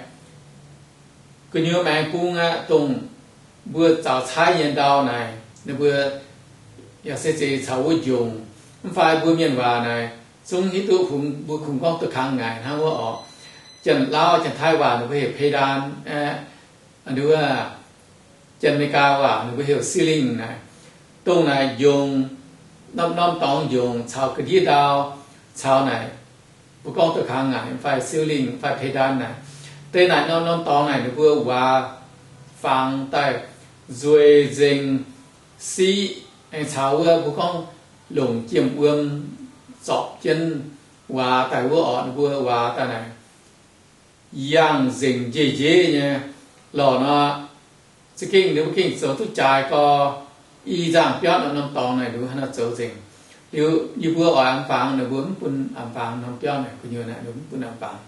Gu'nyuoz maengx bung aqv, dongh mbuo zaux caaiv nyei ndau naaic, ninh mbuo yaac se zeiz caux wuov njongc. Mv fai mbuo mienh waac naaic zungv hiuv duqv, mbuo kungx gorngv duqv kangx ngaengc hnangv wuov orqc. Janx-Lauv, Janx-Taiv waac ninh mbuo heuc เพดาน aeqv, wuov Janx-Meigaa waac ninh mbuo heuc ceiling naaic. Dongh naaic njongc, norm-norm dorngx njongc caux ga'ndiev ndau, caux naaic mbuo gorngv duqv kangx ngaengc fai ceiling fai เพดาน naaic. Deix naaic norm-norm dorngx naaic ninh mbuo waac fangx daaih nzueic nzengc, siqv, aengx caux wuov mbuo gorngv longc jiem wuom zorpc jienv waac daaih wuov orqc, ninh mbuo waac daaih naaic yangh nzengc njiec njiec nyei lorqc nor, za'gengh ninh mbuo gengh zoux duqv jaaix gau. I nzangc biauv norm-norm dorngx naaic ninh mbuo hnangv naaiv zoux nzengc. Liuz yie mbuo oix anx fangx, ninh mbuo mv bun anx fangx. Norm biauv naaic gu'nyuoz naaic ninh mbuo mv bun anx fangx.